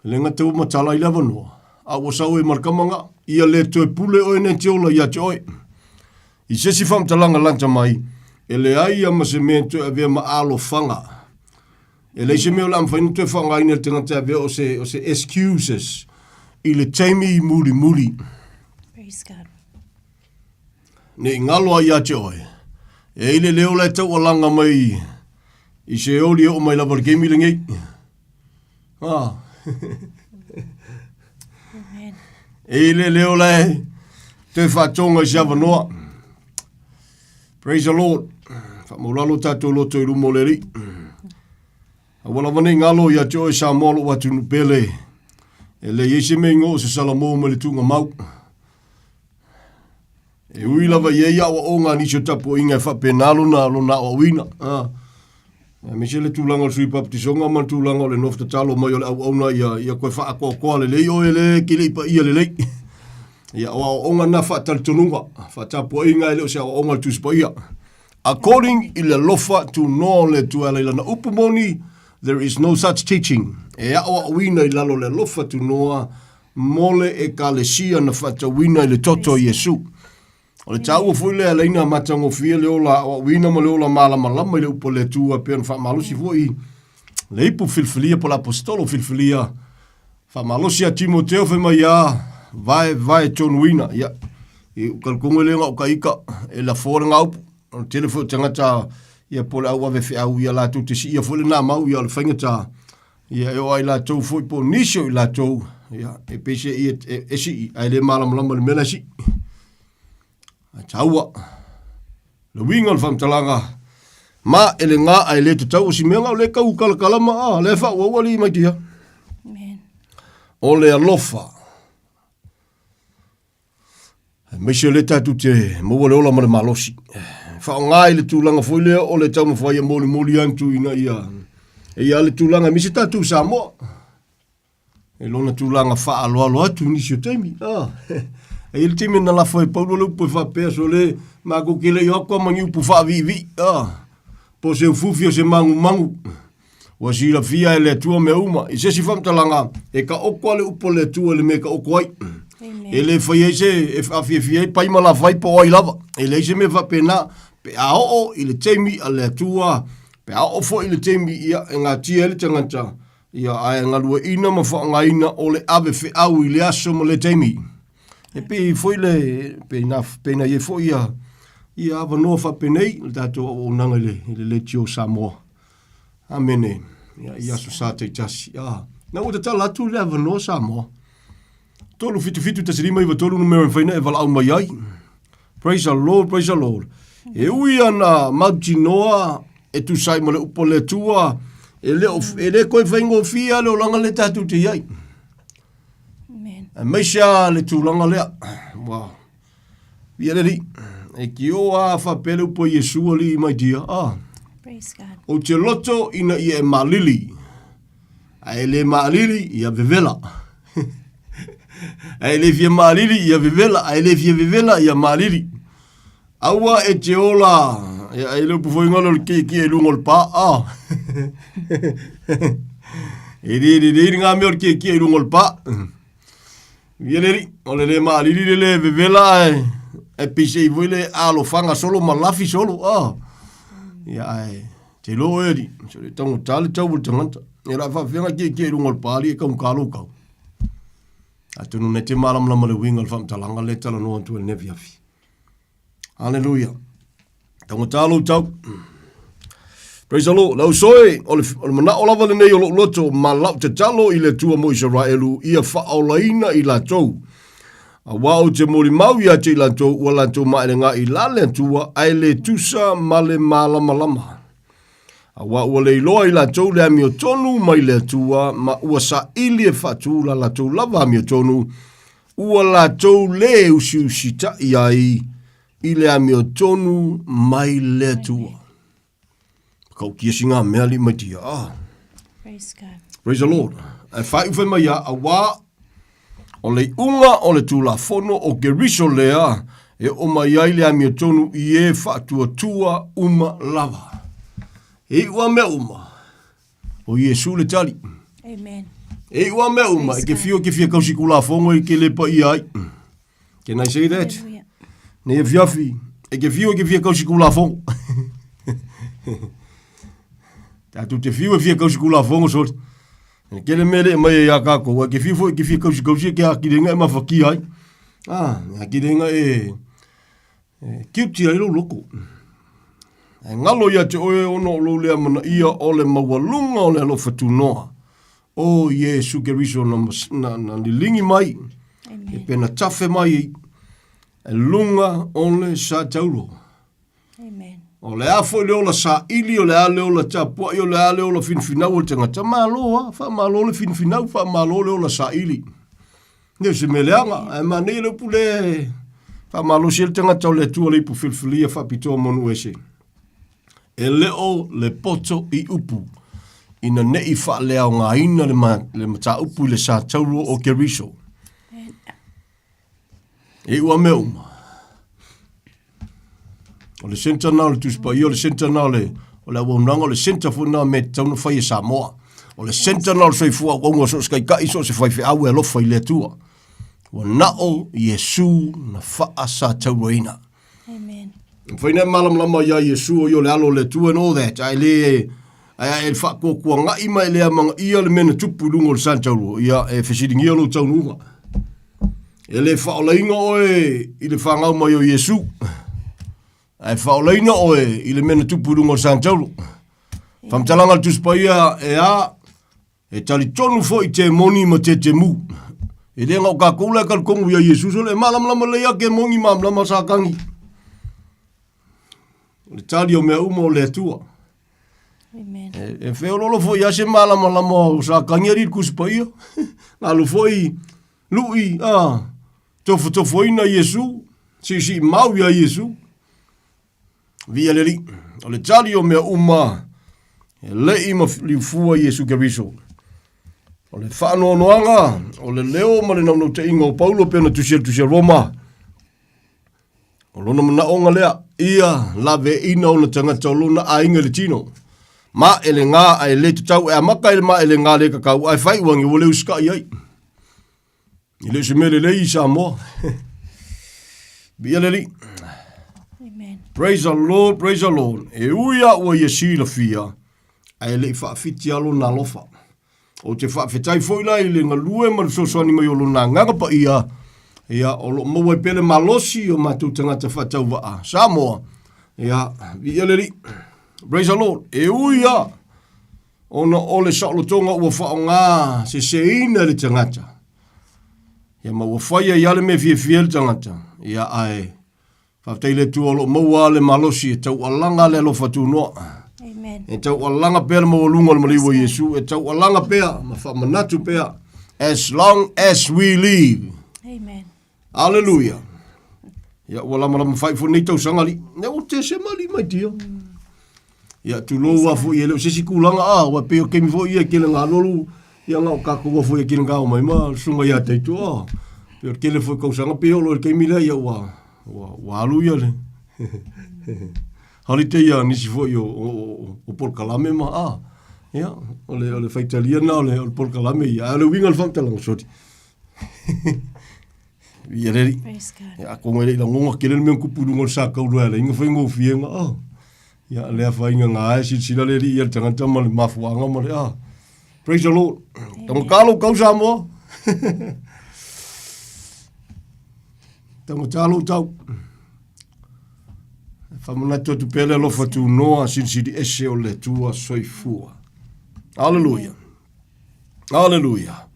E le gata ua matala ai le avanoa, a ua sau ai ma le kamaga, ia le toe pule oe nei te ola ia te oe. I se isi faamatalaga lata mai, e leai ia ma se mea e toe avea ma alofaga. E leai se mea o le a mafai ona toe faaaogaina e le tagata e avea o se, o se excuses i le taimi mulimuli. Praise God. Ne i ngalo ai ia te oe. E ai le leo la e taualaga mai i se oli e oo mai lava i le taimi lenei. Ah. Amen. E i le leo la e toe faatoga i se avanoa. Praise the Lord. Faamaulalo tatou loto i luma o le Alii. Aua lava nei galo ia te oe Samoa lou atunuu pele. E leai ai se mea igoa o se Salamo mai le tuugamau. E ui lava i ai aoaoga a nisi o tapuaiga e faapena lona, lona aoaoina. Ah. Aemaise le tulaga o le sui baptisoga ma le tulaga o le nofo tatalo mai o le auauna ia, ia koe faakoakoa lelei oe le kilei paia lelei. Ia, o aoaoga na faatalitonuga, faatapuaiga e le o se aoaoga a le Tusi Paia. According i le alofa tunoa o le Atua e ala i lana upu moni, there is no such teaching. E aoaoina i lalo o le alofa tunoa mo le Ekalesia na faatauina i le toto o Iesu. O le taua foi lea e ala ai ona matagofie le ola aoaoina ma le ola malamalama i le upu a le Atua e pei ona faamalosi foi le ipu filifilia po o le aposetolo filifilia faamalosi ia Timoteo fai mai ia vaevae tonuina. Ia, i talitonu e le na o ka ita e lafoa lena upu. O le tele foi o tagata ia po o le au ave feau ia latou te siia foi lena mau ia o le faigata ia e oo ai latou foi po o nisi o i latou ia e pei se ia e, e sii ae le malamalama i le mea la e sii. Ae taua le uiga o le faamatalaga ma e le gā ae le tatau o si mea o le kau kalakala ma a le faaauau alii mai tia. Amen. O le alofa Aemaise o lea tatou te maua le ola ma le malosi. Faaaoga i le tulaga foi lea o le taumafai e molimoli atu ina ia e ia le tulaga aemaise tatou Samoa. E lona tulaga faaaloalo atu i nisi o taimi. Ah, e i ai le taimi na lafo e Paulo le upu e faapea sole matou te le i o atu a ma ni upu faaviivii. Ah, po o se ufiufi o se magumagu. Ua silafia e le Atua mea uma. I se isi faamatalaga, e taoto lava le upu a le Atua i le mea e taoto ai. E le fai ai se, e faafiafia ai pai ma lafai po o ai lava. E leai se mea faapena. Pe a oo i le taimi a le Atua, pe a oo foi i le taimi ia, e gatia ai le tagata, ia, ae galueaiina ma faaaogaina o le ave feau i le aso ma le taimi. E pei foi le, pei na, pei na i ai foi ia, ia avanoa faapenei i le tatou auaunaga i le, i le Leitio Samoa. Amene. Ia, i aso sa taitasi. Ah, na ua tatala atu le avanoa Samoa. 377 1593 numera e mafai ona e valaau mai ai. Praise the Lord, praise the Lord. E ui ana mautinoa e tusa ai ma le upu a le Atua, e le, o, e le koe faigofie le olaga le tatou te i ai. Amen. Aemaise lava le tulaga lea. Ua, Ia le Alii, e ki o a faapea le upu a Iesu alii mai tia, ah. Praise God. Ou te loto ina ia e malili, ae le maalili, ia vevela. Ae le fia maalili, ia vevela, ae le fia vevela, ia maalili. Aua e te ola, ia e le upu foi ngalo le kiekie i luga o le pā, ah. E le lelei ngā mea o le kiekie i luga o le pā. Ia le alii, o le le maalili le le vevela ae ae peiseai foi le alofaga solo ma lafi solo ah. Ia ae te iloa oe alii, se o le taugata le tau o le tagata. Ia o le a faafefea ona kiekie i luga o le pa alii e taugata lou tau. Atonu nei te malamalama le uiga o le faamatalaga lea e talanoa atu ai i lenei afiafi. Aleluia. Taugata lou tau. Praise the Lord. Le ausoe, o le, o le manao lava lenei o lou loto, ma lau tatalo i le Atua mo Isaraelu, ia faaolaina i latou. Auā ou te molimau ia te i latou, ua latou maelega i la le Atua, ae le tusa ma le malamalama. Auā ua le iloa i latou le amiotonu mai le Atua, ma ua saili e faatu la latou lava amiotonu, ua latou le usiusitai ai i le amiotonu mai le Atua. Kau kia si ngā mea li mai tia. Ah. Praise God. Praise the Lord. E whai uwhai mai a awā o le iuga o le Tulafono o Keriso lea e o mai ai le amiotonu i e whaatuatua uma lava. E iu a mea uma. O Iesu le tali. Amen. E iu a mea uma, e ke whio ke whia kausi kulafongo i ke lepa ia ai. Can I say that? Hallelujah. Nei afiafi, e ke whio ke whia kausi kulafongo. Tātou te whio e whia kausi kulafongo, sorry. E kele mele e mai e ia kākou, e ke whio foi ke whia kausi kausi e ke akirenga e mawhaki ai. Ah, e akirenga e, E kiuti ai lou loko. E ngalo ia te oe ona o lou lea manaia o le maualuga o le alofa tunoa o Iesu Keriso na, na, na lilingi mai, e pena tafe mai e lunga o le sa taulo. Amen. O le a foi le ola saili, o le a le ola tapuai, o le a le ola finfinau o le tagata, malo a, faamalo le finfinau, faamalo le ola saili. Ne o se mea leaga, ae manaia le upu lea e faamalosi ai le tagata o le Atua le ipu filifilia faapitoa mo nuu ese. E le o le poto i upu, ina ne i faaleaogaina le, ma, le mataupu i le sa tauro o Keriso. E iu a mea uma. O le centre na o le Tusi Paia, o le centre na o le, o le auaunaga, o le centre foi na mea e tatau ona fai e Samoa. O le centre na o le soifua auauna so o se taitai, so o se faifeau e alofa i le Atua. Ua nao Iesu na faasatauaina. Amen. E mafai ona e malamalama ia Iesu o ia o le Alo o le Atua and all that, ae le, ae a e faatuatuanai ma e le amanaia le mea na tupu i luga o le Santauro, ia, e fesiligia lou taunuuga. E le faaolaina oe i le fanau mai o Iesu, ae faaolaina oe i le mea na tupu i luga o le Santauro. Faamatalaga a le Tusi Paia e a, E talitonu foi te moni ma te te mu. E le na o kākou la e talitonu ia Iesu sole, e malamalama lelei a ke moni malamalama Satani. O le tali o mea uma o le Atua. Amen. E, e feololo foi a se malamalama o Satani ali le Tusi Paia. Na alu foi lui a tofotofoina Iesu, siisii mau ia Iesu. Viia le Alii. O le tali o mea uma, e le'i ma liufua Iesu Keriso. O le faanoanoaga, o le leo ma le naunautaiga o Paulo pei ona tusi ai le tusi a Roma, o lona manaoga lea, ia laveina ona tagata o lona aiga i le tino. Ma e le gā ae le tatau e amata i le ma e le gā le kakau ae whai uangi ua le usikai ai. E le o se mea lelei i Samoa. Viia le Alii. Amen. Praise the Lord, praise the Lord. E ui a ua ia silafia, ae le i faawhiti a lona alofa. Ou te faafetai foi la i le galue ma le fesoasoani mai o lona agaga paia, ia, o lo o maua ai pea le malosi o matou tagata faatauvaa. Samoa, ia, viia le Alii. Praise the Lord. E ui a Ona o le saolotoga ua faaaoga seseina e le tagata, ia ma ua fai ai lava le mea e fiafia ai le tagata, ia ae faafetai i le Atua o lo o maua lava le malosi e taualaga le alofa tunoa. Amen. E taualaga pea le maualuga o le maliu o Iesu, e taualaga pea ma faamanatu pea, as long as we live. Amen. Aleluia. Ia ua lamalama fai foi nei tausaga li. Ne ua Tesema li mai tia. Ia tulou a foi e le o se isi tulaga a ua pei o kemi foi ia kele ngā lolu ia ngā o kākou a foi e kele ngā o mai ma sunga ia teitu a. Pei o kele foi kausaga pei o lo le kemi lea ia ua ua ua alu ia le. Holiday ia nisi foi o o o, o polokalame ma a. Ia o le o le faitalia na o le o le polokalame ia. A o le uiga o le faamatalaga sorry. Ia le Praise God. Ia ko ngai le ngonga kele le mea kupu lunga o le sa kaulu ala inga fai ngofie nga ah. Ia le afa inga nga ai silsila le li ia le tangata ma le mafuanga ma le ah. Praise the Lord. Tangata lo kau Samoa. Tangata lo tau. Whamanatu atu pea le alofa tu noa silisili ese o le Atua soifua. Hallelujah. Aleluia.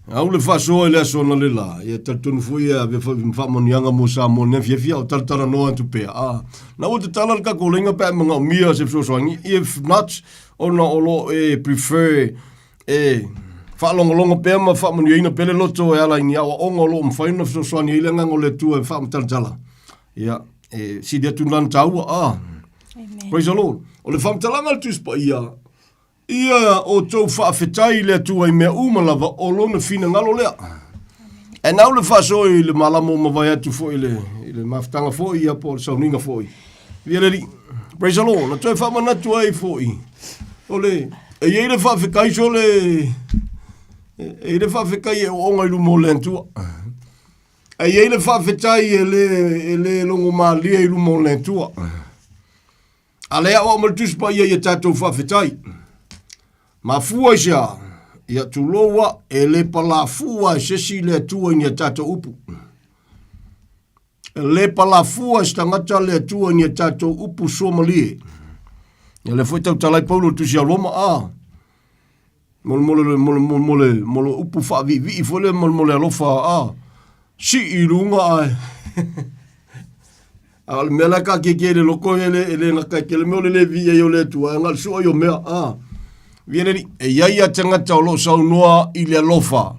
Au le faasoa i le aso analeila, ia talitonu foi e avea foi ma faamanuiaga mo Samoa nei afiafi, a o talatalanoa atu pea. A, na ua tatala le tatou laina pe a e manaomia se fesoasoani, if not, ona o lo o e prefer e faalogologo pea ma faamanuiaina pea le loto e ala i ni aoaoga o lo o mafai ona fesoasoani ai le Agaga o le Atua e faamatalatala. Ia, e sili atu lana taua, a. Amen. Praise the Lord. O le faamatalaga a le Tusi Paia, Ia outou faafetai i le Atua i mea uma lava, o lona finagalo lea. Ae nau le faasoa i le malama o mavae atu foi i le, i le mafutaga foi, ia po o le sauniga foi. Ia le Alii. Praise the Lord. Na toe faamanatu ai foi. O le, e i ai le faafetai sole, e i ai le faafetai e ooga i luma o le Atua. E i ai le faafetai e le, e le logomalie i luma o le Atua. A lea aoao ma le Tusi Paia ia tatou faafetai. Mafua i se a? Ia tulou a, e le palafua e se isi le Atua i ni a tatou upu. E le palafua e se tagata le Atua i ni a tatou upu suamalie. Ia lea foi tautala ai Paulo i le Tusi a Roma, a, mo le, mo le, mo le, mo le, mo le, mo le upu faaviivii foi lea mo le, mo le alofa, a, sii i luga ae. A o le mea la e taatietie i le loto e le, e le gata ai tele mea o le le viia ai o le Atua, ae na o le sua ai o mea, a. Viia le Alii. E i ai a tagata o lo o saunoa i le alofa,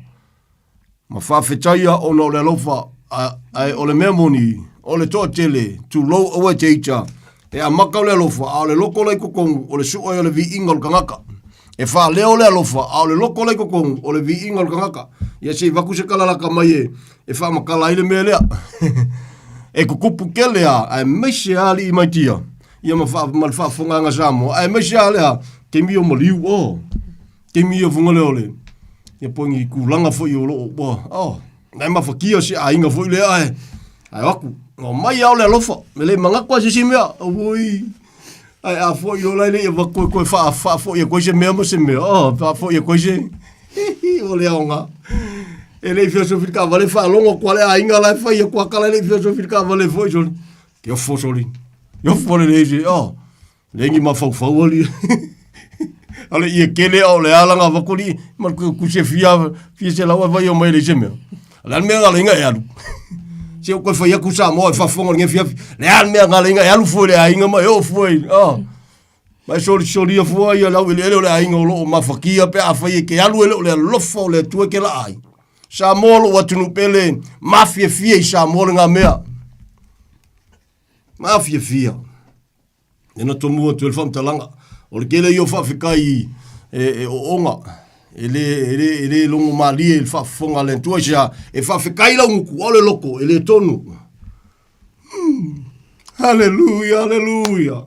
ma faafetaia ona o le alofa, a, ae o le mea moni, o le toatele, tulou aua e te ita, e amata o le alofa, a o le loto la i totonu, o le sua ai o le viiga o le tagata. E faaleo le alofa, a o le loto la i totonu, o le viiga o le tagata. Ia se i avatu se tala lata mai e, e faamatala ai le mea lea. e tutupu tele a, aemaise lava alii maitia, ia ma, faa, ma le faafofogaaga Samoa, aemaise lava lea, taimi o maliu, oh, taimi ia fuga lea o le, ia po o ni tulaga foi o lo o, ua, oh, na e mafatia si aiga foi lea, ae, Ae o atu, no mai ao le alofa, me le manatu a se isi mea, oi. Ae a foi loa la e le i avatu e toe faa, faafoi atu ai se mea ma se mea, oh, faafoi atu ai se, o le aoga. E le i feosofi le taavale, faalogo atu lava le aiga la e fai atu a tala e le i feosofi le taavale foi soli. Ke ofo soli. Ke ofo le le oh. Le ni mafaufau ali. Ale ia kele o le ala nga vakoli ma ku ku se fia fia se lawa vai o mai le se mea. Le al mea nga lenga e alu. Se o koe fai aku sa mo e fafonga le fia. Le al mea nga lenga e alu fue le ainga ma e o fue. Oh. Ma soli soli fua ia lau ele ele o le ainga o lo o mafakia pe a fai e ke alu ele o le alofa o le Atua ke la ai. Samoa lo atunuu pele mafiafia i Samoa le ngā mea. Mafiafia. Nena tomu atu e le whamtalanga. O le kele i o whaafekai i e, e o onga. E le, e le, e le longo malie i le whaafofonga le Atua i se a, e whaafekai lau nguku, o le loko, e le tonu. Hallelujah, hallelujah.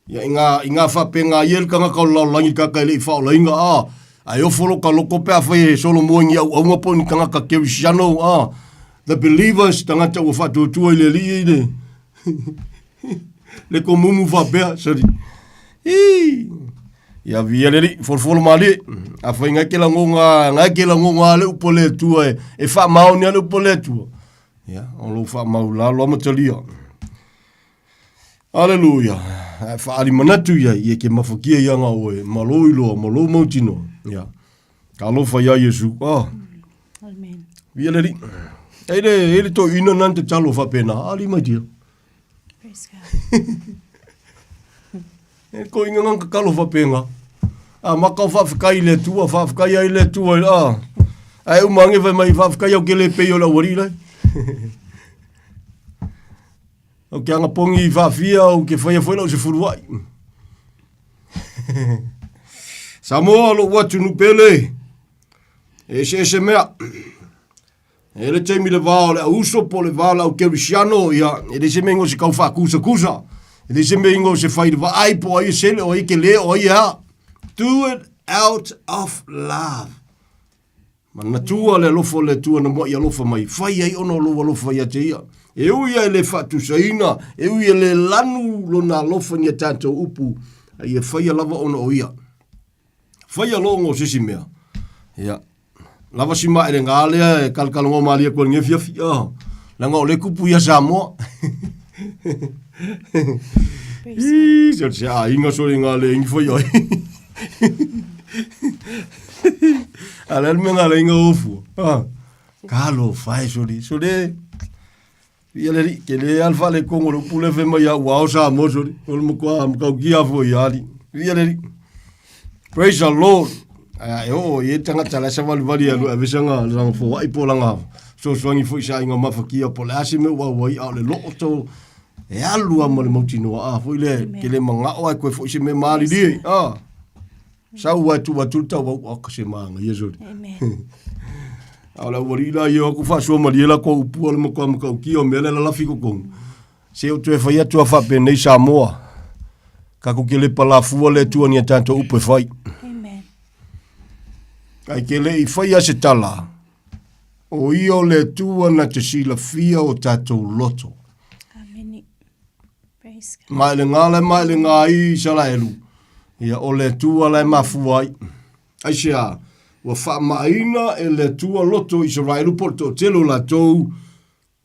Ia, i ngā, i ngā whaapenga ia le tangata o le lalolagi kaka e le i whaolainga, a, a e ofo lo ka loko pe a whai e solo mua i au aunga po ni tangata kerisiano, a, the believers, tangata ua whaatuatua i le alii i le, le komumu faapea, sorry. Ii. Ia via le alii, folofolo malie. A whai ngai ke langonga, ngai ke langonga le upo le Atua e, e whaamaoni a le upo le Atua. Ia, o lou whaamau lalo amatalia. Aleluia. Ae whaali manatu ia, ia ke mafakia ia ngā oe, ma lou iloa, ma lou mautinoa. Ia. Ka alofa ia Iesu. Ah. Amen. Via le alii. E le, e le toeaina nani te talo faapena. Ali mai tia. Praise God. E ko inga ngang kakalo faapena. A maka o faafekai i le Atua, faafekai ai le Atua, a. Ae uma ange fai mai faafekai au ke le pei o le aualii lai. Au ke anga pongi i faafia au ke whaia foi lau se fuluai. Samoa lou atunuu pele. E eseese mea. E le taimi le vā o le auuso po o le vā o le au kerisiano, ia, e leai se mea ingoa o se kau faakusakusa. E leai se mea ingoa o se fai i le vaai po o ai e sele, o ai e kelē, o ai e a. Do it out of love. Manatua le alofa o le Atua na muaʻi alofa mai, fai ai ona o lou alofa ia te ia. E ui ia e le faatusaina, e ui e le lanu lona alofa ni a tatou upu, a ia faia lava ona o ia. Faia loa o se isi mea. Ia, lava si maelega lea e kalakalagoa malie atu ai i lenei afiafi. Oh, leaga o lea e tupu ia Samoa. Ii, se o se aiga sole ngā le ingi fai ai. A le mea ngā le inga ofua. Ah, ka lo fai sole. Sole, Ia le alii, ke le ala faalekogo o le upu lea fai mai au ua ao Samoa soli, o le matua matautia foi ia alii. Ia le alii. Praise the Lord. Ae e oo i ai le tagata la e savalivali e alu e ave sanga lana foai po o lana fesoasoani foi i se aiga mafatia po o le a se mea ua auai a o le loo to e alu lava ma le mautinoa a foi lea ke le manao ae toe foi se mea malilie a. Sau ai tuu atu le tauau, aka se māngaia soli. Amen. A o le aualii la ia o atu faasoa malie la kou upu a le matua matautia o mea lea lalafi i totonu. Se o toe fai atu a faapenei Samoa. Tatou te le palafua le Atua ni a tatou upu e fai. Amen. Ae ke le i faia se tala, o ia o le Atua na te silafia o tatou loto. Amene. Praise God. Ma le ngā le ma le ngā i Isaraelu, ia o le Atua la e mafua ai. Aisea, ua faamaaina e le Atua loto o Isaraelu po o le toatele o latou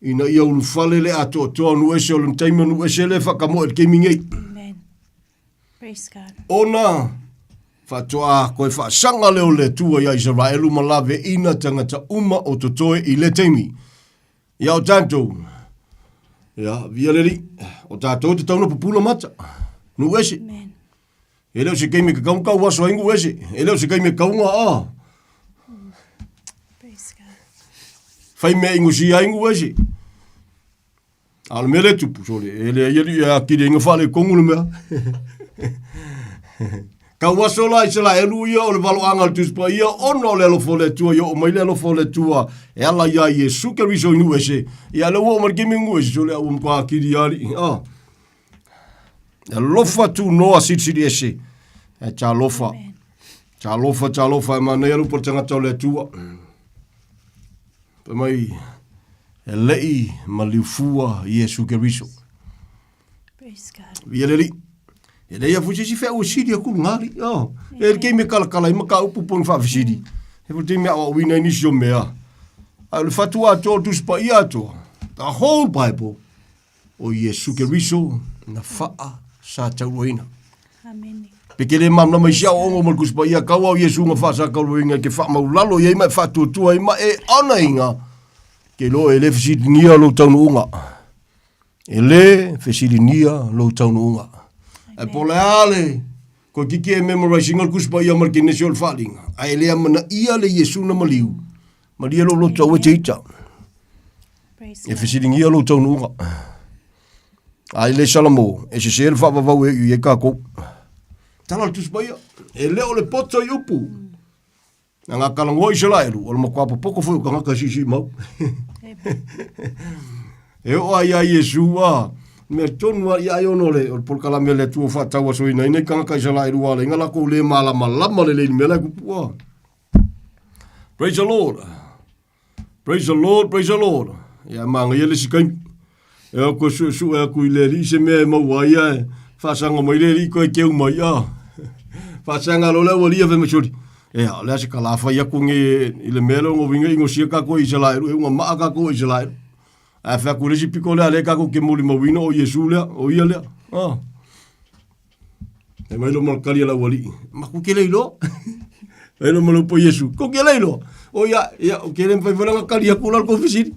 ina ia ulufale le atoatoa o nuu ese o le taimi o nuu ese lea e faakamoe i le taimi nei. Amen. Praise God. Ona faatoa koe faasaga lea o le Atua iā Isaraelu ma laveina tagata uma o totoe i lea taimi. Ia o tatou, ia, via le alii, o tatou e tatau ona pupula mata, nuu ese. Amen. E le o se taimi e tatau ona tau aso ai nuu ese, e le o se taimi e tatau ona, a, Praise God. fai mea igusia ai nuu ese. A o le mea lea e tupu, sole, e leai alii e atili ai na faaletonu le mea. Tau aso la Isaraelu ia o le valoaga o le Tusi Paia ona o le alofa o le Atua i oo mai le alofa o le Atua e ala iā Iesu Keriso i nuu ese. Ia lea ua oo mai le taimi i nuu ese, sole a ua matua atili lava alii. Ah. E alofa tunoa silisili ese. E talofa. Talofa, talofa e manaia le upu a le tagata o le Atua. Fai mai, E leʻi maliu fua Iesu Keriso. Praise God. Ia le alii. E leai lava foi se isi feau e sili atu luga alii. Oh. E le taimi e kalakala ai ma ka upu po o ni faafesili. E foi le taimi e aoaoina ai nisi o mea. A o le fatu atoa o le Tusi Paia atoa, the whole Bible, o Iesu Keriso na faa sa tauroina. Amene. Pe ke le malamalama i si aoaoga ma le Tusi Paia, kau au Iesu na faa sa tauroina e ke faamaulalo i ai ma e faatuatua ai ma e anaiga, ke iloa e le fesiligia lou taunuuga. E le fesiligia lou taunuuga. Ae po o le a le koe kiki e memorize ina le Tusi Paia ma le Kenese o le Faaaliga, ae le amanaia le Iesu na maliu, malie lou loto aua e te ita. E fesiligia lou taunuuga. A i le Salamo, e sese le faavavau e iu i ai kākou. Tala le Tusi Paia, e le o le poto i upu. Na ngā kalangoa Isaraelu, o le matua popoko foi o tagata siisii mau. e oo ai ia Iesu a, mea tonu a ia ai ona o le, o le polokalame a le Atua whaatau asoina ina i tagata Isaraelu a le inga lakou le malamalama lelei i le mea la e kupu a. Praise the Lord. Praise the Lord, praise the Lord. Ia māngaia le isi taimi. E o koe suesue aku i le alii se mea e maua ai ae faasaga mai le alii koe keu mai a. Faasaga loa le aualii a fai mai soli. Ea, o le a se kalā fai aku nge i le mea lea o ngovinga i ngosia kākou e Isaraelu, e unga maa kākou e Isaraelu. Ae fai aku le isi piko lea lea kākou ke molimauina o Iesu lea, o ia lea. Ah. E mai lo ma kali a le aualii. Maku ke le iloa. Mai lo ma le upu a Iesu. Ko ke le iloa. O ia, ia, o ke le mawhai whananga kali aku la ko fisiri.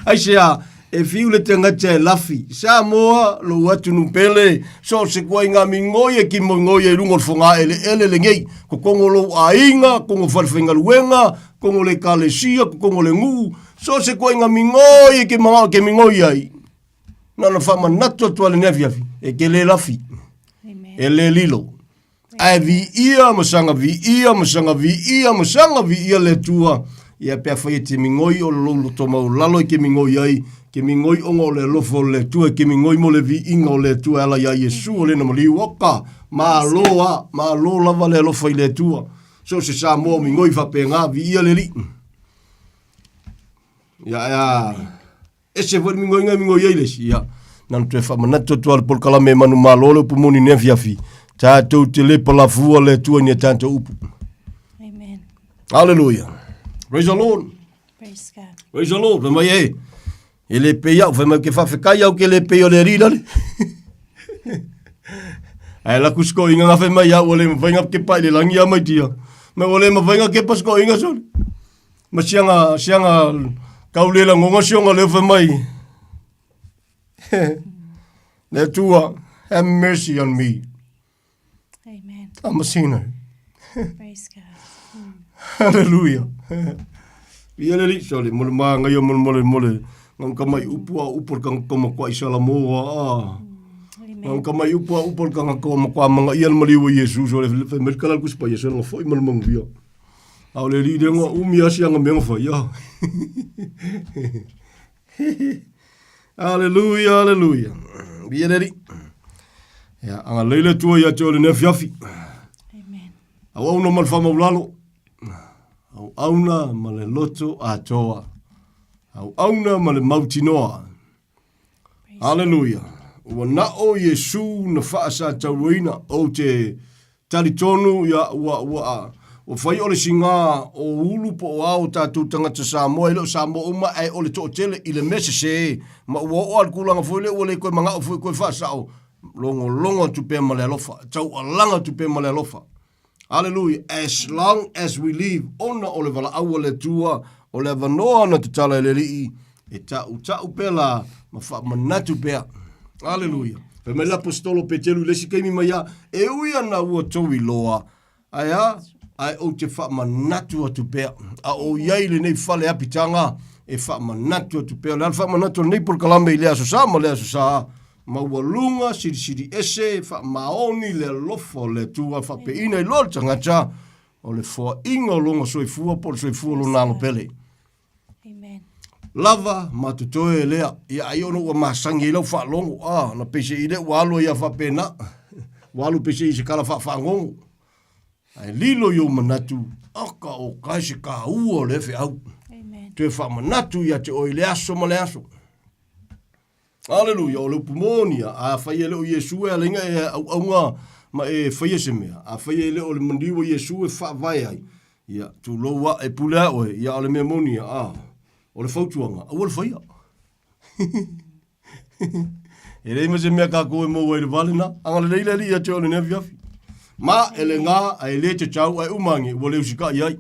Ai se a, e fiu le tangata e lafi. Samoa, lo atu nu pele, so se kua i ngā mingoi e ki mo ngoi e runga o le whanga ele ele le ngei. Ko kongo lou aiga, kongo whalewhengaluenga, kongo le kalesia, ko kongo le nguu. So se kua i ngā mingoi e ki mangao ke mingoi ai. Na ona faamanatu atu a lenei afiafi, e ke le lafi, e le lilo. Ae viia ma saga viia ma saga viia ma saga viia le Atua, ia pe afai e te migoi o lou loto maualalo e ke migoi ai, ke migoi ona o le alofa o le Atua, e ke migoi mo le viiga o le Atua e ala iā Iesu o lena maliu. Oka, malo a, malo lava le alofa i le Atua. So o se Samoa o migoi faapena, viia le Alii. Ia, ia, Ese foi le migoiga e migoi ai le isi, ia. Na ona toe faamanatu atu lava le polokalame e manumalo le upu moni i lenei afiafi, tatou te le palafua le Atua i ni a tatou upu. Amen. Hallelujah. Praise the Lord. Praise God. Praise the Lord. Fai mai e, e le pei au, fai mai ke whawhekai au ke le pei o le alii lale. Ae la kusko inga nga fai mai au, o le mawhainga ke pai le langi a mai tia. Mai o le mawhainga ke pasko inga soli. Ma sianga, sianga kau le lagonga sionga leo fai mai. Le Atua, have mercy on me. Amen. I'm a sinner. Praise God. Hallelujah. Ia le alii, sole, mo le māngaia mo le mo le mo le ngau ka mai upu a upu le kanga koma kua i Salamoa a. Ngau ka mai upu a upu le kanga koma kua manga ia le maliu o Iesu, sole, fai mai le kala le kusi pa Iesu, nga foi ma le manuia. A o le alii lea nga umi a sianga mea nga fai a. Hallelujah, hallelujah. Ia le alii. Ia, agalelei le Atua ia te oe i lenei afiafi. Amen. Auauna ma le faamaulalo. Auauna ma le loto atoa. Auauna ma le mautinoa. Hallelujah. Ua nao Iesu na faasatauaina ou te talitonu ia ua ua ua fai o le siga o ulu po o ao tatou tagata Samoa e le o Samoa uma ae o le toatele i le mea sese ma ua oo lava i le tulaga foi lea ua le toe manao foi toe faasao logologo atu pea ma le alofa taualaga atu pea ma le alofa Hallelujah. As long as we live, ona o le valaau a le Atua, o le avanoa na tatala e le Alii, e taʻutaʻu pea la ma faamanatu pea. Hallelujah. Fai mai le Aposetolo Petelu i le isi taimi mai a, e ui ana ua tou iloa, ae a, ae ou te faamanatu atu pea. A o i ai lenei fale apitaga, e faamanatu atu pea. O le a le faamanatu o lenei polokalame i lea aso Sa ma lea aso Sa, Maualuga, silisili ese, faamaoni le alofa o le Atua, faapeina i loa le tagata o le foaiga o lona soifua po o le soifua o lona alo pele. Amen. Lava ma totoe e lea, ia ai ona ua masani ai lau faalogo, a, na peisei lea ua alu ai a faapena, ua alu peisei i se kala faafagogo. Ae lilo i ou manatu, aka o kae se kāua o lea feau. Amen. toe faamanatu ia te oe i le aso ma le aso. Aleluia, o le upu moni ia, afai e le o Iesu e alaiga e auaunga ma e faia se mea, afai e le o le maliu o Iesu e faavae ai, ia, tulou a, e pule a oe, ia, o le mea moni ia, a, o le fautuaga, aua le faia. E leai ma se mea kākou e maua ai i le va lena. Agalelei le Alii ia te oe i lenei afiafi. Ma e le gā, a e le tatau, ae uma ane, ua le usikai ai.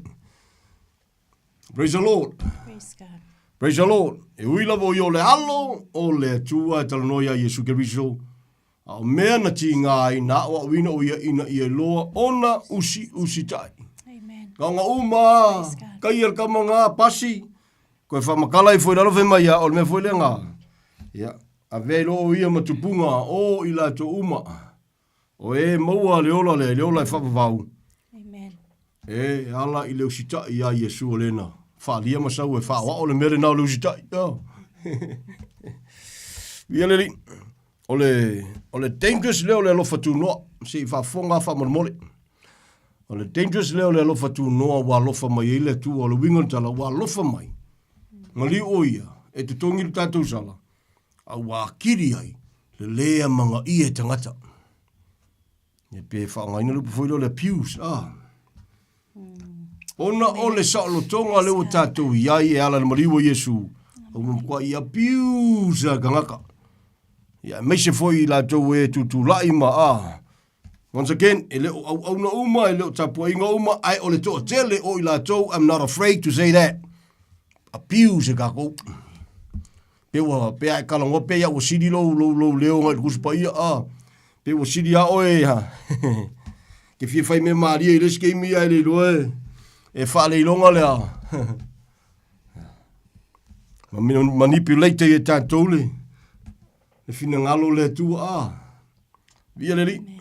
Praise the Lord. Praise God. Praise the Lord. E ui lava o ia o le alo o le Atua e talanoa iā Iesu Keriso, a o mea na tiga ai na aʻoaʻoina o ia ina ia iloa ona usiusitai. Amen. Kaoga uma, Praise God. kai e le kama ngā pasi, koe whamakala i foi lalo fai mai ia, o le mea foi lea ngā. Ia, avea i loo o ia ma tupunga o i latou uma. O e maua le ola lea, le ola e whaavavau. Amen. E ala i le usitai iā Iesu o lena. Whaalia ma sau e whaawao le mea lena o le usitai. Oh. Ia le Alii, o le, o le dangerous lea o le alofa tunoa. Se i faafofoga faamolemole. O le dangerous lea o le alofa tunoa ua alofa mai ai le Atua. O le uiga o le tala, ua alofa mai. Maliu o ia, e totogi le tatou sala, a ua akili ai le lē amagaia e tagata. E pe faaaogaina le upu foi lea o le abuse, ah. Ona o le saolotoga lea ua tatou i ai e ala i le maliu o Iesu, ua matuai abuse le tagata. Ia, aemaise foi i latou e tutulai ma, ah, Once again, e le o auauna uma, e le o tapuaiga uma, ae o le toatele o i latou, I'm not afraid to say that. Abuse e kākou. Pe ua, pe a e kalagoa, pe ia ua sili lou, lou, lou leo ngai le Tusi Paia, ah. Pe ua sili a oe, ha. Ke fia fai mea malie i le isi keimi ia e le iloa e, e faaleiloga lea. Manipulate e tātou le, le finagalo o le Atua. Ah. Viia le Alii.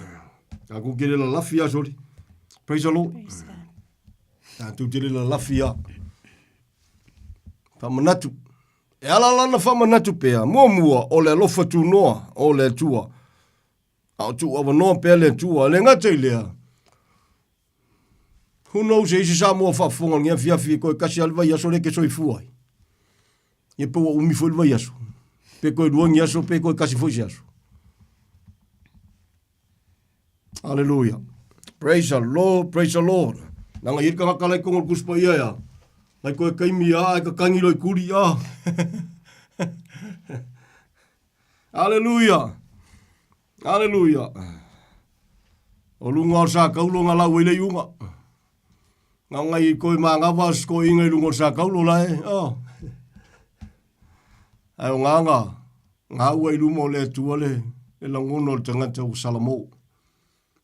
Tatou te le lalafi a soli. Praise the Lord. Praise God. Tatou te le lalafi a. Faamanatu. E ala lana faamanatu pea, muamua o le alofa tunoa o le Atua. A o tuu avanoa pea le Atua. Le gata i lea, who knows e isi Samoa faafofoga i lenei afiafi e koe kasi lava le vaiaso lea e te soifua ai. Ia pe ua umi foi le vaiaso. Pe koe lua ni aso, pe koe kasi foi se aso. Hallelujah. Praise the Lord, praise the Lord. Nanga i ka lai kongo kuspa ia ya. Ngai koe kaimi a ai ka kangi loi kuri a. Hallelujah. Hallelujah. O lunga o sa kaulo nga lau i le iunga. Nga ngai i koe mangawa o ko inga i lunga o sa kaulo la e. Oh. Ai o nganga, ngā ua i luma o le atua le, le langona o le tangata o Salamo.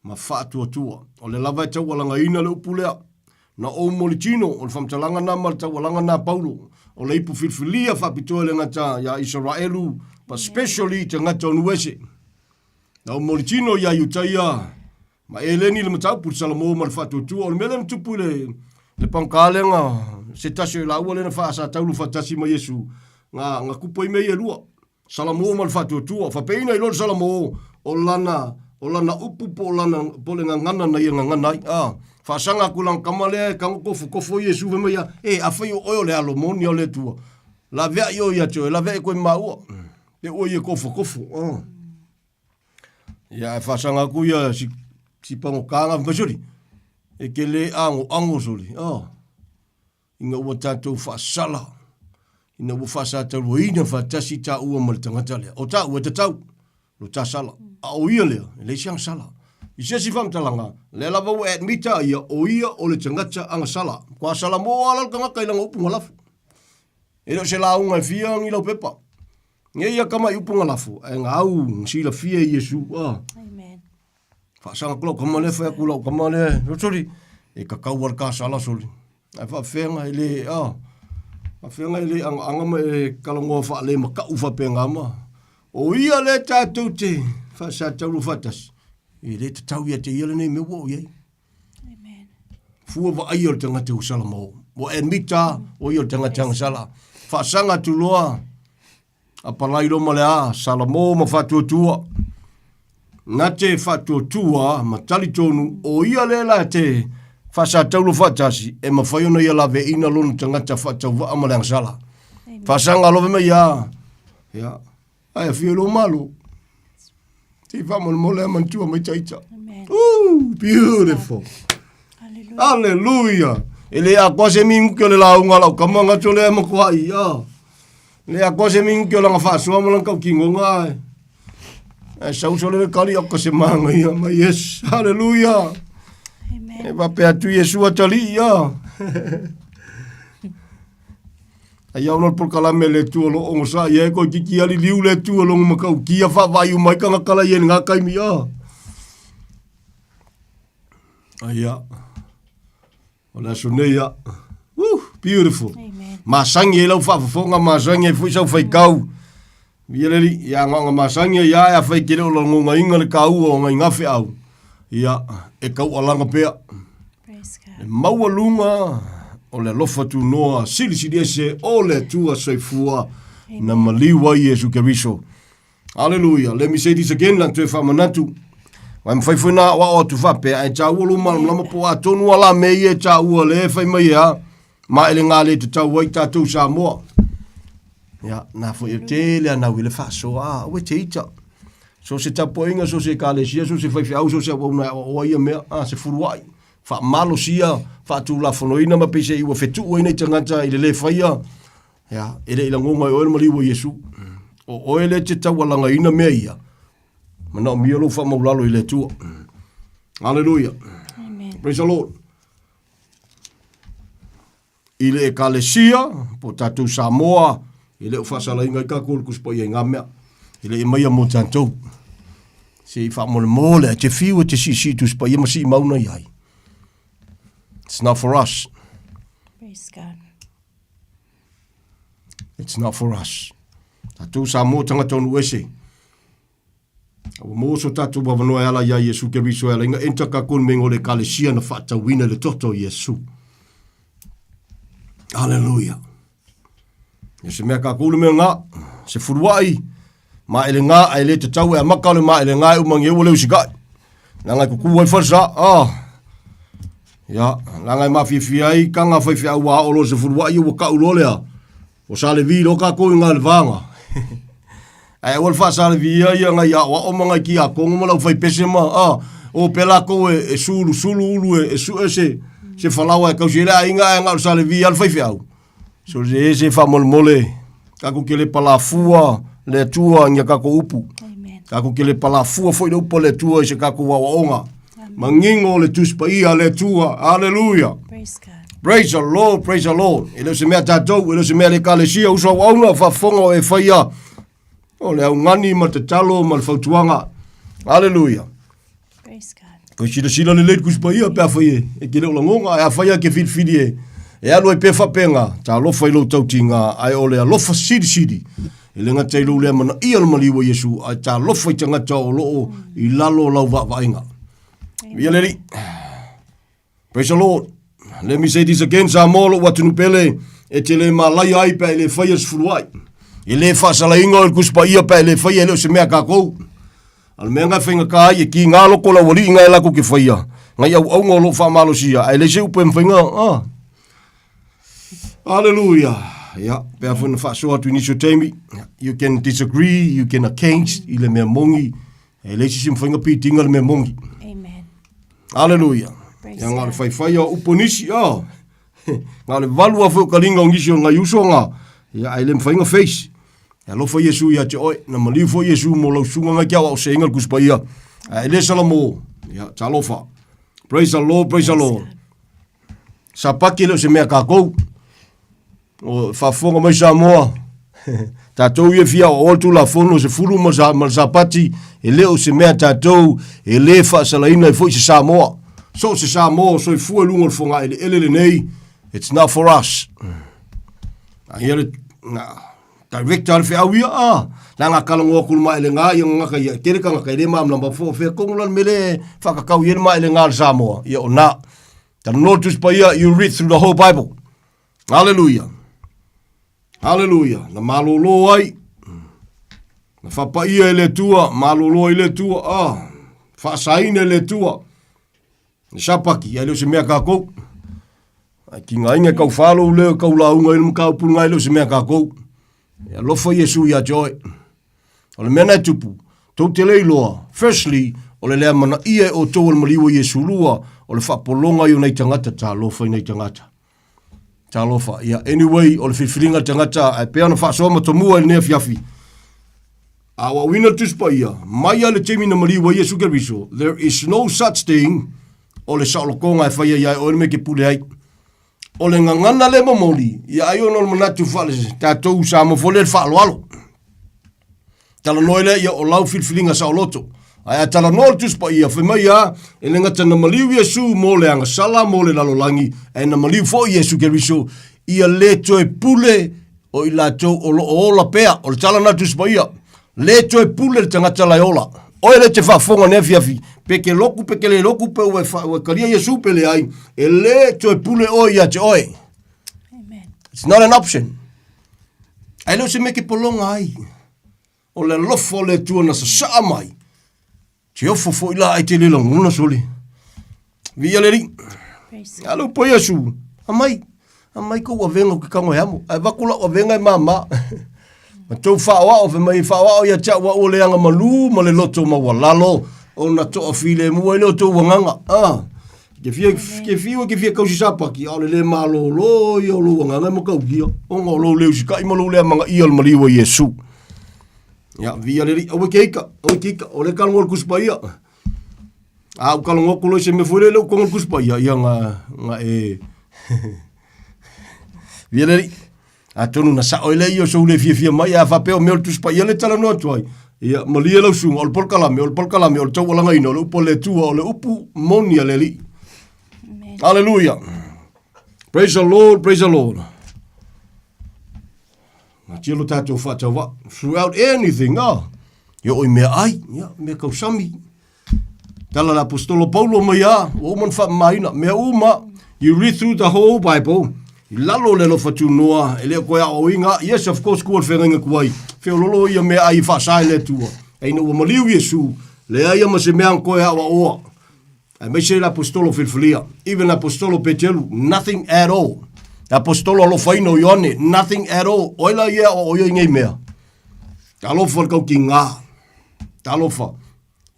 Ma faatuatua. O le lava e taualagaina le upu lea. Na ou molitino, o le faamatalaga na ma le taualaga na Paulo, o le ipu filifilia faapitoa i le gata iā Isaraelu, but specially i tagata o Nuese. Na ou molitino iā Iutaia, ma Eleni le mataupu i le Salamo ma le faatuatua. O le mea lea na tupu i le, le pagota lea na, se tasi o i laua lea na faasataulu faatasi ma Iesu, na, na kupu ai mea ia e lua. Salamo ma le faatuatua. Faapeiina i loa le Salamo, o lana, o lana upu po o lana, po o le gagana na ia gagana ai. A, faasaga atu lana tama lea e tago kofokofo Iesu fai mai ia, E, afai o oe o le Alo moni o le Atua, laveai oe ia te oe, laveai koe ma maua. Pe oe ia kofokofo. A. Ia, ae faasaga atu ia si, si pagota fai mai, Soli, e te le agoago soli. A. ina ua tatou faasala, ina ua faasataluaina faatasi taua ma le tagata lea. O taua e tatau, lo ta sala. A o ia lea, e leai se agasala. I se isi faamatalaga, lea lava ua admit-a ia, o ia o le tagata agasala. Kua sala mo ala le tagata i lana upu galafo. E le o se lauga e fia ni laupepa. Nei ia kama i upu galafo, ae gau, silafia e Iesu. Ah. Amen. Faasaga atu lau tama lea, fai atu lau tama lea, soli, e tatau a le kasala soli. Ae faafefea e le, a, faafefea e le agaaga ma e talanoa faalemakau faapena ma. O ia lea tatou te faasatauro faatasi, e le tatau ia te ia lenei mea ua oo i ai. Amen. Fua vaaia o le tagata ua salamao. Ua admit a, o ia o le tagata agasala. Faasaga atu loa, Apalai lo ma le a, Salamo ma Faatuatua. Na te Faatuatua ma talitonu o ia lea la te Faasataulo faatasi, e mafai ona ia laveaiina lona tagata faatauvaa ma le agasala. Faasaga alofa mai ia. Ia. Ae afio i lou malo. Se i faamolemole a manatua mai taita. Ooh, beautiful. Hallelujah. E le akoa se minguke o le lauga a lau kama gato lea e matuai. Ah. Le akoa se minguke o langa faasoa ma langa taukigoga ae. Ae sau sole le kali au ka se manga ia mai yes. Hallelujah. Amen. E faapea atu Iesu atalii ia. Ai au le polokalame le Atua o lo o ogosaʻi ai koe kiki ali liu le Atua logo matautia faavaai uma ai tagata la i ai i lena taimi a. Aia. O le aso nei ia. Woo, beautiful. Amen. Masangi ai lau faafofoga, masangi ai foi sau faitau. Ia le alii, ia agaoga masangi ai a e afai e te le o lagogaina le taua o nai gafeau, ia, e taualaga pea. Praise God. Le maualuga o le alofa tunoa silisili ese o le Atua soifua na maliu ai Iesu Keriso. Hallelujah. Let me say this again, la toe faamanatu. Wai mawhai foi nā aoao atu faapea, ae tāua lou malamalama po o a tonu a la mea ia e tāua le e whai mai e a, ma ele ngā le te tau ai tātou Samoa. Ia, nā foi e tele ana ui le whaasoa, a, ue te ita. So se tapuaiga, so se ekalesia, so se faifeau, so se auauna e aoaoa ia mea, a, se fuluai. Faamalosia, faatulafonoina ma peiseai ua fetuu ai nei tagata i le le faia, ia, e le i lagoga e oe le maliu o Iesu. O oe lea e te taualagaina mea ia, manaomia lou faamaulalo i le Atua. Hallelujah. Amen. Praise the Lord. I le Ekalesia, po o tatou Samoa, e le o faasalaina ai tatou le Tusi Paia i ngā mea. E le i maia mō tatou. Se i faamolemole, a te whiu e te siisii Tusi Paia ma sii mauna i ai. It's not for us. Praise God. It's not for us. Tatou Samoa tangata o Nuese. A ua maua so tatou avanoa e ala iā Iesu Keriso e ala ina enter kākou i le meinga o le Ekalesia na faatauina i le toto o Iesu. Hallelujah. E se mea kākou le mea ngā, se fuluai, ma ele ngā, ai le te tau e amaka o le ma ele ngā e umangi e ua leu sikai. Langa e kuku ai falsa, ah. Ya, langa e mafiafia ai kanga whaiwhiau a olo se fuluai ua kau loa lea. O Salevi loa kākou i ngā le vāga. Ae aua le faa-Salevi ia ngai aoao ma ngai kiakono ma le aufaipese ma, a, o pea lakou e, e sulusulu ulu e, e sue se, se falaoa e tausi ai le aiga ae na o le Salevi lava le faifeau. So se ese faamolemole, tatou te le palafua le Atua i ni a tatou upu. Amen. Tatou te le palafua foi le upu a le Atua i se tatou aoaoga. Manino le Tusi Paia a le Atua. Aleluia. Praise God. Praise the Lord, praise the Lord. E le o se mea tatou, e le o se mea le ekalesia, uso auauna, faafofoga o e faia. O le augani ma le tatalo ma le fautuaga. Aleluia. Praise God. Koe silasila lelei le Tusi Paia pe afai e, e te le o lagoga, ae afai lava e te filifili e, e alu ai pea faapenga, talofa i lou tautiga, ae o le alofa silisili, e le gata i lou lea manaia o le maliu o Iesu, ae talofa i tagata o lo o i lalo o lau vaavaaiga. Ia le Alii. Praise the Lord. Let me say this again, Samoa lou atunuu pele, e te le malaia ai pe a e le faia se fuluai. E le faasalaina oe i le Tusi Paia pe a e le faia, e le o se mea a tatou. A o le mea lena e faigata ai, e kiga loko lau alii na e latou te faia, nai auauna o lo o faamalosia, ae leai se upu e mafai ona, ah. Hallelujah. Ia, pe a foi na faasoa atu i nisi o taimi, you can disagree, you can against i le mea moni, e leai se isi mafai ona pitinga le mea moni. Amen. Hallelujah. Praise Ia, na o le God. whaiwhai o upu nisi, oh. Na o le valu a foi o kalinga o nisi o ngai uso nga, ia, ai le mawhai nga face. E alofa Iesu ia te oe, na maliu foi Iesu mo lau susuga ngai ke aoao seinga le Tusi Paia. Ae le sala mo, ia, talofa. Praise the Lord, praise the Lord. Sapaki le o se mea kākou. O faafofoga mai Samoa, tatou ia fia aoaoa le Tulafono 10 ma sa, ma le Sapati, e le o se mea tatou e le faasalaina ai foi se Samoa. So o se Samoa o soifua i luga o le fogaeleele lenei, it's not for us. A ia le, na, director a le feau ia, ah, na ngā kalango aku le maele ngā, ia ngaka ia, tele tangata e le māmlama fo, fea kongu la le mele whakakau ia le maele ngā le Samoa, ia o nā. Talanoa le Tusi Paia, you read through the whole Bible. Hallelujah. Hallelujah. Na malōlō ai. Na whapaia e le Atua, malōlō ai le Atua, ah, whaasaina e le Atua. Le sapaki, ai le o se mea kākou. Ai ki ngā inga kau whālou leo, kau launga i le mataupu ngai le o se mea kākou. E alofa Iesu ia te oe. O le mea na e tupu, tou te le iloa, firstly, o le lea mana ia e o tou o le maliu o Iesu lua, o le faapologa i o nei tagata, talofa i nei tagata. Talofa. Ia, anyway, o le filifiliga le tagata, ae pea ona faasoa ma tomua i lenei afiafi. A aoaoina le Tusi Paia, mai lava i le taimi na maliu ai Iesu Keriso, there is no such thing o le saolotoga e faia ia oe le mea e te pule ai. O le gagana le momoli, ia ai ona o le manatu faale tatou Samoa foi lea le faaaloalo. Talanoa ai lea, ia o lau filifiliga saoloto. Ae a talanoa le Tusi Paia, fai mai a, e le gata na maliu Iesu mo le agasala mo le lalolagi, ae na maliu foi Iesu Keriso, ia le toe pule o i latou o lo o ola pea. O le tala na Tusi Paia, le toe pule le tagata la e ola. Oe le te faafofoga nei afiafi, pe ke loku pe ke le loku pe ua e kalia Iesu pe leai, e le toe pule oe ia te oe. Amen. It's not an option. Ae le o se mea ke pologa ai. O le alofa o le Atua na sasaa mai. Te ofo foi la ai te le lagona sole. Viia le Alii. A le upu a Iesu, Amai, amai kou avega o ke kago e amo. Ae vaku lau avega e māmā. Ma tou faaoao, fai mai, faaoao ia te au au o le aga malū ma le loto maualalo, ona toafilemu ai lea o tou agaga. Ah, ke fia, ke fiu e ke fia kausi sapaki, a o le le malōlō ia o lou agaga e matautia, ona o lou le usita'i ma lou le amanaia o le maliu o Iesu. Ia, viia le Alii, aua e ke ika, aua e ke ika, o le kalogo o le Tusi Paia. A u kalogo atu loa i se mea foi lele u kogo le Tusi Paia, ia nga, nga e viia le Alii. Atonu na sao ai lea ia o sou le fiafia mai, a faapea o mea o le Tusi Paia le talanoa atu ai. Ia, malie lau susuga, o le polokalame, o le polokalame, o le taualagaina, o le upu a le Atua, o le upu moni a le Alii. Hallelujah. Praise the Lord, praise the Lord. Ngatia lo tātou whaatawa, throughout anything, ah. Ia oi mea ai, ia, mea kausami. Tala le apostolo Paulo mai a, ua uma ona faamamaina, mea uma, you read through the whole Bible, i lalo o le alofa tunoa, e le o koe aoaoina, yes, of course, kua le feagaiga tuai, feololo ia mea ai i faasa e le Atua, ae ina ua maliu Iesu, leai ia ma se mea na toe aoaoa, aemaise le apostolo filifilia, even le apostolo Peteru, nothing at all. Le apostolo alofaina o Ioane, nothing at all. O ai la ia e aoaoia i nei mea? Talofa le tautiga. Talofa.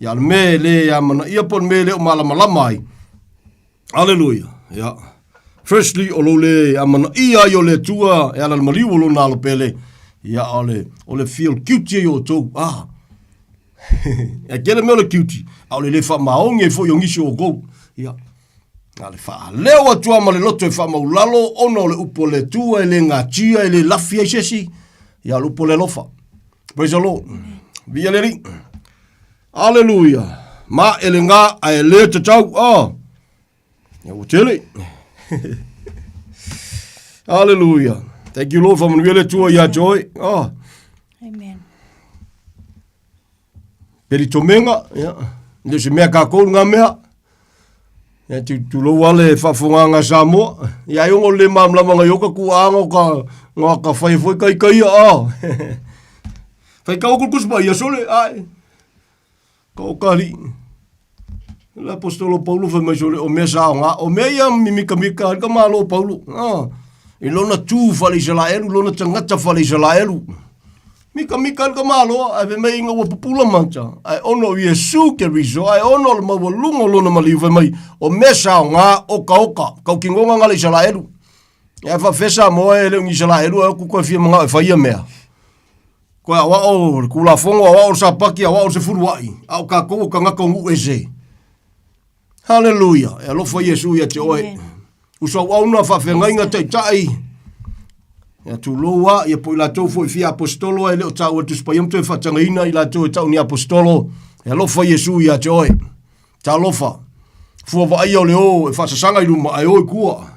Ia, o le mea e le amanaia po o le mea e le o malamalama ai. Aleluia. Ia. Firstly, o lou le amanaia ai o le Atua e ala le maliu o lona alo pele. Ia, o le, o le feel guilty ai o outou. Ah. E tele mea o le guilty, a o le le faamaoni ai foi o nisi o outou. Ia. Na le faaleo atu lava ma le loto e faamaulalo ona o le upu a le Atua e le gatia, e le lafi ai se isi. Ia, o le upu o le alofa. Praise the Lord. Viia le Alii. Aleluia. Ma e le ngā a e le tatau. Oh. Ia ua tele. Aleluia. Thank you Lord whamanuia le Atua ia te oe. Oh. Amen. Peri tomenga, ia. Le se mea kākou ngā mea. Ia tu tulou a le faafofogaga a Samoa. Ia ai ona o le le malamalama ngai o ka kuaaga o ka nga ka whai foi kai kai a. Whai ka okul kuspa ia sole ai. Ka o kali. Le apostolo Paulo fai mai sole o mea sa o nga o mea ia mimikamika ai ka malo Paulo. Ah. I lona tu whale Isalaelu, lona tangata whale Isalaelu. Mikamika le ka malo, ae fai mai ina ua pupula mata, ae ona o Iesu Keriso, ae ona o le maualuga o lona maliu, fai mai, o mea saoga, okaoka, kaukigoga nga le Isalaelu. Ae faafefea Samoa e le o ni Isalaelu ae oku koe fia mangao e fai ia mea. Koe aoao le Kulafono, aoao le Sapaki, aoao le Sefuluai, a o kakou o kagaka o nuu ese. Haleluia! E alofa Iesu ia te oe. Uso auauna, faafeagaiga, taitai, ia tulou a, ia po i latou foi fia apostolo e le o taua Tusi Paia ma toe faatagaina i latou e tau ni apostolo. E alofa Iesu ia te oe. Talofa. Fua vaaia o le o e faasasaga i luma ae o i tua.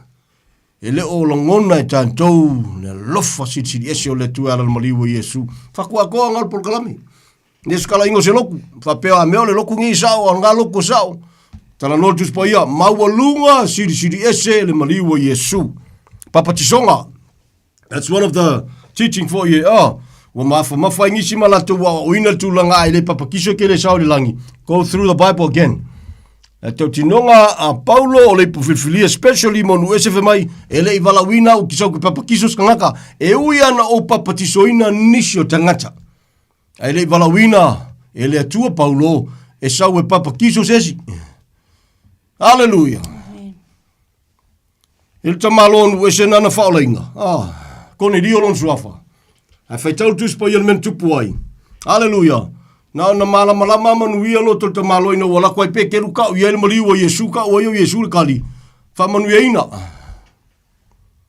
E le o lagona e tatou le alofa silisili ese o le Atua e ala i le maliu o Iesu. Fakuakoa nga o le polokalame. Le skalaiga o se loku, faapea a mea o le loku nei sao, a o lena loku o sao. Talanoa le Tusi Paia, maualuga silisili ese le maliu o Iesu. Papatisoga. That's one of the teaching for you. Oh, ua mafamafa ai nisi ma latou aoaoina le tulaga a e le papatiso e ke le sao i le lagi. Go through the Bible again. Le tautinoga a Paulo o le ipu filifilia especially mo nuu ese fai mai e le i valaauina au ki sau ke papatiso se tagata e ui ana ou papatisoina nisi o tagata. Ae le i valaauina e le Atua Paulo e sau e papatiso se esi. Hallelujah. I le tamaloa nuu ese nana faaolaina. Ah, Konelio lona suafa. Ae faitau le Tusi Paia i le mea na tupu ai. Aleluia! Na ona malamalama manuia loto le tamaloa ina ua lako ai Peteru kau i ai le maliu o Iesu, kau ai o Iesu le kali. Faamanuiaina.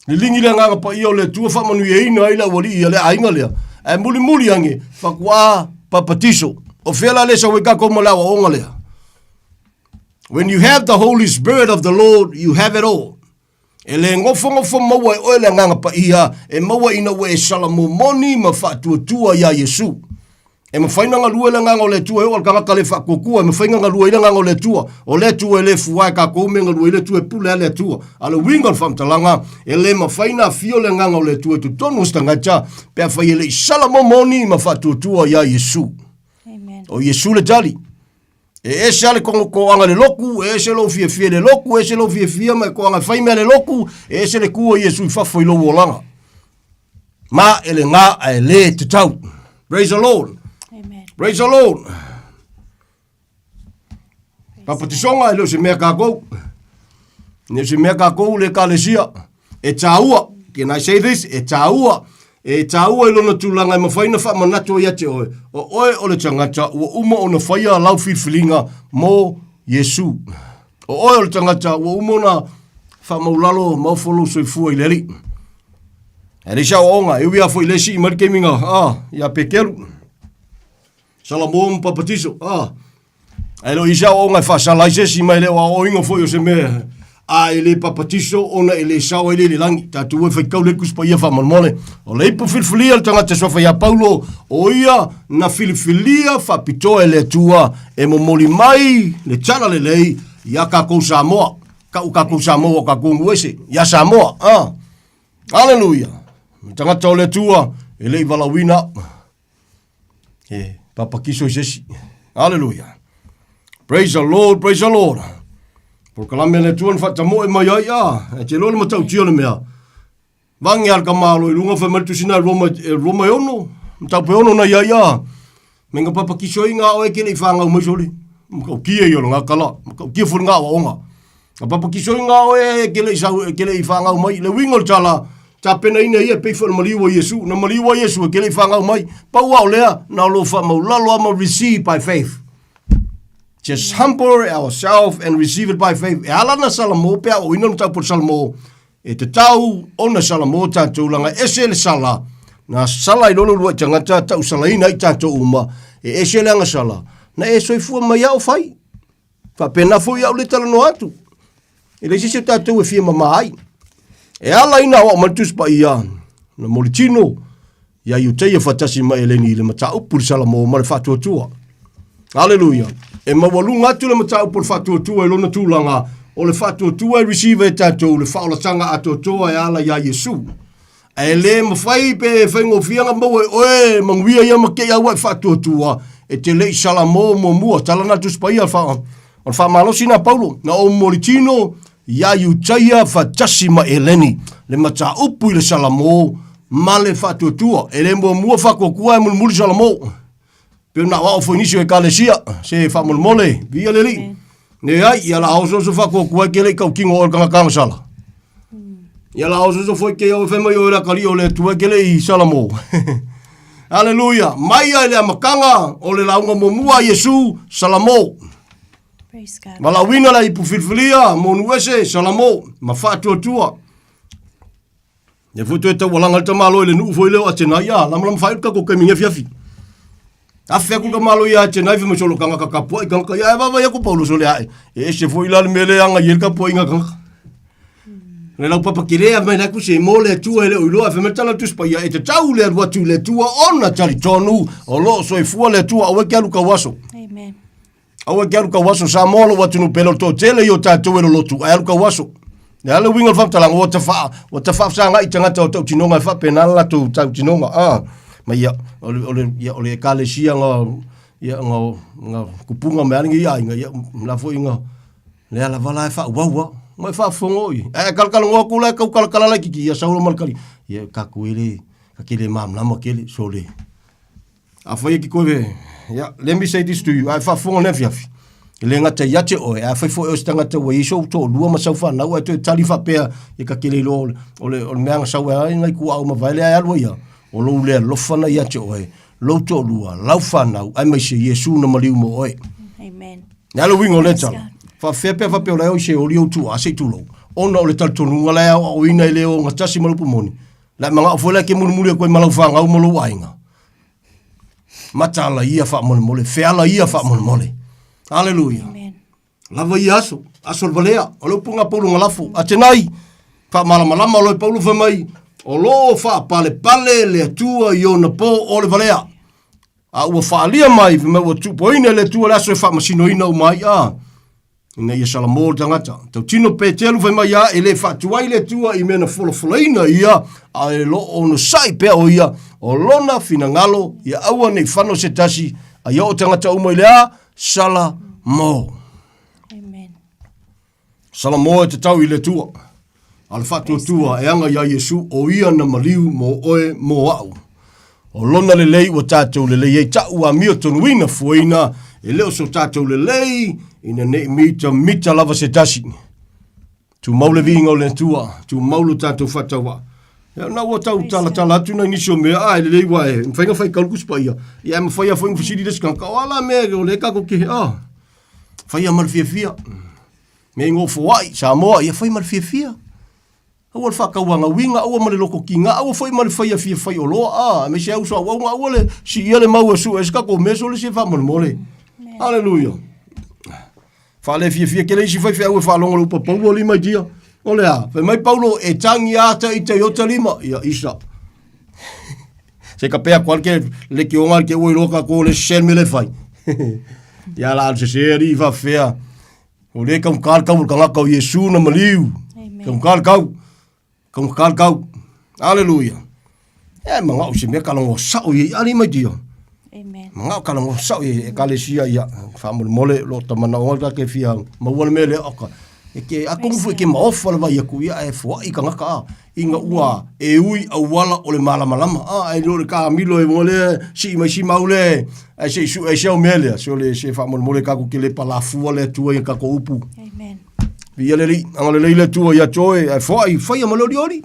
Liligi le agaga paia o le Atua faamanuiaina ai le aualii a le aiga lea. Ae mulimuli ane, faatoa papatiso. O fea la le sau ai tatou ma le aoaoga lea? When you have the Holy Spirit of the Lord, you have it all. E le nofonofo maua e oe le Agaga Paia e maua ina ua e salamomoni ma faatuatua iā Iesu. E mafai na galue le Agaga o le Atua e oo le tagata le faatuatua, e mafai na galue ai le Agaga o le Atua. O le Atua e le fua e tatou me galue ai le Atua e pule a le Atua. A o le uiga o le faamatalaga, e le mafai na afio le Agaga o le Atua i totonu o se tagata pe afai e le i salamomoni ma faatuatua iā Iesu. Amen. O Iesu le tali. E ese a le koaga i le loku, e ese lou fiafia i le loku, e ese lou fiafia ma e koaga e fai mea le loku, e ese le ku o Iesu i fafo i lou olaga. Ma e le gā ae le tatau. Praise the Lord. Amen. Praise the Lord. Papatisoga e le o se mea kākou. Ne o se mea kākou le ekalesia. E tāua, can I say this? E tāua, e tāua i lona tulaga e mafai ona faamanatu ai ia te oe, o oe o le tagata ua uma ona faia lau filifiliga mo Iesu. O oe o le tagata ua uma ona faamaulalo ma ofo lou soifua i le Alii. E leai se aoaoga, e ui lava foi i le sii mai le taimi na, ah, ia Peteru. Salamo ma papatiso, ah. Ae le o i ai se aoaoga e faasala ai se isi, ma e le o aoaoina foi o se mea a e le papatiso ona e le sao ai le i le lagi. Tatou e faitau le Tusi Paia faamolemole. O le ipu filifilia le tagata suafa ia Paulo, o ia na filifilia faapitoa e le Atua e momoli mai le tala lelei ia kakou Samoa. Kau kakou Samoa o kakou nuu ese, ia Samoa. Ah. Aleluia. Le tagata o le Atua e le i valaauina E papakiso i se isi. Aleluia. Praise the Lord, praise the Lord. Polokalame a le Atua na faatamoe mai ai, a, e te iloa le matautia o le mea. Vange a le tamalo i luga fai mai le tusina e Roma, e Roma e ono, mataupu e ono na ia ia. Me nga papakiso ai ngā oe ke le i whāngau mai sole. Makaukia ia o le ngā kala, makaukia fo le ngā aoaoga. Ka papakiso i ngā oe e ke le i sau, e ke le i whāngau mai. Le uiga o le tala, tapenaina ia e pei foi o le maliu o Iesu. Na maliu ai Iesu e ke le i whāngau mai. Pau a o lea, na o lo whaamaulalo ama receive by faith. Just humble ourselves and receive it by faith. E ala na Salamo pe a o ina le mataupu o le Salamo, e tatau ona Salamo tatou langa ese le sala, na sala i lolo lua i tangata, tau salaina ai tatou uma, e ese le agasala, na e soifua mai a o fai. Faapena foi au le talanoa atu. E leai se isi o tatou e fia mama ai. E ala ina aoao mai le Tusi Paia, na moritino ia Iutaia faatasi ma Eleni i le mataupu i le Salamo ma le faatuatua. Aleluia. E maualuga atu le mataupu o le faatuatua i lona tulaga o le faatuatua e receive e tatou le faaolataga atoatoa e ala iā Iesu. Ae le mafai pe faigofie ona maua e oe manuia ia ma te i au e faatuatua e te le i Salamo muamua. Tala na Tusi Paia o le faamalosi na Paulo, na ou moritino ia Iutaia faatasi ma Eleni, le mataupu i le Salamo ma le faatuatua. E le muamua faatuatua ae mulimuli Salamo. Pei ona aoao foi nisi o ekalesia, se faamolemole, viia le Alii. Leai, ia la ososo faatuatua e ke le i tautino oe le tagata agasala. Ia la ososo foi ke au e fai mai oe le atalii o le Atua e ke le i Salamo. Aleluia. Mai ai le amataga o le lauga muamua a Iesu, Salamo. Praise God. Valaauina le ipu filifilia, monu ese, Salamo, ma faatuatua. Ia foi toe taualaga le tamaloa i le nuu foi lea o Atenai, a lamalama faaiu le tatou taimi i afiafi. Afe atu le tamaloa ia Atenai fai mai solo tagata tapuai tagata ia ae vaavaai atu Paulo sole ae. E ese foi la le mea lea e agai ai le tapuaiga a tagata. Le laupapa tele a mai la ku se mo le Atua e le o iloa ae fai mai le tala o le Tusi Paia e tatau le alu atu i le Atua ona talitonu o lo o soifua le Atua aua e te alu tauaso. Amen. Aua e te alu tauaso, Samoa lou atunuu pele o le toatele i o tatou e lolotu, ae alu tauaso. Le a le uiga o le faamatalaga, ua tafa, ua tafaafesagai tagata o tautinoga e faapena le latou tautinoga. Ah, ma ia, o le, o le, ia, o le ekalesia nga, ia, nga, nga kupuga mai a lenei aiga, ia, la foi nga, Lea lava la e faaauau a. Ma e faafofoga oi. Ae kalakalanoa atu la e tau kalakala laititi ia sau loa ma le tali. Ia tatou e le, ta te le malamalama tele, sole. Afai e te toe, ia, let me say this to you, a e faafofoga i le afiafi, e le gata ia te oe, ae afai foi o se tagata ua i ai sou toalua ma sau fanau ae toe tali faapea, ia ta te le iloa o le, o le mea na sau ai nai tuaau mavae lea e alu ai ia, o lou le alofa na ia te oe, lou toalua, lau fanau, aemaise Iesu na maliu mo oe. Amen. Le a le uiga o lea tala? Faafefea pe a faapea o la e o i se oli ou tuaa se i tulou, ona o le talitonuga la e aoaoina e le ogatasi ma le upu moni, La e manao foi la e ke mulimuli atu ai ma lau fanau ma lou aiga. Mataala ia faamolemole, feala ia faamolemole. Haleluia. Lava ia aso, aso le valea, o le upu nga Paulo nga lafo. Atenai, faamalamalama loe Paulo fai mai, o lo o faapalepale le Atua i ona po o le valea. A ua faalia mai, fai mai ua tuupoina e le Atua le aso e faamasinoina uma ai, a. Ina ia salamo le tagata. Tautino Peteru fai mai ia, e le faatuai le Atua i mea na folafolaina ia, a e lo o onosai pea o ia, o lona finagalo, ia aua nei fano se tasi, a ia oo tagata uma i le a, sala mo. Amen. Salamo e tatau i le Atua. A le faatuatua e aga iā Iesu, o ia na maliu mo oe mo a'u. O lona lelei ua tatou lelei ai ta'u amio tonuina fuaina, e le o so tatou lelei ina ne'i mita mita lava se tasi. Tumau le viiga o le Atua, tumau lo tatou faatauva'a. Ia na ua tau talatala atu nai nisi o mea, a e lelei ua e mafai ona faitau le Tusi Paia, ia e mafai lava foi ona fesili le isi tagata, o a la mea o lea tatou te, a, faia ma le fiafia. Me nofoai Samoa, ia fai ma le fiafia. Aua le faatauanauina, aua ma le loto tiga, aua foi ma le faia fia fai oloa, a, aemaise au soauauga, aua le siia le mau e sue ai se tatou mea sole se faamolemole. Haleluia. Faale fiafia tele isi faifeau e faalogo le upu a Paulo alii mai dia. O le a? Fai mai Paulo, e tagi ata i te ota lima. Ia, isa. Se ka pea koa ke le ke onga ke ua iloa ka ko le sel me le fai. Ia la se se alii faafefea. O le kaugata le kau o le tagata o Iesu na maliu. Kaugata le kau. Kaugata le kau. Aleluia. E mangao se mea kalagoa sao i ali mai dia. Amen. Mangao kalagoa sao i ekalesia ia faamolemole lo ta manaoga ka ke fia maua le mea lea oka. E ke atonu foi ke maofa le vai aku ia e foai tagata a ina ua e ui auala o le malamalama a e le o le kamilo e mo le sii mai si mau le ae se i suʻe ai se au mea lea se o le se faamolemole tatou te le palafua le Atua i tatou upu. Amen. Viia le Alii, agalelei le Atua ia te oe, ae foai, faia ma le olioli.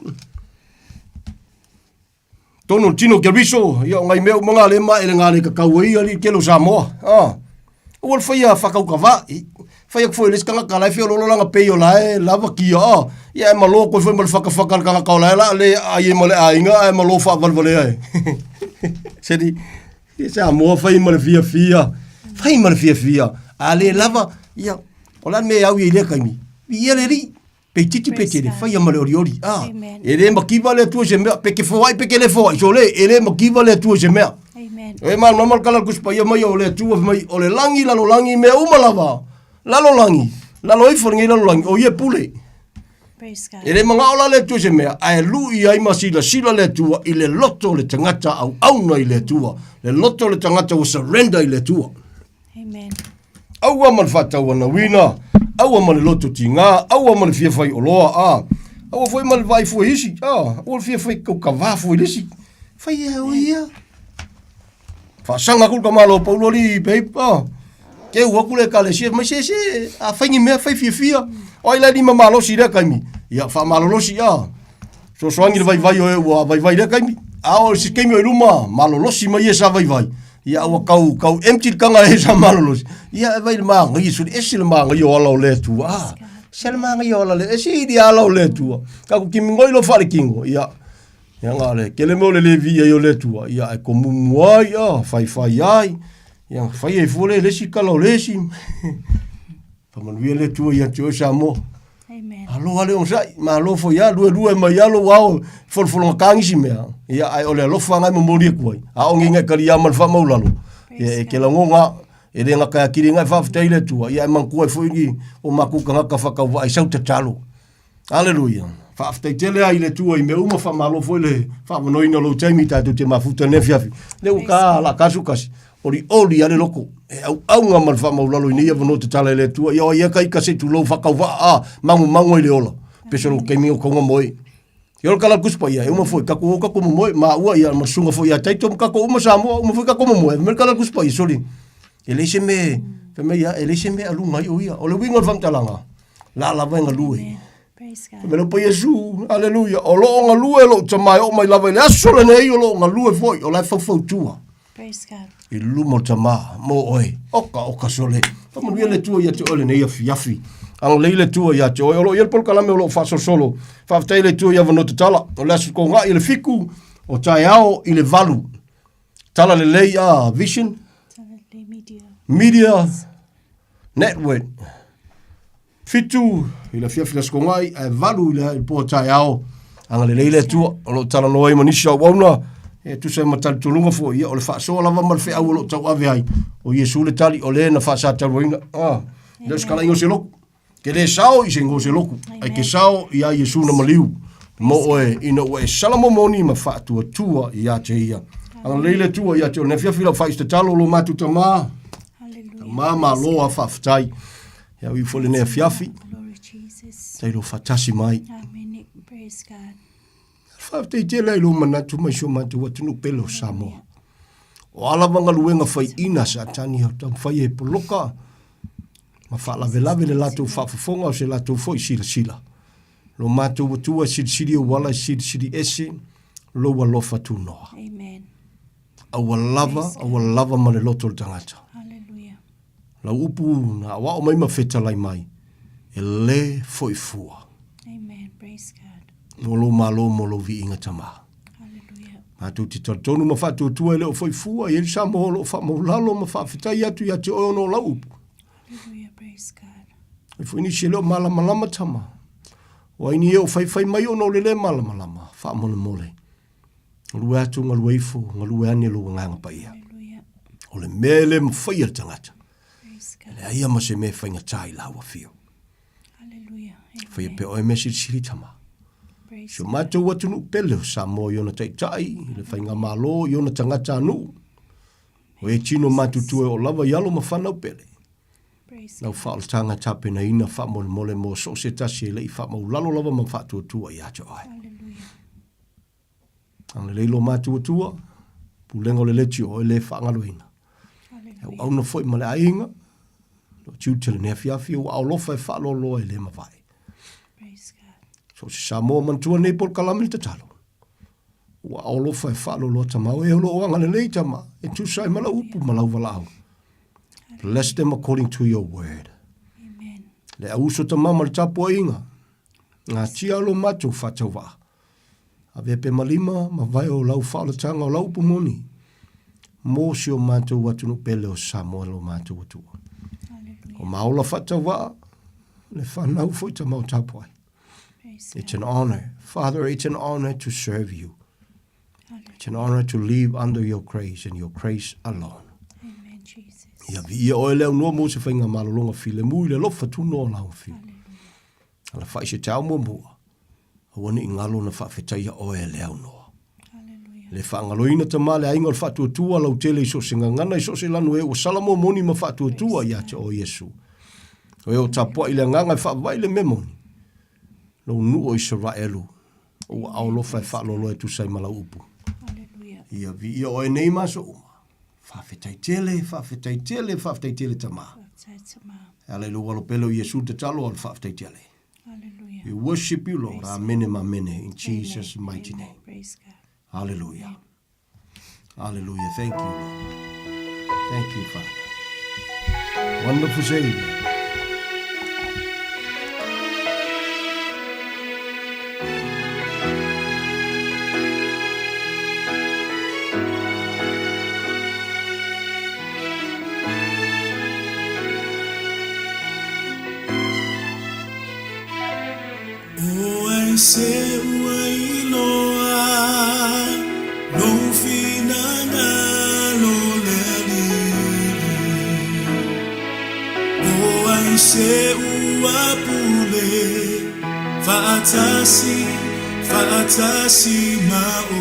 Tonu le tino o Keriso, ia o ngai mea uma ngā le ma ele ngā le kakau ai alii tele o Samoa. Ah. Aua le faia whakaukawā. Fai atu foi i le isi tagata la e feoloolo lana pei o la e lava kia a. Ia e malo koe foi ma le whakawhaka le tagata o la e la le ai e ma le aiga ae malo whaawalevalea e. Sedi, ia Samoa fai ma le fiafia. Fai ma le fiafia. A le lava, ia, o le a le mea e au i ai i lea taimi? Viia le Alii. Pe itiiti pe tele, faia ma le olioli. Ah, e le makiva le Atua i se mea, pe ke foai pe ke le foai, sole, e le makiva le Atua i se mea. Amen. E malamalama le tala a le Tusi Paia mai o le Atua fai mai, o le lagi, lalolagi, mea uma lava, lalolagi, lalo ifo i lenei lalolagi, o ia e pule. Praise God. E le manao la le Atua i se mea, ae lui ai ma silasila le Atua i le loto o le tagata auauna i le Atua, le loto o le tagata ua surrender i le Atua. Amen. Aua ma le faatauanauina, aua ma le loto tigā, aua ma le fia fai oloa, a, aua foi ma le vaai fua i isi, a, aua le fia fai kaukavā fua i le isi. Fai e o ia. Faasaga atu le tamaloa Paulo alii babe, a, keu atu le ekalesia, fai mai se se, a fai ni mea, fai fiafia. O ai la e lima malosi i lea taimi? Ia, faamalolosi, a, fesoasoani le vaivai o e ua vaivai i lea taimi. A o se taimi o i luma, malolosi mai e sa vaivai. Ia ua kau, kau empty le tanga e sa malolosi. Ia e vai le māngaia, suli ese le māngaia o ala o le Atua. Ah, se le māngaia o ala le, ese i ala o le Atua. Ka ku kimi ngoi lo whare kingo. Ia, ia ngā le, kele mea o le levi ia i o le Atua. Ia, e komumu ai, ah, whai whai ai. Ia, whai e fua le, le si kala o le si. Faamanuia le Atua ia te oe Samoa. Amen. Malo lava le onosai, malo foi lava, luelue mai lava lou ao i folafolaga nisi mea, ia ae o le alofa lena e momoli atu ai. A o ngei talia ma le faamaulalo, ia e te lagona, e le gata ia kili ngai faafetai i le Atua, ia ae manatua ai foi ni o matou tagata faatauvaa i sau tatalo. Aleluia. Faafetai tele lava i le Atua i mea uma, faamalo foi le faavanoaina o lou taimi tatou te mafuta i lenei afiafi. Lea ua ta laa ta sukasi. Olioli a le loko, e auauga ma le faamaulalo i nei avanoa tatala e le Atua. Ia o ai ea ka ika se i tulou faakauvaa a magumagu ai le ola. Pese o le taimi o kauga moe. Ia o le kala kusi paia, e uma foi, kako o kako momoe, maua ia ma susuga foi ia Taito ma kako uma Samoa, uma foi kako momoe, me le kala kusi paia, soli. E leai se mea, fai mai ia, e leai se mea aluga ai o ia. O le uiga o le faamatalaga, la lava e galue. Fai mai le Iesu, aleluia, o lo o galue lou tama e oo mai lava i le aso lenei, o lo o galue foi, o la e faufautua. I luma o le tama, mo oe, oka oka sole. Faamanuia le Atua ia te oe lenei afiafi. Agalelei le Atua ia te oe. O lo o i ai le polokalame o lo o faasolosolo. Faafetai le Atua i avanoa tatala. O le aso Toonai i le fiku o taeao i le valu. Tala lelei a Vision Media Network. 7 i le afiafi le Aso Toonai ae 8 i le po taeao. Agalelei le Atua o lo o talanoa ai ma nisi o auauna e tusa ai ma talitonuga foi, ia o le faasoa lava ma le feau o lo o tauave ai. O Iesu le tali o le na faasataluaina. Ah, le o se kalaiga o se loku. Ke le sao i se ingoa o se loku, ai ke sao iā Iesu na maliu mo oe ina ua e salamomoni ma faatuatua ia te ia. Agalelei le Atua ia te oe. Le afiafi lau faaisi tatalo lo matou Tama. Tama malo a faafetai. Ia ui foi lenei afiafi. Tai lo faatasi mai. Faafetai tele ai lo manatu mai si o matou atunuu pele o Samoa. O a lava galuega faiina a Satani o taumafai e poloka ma faalavelave le latou faafofoga o se latou foi silasila. Lo matou Atua e silisili ou ala e silisili ese lou alofa tunoa. Amen. Aua lava, aua lava ma le loto o le tagata. Hallelujah. Lau upu na aoao mai ma fetalai mai, e le foi fua. Amen. Praise God. Mo lou malo mo lou viiga Tama. Hallelujah. Matou te talitonu ma faatuatua e le o foi fua, e i ai le Samoa o lo o faamaulalo ma faafetai atu ia te oe ona o lau upu. Hallelujah. Praise God. E foi nisi e le o malamalama Tama. O ai ni e o faifai mai ona o le le malamalama, faamolemole. Galue atu, galue ifo, galue ane lou Agaga Paia. O le mea e le mafai e le tagata. E leai ia ma se mea e faigata i lau afio. Faia pea oe mea silisili tama. Si o matou atunuu pele o Samoa i ona taitai, i le faigamalo, i ona tagatanuu. O e tino matutua e oo lava i alo ma fanau pele. Lau faaolataga tapenaina faamolemole mo so o se tasi e le i faamaulalo lava ma faatuatua ia te oe. Agalelei lo matou Atua, pulega o le leitio o oe le faagaloina. E auauna foi ma le aiga, lo tiute lenei afiafi ua alofa e faaloaloa e le mavae. So se Samoa manatua nei polokalame le tatalo. Ua alofa e faaloaloa tama o e o loo agalelei tama e tusa ai ma lau upu ma lau valaau. Bless them according to your word. Amen. Le auso tama ma le tapuaiga. Ngā tia lo matou whatauvaa. Avea pe ma lima ma vae o lau faaolataga o lau upu moni mo si o matou atunuu pele o Samoa lo matou Atua. O maola faatauvaa le whanau foi tama o tapuai. It's an honor. Father, it's an honor to serve you. It's an honor to live under your grace and your grace alone. Amen, Jesus. Ia viia oe le aunoa mo se whainga malolonga filemu i le alofa tunoa o lau whiu. Ala whai se te ao muamua. Aua ne i ngalo na faafetaia oe e le aunoa. Le faagaloina tama le aiga o le faatuatua lautele i so o se gagana i so o se lanu e ua sala momoni ma faatuatua ia te oe Iesu. O e o tapuai le agaga e faavae i le mea moni. Lou nuu o Isaraelu, ua aolofa e faaloloa e tusa ai ma lau upu. Ia viia oe nei ma aso uma. Faafetai tele, faafetai tele, faafetai tele tama. E ala i lou alo pele o Iesu le tatalo o le faafetai tele. Hallelujah. We worship you, Lord. Amene ma amene. In Jesus' Amen. mighty Amen. name. Praise God. Hallelujah. Amen. Hallelujah. Thank you, Lord. Thank you, Father. Wonderful Savior. O ai se ua iloa lou finagalo le Alii, O ai se ua pule faatasi, faatasi ma oe.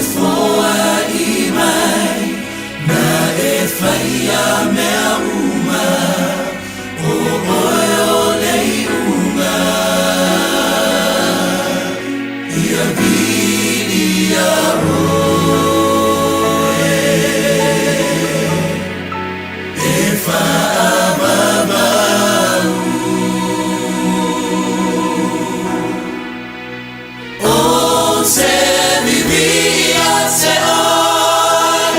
foai mai Na e faia mea uma O oe o le iuga Ia viia oe E faavavau O te vivi ia te oe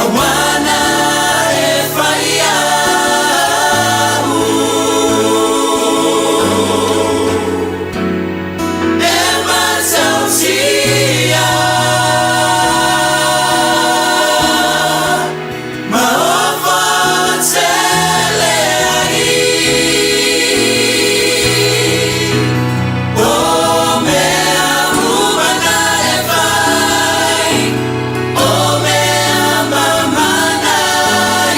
Aua na e whai au E matautia Ma ofo tele ai O mea uma na e fai O mea mamana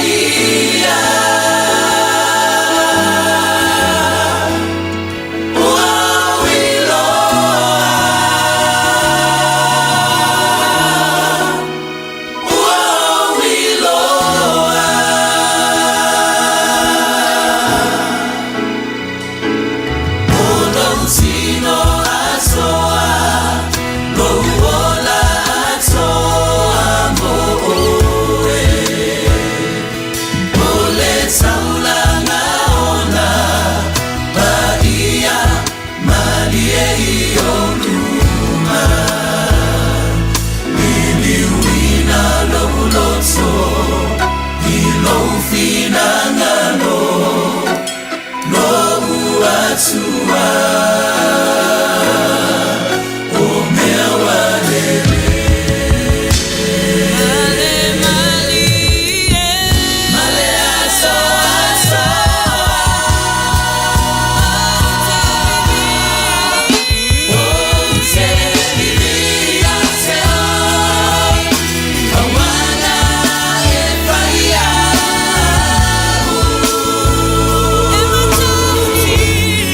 ia Ua ou iloa Ua ou iloa O lou tino atoa, lou ola atoa mo oe. O le taulaga ona paia malie i ou luma. Liliuina lou loto i lou finagalo, lou Atua o mea ua lelei. Male aso aso O te vivi ia te oe Aua na e fai au E matautia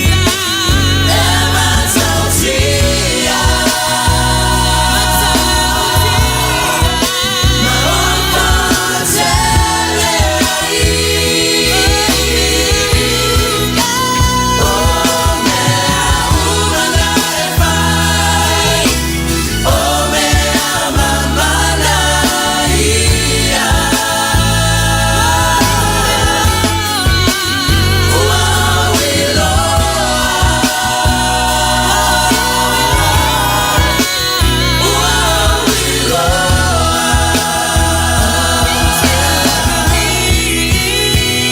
Ma ofo tele ai O mea uma na e fai O mea mamana ia Ua ou iloa Ua ou iloa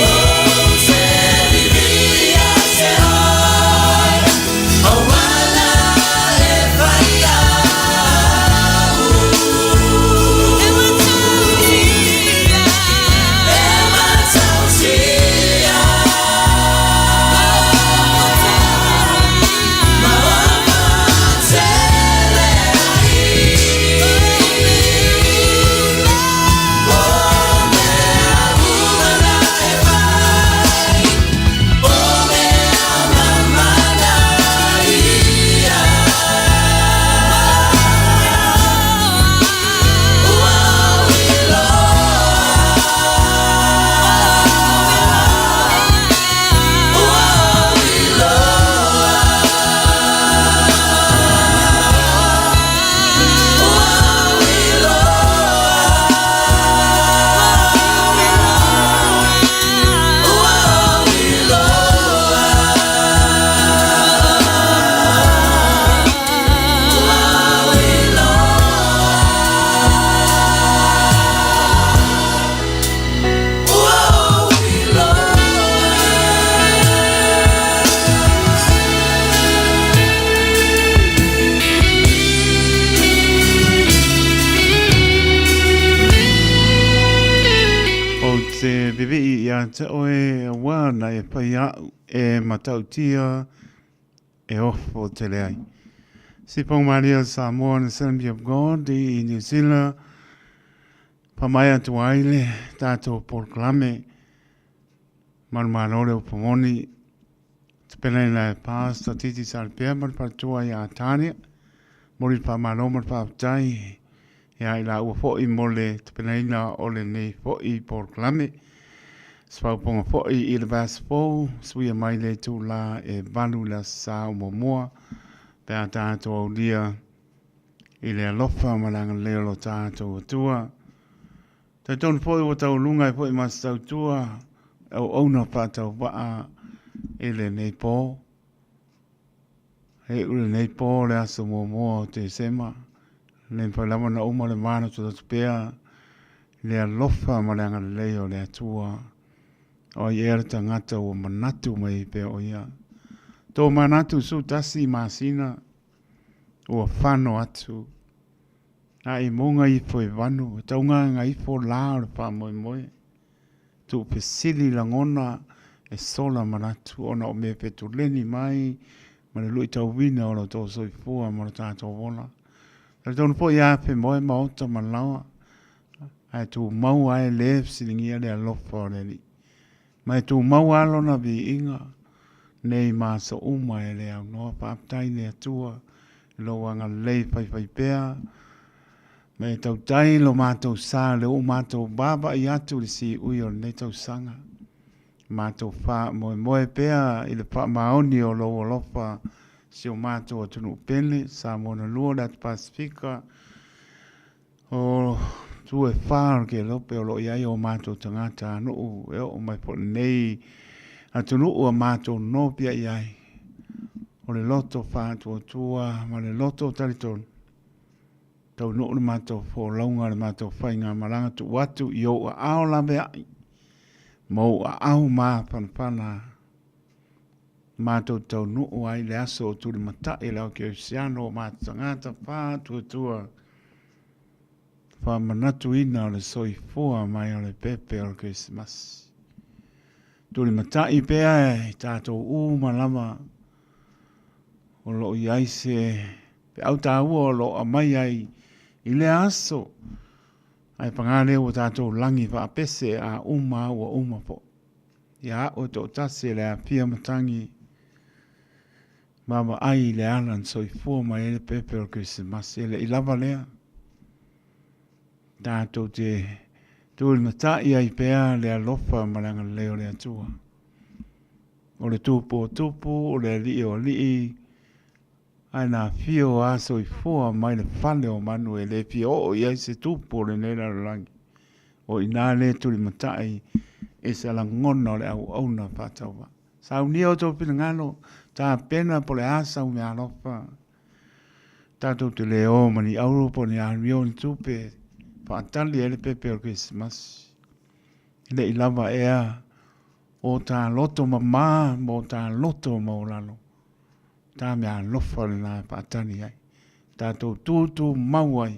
O te vivi ia te oe Aua na e fai au E matautia Ma ofo tele ai O mea uma na e fai O mea mamana ia Ua ou iloa Ua ou iloa Ua ou iloa Ua ou iloa Ua ou iloa Ua ou iloa Ou te vivii ia te oe aua na e pai a'u e matautia e ofo tele ai. Sipong Maria Samoan Assembly of God i New Zealand, Pamaea atu ai le tatou polokalame manumalo le upu moni tapenaina e Pastor Titi Salpea ma le faletua ia Tania. Momoli le faamalo ma le faafetai. Ia i laua foi mo le tapenaina o lenei foi polokalame. Se faaupuga foi i le vaiaso fou, suia mai le itulā e 8 i le Aso Sa o muamua, pe a tatou aulia i le alofa ma le agalelei o lo tatou Atua. Talitonu foi ua taualuga ai foi ma se tautua auauna faatauvaa i lenei po. E iu lenei po le aso muamua o Tesema, le mafai lava ona uma le manatunatu pea i le alofa ma le agalelei o le Atua. O ai ea le tagata ua manatu mai ai pea o ia. Tō manatu 11 masina ua fano atu. A i muga ifo i vanu, e taugaga ifo la o le faamoemoe. Tuufesili lagona e sola manatu ona o mea fetuleni mai ma le luitauina o lo outou soifua ma lo tatou ola. Talitonu foi e afemoe maota ma laoa, ae tumau lava e le fesiligia le alofa o le Alii. Ma e tumau lava lona viiga nei ma aso uma e le aunoa. Faafetai i le Atua i lou agalelei faifaipea ma e tautai lo matou sa i le ua matou vaavaai atu i le siui o lenei tausaga. Matou faamoemoe pea i le faamaoni o lou alofa si o matou atunuu pele, Samoa na lua, le Atu Pasefika, O itu e fā o le kelope o lo o i ai o matou tagatanuu e oo mai foi i lenei atunuu a matou nopiai ai, o le loto faatuatua ma le loto talitonu, taunuu le matou folauga, le matou faigamalaga tuu atu i ou aao laveai ma ou aao mafanafana matou taunuu ai i le aso o tulimatai le ao kerisiano o matou tagata faatuatua faamanatuina o le soifua mai o le pepe o le Kerisimasi. Tulimatai pea i tatou uma lava o lo o i ai se feau taua o lo o aumai ai i lea aso, ae paga lea ua tatou lagi faapese a uma ua uma foi. Ia au e toatasi e le aafia matagi vaavaai i le ala na soifua mai ai le pepe o le Kerisimasi. E le i lava lea. Tatou te tulimatai ai pea le alofa ma le agalelei o le Atua. O le Tupu o Tupu, o le Alii o Alii, ae na afio a soifua mai le fale o manu e le fia oo i ai se tupu o lenei lalolagi. O i ina le tulimatai i se lagona o le auauna faatauvaa. Saunia outou finagalo, tapena po o le a sau meaalofa. Tatou te le o ma ni auro po o ni ario ni tupe faatali ai le pepe o le Kerisimasi. E le i lava ea o ta loto mama ma o ta loto maualalo. Ta meaalofa lena e faatali ai. Tatou tutumau ai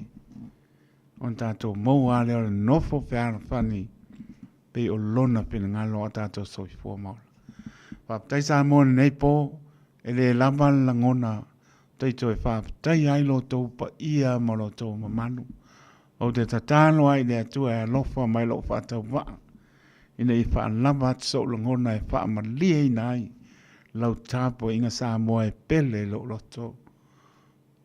ona tatou maua lava lea o le nofo fealofani pei o lona finagalo a tatou soifua ma ola. Faafetai Samoa i lenei po, e le lava le lagona taito e faafetaia ai lo outou paia ma lo outou mamalu. Ou te tatalo ai i le Atua e alofa mai lou faatauvaa ina ia faalava atu sou lagona e faamalieina ai lau tapuaiga Samoa e pele i lou loto.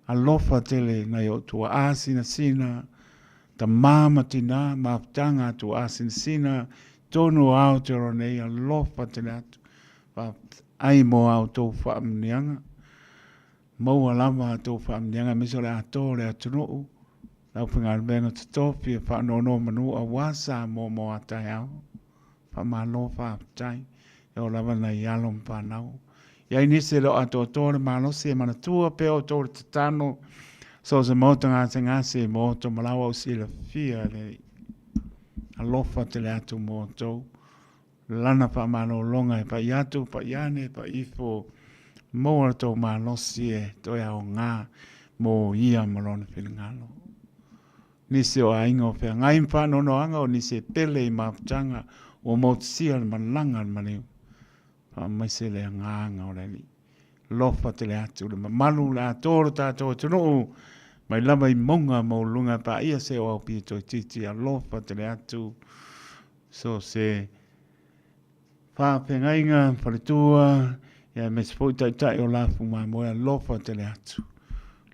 Alofa tele i nai ou tuaa sinasina, tama ma tina, mafutaga a tuaa sinasina, tonu o Aotearoa nei, alofa tele atu. Faafetai mo a outou faamanuiaga. Maua lava a outou faamanuiaga aemaise o le atoa o le atunuu, le aufaigaluega totofi e faanonomanu aua Samoa mo a taeao. Faamalo faafetai. E oo lava nai alo ma fanau. I ai nisi e le o atoatoa le malosi e manatua pea outou le tatalo so o se maota gasegase ma oto malaoa o silafia e le Alii. Alofa tele atu mo outou. Lana faamalologa e pai atu, pai ane, pai ifo, maua lo tou malosi e toe aoga mo ia ma lona finagalo. Nisi o aiga o feagai ma faanoanoaga o nisi e pele i mafutaga ua motusia le malaga a le maliu. Faamaise le agaga o le Alii. Alofa tele atu le mamalu le atoa o lo tatou atunuu mai lava i mauga maualuluga e paia se o aupito itiiti. Alofa tele atu so se faafeagaiga, faletua, ia aemaise foi taitai o lafu mamoe, alofa tele atu.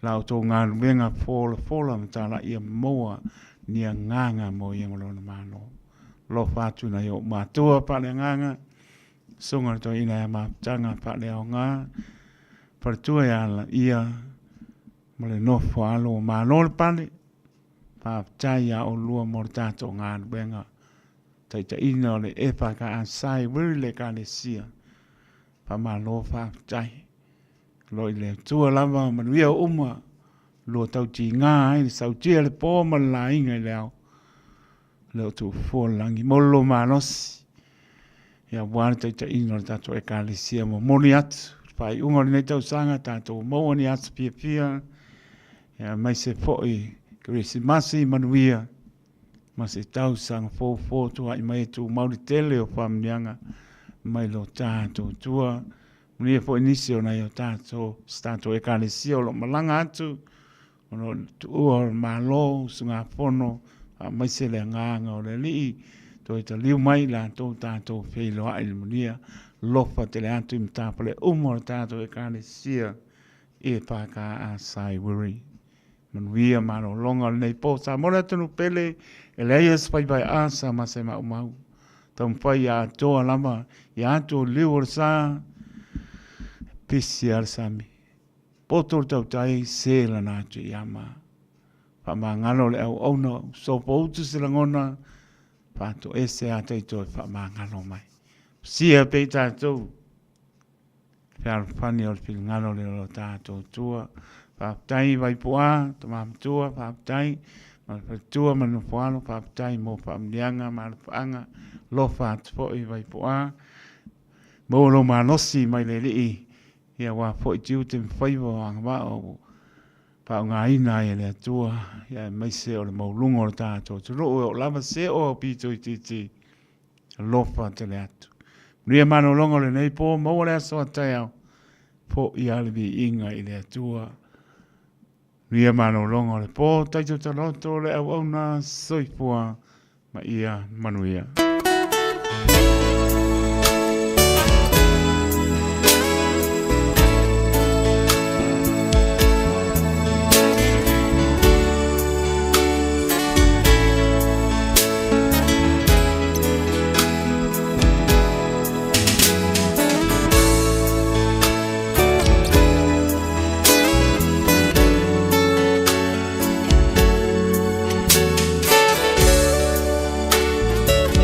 La outou galuega folafola ma talaia maua ni agaga mo ia ma lona Malo. Alofa atu i nai ou matua faaleagaga, susuga i le toeaina ia Mafutaga faaleaoga, faletua ia Laia ma le nofo a alo ua malo le pale. Faafetai ia oulua mo le tatou galuega taitaiina o le EFKS i Wiri le Ekalesia. Faamalo faafetai. O lo o i le Atua lava manuia uma, lua tautiga ai le sautia le po ma le laiga i le ao. Le o tuufua le lagi mo le malosi. Ia aua le taitaiina o le tatou Ekalesia momoli atu le faaiuga o lenei tausaga tatou maua ni aso fiafia ia aemaise foi Kerisimasi manuia ma se tausaga fou fotuai mai e tumau le tele o faamanuiaga mai lo tatou Atua. Manuia foi nisi o nai o tatou, si tatou Ekalesia o lo o malaga atu, o lo o tuua o le Malo, usugafono, aemaise le agaga o le Alii, toe taliu mai latou tatou feiloai i le manuia, alofa tele atu i matapale uma o le tatou Ekalesia i le PKS-Wiri. Manuia malologa o lenei po. Samoa le atunuu pele, e leai e se faiva e asa ma se maumau. Taumafai ia atoa lava, ia atu o liu o le sa, pisi a le sami. Poto le tautai, se lana atu i ama. Faamagalo le auauna, sopoutu se lagona, faatoese a taito e faamagalo mai. Sia pei tatou. Fealofani o le finagalo lea o lo tatou Atua. Faafetai Vaipu'a, Tama Matua, faafetai ma le faletua ma le nofoalo, faafetai mo faamanuiaga ma alofaaga, alofa atu foi Vaipu'a. Maua lou malosi mai le Alii, ia aua foi tiute ma faiva o agavaa o faaaogaina ai e le Atua, ia aemaise o le maualuga o le tatou atunuu e oo lava se o aupito itiiti. Alofa tele atu. Manuia malologa o lenei po, maua le aso a taeao, fo'i lava le viiga i le Atua. Manuia malologa o le po, taito taloto le auauna, soifua ma ia manuia.